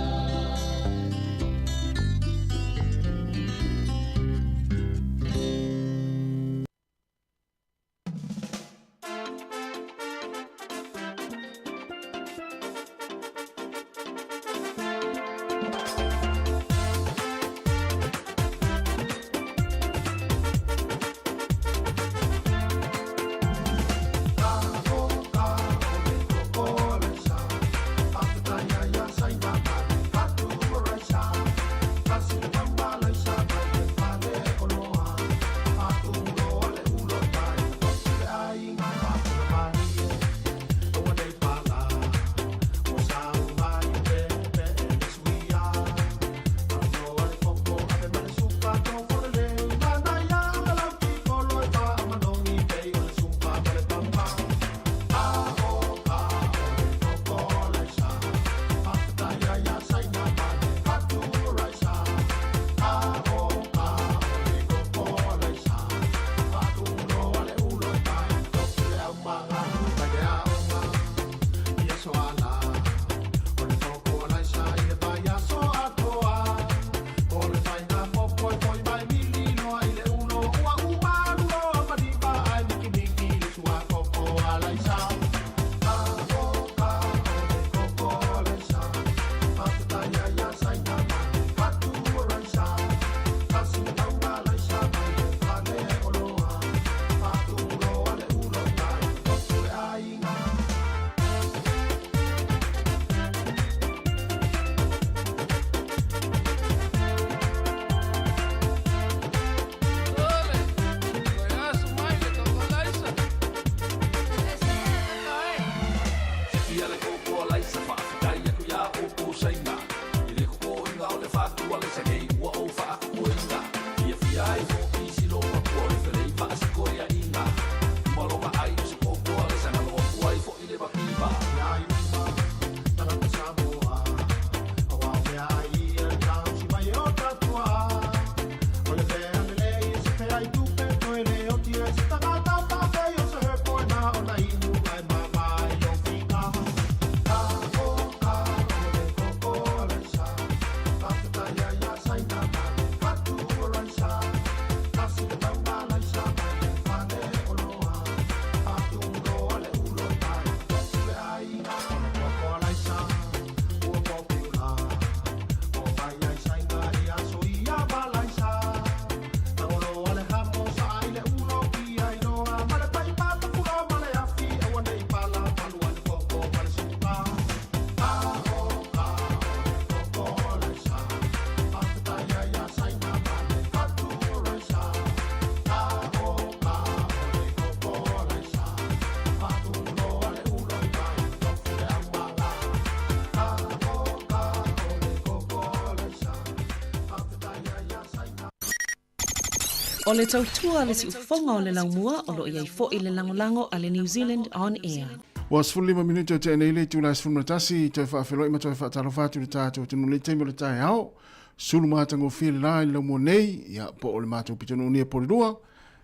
O le tautua a le siufofoga o le laumua o lo o i ai foi le lagolago a le New Zealand On Air. Ua 15 minute o tea nei le itula e 11, toe faafeiloai ma toe faatalofa atu i le tatou atunuu i lenei taimi o le taeao. Sulu matagofie le la i le laumua nei, ia, po o le matou pitonuu nia Polilua,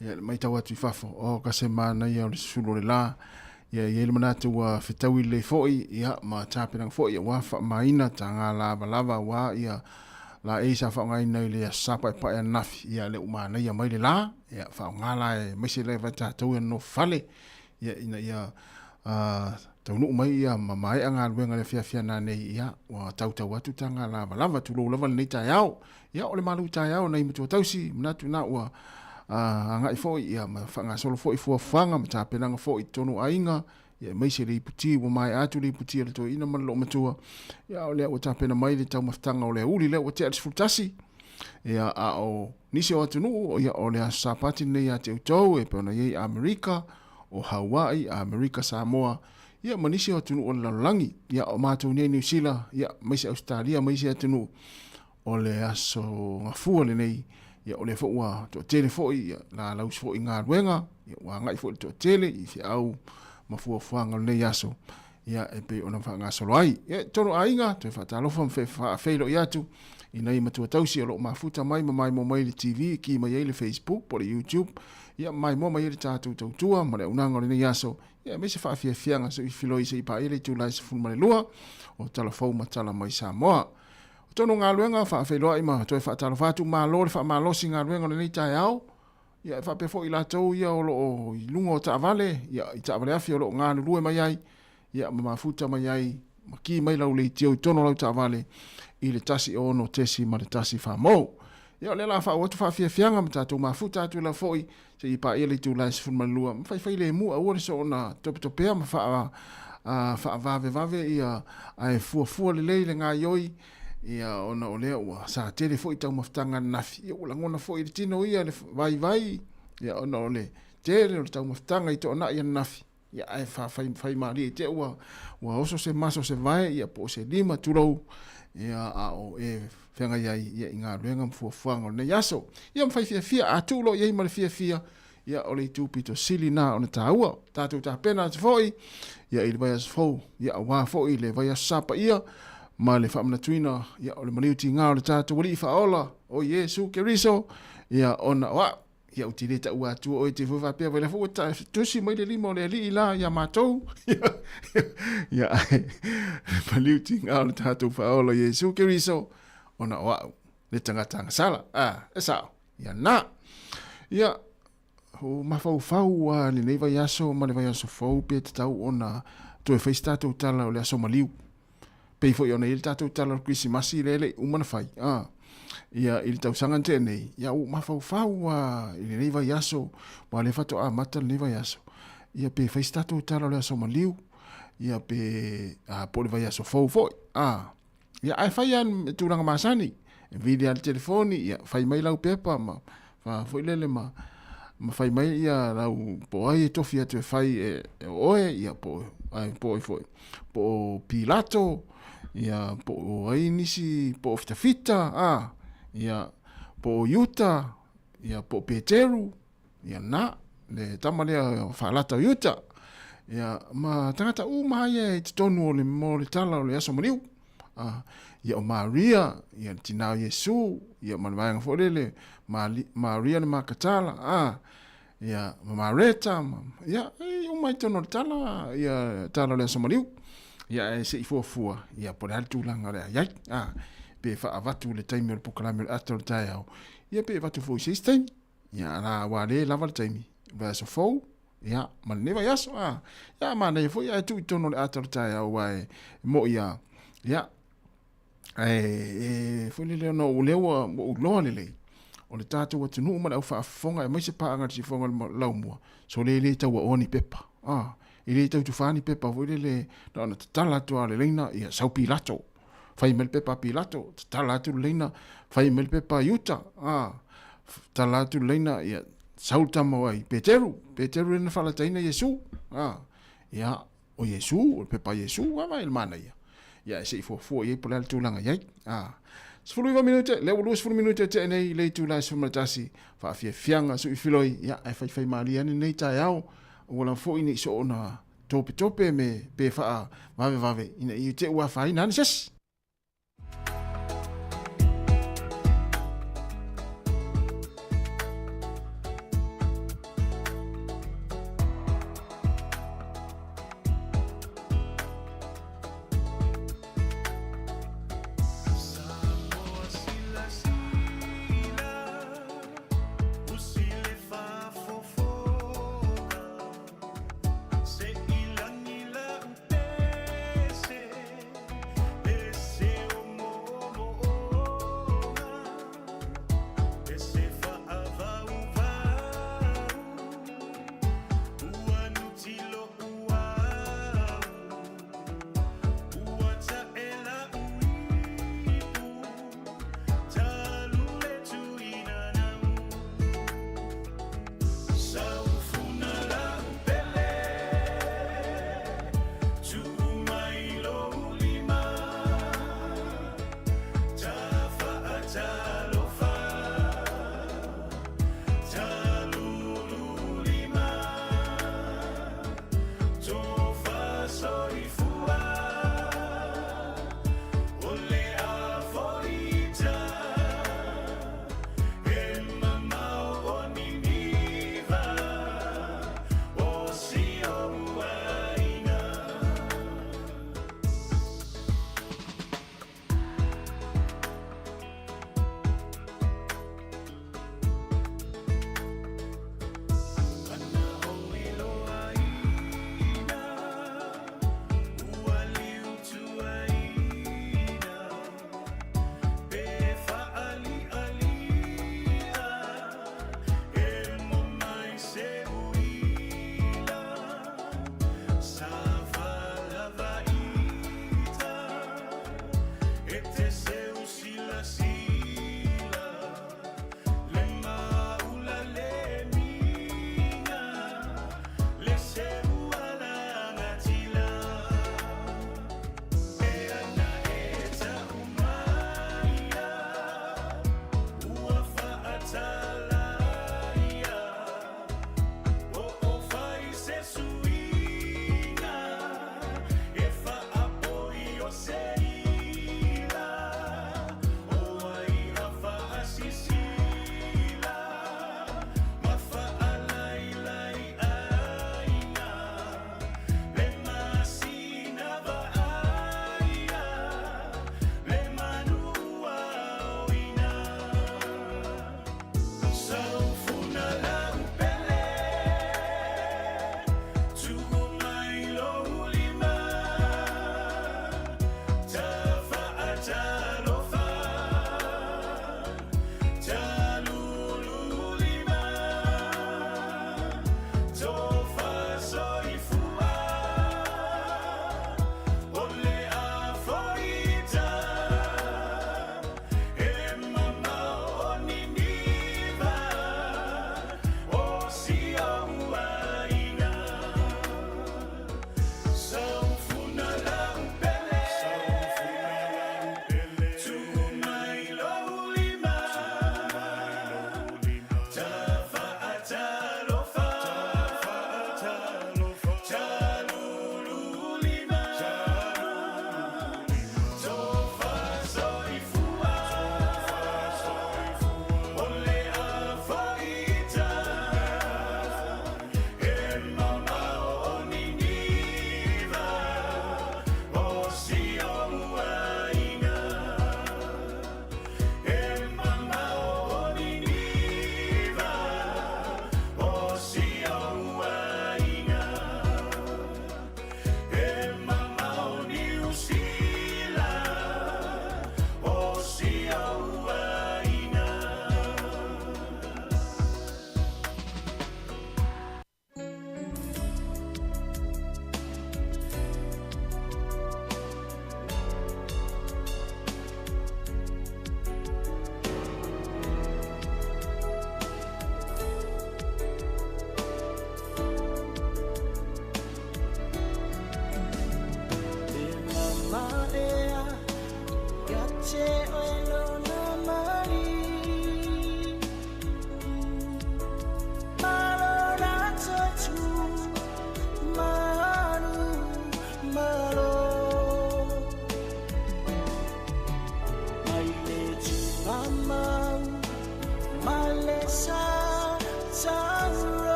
ia, le matau atu i fafo, o ka se manaia o le sulu o le la. Ia, e i ai le manatu ua fetaui lelei foi, ia, ma tapenaga foi aua faamaina taga lavalava aua ia laei sa faaaogaina i le Aso Sa Paepae ananafi, ia, lea ua manaia mai le la, ia, faaaoga la aemaise lava i tatou ia nonofo fale, ia, ina ia taunuu mai ia ma maea galuega i le afiafi ana nei, ia, ua tautau atu taga lavalava, tulou lava lenei taeao. Ia, o le malu taeao nai matua tausi, manatu na ua agai foi ia ma faagasolo foi fuafuaga ma tapenaga foi i totonu o aiga, ia aemaise le iputi ua maea atu le iputi a le toeaina ma le loomatua, ia o lea ua tapena mai le taumafataga o le aoauli lea ua tea le 11. Ia, a o nisi o atunuu, ia o le aso Sapati lenei ia te outou e pei ona i ai Amerika, o Hawaii, Amerika Samoa, ia ma nisi o atunuu o le lalolagi. Ia o matou nei Niu Sila, ia aemaise Ausetalia ma isi atunuu, o le aso Gafua lenei, ia o lea foi ua toatele foi, ia lalausi foi i galuega, ia ua agai foi le toatele i feau ma fuafuaga o lenei aso, ia e pei ona faagasolo ai. Ia, totonu o aiga, toe faatalofa ma faafeiloai atu i nai matua tausi o lo o mafuta mai ma maimoa mai i le TV, ki mai ai le Facebook po o le YouTube, ia maimoa mai ai le tatou tautua ma le auaunaga o lenei aso, ia aemaise faafiafiaga se i filoi se i paia le itula e 12 o Tala Fou ma Tala mai Samoa. O totonu o galuega, faafeiloai ma toe faatalofa atu, malo le faamalosi i galuega o lenei taeao. Ia, e faapea foi i latou ia o lo o i luga o taavale, ia, i taavale afi o lo o galulue mai ai, ia, ma mafuta mai ai, ma ki mai lau leitio i totonu o lau taavale i le 1 6.1 mou. Ia, o lea o le a faaauau atu faafiafiaga ma tatou mafuta atu lava foi seia paia le itula e 12, ma faifai lemu, aua le soona topetopea ma faa, faavavevave, ia, ae fuafua lelei le gaoioi, ia, ona o lea ua sa tele foi taumafataga ananafi, ia, ua lagona foi i le tino ia le vaivai, ia, ona o le tele o le taumafataga i toanai ananafi, ia, ae faafaimalie i te ua, ua oso se maso se vae, ia, po o se lima, tulou, ia, a o e feagai ai, ia, i galuega ma fuafuaga o lenei aso. Ia, ma fai fiafia, a tuu loa i ai ma le fiafia, ia, o le itu pito sili na ona taua. Tatou tapena atu foi, ia, i le vaiaso fou, ia, aua foi le vaiaso Sapaia, ma le faamanatuina, ia, o le maliu tiga o le tatou Alii Faaola, o Iesu Keriso, ia, ona o au. Ia ou te le taua atua oe te foi faapea vai la foi ua tusi mai le lima o le alii la ia matou. Ia ai maliu tiga o le tatou faaola Iesu Keriso ona o au le tagata agasala. A, e sao. Ia na. Ia, o mafaufau a lenei vaiaso ma le vaiaso fou pe tatau ona toe fai se tatou tala o le aso maliu. Pei foi ona i ai le tatou tala o le Kerisimasi lea e le i uma ona fai, a, ia, i le tausaga na tea nei, ia ua ou mafaufau lava i lenei vaiaso, aua o lea faatoa amata lenei vaiaso, ia pe fai se tatou tala o le aso maliu, ia pe, a, po o le vaiaso fou foi, a. Ia, ae fai lava i le tulaga masani, e vili lava i le telefoni, ia, fai mai lau pepa ma, fa, foi lele ma, ma fai mai ia lau, po o ai e tofi atu e fai e, e oe, ia, po o, ai, po o ai foi, po o Pilato, ia, po o ai nisi, po o Fitafita, a, ia, po o Iuta, ia, po o Peteru, ia, na, le tama lea faalata o Iuta, ia, ma tagata uma ia i totonu o le, mo le tala o le aso maliu. A, ia o Maria, ia le tinā o Iesu, ia ma le vaega foi lele, Maria le Makatala, a, ia, ma Mareta, ma, ia, e uma i totonu o le tala, ia, tala o le aso maliu. Ia, ae se i fuafua, ia, po o le a le tulaga o le a i ai, a, pe faaavatu i le taimi o le polokalame o le ata o le taeao, ia pe avatu foi i se isi taimi. Ia, ala, ua le lava le taimi, vaiaso fou, ia, ma lenei vaiaso, a, ia, manaia foi ae tuu i totonu o le ata o le taeao, aua e mo'i lava, ia, ae, e, foi lele ona o lea ua, ua ou iloa lelei, o le tatou atunuu ma le au faafofoga aemaise paaga i le sifofoga o le laumua, sole e le tauaoa ni pepa, a, e le tau tufa ni pepa foi lele, na ona tatala atu lava o le laina, ia, sau Pilato, fai mai le pepa a Pilato, tatala atu le laina, fai mai le pepa a Iuta, a, tatala atu le laina, ia, sau le tama o ai, Peteru, Peteru lea na faalataina Iesu, a, ia, o Iesu, o le pepa a Iesu, a vai le manaia. Ia, e se i fuafua i ai po o le a le tulaga i ai. A, 19 minute, lea ua 20 minute tea nei i le itula e 11, faafiafiaga suʻi filoi, ia, ae faifaimalie ane lenei taeao, aua lava foi ne i soona topetope me pe faavavevave ina ia te ua afaina ane se isi.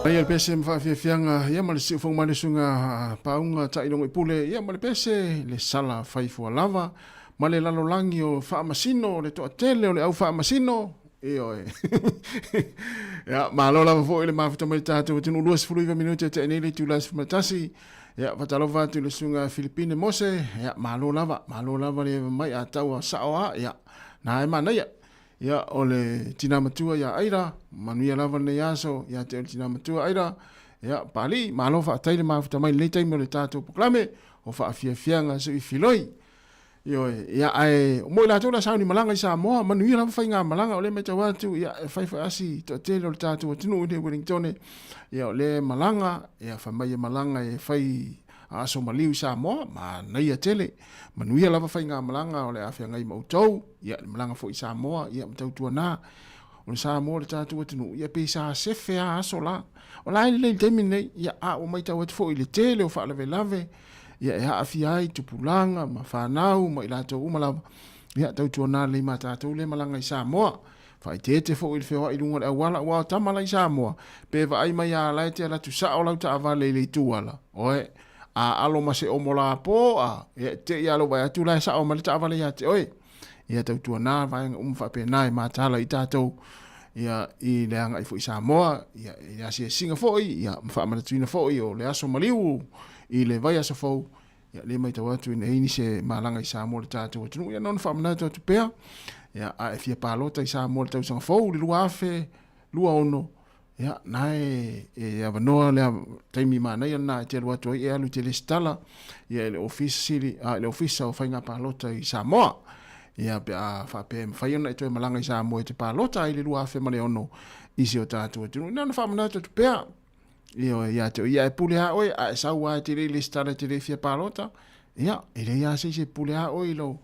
Mai le pese ma faafiafiaga ia ma le siufogo mai le susuga Pauga Taailogo i Pule ia ma le pese le sala faifua lava ma le lalolagi o faamasino o le toatele o le au faamasino ioe. Ia malo lava foi le mafuta mai tatou atunuu 29 minute e tea nei le itula 11. Ia faatalofa atu i le susuga Filipine Mose, ia malo lava, malo lava le mai a tau a sao a, ia na e manaia. Ia o le tina matua ia Aira, manuia lava lenei aso ia te o le tina matua Aira. Ia Pali, malo faatai le mafuta mai lenei taimi o le tatou polokalame o faafiafiaga sui filoi. Ioe, ia ae mo i latou la sauni malaga i Samoa, manuia lava faiga malaga o lea matau atu, ia e fai foi asi toatele o le tatou atunuu i le Wellingtone, ia o lea e malaga, ia fai mai e malaga e fai aso maliu i Samoa, manaia tele. Manuia lava faiga malaga o le a feagai ma outou, ia le malaga foi i Samoa, ia ma tautuana. O le Samoa o le tatou atunuu, ia pei sa sefe lava aso la. O la e lelei i le taimi lenei, ia a ua matau atu foi i le tele o faalavelave, ia e aafia ai tupulaga ma fanau ma i latou uma lava, ia tautuana lelei ma tatou lea malaga i Samoa. Faaeteete foi i le feoai i luga o le auala, aua o tama la i Samoa, pe vaai mai lava la e te alu atu sao lau taavale i le itu ala, oe, a alo ma se omo lapo a, ia e te i lava lou vaai atu la e sao mai le taavale ia te oe. Ia tautuana vaega uma faapena e mataala i tatou ia i le agai foi i Samoa, ia i le asiasiga foi, ia ma faamanatuina foi o le aso maliu i le vaiaso fou, ia lea e matau atu ina ai nisi e malaga i Samoa le tatou atunuu, ia na ona faamanatu atu pea, ia a e fia palota i Samoa i le tausaga fou i le 2026, ia na e, e avanoa le taimi manaia lena e te alu atu ai e alu e te lesitala ia i le ofisa sili, a, i le ofisa o faiga palota i Samoa. Ia pe a faapea e mafai ona e toe malaga i Samoa e te palota ai i le 2006 i si o tatou atunuu. Na ona faamanatu atu pea, Ioe, ia te oe, ia e pule lava oe, a e sau lava e te le i lesitala e te le fia palota, ia, e leai lava se isi e pule lava oe i lou,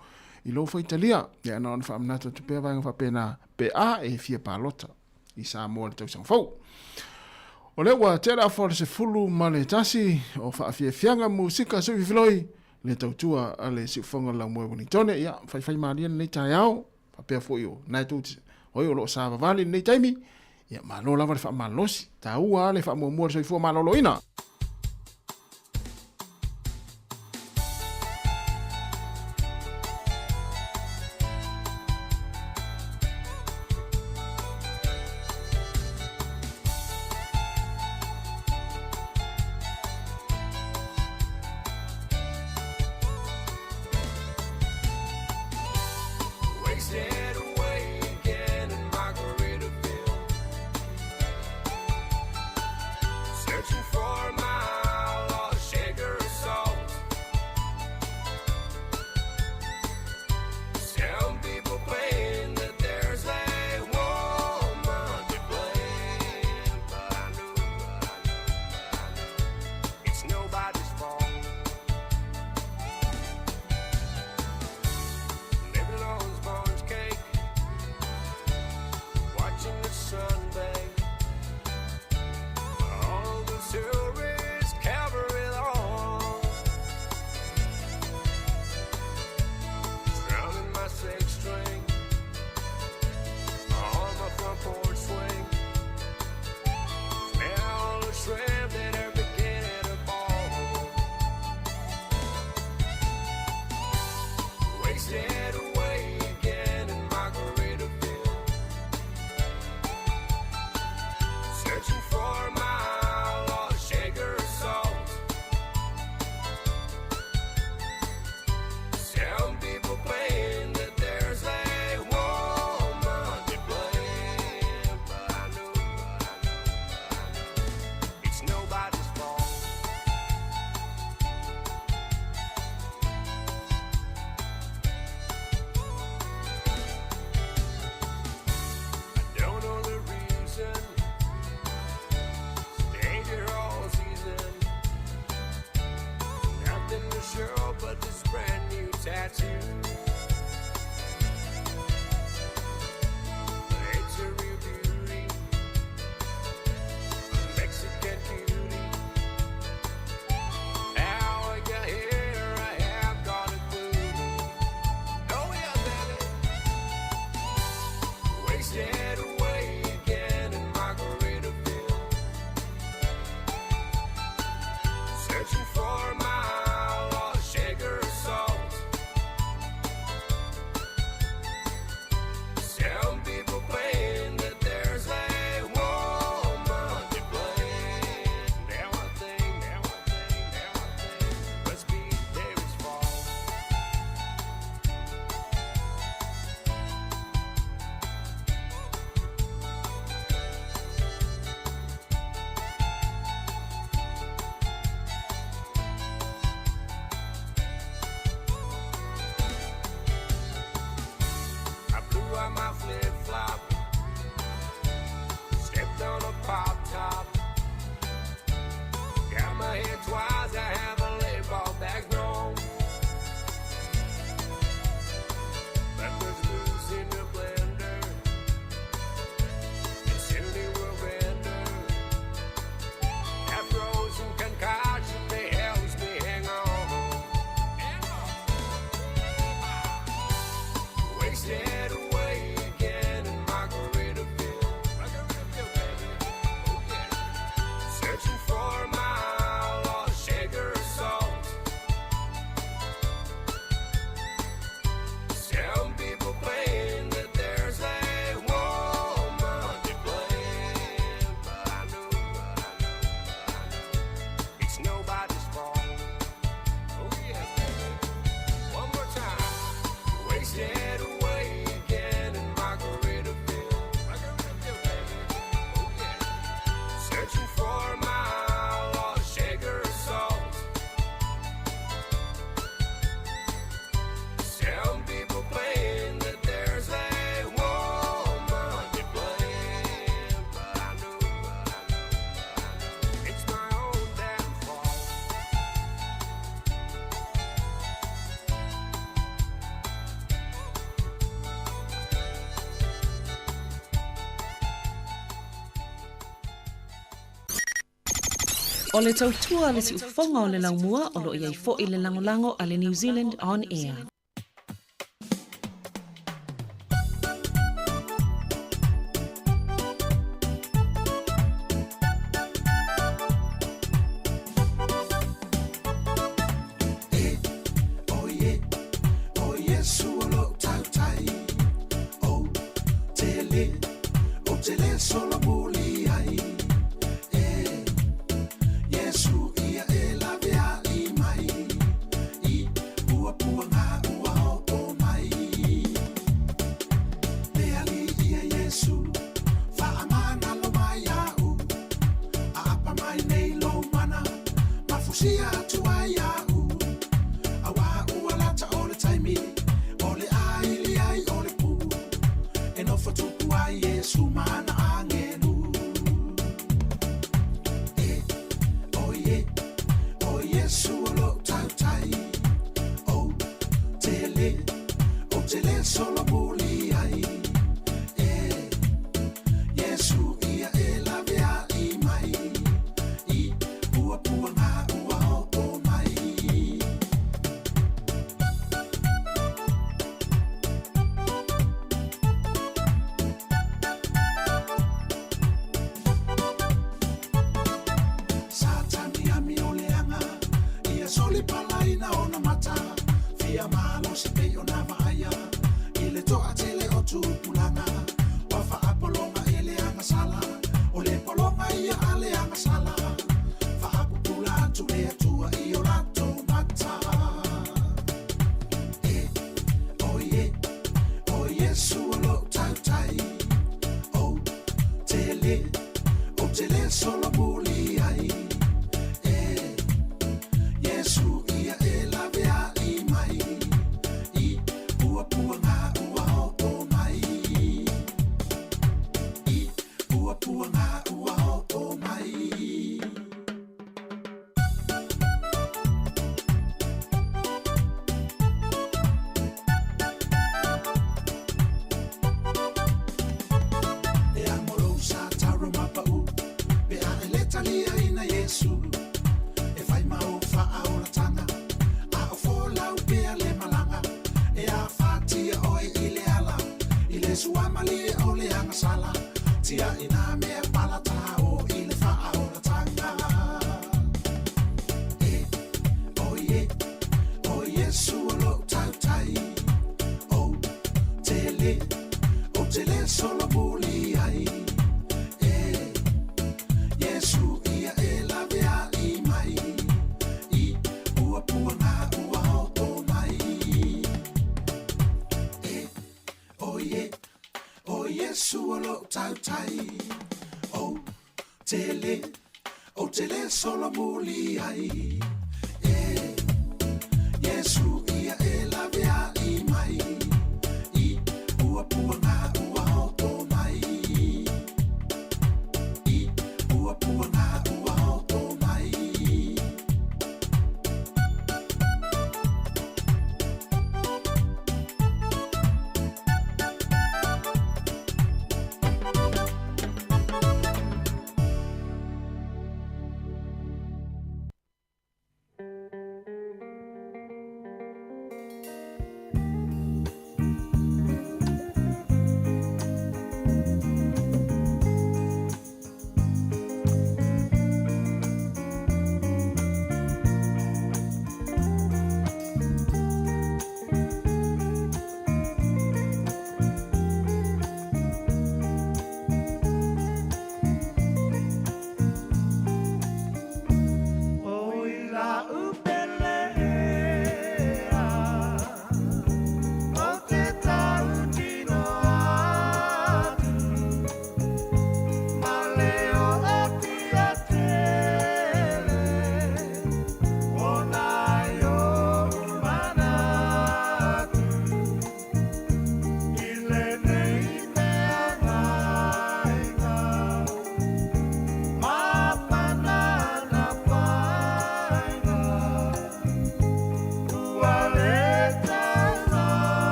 i lou faitalia. Ia, na ona faamanatu atu pea vaega faapena, pe a e fia palota i Samoa i le tausaga fou. O lea ua tea le afa o le 11 o faafiafiaga musika suififiloi le tautua a le siufofoga o le laumoe Ueligitone. Ia, faifai malie lenei taeao. Faapea foi o na e tou te, oi o lo o savavali i lenei taimi, ia malo lava le faamalolosi, taua lava le faamuamua o le soifua maloloina. O le tautua a le siufofoga o le laumua o lo o i ai foi le lagolago a le New Zealand On Air.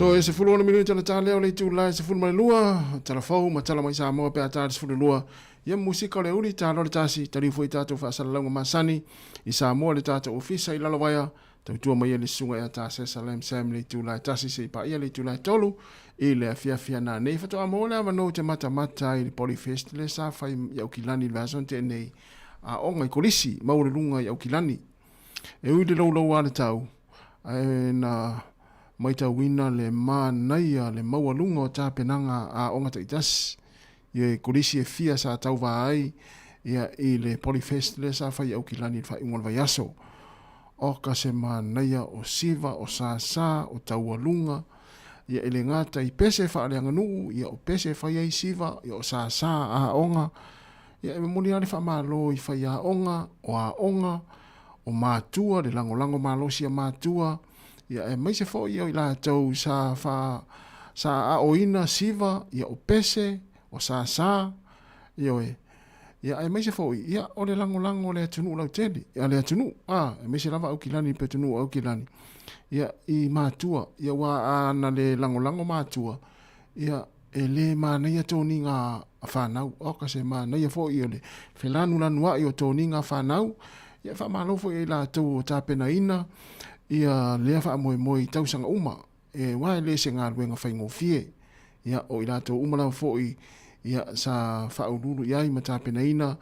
Toe 16 minute ona ta lea o le itula e 12, tala fou ma tala mai Samoa pe a ta le 12. Ia musika o le uli, ta loa le tasi, taliu foi tatou faasalalauga masani i Samoa le tatou ofisa i Lalovaea, tautua mai ai le susuga ia Ta Sesa Lam Sam le itula e 1 seia paia le itula e 3 i le afiafi a nanei. Faatoa maua le avanoa ou te matamata ai i le Polyfest lea sa fai i Aukilani i le vaiaso na tea nei, aoga i Kolisi, maualuluga i Aukilani. E ui i le loulou a le tau, ae na maitauina le manaia le maualuga o tapenaga a aoga taitasi i kolisi e fia sa tauva ai ia i le Polyfest lea sa fai i Aukilani i le faaiuga o le vaiaso. Oka se manaia o siva, o sasa, o taualuga, ia e le gata i pese faaleaganuu, ia o pese e fai ai siva, ia o sasa a aoga, ia e momoli lava le faamalo i faiaoga, o aoga, o matua, le lagolago malosi a matua, ia aemaise foi o i latou sa fa, sa aoina siva, ia o pese, o sasa, ioe. Ia aemaise foi, ia o le lagolago a le atunuu lautele, a le atunuu, a, aemaise lava Aukilani pe atunuu o Aukilani, ia i matua, ia ua a na le lagolago matua, ia e le manaia toniga a fanau, oka se manaia foi o le felanulanuai o toniga a fanau, ia e faamalo foi ia i latou o tapenaina ia lea faamoemoe i tausaga uma, e aua e le se galuega faigofie, ia o i latou uma lava foi ia sa faauluulu i ai ma tapenaina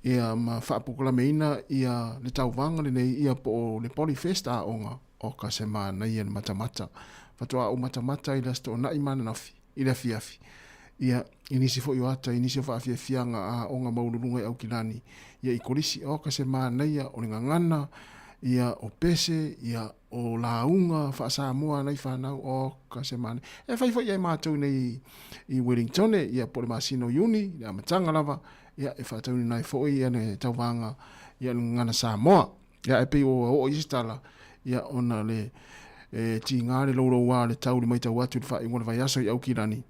ia ma faapolokalameina ia le tauvaga lenei ia po o le Polyfest aoga, oka se manaia le matamata. Faatoa ou matamata i le Aso Toonai ma ananafi i le afiafi, ia, i nisi foi o ata, i nisi o faafiafiaga a aoga maualuluga i Aukilani, ia i Kolisi. Oka se manaia o le gagana, ia, o pese, ia, o lauga faa-Samoa a nai fanau, oka se manaia. E fai foi ia matou nei i Wellingtone, ia, po o le masina o Iuni, le amataga lava, ia, e faataunuuina ai foi ia le tauvaga, ia, le gagana Samoa. Ia, ae pei ua oo i se tala, ia, ona le e tiga le louloua o le tau i le matau atu i le faaiuga o le vaiaso i Aukilani,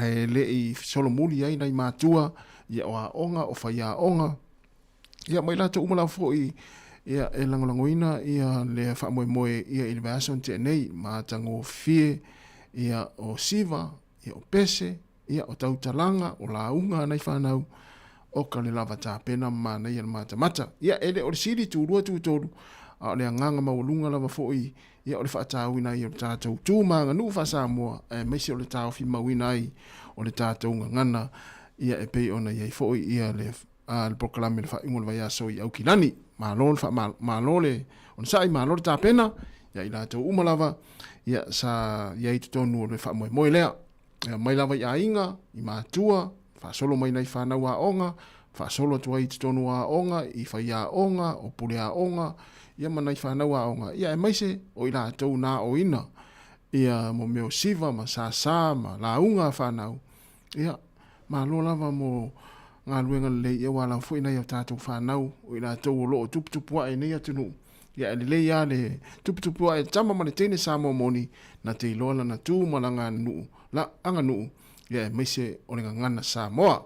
e le i solomuli ai nai matua, ia, o aoga, o faiaoga, ia, ma i latou uma lava foi, ia, e lagolagoina ia le faamoemoe ia i le vaiaso na tea nei, matagofie, ia, o siva, ia, o pese, Ia, o tautalaga, o lauga a nai fanau, oka le lava tapena ma manaia le matamata. Ia, e le o le sili tulua tutolu, a o le agaga maualuga lava foi, ia, o le faatauina ai o le tatou tu ma aganuu faa-Samoa, aemaise o le taofi mauina ai o le tatou gagana, ia, e pei ona i ai foi ia le, a, le polokalame i le faaiuga o le vaiaso i Aukilani. Malo le faama, malo le onosai, malo le tapena, ia i latou uma lava, ia, sa i ai i totonu o le faamoemoe lea. E mai lava i aiga, i matua, faasolo mai nai fanau aoga, faasolo atu ai i totonu o aoga, i faiaoga, o pule aoga, ia ma nai fanau aoga, ia aemaise o i latou na aoina ia mo mea o siva ma sasa ma lauga a fanau, ia, malo lava mo galuega lelei, ia ua lava foi nai o tatou fanau o i latou o lo o tuputupu ae i nei atunuu, Ia e lelei lava le tuputupu ae le tama ma le teine Samoa moni, na te iloa lana tu ma lana aganuu, la, aganuu, ia aemaise o le gagana Samoa.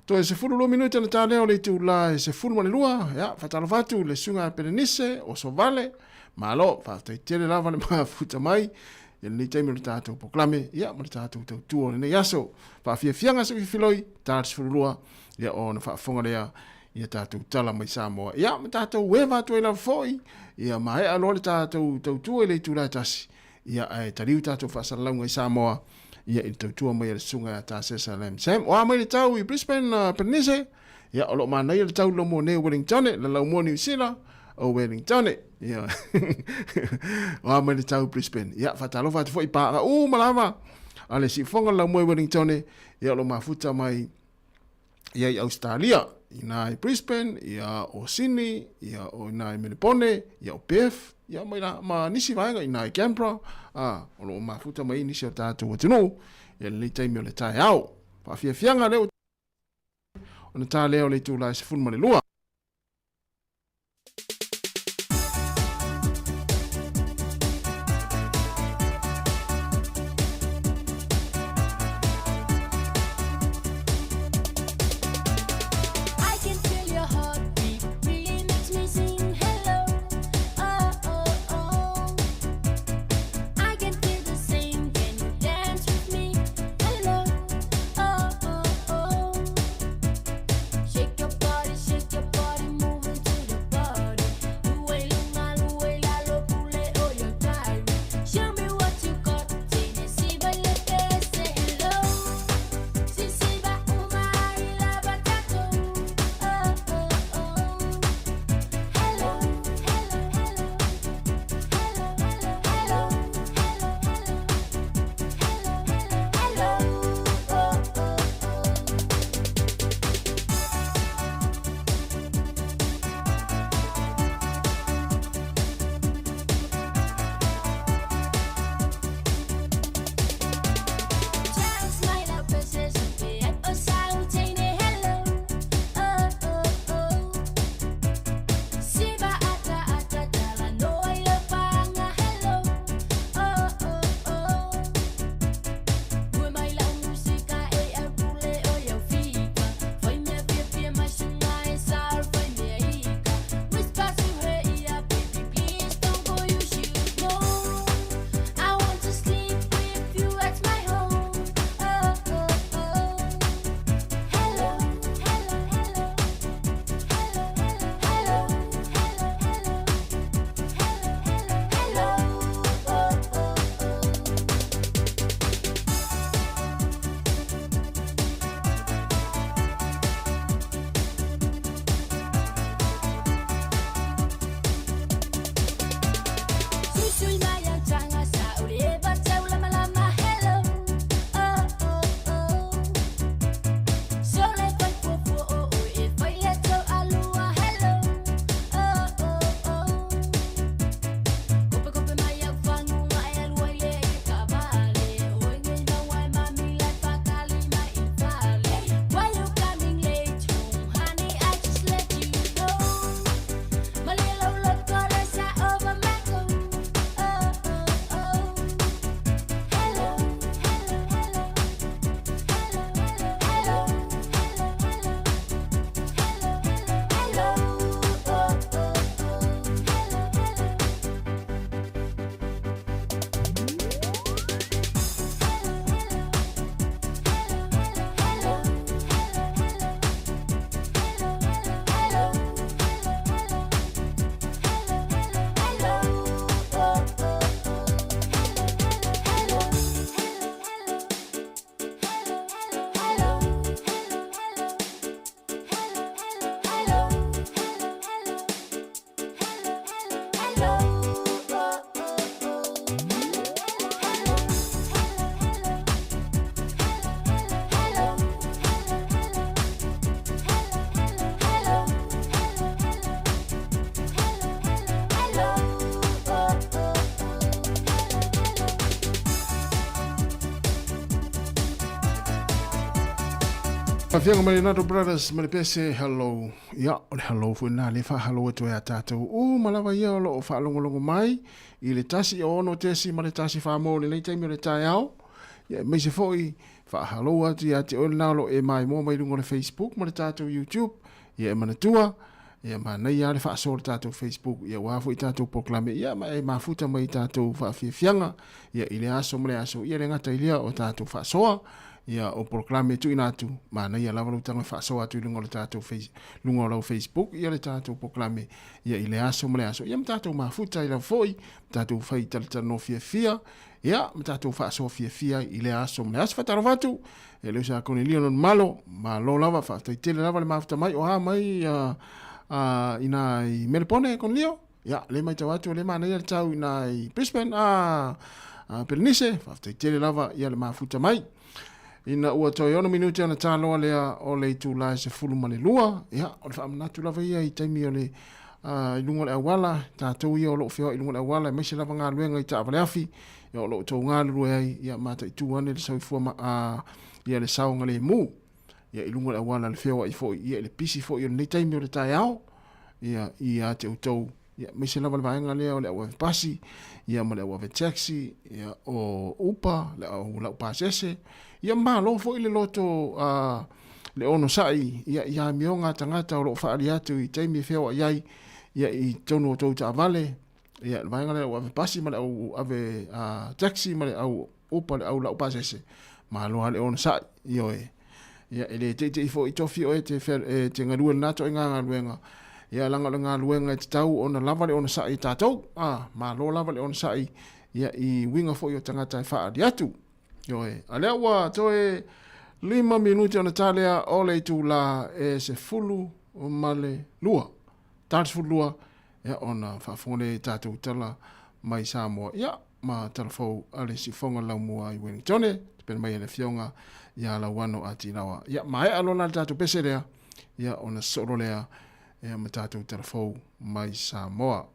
Toe 12 minute ona ta lea o le itula e 12, ia, faatalofa atu i le susuga ia Pelenise o Sovale, malo, faafetai tele lava le mafuta mai i lenei taimi o le tatou polokalame, ia, ma le tatou tautua o lenei aso. Faafiafiaga se filifiloi, ta le 12, ia ona faafofoga lea ia tatou tala mai Samoa. Ia, ma tatou eva atu ai lava foi, ia maea loa le tatou tautua i le itula e tasi, ia ae taliu tatou faasalalauga i Samoa, ia i le tautua mai a le susuga ia Tasesa Lam Sam. O a mai le tau i Brisbane, Pelenise, ia o lo o manaia le tau lomo nei o Wellingtone, le laumua Niu Sila, o Wellingtone. Ia, o a mai le tau i Brisbane. Ia, faatalofa atu foi i paaga uma lava a le siufofoga le laumua i Wellingtone, ia o lo o mafuta mai ia i Ausetalia, inā i Brisbane, ia o Sydney, ia o inā i Melepone, ia o Perth, ia mai la, ma nisi vaega inā i Canberra, a, o lo o mafuta mai nisi o tatou atunuu, ia lenei taimi o le taeao. Faafiafiaga lea ona ta lea o le itula e 12. Afioga ma Leonardo Brothers ma le pese hello. Ia, o le hello foi lena lea e faahalo atu ai a tatou uma lava ia o lo o faalogologo mai i le 1 6 ma le 1 4 mo lenei taimi o le taeao. Ia, aemaise foi faahalo atu ia te oe lena o lo o e maimoa mai luga o le Facebook ma le tatou YouTube. Ia e manatua, ia manaia lava le faasoa o le tatou Facebook, ia aua foi tatou polokalame, ia ma e mafuta mai i tatou faafiafiaga, ia i le aso ma le aso, ia le gata i lea o tatou faasoa, ia o polokalame e tuuina atu, manaia lava lou tago e faasoa atu i luga o le tatou face, luga o lau Facebook, ia le tatou polokalame, ia i le aso ma le aso, ia ma tatou mafuta ai lava foi, ma tatou fai talatalanoa fiafia, ia ma tatou faasoa fiafia i lea aso ma le aso. Faatalofa atu e le uso a Konelio Lona Malo, malo lava, faafetai tele lava le mafuta mai, o a mai uh, uh, ina i Melepone Konelio, ia le matau atu o le manaia le tau ina i Brisbane, a uh, Pelenise, faafetai tele lava ia le mafuta mai. Ina ua toe 6 minute ona taloa lea o le itula e 12, ia, o le faamanatu lava ia i taimi o le uh, i luga o le auala, tatou ia o lo o feoai i luga o le auala, aemaise lava galuega i taavale afi, ia o lo o outou galulue ai, ia mataitu ane le soifua ma, uh, ia le saogalemu, ia i luga o le auala le feoai foi, ia i le pisi foi o lenei taimi o le taeao, ia ia te outou, ia aemaise lava le vaega lea o le au ave pasi, ia ma le au ave taxi, ia o Uber, le au laupasese, ia malo foi le loto uh, le onosai ia, i amioga a tagata o lo o faaali atu i taimi e feoai ai ia, i totonu o tou taavale, ia, le vaega lea o le au ave pasi ma le au ave uh, taxi ma le au upa le au laupasese, malo lava le onosai, ioe. Ia, e le teitei foi i tofi oe te, e te galue lena toaiga galuega, ia, leaga o le galuega e tatau ona lava le onosai e tatou, a, malo lava le onosai, ia, i uiga foi o tagata e faaali atu. Ioe. A lea ua toe 5 minute ona ta lea o le itula e 12. Ta le 12, ia, ona faafofoga lea i tatou tala mai Samoa. Ia, ma tala fou a le Siufoga Laumua i Wellingtone, tapena mai e le Afioga ia Lauano Atilawa. Ia, maea loa la le tatou pese lea, ia, ona sosoo loa lea, ia, ma tatou tala fou mai Samoa.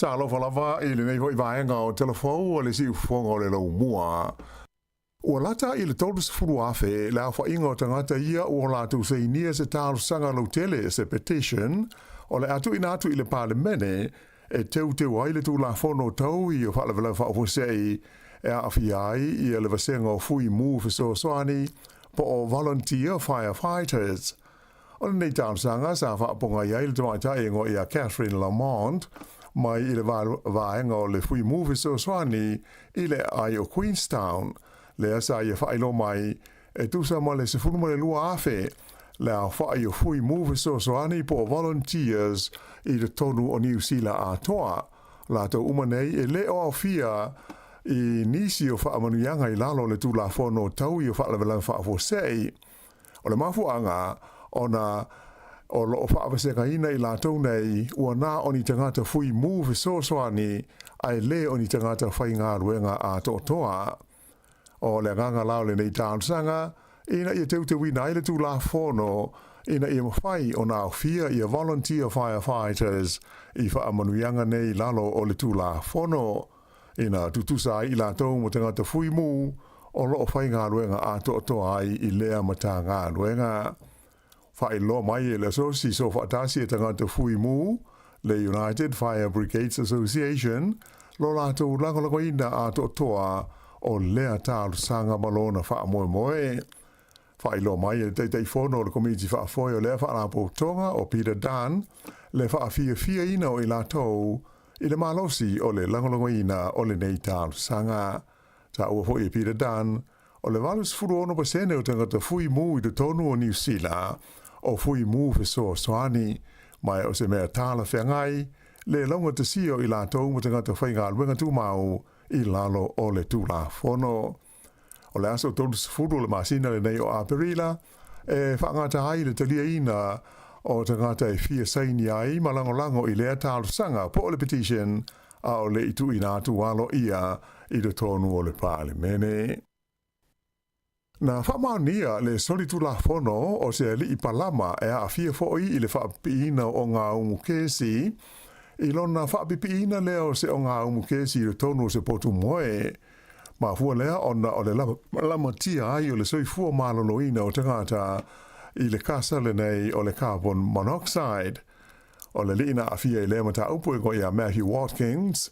Talofa lava i lenei foi vaega o Telefou o le Siufofoga o le Laumua. Ua lata i le 30,000 le aofaiga o tagata ia ua latou sainia se talosaga lautele, se petition, o le a tuuina atu i le Palemene e teuteu ai le Tulafono Tau i Faalavelave Faafuasei e aafia ai ia le vasega o Fui Mu Fesoasoani po o Volunteer Firefighters. O lenei talosaga sa faapogai ai le tamaitai e igoa ia Catherine Lamont mai i le vaega o le Fui Mu Fesoasoani i le aai o Queenstown, lea sa ia faailoa mai e tusa ma le 12,000 le aofai o Fui Mu Fesoasoani po o Volunteers i totonu o Niu Sila atoa. Latou uma nei e le o aofia i nisi o faamanuiaga i lalo o le Tulafono Tau i o Faalavelave Faafuasei. O le mafuaaga, ona o lo o faavasegaina i latou nei ua na o ni tagata fui mu fesoasoani ae le o ni tagata faigaluega atoatoa. O le agaga la o lenei talosaga, ina ia teuteuina ai le Tulafono ina ia mafai ona aofia ia volunteer firefighters i faamanuiaga nei i lalo o le Tulafono. Ina tutusa ai i latou ma tagata fui mu o lo o faigaluega atoatoa ai i lea Matagaluega. Faailoa mai e le Asosi Soofaatasi a Tagata Fui Mu, le United Fire Brigades Association, lo latou lagolagoina atoatoa o lea talosaga ma lona faamoemoe. Faailoa mai e le Taitaifono o le Komiti Faafoe o lea Faalapotopotoga o Peter Dunn le faafiafiaina o i latou i le malosi o le lagolagoina o lenei talosaga. Taua foi e Peter Dunn, o le 86% o tagata fui mu i totonu o Niu Sila o fui mu fesoasoani, ma o se mea talafeagai le laugatasia o i latou ma tagata faigaluega tumau i lalo o le Tulafono. O le aso 30 o le masina lenei o Aperila e faagata ai le taliaina o tagata e fia saini ai ma lagolago i lea talosaga po o le petition a o le i tuuina atu aloaia i totonu o le Palemene. Na faamaonia le solitulafono o se alii palama e aafia foi i le faapipiina o ogaumu kesi i lona faapipiina lea o se ogaumu kesi i totonu o se potu moe. Mafua lea ona o le lamatia ai o le soifua maloloina o tagata i le kasa lenei o le carbon monoxide. O le alii na aafia i lea mataupu e igoa ia Matthew Watkins,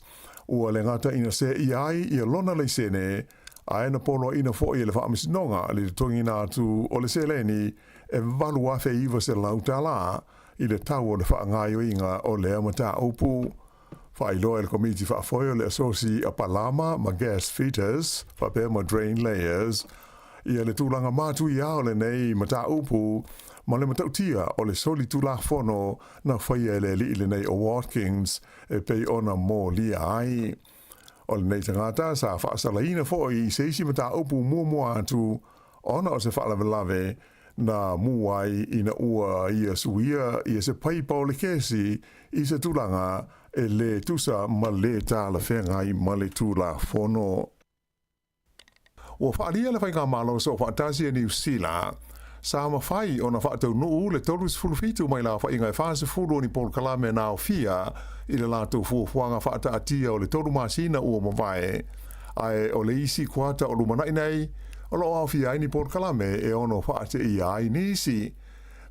ua le gata ina seeia ai ia lona laisene, ae na poloaiina foi e le Faamasinoga le totogiina atu o le seleni e $8,900 i le tau o le faagaoioiga o lea mataupu. Faailoa e le Komiti Faafoe o le Asosi a Palama ma Gas Fitters faapea ma Drain Layers ia le tulaga matuia o lenei mataupu ma le matautia o le solitulafono na faia e le alii lenei o Watkins e pei ona molia ai. O lenei tagata sa faasalaina foi i se isi mataupu muamua atu ona o se faalavelave na mū ai ina ua ia suia ia se paipa o le kesi i se tulaga e lē tusa ma lē talafeagai ma le Tulafono. Ua faaalia le Faigamalo Soofaatasi a Niu Sila, sa mafai ona faataunuu le 37 mai le aofaiga e 40 o ni polokalame na aofia i le latou fuafuaga faataatia o le tolu masina ua mavae, ae o le isi kuata o lumanai nei, o lo o aofia ai ni polokalame e ono faateia ai nisi.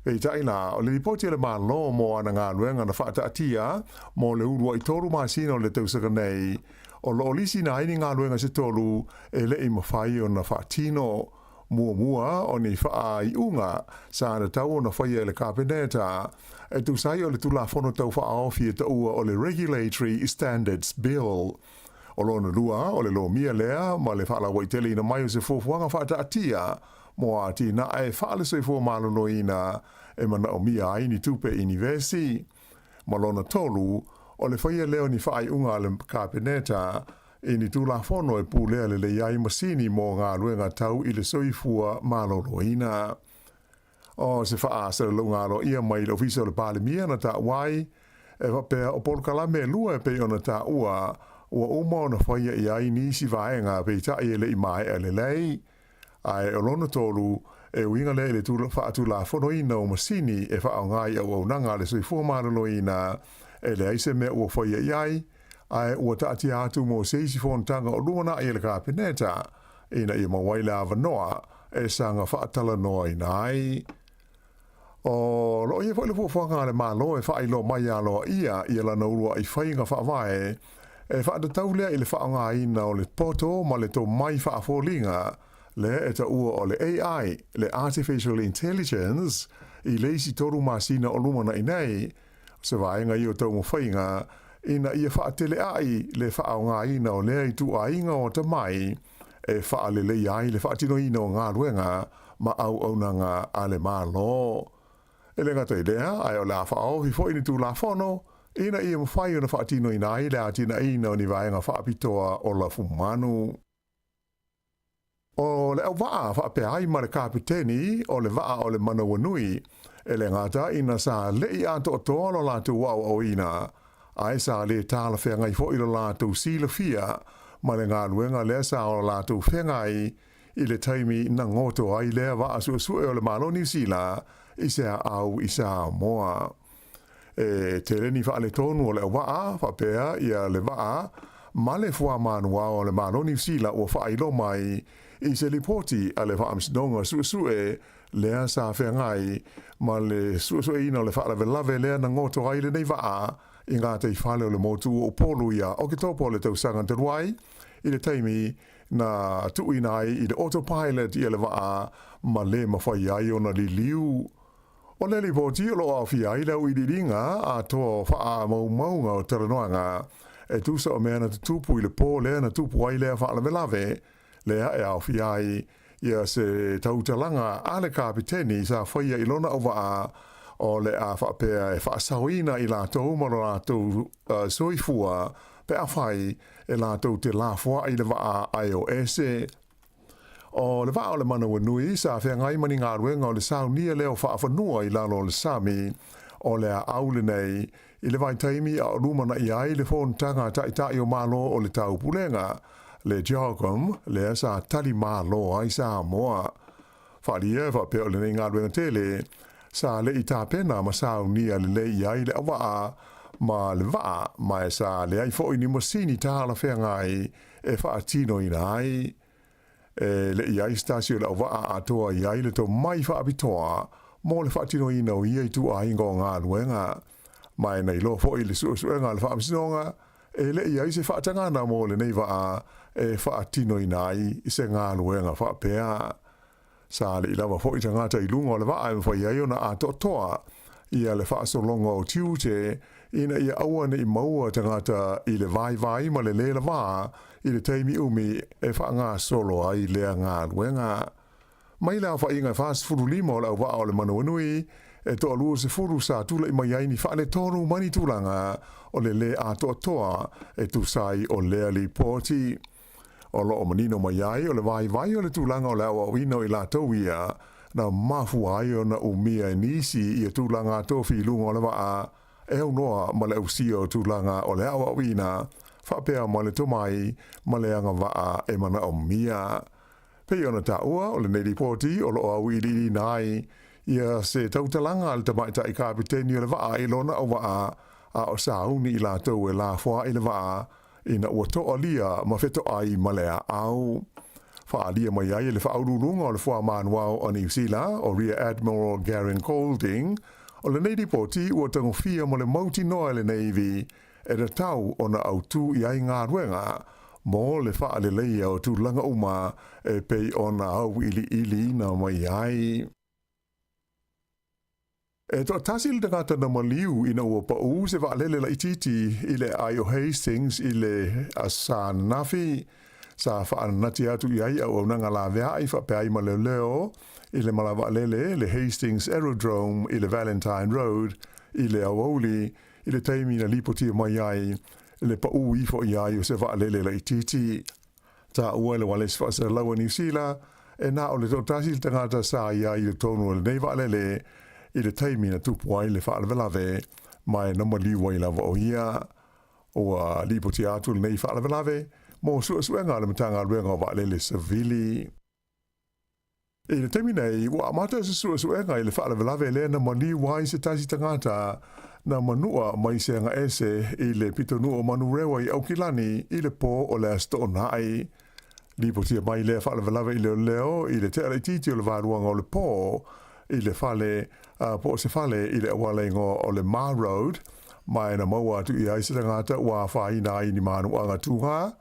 Peitai la, o le lipoti a le Malo mo ana galuega na faataatia mo le uluai tolu masina o le tausaga nei, o lo o lisiina ai ni galuega se tolu e le i mafai ona faatino. Muamua, o ni faaiuga sa tatau ona faia e le Kapeneta e tusa ai o le Tulafono Tau Faaofi e taua o le Regulatory Standards Bill. O lona lua, o le lomia lea ma le faalauaiteleina mai o se fuafuaga faataatia mo atinae faale-soifua maloloina e manaomia ai ni tupe inivesi. Ma lona tolu, o le faia lea o ni faaiuga a le Kapeneta i ni Tulafono e pulea lelei ai masini mo galuega tau i le soifua maloloina. O se faasalalauga aloaia mai le Ofisa o le Palemia na taua ai, e faapea o polokalame e lua e pei ona taua ua uma ona faia i ai nisi vaega peitai e le i maea lelei. Ae o lona tolu, e uiga lea i le faatulafonoina o masini e faaaoga i auaunaga a le soifua maloloina, e leai se mea ua faia i ai, ae ua taatia atu mo se isi fonotaga o lumanai a le Kapeneta ina ia maua ai le avanoa e saga faatalanoaina ai. O lo o i ai foi le fuafuaga a le Malo e faailoa mai aloaia ia lana uluai faiga faavae e faatatau lea i le faaaogaina o le poto ma le tomai faafoliga lea e taua o le AI, le Artificial Intelligence, i le isi tolu masina o lumanai nei. O se vaega ia o taumafaiga ina ia faateleai le faaaogaina o lea ituaiga o atamai e faaleleia ai le faatinoina o galuega ma auaunaga a le Malo. E le gata i lea, ae o le a faaofi foi ni Tulafono ina ia mafai ona faatinoina ai le atinaeina o ni vaega faapitoa o lafumanu. O le auvaa faapea ai ma le kapeteni o le vaa o le Manawanui, e le gata ina sa leʻi atoatoa lo latou aoaoina, ae sa lē talafeagai foi lo latou silafia ma le galuega lea sa o latou feagai i le taimi na goto ai lea vaa suesue o le Malo Niu Sila i se aau i Samoa. E tele ni faaletonu o le auvaa, faapea ia le vaa ma le fuamanuao a le Malo Niu Sila ua faailoa mai i se lipoti a le Faamasinoga Suesue lea sa feagai ma le suesueina o le faalavelave lea na goto ai lenei vaa i gataifale o le motu o Upolu ia Oketopa o le tausaga talu ai, i le taimi na tuuina ai i le autopilot ia le vaa ma le mafai ai ona liliu. O le lipoti o lo o aofia ai le auiliiliga atoa o faamaumauga o talanoaga e tusa o mea na tutupu i le po lea na tupu ai lea faalavelave, lea e aofia ai ia se tautalaga a le kapiteni sa faia i lona auvaa o le a faapea e faasaoina i latou ma lo latou soifua pe afai e latou te lafoai le vaa ae o ese. O le vaa o le Manawanui sa feagai ma ni galuega o le saunia lea o faafanua i lalo o le sami o le aau lenei i le vaitaimi a o lumanai ai le fonotaga a Taitai o Malo o le Taupulega, le CHOGM, lea sa tali malo ai Samoa. Faaalia e faapea o lenei galuega tele sa le i tapena ma saunia lelei i ai le auvaa ma le vaa, ma e sa leai foi ni masini talafeagai e faatinoina ai. E le i ai se tasi o le auvaa atoa i ai le tomai faapitoa mo le faatinoina o ia ituaiga o galuega. Ma e na iloa foi i le suesuega a le Faamasinoga, e le i ai se faatagana mo lenei vaa e faatinoina ai se galuega faapea. Sa le i lava foi tagata i luga o le vaa e mafai ai ona atoatoa ia le faasologa o tiute ina ia aua ne i maua tagata i le vaivai ma le lē lavā i le taimi umi e faagasolo ai lea galuega. Mai le aofaiga e 45 o le auvaa o le Manawanui, e toalua sefulu sa tulai mai ai ni faaletonu ma ni tulaga o le lē atoatoa e tusa ai o lea lipoti. O lo o manino mai ai o le vaivai o le tulaga o le aoaoina o i latou ia na mafua ai ona umia e nisi ia tulaga tofi i luga o le vaa e aunoa ma le ausia o tulaga o le aoaoina faapea ma le tomai ma le agavaa e manaomia. Pei ona taua, o lenei lipoti o lo o auiliiliina ai ia se tautalaga a le tamaitai kapiteni o le vaa i lona auvaa a o sauni i latou e lafoa i le vaa ina ua toalia ma fetoai ma le aau. Faaalia mai ai e le faauluuluga o le Fuamanuao a Niu Sila, o Rear Admiral Garen Golding, o lenei lipoti ua tagofia ma le mautinoa e le Navy e tatau ona autū i ai galuega mo le faaleleia o tulaga uma e pei ona auiliiliina mai ai. E toatasi le tagata na maliu ina ua paʻū se vaalele laitiiti i le aai o Hastings i le Asananafi. Sa faananati atu i ai auaunaga laveai faapea ai ma leoleo i le malae vaalele le Hastings Aerodrome i le Valentine Road i le aoauli i le taimi na lipotia mai ai le paʻū ifo i ai o se vaalele laitiiti. Taua e le Ualesi Faasalalau a Niu Sila, e na o le toatasi le tagata sa i ai i totonu o lenei vaalele i le taimi na tupu ai le faalavelave, ma e na maliu ai lava o ia. Ua lipotia atu lenei faalavelave mo suesuega a le Matagaluega o Vaalele Savili. I le taimi nei, ua amata se suesuega i le faalavelave lea na maliu ai se tasi tagata na manua mai se agaese i le pitonuu o Manurewa i Aukilani i le pō o le Aso Toonai. Lipotia mai lea faalavelave i leoleo i le tea laitiiti o le valuaga o le pō i le fale po o se fale i le auala igoa o le Ma Road, ma e na maua atu i ai se tagata ua afaina ai ni manuaga tūgā,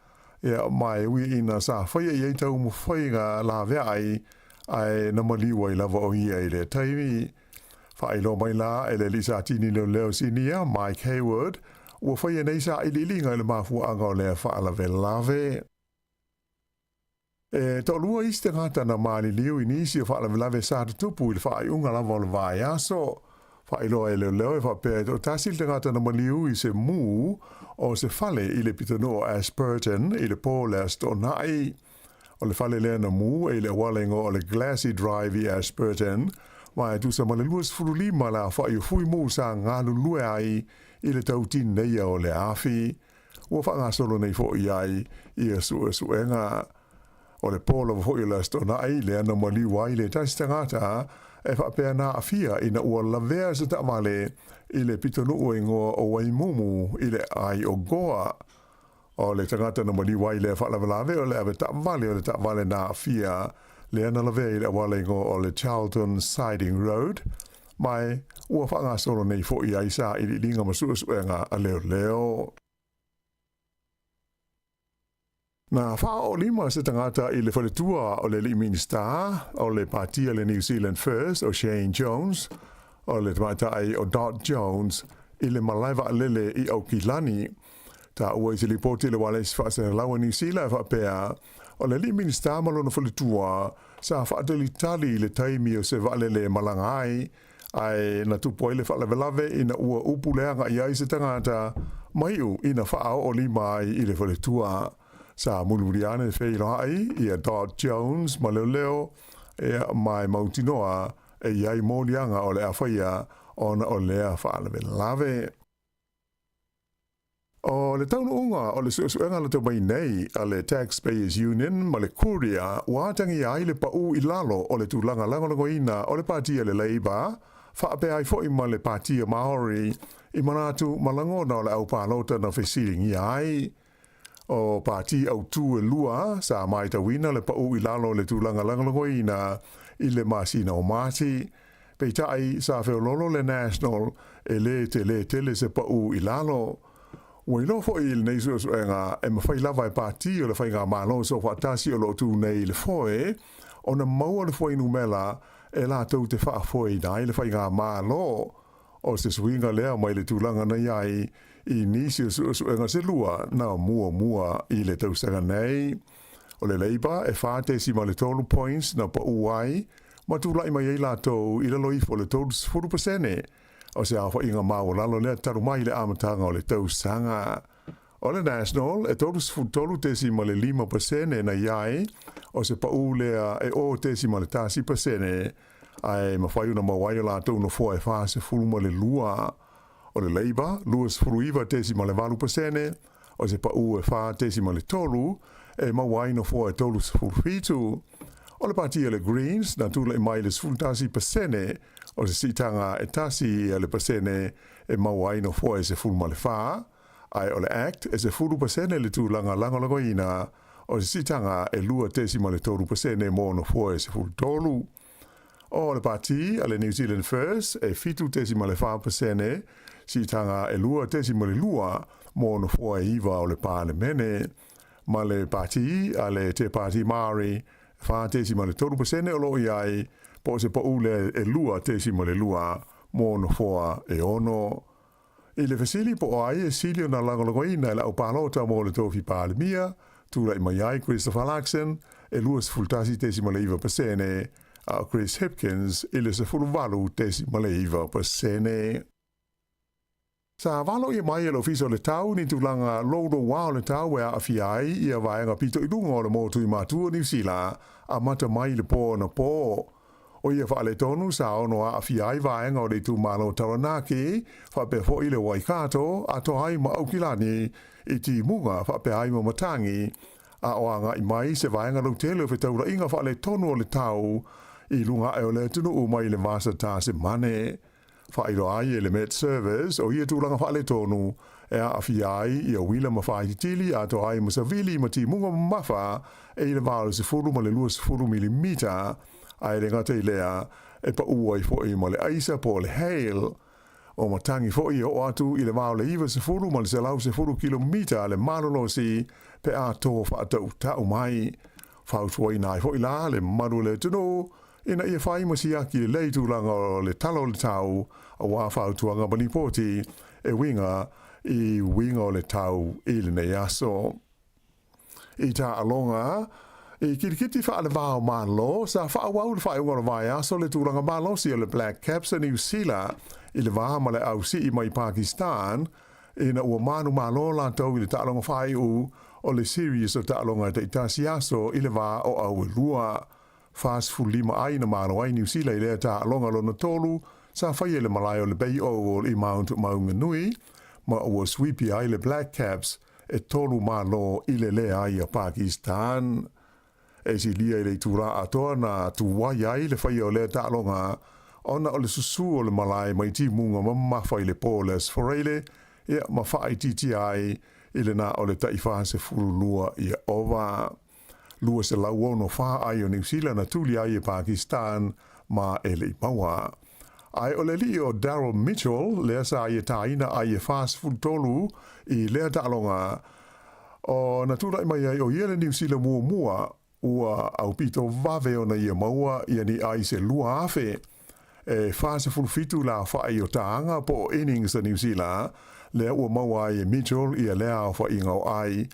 ia, ma e ui ina sa faia i ai taumafaiga laveai, ae na maliu ai lava o ia i lea taimi. Faailoa mai la e le alii satini leoleo sinia, Mike Hayward, ua faia nei sailiiliga i le mafuaaga o lea faalavelave. E toalua isi tagata na maliliu i nisi o faalavelave sa tutupu i le faaiuga lava o le vaiaso. Faailoa e leoleo e faapea e toatasi le tagata na maliu i se mū o se fale i le pitonuu o Ashburton i le pō le Aso Toonai. O le fale lea na mū e i le auala igoa o le Glassy Drive i Ashburton, ma e tusa ma le 25 le aofai o fui mū sa galulue ai i le tau tineia o le afi. Ua faagasolo nei foi ai ia suesuega. O le pō lava foi o le Aso Toonai lea na maliu ai le tasi tagata e faapea na aafia ina ua lavea se taavale i le pitonuu e igoa o Waimumu i le aai o Goa. O le tagata na maliu ai lea faalavelave o le ave taavale o le taavale na aafia lea na lavea i le auala igoa o le Charlton Siding Road, ma e ua faagasolo nei foi ai sailiiliga ma suesuega a leoleo. Na faaoolima se tagata i le faletua o le alii Minista o le Pati a le New Zealand First o Shane Jones, o le tamaitai o Dot Jones, i le malae vaalele i Aukilani. Taua i se lipoti a le Ualesi Faasalalau a Niu Sila e faapea, o le alii Minista ma lona faletua sa faatalitali i le taimi o se vaalele e malaga ai, ae na tupu ai le faalavelave ina ua upu leaga i ai se tagata ma iu ina faaoolima ai i le faletua. Sa mulimuli ane feiloai ia Dot Jones ma leoleo, ia, ma e mautinoa e i ai moliaga o le a faia ona o lea faalavelave. O le taunuuga o le suesuega na tau mai nei a le Taxpayers Union ma le Courier ua atagia ai le pau i lalo o le tulaga lagolagoina o le Pati a le Labour faapea ai foi ma le Pati a Maori i manatu ma lagona o le au palota na fesiligia ai. O pati autū e lua sa maitauina le pau i lalo o le tulaga lagolagoina i le masina o Mati. Peitai, sa feololo le National e lē telē tele se paʻu i lalo. Ua iloa foi i lenei suesuega e mafai lava e pati o le Faigamalo Soofaatasi o lo o tu nei i le foe ona maua le fuainumela e latou te faafoeina ai le Faigamalo. O se suiga lea mai le tulaga na i ai i nisi o suesuega se lua na muamua i le tausaga nei. O le Labour e 4.3 points na paʻu ai ma tulai mai ai latou i lalo ifo o le 30% o se aofaiga maualalo lea talu mai le amataga o le tausaga. O le National e 33.5% na i ai, o se paʻu lea e 0.1% ae mafai ona maua ai o latou nofoa e 42. O le Labour 29.8%, o se paʻu e 4.3 e maua ai nofoa e 37. O le pati a le Greens na tulai mai le 11%, o se siitaga e 1% e maua ai nofoa e 14, ae o le Act e 10% le tulaga lagolagoina, o se siitaga e 2.3% mo nofoa e 13. O le pati a le New Zealand First e 7.4%, siitaga e 2.2 mo nofoa e 9 o le Palemene, ma le pati a le Te Pāti Māori e 4.3% o lo o i ai, po o se pau lea e 2.2 mo nofoa e 6. I le fesili po o ai e sili ona lagolagoina e le au palota mo le tofi Palemia, tulai mai ai Christopher Luxon e 21.9%, a o Chris Hipkins i le 18.9%. Sa valoia mai e le Ofisa o le Tau ni tulaga louloua o le tau e aafia ai ia vaega pito i luga o le motu i Matua, Niu Sila, amata mai i le pō anapō. O ia faaletonu sa ono aafia ai vaega o le itumalo o Taranaki, faapea foi le Waikato, atoa ai ma Aukilani, i Timuga, faapea ai ma Matangi, a o agai mai se vaega lautele o fetaulaiga faaletonu o le tau i luga ae o le atunuu mai le Vasa Tasimane. Faailoa ai e le Met Service o ia tulaga faaletonu e aafia ai ia uila ma faaititili atoa ai ma savili ma timuga mamafa e i le va o le 10 ma le 20 milimita, ae le gata i lea, e paʻu ai foi ma le aisa po o le hail. O matagi foi e oo atu i le va o le 90 ma le 110 kilomita le malolosi pe a to faatautau mai. Fautuaina ai foi la le mamalu o le atunuu ina ia fai ma siaki lelei tulaga o le tala o le tau aua fautuaga ma lipoti e uiga i uiga o le tau i lenei aso. I taaloga i kirikiti faale-va o Malo, sa faaauau i le faaiuga o le vaiaso le tulaga malosi o le Black Caps a Niu Sila i le va ma le ausii mai Pakistan ina ua manumalo latou i le taaloga faaiu o le series o taaloga e taitasi aso i le va o Auelua. 45 ai na malo ai Niu Sila i lea taaloga lona tolu sa faia i le malae o le Bay Oval i Mount Maunganui ma ua suipi ai le Black Caps e tolu malo i le leai a Pakistan. E silia i le itulā atoa na tuai ai le faia o lea taaloga ona o le susū o le malae mai timuga mamafa i le po o le Aso Faraile, ia ma faaitiitia ai i le na o le tai 42 ia ova. 264 ai o Niu Sila na tuli ai e Pakistan ma e le i maua. Ae o le alii o Daryl Mitchell lea sa ia tāina ai e 43 i lea taaloga o na tulai mai ai o ia le Niu Sila muamua ua aupito vave ona ia maua ia ni ai se 2,000 e 47 la aofaʻi o tāga po o innings a Niu Sila lea ua maua ai e Mitchell ia lea aofaʻiga o ai.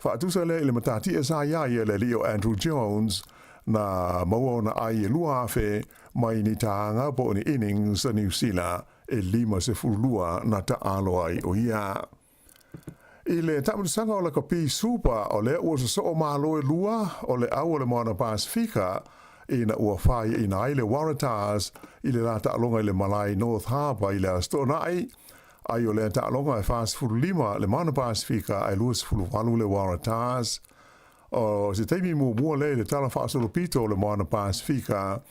Faatusa lea i le matatia sa iā ia le alii o Andrew Jones na maua ona ai e 2,000 mai ni tāga po o ni innings a Niu Sila e 52 na taʻalo ai o ia. I le taamilosaga o lakapi Supa, o lea ua sosoo malo e lua o le au o le Moana Pasefika ina ua fāiaina ai le Waratahs i le la taaloga i le malae North Harbour i le Aso Toonai. Ai o lea taaloga e 45 le Moana Pasefika ae 28 le Waratahs. O se taimi muamua lea i le tala faasolopito o le Moana Pasefika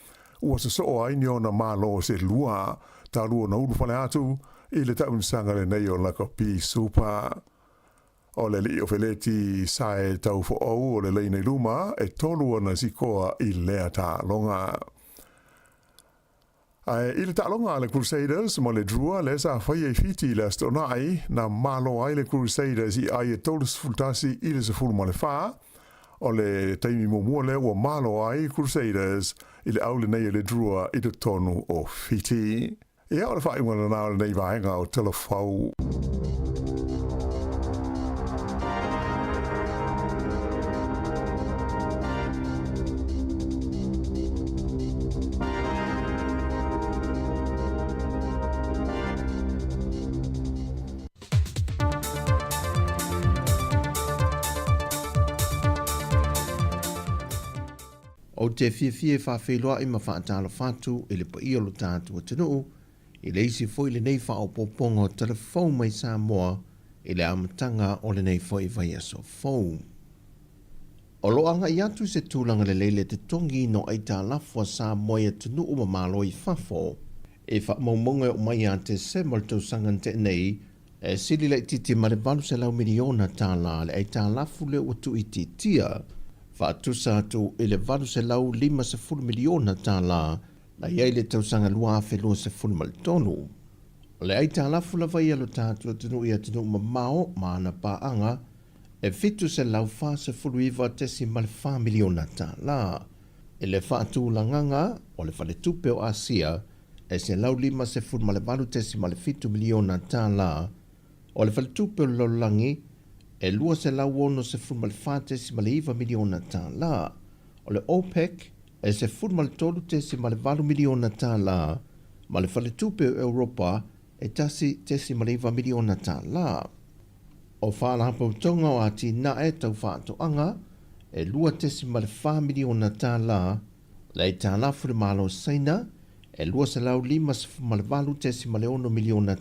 ua sosoo ai ni ona malo se lua talu ona ulufale atu i le taamilosaga lenei o lakapi Supa. O le alii o Feleti Sae Taufoou o le laina i luma e tolu ona sikoa i lea taaloga. Ae i le taaloga a le Crusaders ma le Drua lea sa faia i Fiti i le Aso Toonai, na malo ai le Crusaders i ai e 31 i le 14. O le taimi muamua lea ua malo ai Crusaders i le au lenei a le Drua i totonu o Fiti. Ia, o le faaiuga lena o lenei vaega o Talafou. Ou te fiafia e faafeiloai ma faatalofa atu i le paia o lo tatou atunuu i le isi foi lenei faaopoopoga o tala fou mai Samoa i le amataga o lenei foi vaiaso fou. O lo o agai atu i se tulaga lelei le totogi no aitalafu a Samoa i atunuu ma Malo i fafo. I faamaumauga e oo mai ia Tesema o le tausaga na tea nei, e sili laitiiti ma le $800 miliona le aitalafu lea ua tuuitiitia, faatusa atu i le $850 miliona na i ai le tausaga 2023. O le aitalafu lava ia lo tatou atunuu i atunuu mamao ma ana paaga, e $749.4 miliona. I le faatulagaga o le Faletupe o Asia, e $158.7 miliona. O le Faletupe o le Lalolagi, e $264.9 miliona. O le OPEC, e $13.8 miliona ma le Faletupe o Europa e $1.9 miliona. O Faalapotopotoga o Atinae Tau Faatoaga e $2.4 miliona le aitalafu i le Malo o Saina e $258.6 miliona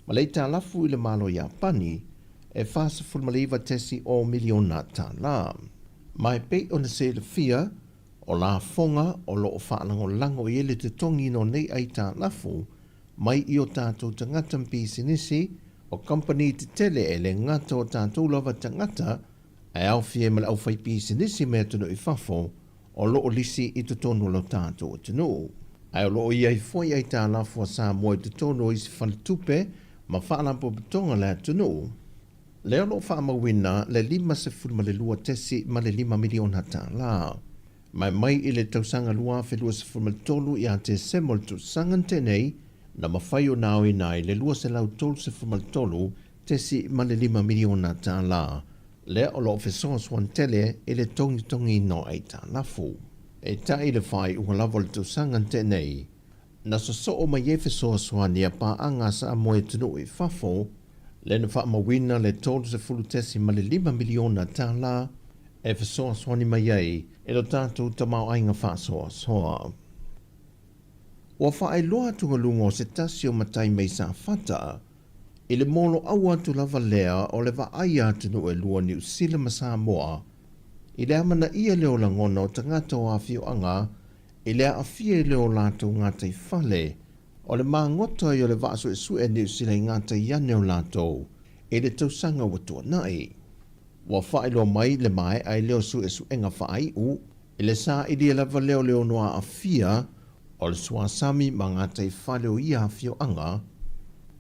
ma le aitalafu i le Malo o Iapani e $49.0 miliona. Ma e pei ona silafia, o lafoga o lo o faalagolago i ai le totogiina o nei aitalafu. mai i o tātou tagata ma pisinisi, o kamupani tetele e le gata o tātou lava tagata ae aofia ai ma le aufaipisinisi mai atunuu i fafo o lo o lisi i totonu o lo tātou atunuu. Ae o lo o i ai foi aitalafu a Samoa i totonu o isi faletupe ma faalapotopotoga a le atunuu. Lea o lo o faamauina le $52.5 miliona tālā. Mai mai i le tausaga 2023 ia Tesema o le tausaga na tea nei, na mafai ona aoina ai le $233.5 miliona tālā, lea o lo o fesoasoani tele i le togitogiina o aitalafu. Peitai i le faaiuga lava o le tausaga na tea nei, na sosoo mai ai fesoasoani a paaga a Samoa i atunuu i fafo, lea na faamauina le $30.5 miliona tālā e fesoasoani mai ai i lo tatou tamaoaiga faasoasoa. Ua faailoa atugaluga o se tasi o matai mai Safata i le moloaua atu lava lea o le vaai a atunuu e lua Niu Sila ma Samoa i le amanaia lea o lagona o tagata o afioaga i le aafia i le o latou gataifale o le magoto ai o le vaa suesue a Niu Sila i gatai ane o latou i le tausaga ua tuanai. Ua faailoa mai le maea ai lea o suesuega faaiu i le sailia lava lea o le ono aafia o le suasami ma gataifale o ia afioaga,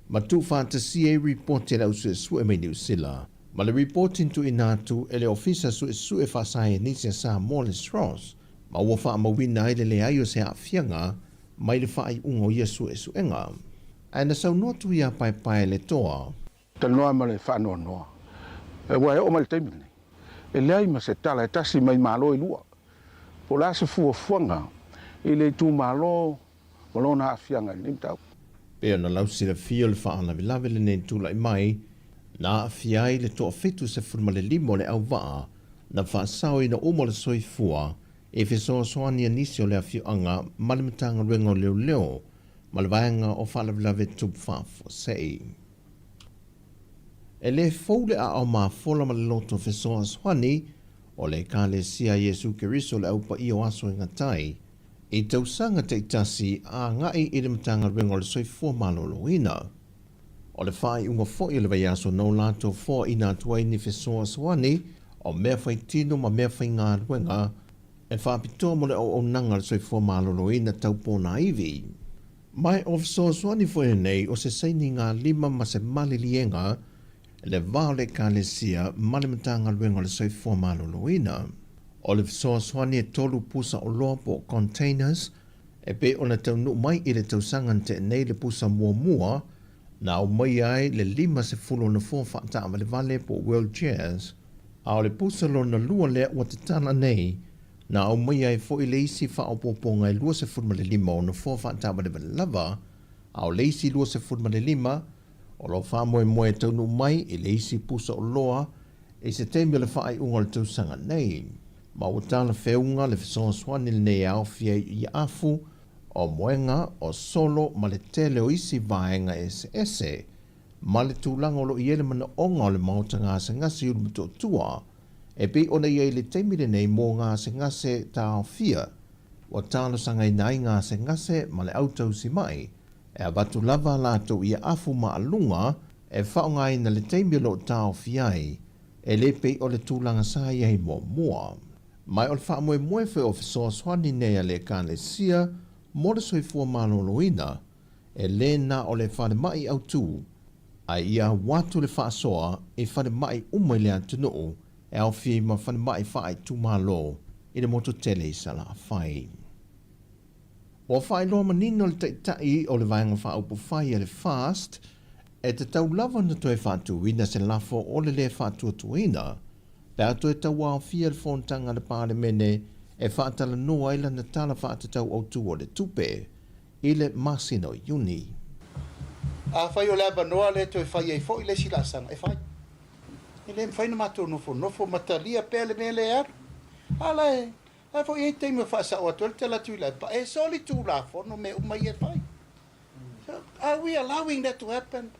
ma tuufaatasia ai ripoti a le au suesue mai Niu Sila ma le ripoti na tuuina atu e le Ofisa Suesue Faasaienisi a Samoa le SROS, ma ua faamauina ai le leai o se aafiaga mai le faaiuga o ia suesuega. Ae na saunoa atu ia Paepae le toa. Talanoa ma le faanoanoa, aua e oo mai i le taimi lenei, e leai ma se tala e tasi mai Malo e lua, po o le a se fuafuaga i le itumalo ma lona aafiaga i lenei mataupu. Pei ona lausilafia o le faalavelave lenei na tulai mai, na aafia ai le toa-75 o le auvaa na faasaoina uma o le soifua e fesoasoani a nisi o le afioaga ma le Matagaluega o Leoleo ma le Vaega o Faalavelave Tupu Faafuasei. E le fou le aao mafola ma le loto fesoasoani o le Ekalesia a Iesu Keriso le Au Paia o Aso e Gata ai i tausaga taitasi a agai i le Matagaluega o le Soifua Maloloina. O le faaiuga foi o le vaiaso na o latou foaina atu ai ni fesoasoani o mea faitino ma mea faigaluega e faapitoa mo le auaunaga a le soifua maloloina tau ponaivi. Ma o fesoasoani foi lenei o se sainigalima ma se maliliega i le va o le Ekalesia ma le Matagaluega o le Soifua Maloloina. O le fesoasoani e tolu pusa oloa po o containers e pei ona taunuu mai i le tausaga na tea nei le pusa muamua na aumaia ai le 50 nofoa faataavalevale po o wheelchairs, a o le pusa lona lua lea ua tatala nei na aumaia ai foi le isi faaopoopoga e 25 o nofoa faataavalevale lava, a o le isi 25 o lo o faamoemoe e taunuu mai i le isi pusa oloa i se taimi o le faaiuga o le tausaga nei. Ma ua talafeuga le fesoasoani lenei e aofia ai i afu, o moega, o solo ma le tele o isi vaega eseese, ma le tulaga o lo o i ai le manaoga o le maota gasegase i Ulumotootua, e pei ona i ai i le taimi lenei mo gasegase taofia, ua talosagaina ai gasegase ma le au tausimai e avatu lava a latou ia afu maaluga e faaaogaina i le taimi o lo o taofia ai, e le pei o le tulaga sa i ai muamua. Ma o le faamoemoe foi o fesoasoani nei a le Ekalesia mo le soifua maloloina, e le na o le falemai autu, ae ia aua atu le faasoa i falemai uma i le atunuu e aofia ai ma falemai faaitumalo i le motu tele i Salafai. Ua faailoa manino le Taitai o le Vaega Faaupufai a le FAST, e tatau lava ona toe faatuina se lafo o le lē faatuatuaina pe a toe tauaofia le fonotaga a le Palemene e faatalanoa ai lana Tala Faatatau Autu o le Tupe i le masina o Iuni. Afai o le avanoa lea e toe fai ai foi le isi laasaga, e fai. E le mafai ona matou nofonofo ma talia pea le mea lea e alu. A la e La e foi i ai taimi e faasao atu ai le tala atu i Laipa, e soli tulafono mea uma ia e fai. So, are we allowing that to happen?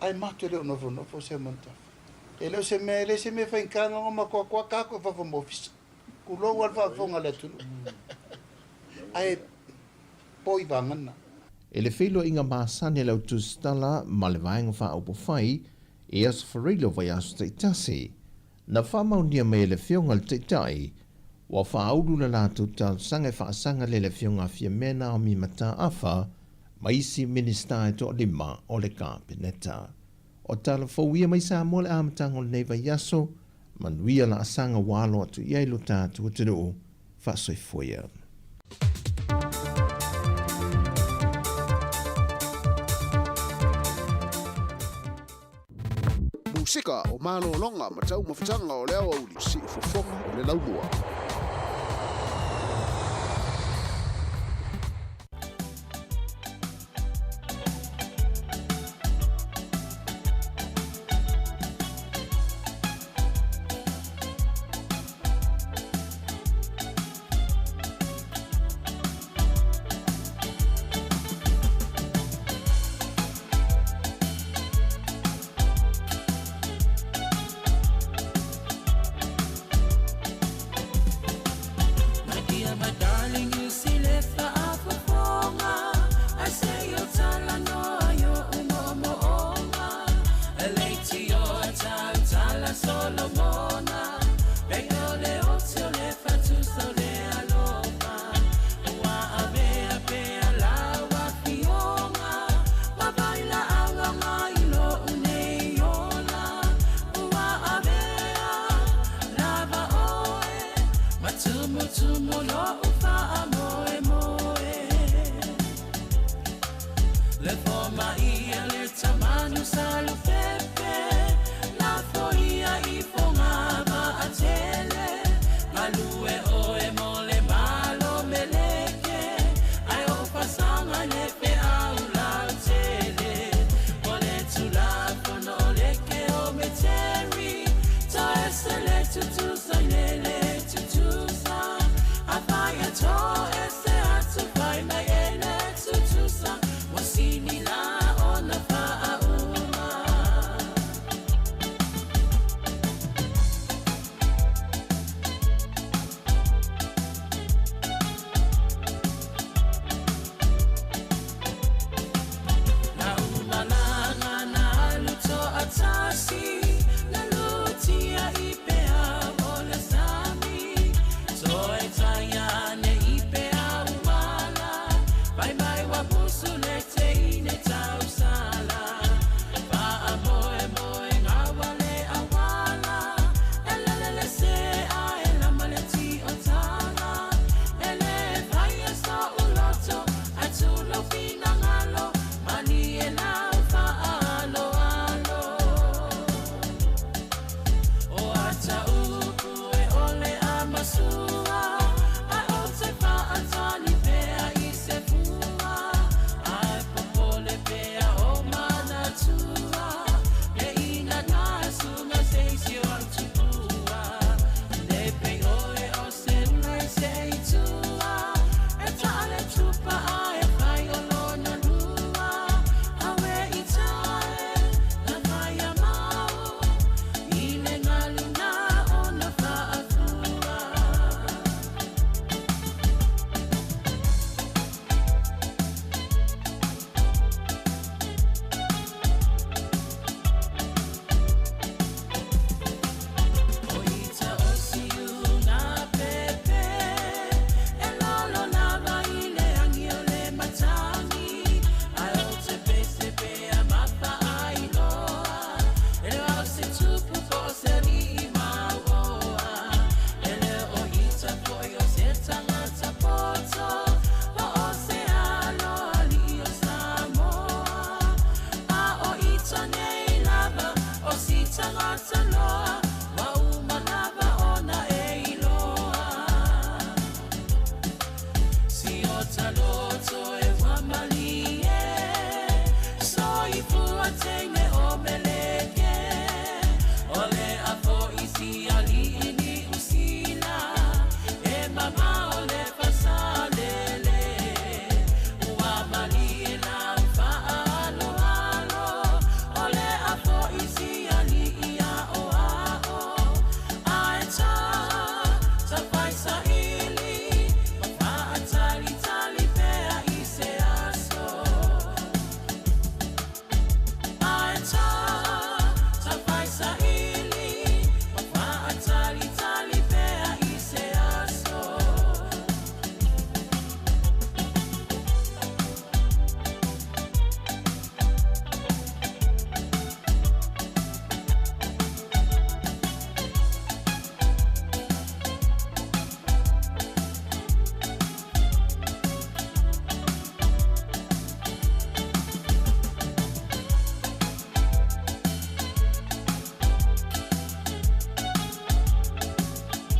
Ae matou e le o nofonofo se Montafa. E le o se mea, e le se mea faigata na ona makoakoa ka atu i fafo ma ofisa. Tulou lava le faafofoga a le atunuu. Ae poi vagana. I le feiloaiga masani a le Au Tusitala ma le Vaega Faaupufai i Aso Faraile o vaiaso taitasi, na faamaonia mai e le Afioga i le Taitai ua faaulu le latou talosaga e faasaga lea i le Afioga a Fiamē Naomi Mataafa ma isi Minisita e toalima o le Kapeneta. O tala fou ia mai Samoa i le amataga o lenei vaiaso, manuia laasaga ua alo atu i ai lo tatou atunuu. Faasoifua ia. Musika o malologa ma taumafataga o le aoauli, siufofoga o le laumua.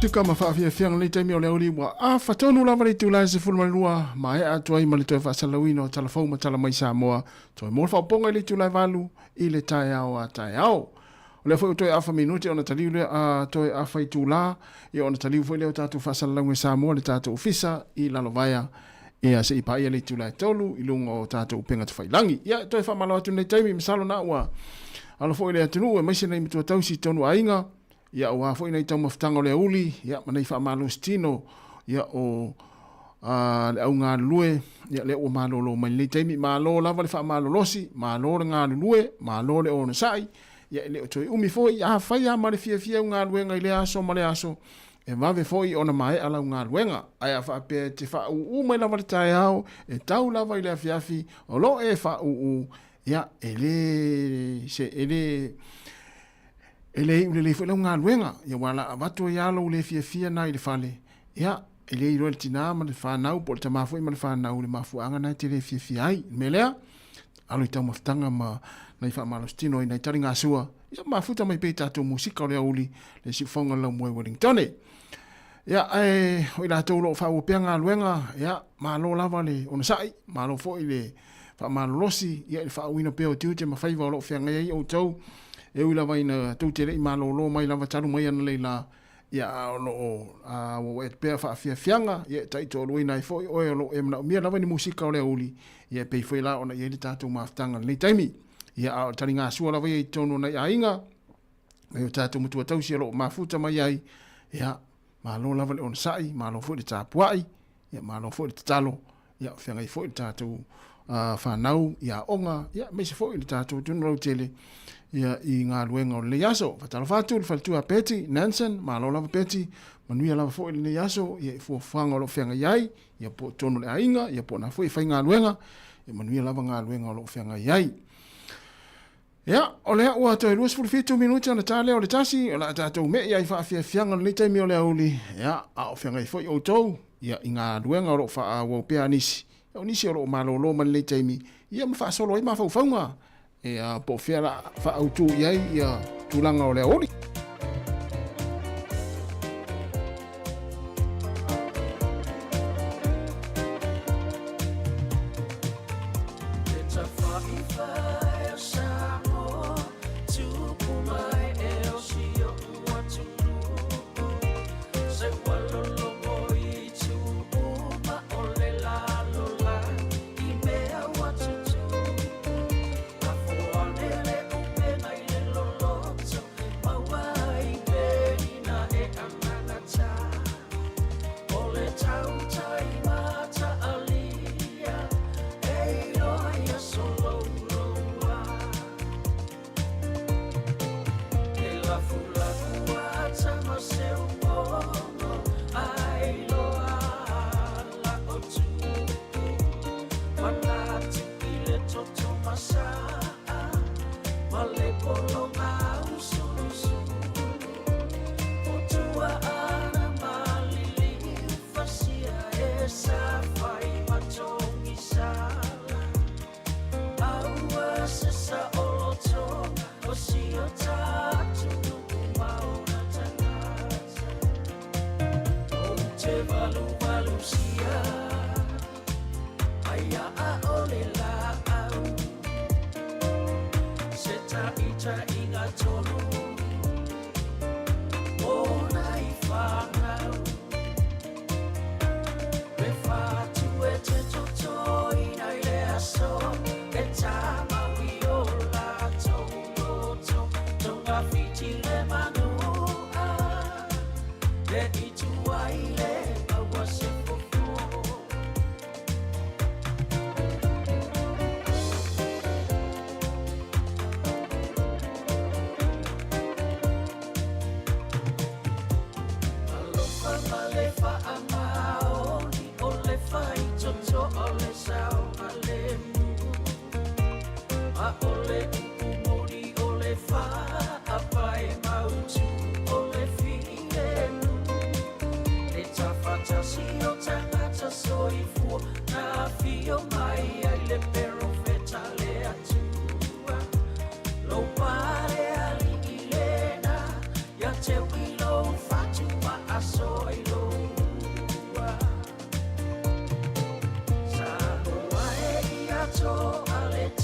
musika ma faafiafiaga lenei taimi o le auli ua afa tonu lava le itula e 12 maea atu ai ma le toe faasalalauina o tala fou ma tala mai Samoa toe mo le faaopoopoga i le itula e 8 i le taeao a taeao. O lea foi ua toe afa minute ona taliu lea, a toe afa itula, ia ona taliu foi lea o tatou faasalalauga i Samoa le tatou ofisa i Lalovaea, ia se i paia le itula e 3 i luga o tatou upega tafailagi. Ia toe faamalo atu lenei taimi, masalo na ua alo foi le atunuu aemaise nai matua tausi i totonu o aiga, ia aua foi nai taumafataga o le aouli, ia ma nai faamalositino, ia o a le au galulue, ia lea ua malolo mai lenei taimi. Malo lava le faamalolosi, malo le galulue, malo le onosai, ia e le o toe umi foi, afai lava ma le fiafia au galuega i lea aso ma lea aso, e vave foi ona maea lau galuega. Ae a faapea e te faaūū mai lava le taeao, e tau lava i le afiafi, o lo o e faaūū, ia e le se e le e le iu lelei foi lau galuega, ia aua o le a avatu ai lava lou le fiafia lena i le fale, ia, e le iloa e le tinā ma le fanau po o le tamā foi ma le fanau le mafuaaga lena e te le fiafia ai. O le mea lea, alo i taumafataga ma nai faamalositino i nai taligasua, ia mafuta mai pea i tatou musika o le aoauli le siufofoga o le laumua i Wellingtone. Ia, ae o i latou o lo o faaauau pea galuega, ia, malo lava le onosai, malo foi le faamalolosi, ia, i le faaauauina pea o tiute ma faiva o lo o feagai ai outou, e ui lava ina tou te le i malolo mai lava talu mai analeila, ia, a o lo o auau atu pea faafiafiaga, ia, e taitoaluaina ai foi oe o lo o e manaomia lava ni musika o le aoauli, ia, e pei foi la ona i ai le tatou mafutaga i lenei taimi. Ia, a o le taligasua lava ia i totonu o nai aiga, nai o tatou matua tausi o lo o mafuta mai ai, ia, malo lava le onosai, malo foi le tapuai, ia, malo foi le tatalo, ia, feagai foi le tatou fanau i aoga, ia, aemaise foi le tatou atunuu lautele, ia, i galuega o lenei aso. Faatalofa atu i le faletua Betty Nansen, malo lava Betty, manuia lava foi lenei aso, ia, i fuafuaga o lo o feagai ai, ia, po o totonu o le aiga, ia, po o na foi e faigaluega, ia, manuia lava galuega o lo o feagai ai. Ia, o lea ua toe 27 minute ona ta lea o le tasi, o le a tatou me'i ai faafiafiaga i lenei taimi o le aoauli, ia, a o feagai foi outou, ia, i galuega o lo o faaauau pea a nisi, ia, o nisi o lo o malolo mai lenei taimi, ia, ma faasolo ai mafaufauga, ia, po o fea la faaautu i ai, ia, tulaga o le aoauli.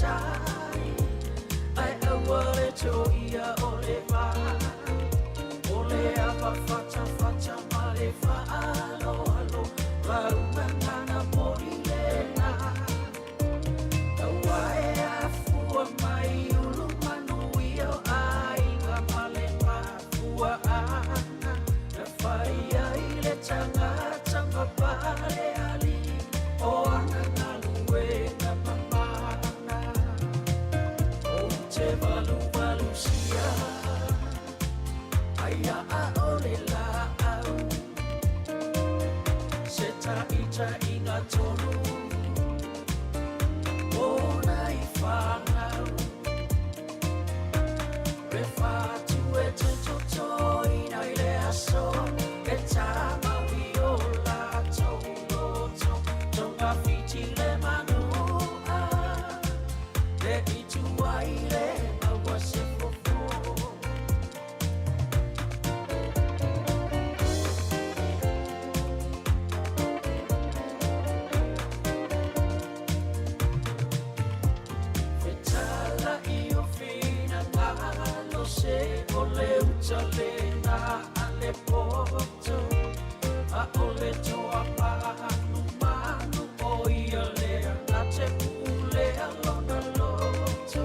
tai Ae aua le toia o le vā O le ava fatafata ma le faaaloalo Lau gagana moni lena Aua e afua mai ulu manuia o aiga ma le mafuaaga Na fai ai le tagata ma pale alii o ana galuega mamana. Ou te valuvalusia ai ʻaʻole lāʻau Se taʻitaʻiga tonu ona i whānau Refa atu e te totoina i le aso E tāmaui o lātou loto Togafiti le manu a Le i tua i le maua se fofo. Fetalai o finagalo se o le uta lena a le poto ʻAʻole toa manumanu ʻo ia lea na te pulea lona loto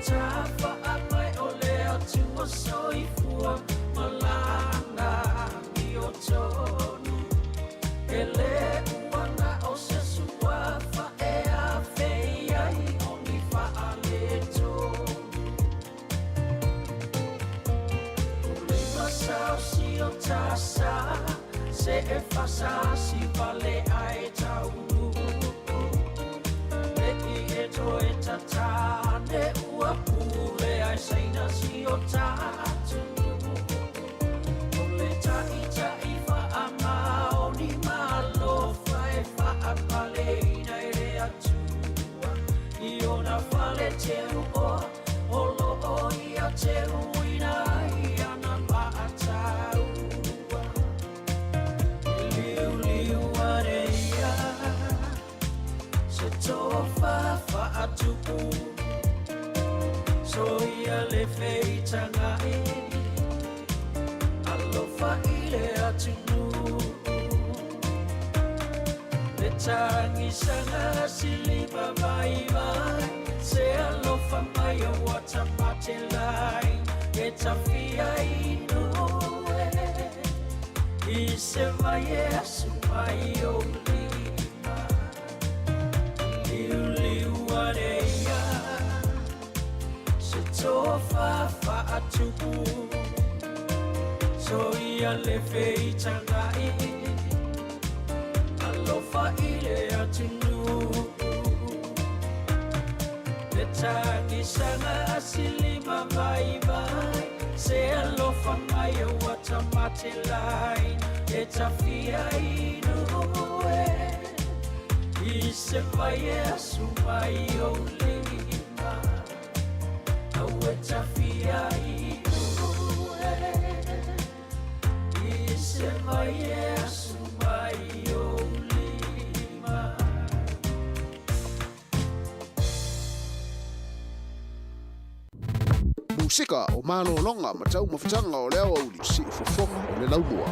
Tafaʻa mai o le Atua soifua ma lana amiotonu E le uana o se suafa e afei ai o ni faaletonu Ulima si o tasa Se e fasasi vale ai taunu Le i e toe tatane ua pule ai saina si o tatunuu O le taʻitaʻi faamaoni ma alofa e faapaleina e le Atua I ona fale teuoa o loo ia teuina ai ana maʻataua E liuliu ane ia se tofa faatupu Soia le feitaga e Alofa i le atunuu Le tagisaga silima vaivai Se alofa mai ua tapatelai E tafia inu e I se vai e asu mai ou lima Liuliu ane ia Se tofa faatupu Soia le feitaga i Alofa i le atunuu Le tagisaga silima vaivai Se alofa mai ua tamatelai E tafia inu e I se vai e asu mai ou lima Au e tafia inu e I se vai e asu mai ou lima. Musika o malologa ma taumafataga o le aoauli, siufofoga o le laumua.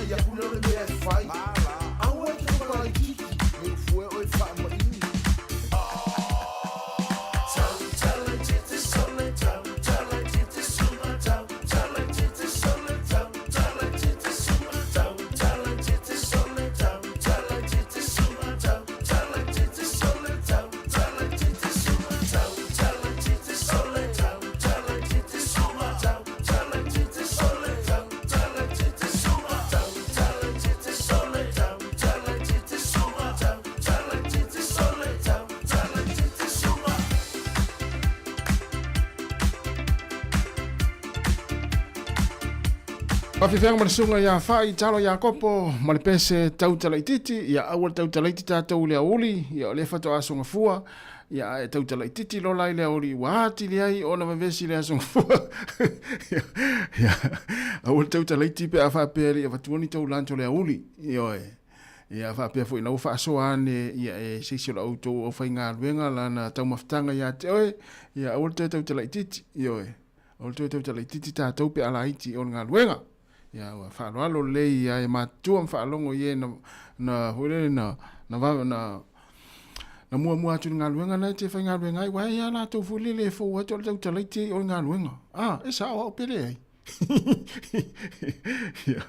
fai aku lea o le mea e fai. Aua e te tautalaititi, ne i fue oe faamaini. Tautalaititi sole, tautalaititi suma, tautalaititi sole, tautalaititi suma, tautalaititi sole, tautalaititi suma, tautalaititi sole, tautalaititi suma, tautalaititi sole, tautalaititi suma, tautalaititi sole, tautalaititi suma, tautalaititi sole, tautalaititi suma, tautalaititi sole, tautalaititi suma. Faafeafeaga ma le susuga ia Fa'i Talo Iakopo ma le pese tautalaititi, ia aua le tautalaiti tatou i le aouli, ia o lea faatoa aso gafua, ia ae tautalaititi lola ai le aouli ua atili ai ona vevesi le aso gafua. Ia, aua le tautalaiti pe a faapea e le i avatua ni tou lunch o le aouli, ioe. Ia faapea foi ina ua faasoa ane ia e se isi o la outou aufaigaluega lana taumafataga ia te oe, ia aua le toe tautalaititi, ioe. O le toe tautalaititi tatou pe a laiti o le galuega. Ia ua faaaloalo lelei ia e matutua ma faalogo i e na, na foi lele na, na vave, na, na muamua atu i le galuega na e te faigaluega ai, uae ia latou foi lele e fou atu o le tautalaiti ai o le galuega. Ah, e sao au pe leai. Ia.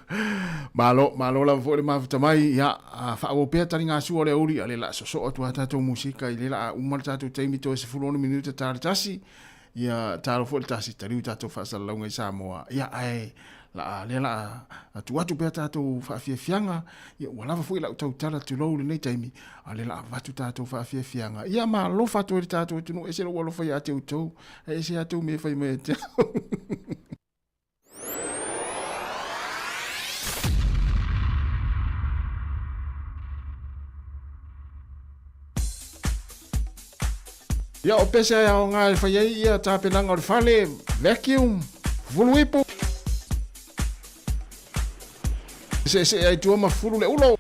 Malo, malo lava foi le mafuta mai. Ia, faaauau pea taligasua o le aouli, a le la sosoo atu a tatou musika i le la a uma le tatou taimi toe 16 minuta ta le tasi. Ia talo foi le tasi taliu tatou faasalalauga i Samoa. Ia ae la lea la atu atu pea tatou faafiafiaga. Ia ua lava foi lau tautala tulou lenei taimi, a lea la avatu tatou faafiafiaga. Ia ma alofa atu ai le tatou atunuu, ese lou alofa ia te outou, ae ese a tou mea e fai mai ia te au. Ia, o pese ai aoga e fai ai ia tapenaga o le fale, vacuum, fulu ipu. Seesee ai tua ma fulu le ulo.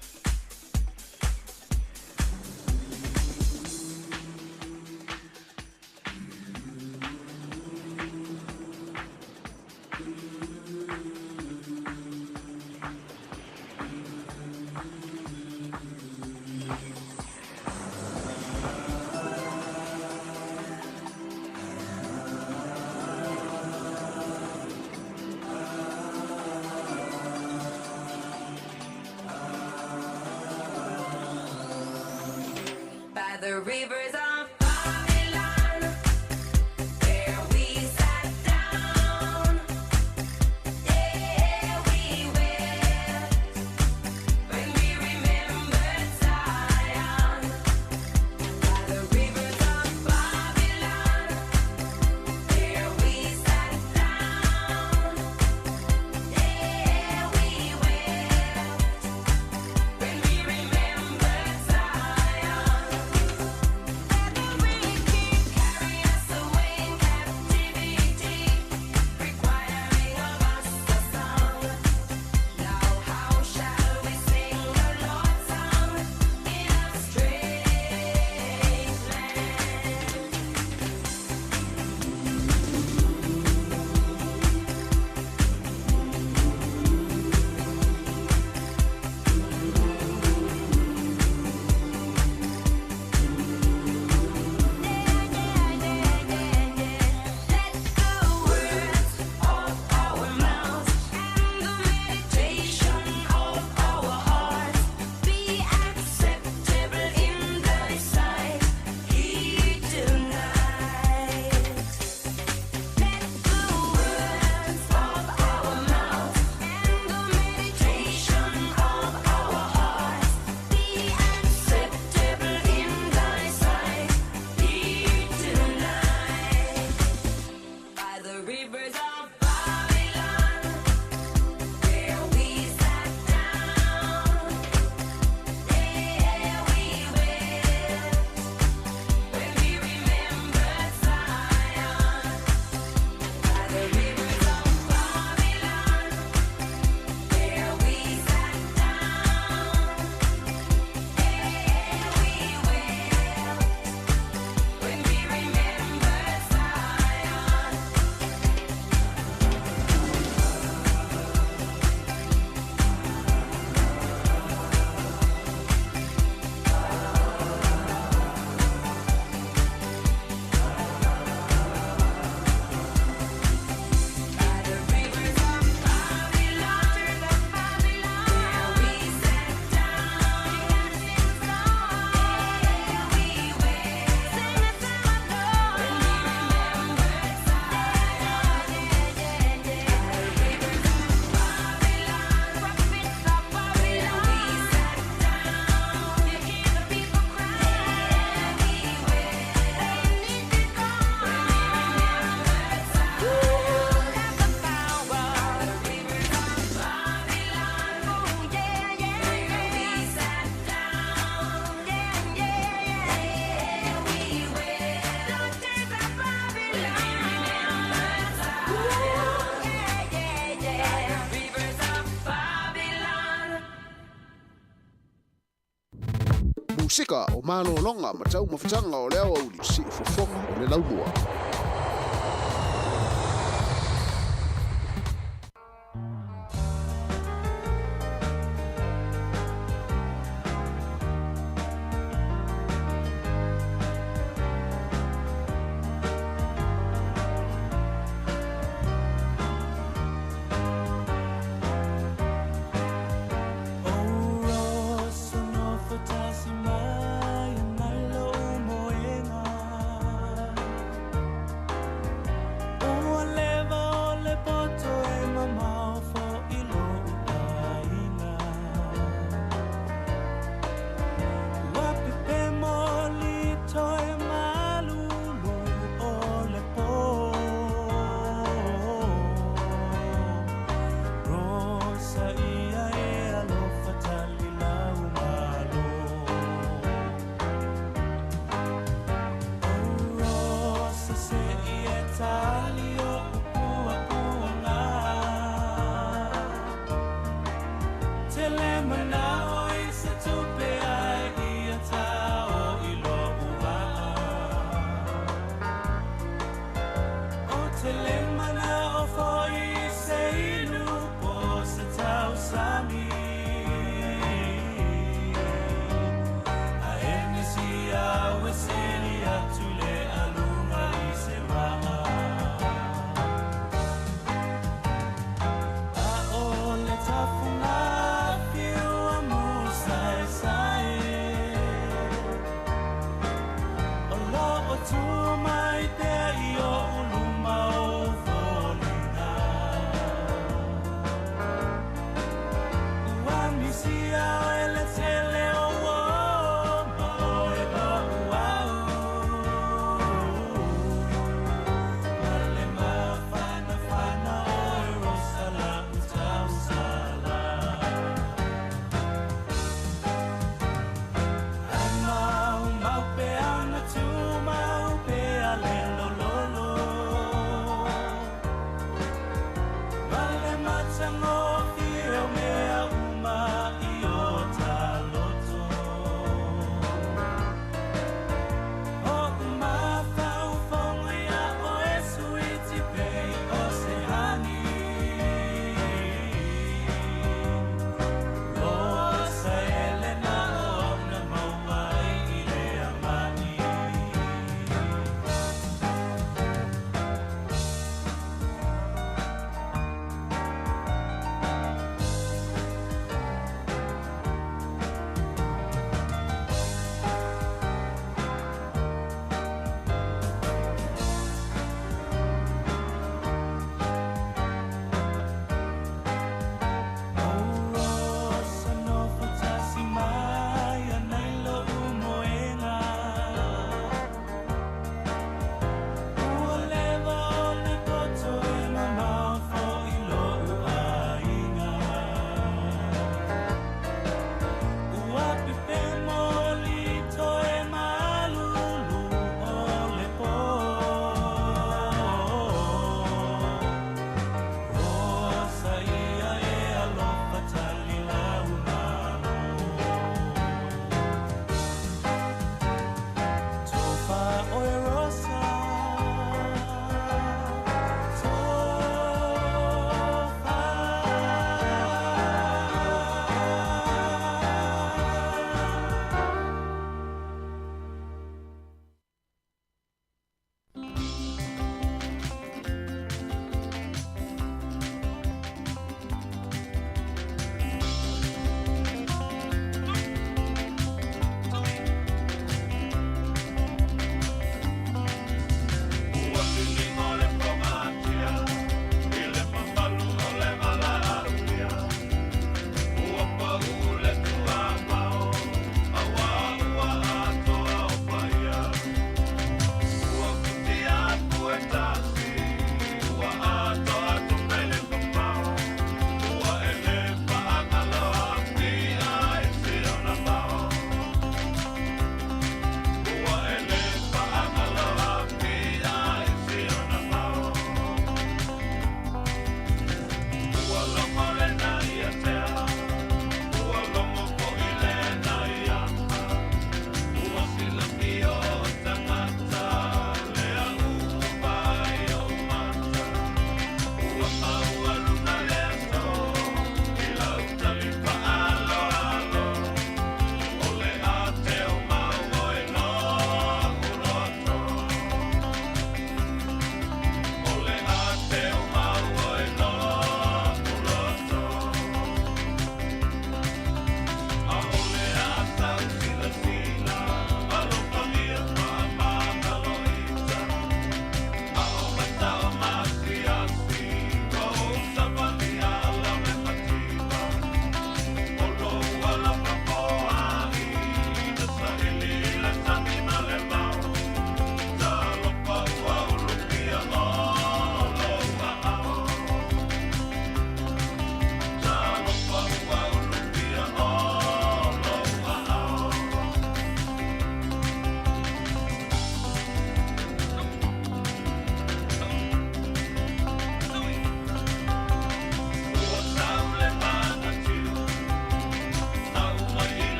By the rivers of Babylon, there we sat down. Yeah, we wept when we remembered Zion. By the rivers of Babylon, there we sat down. Yeah, we wept when we remembered Zion. Musika o malologa ma taumafataga o le aoauli siufofoga o le laumua.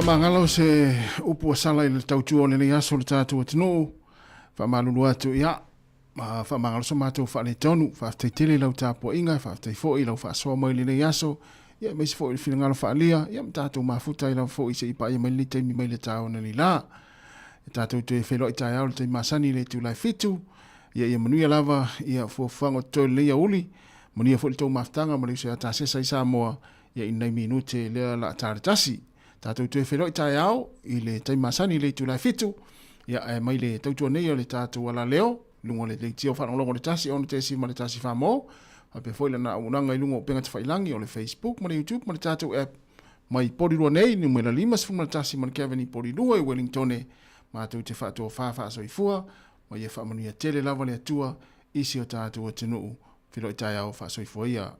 Faamagalo se upu ua sala i le tautua o lenei aso o le tatou atunuu. Faamalulu atu, ia, ma faamagalo so matou faaletonu. Faafetai tele i lau tapuaiga, faafetai foi i lau faasoa mai i lenei aso, ia aemaise foi o le finagalo faaalia, ia ma tatou mafuta ai lava foi seia paia mai lenei taimi mai le taeao analeila. E tatou toe feiloai taeao i le taimi masani i le itula e 7. Ia ia manuia lava ia fuafuaga o totoe o lenei aoauli. Manuia foi le tou mafutaga ma le uso ia Tasesa i Samoa ia i nai minute lea la ta le tasi. Tatou toe feiloai taeao i le taimi masani i le itula e 7. Ia ae mai le tautua nei o le tatou alaleo i luga o le leitio faalogologo o le 1 6.1 Famo. Faapea foi lana auaunaga i luga o upega tafailagi o le Facebook ma le YouTube ma le tatou app mai Porirua nei, numera 51 ma le Kevin i Porirua i Wellingtone. Matou te faatofa faasoifua ma ia faamanuia tele lava le Atua i si o tatou atunuu. Feiloai taeao faasoifua ia.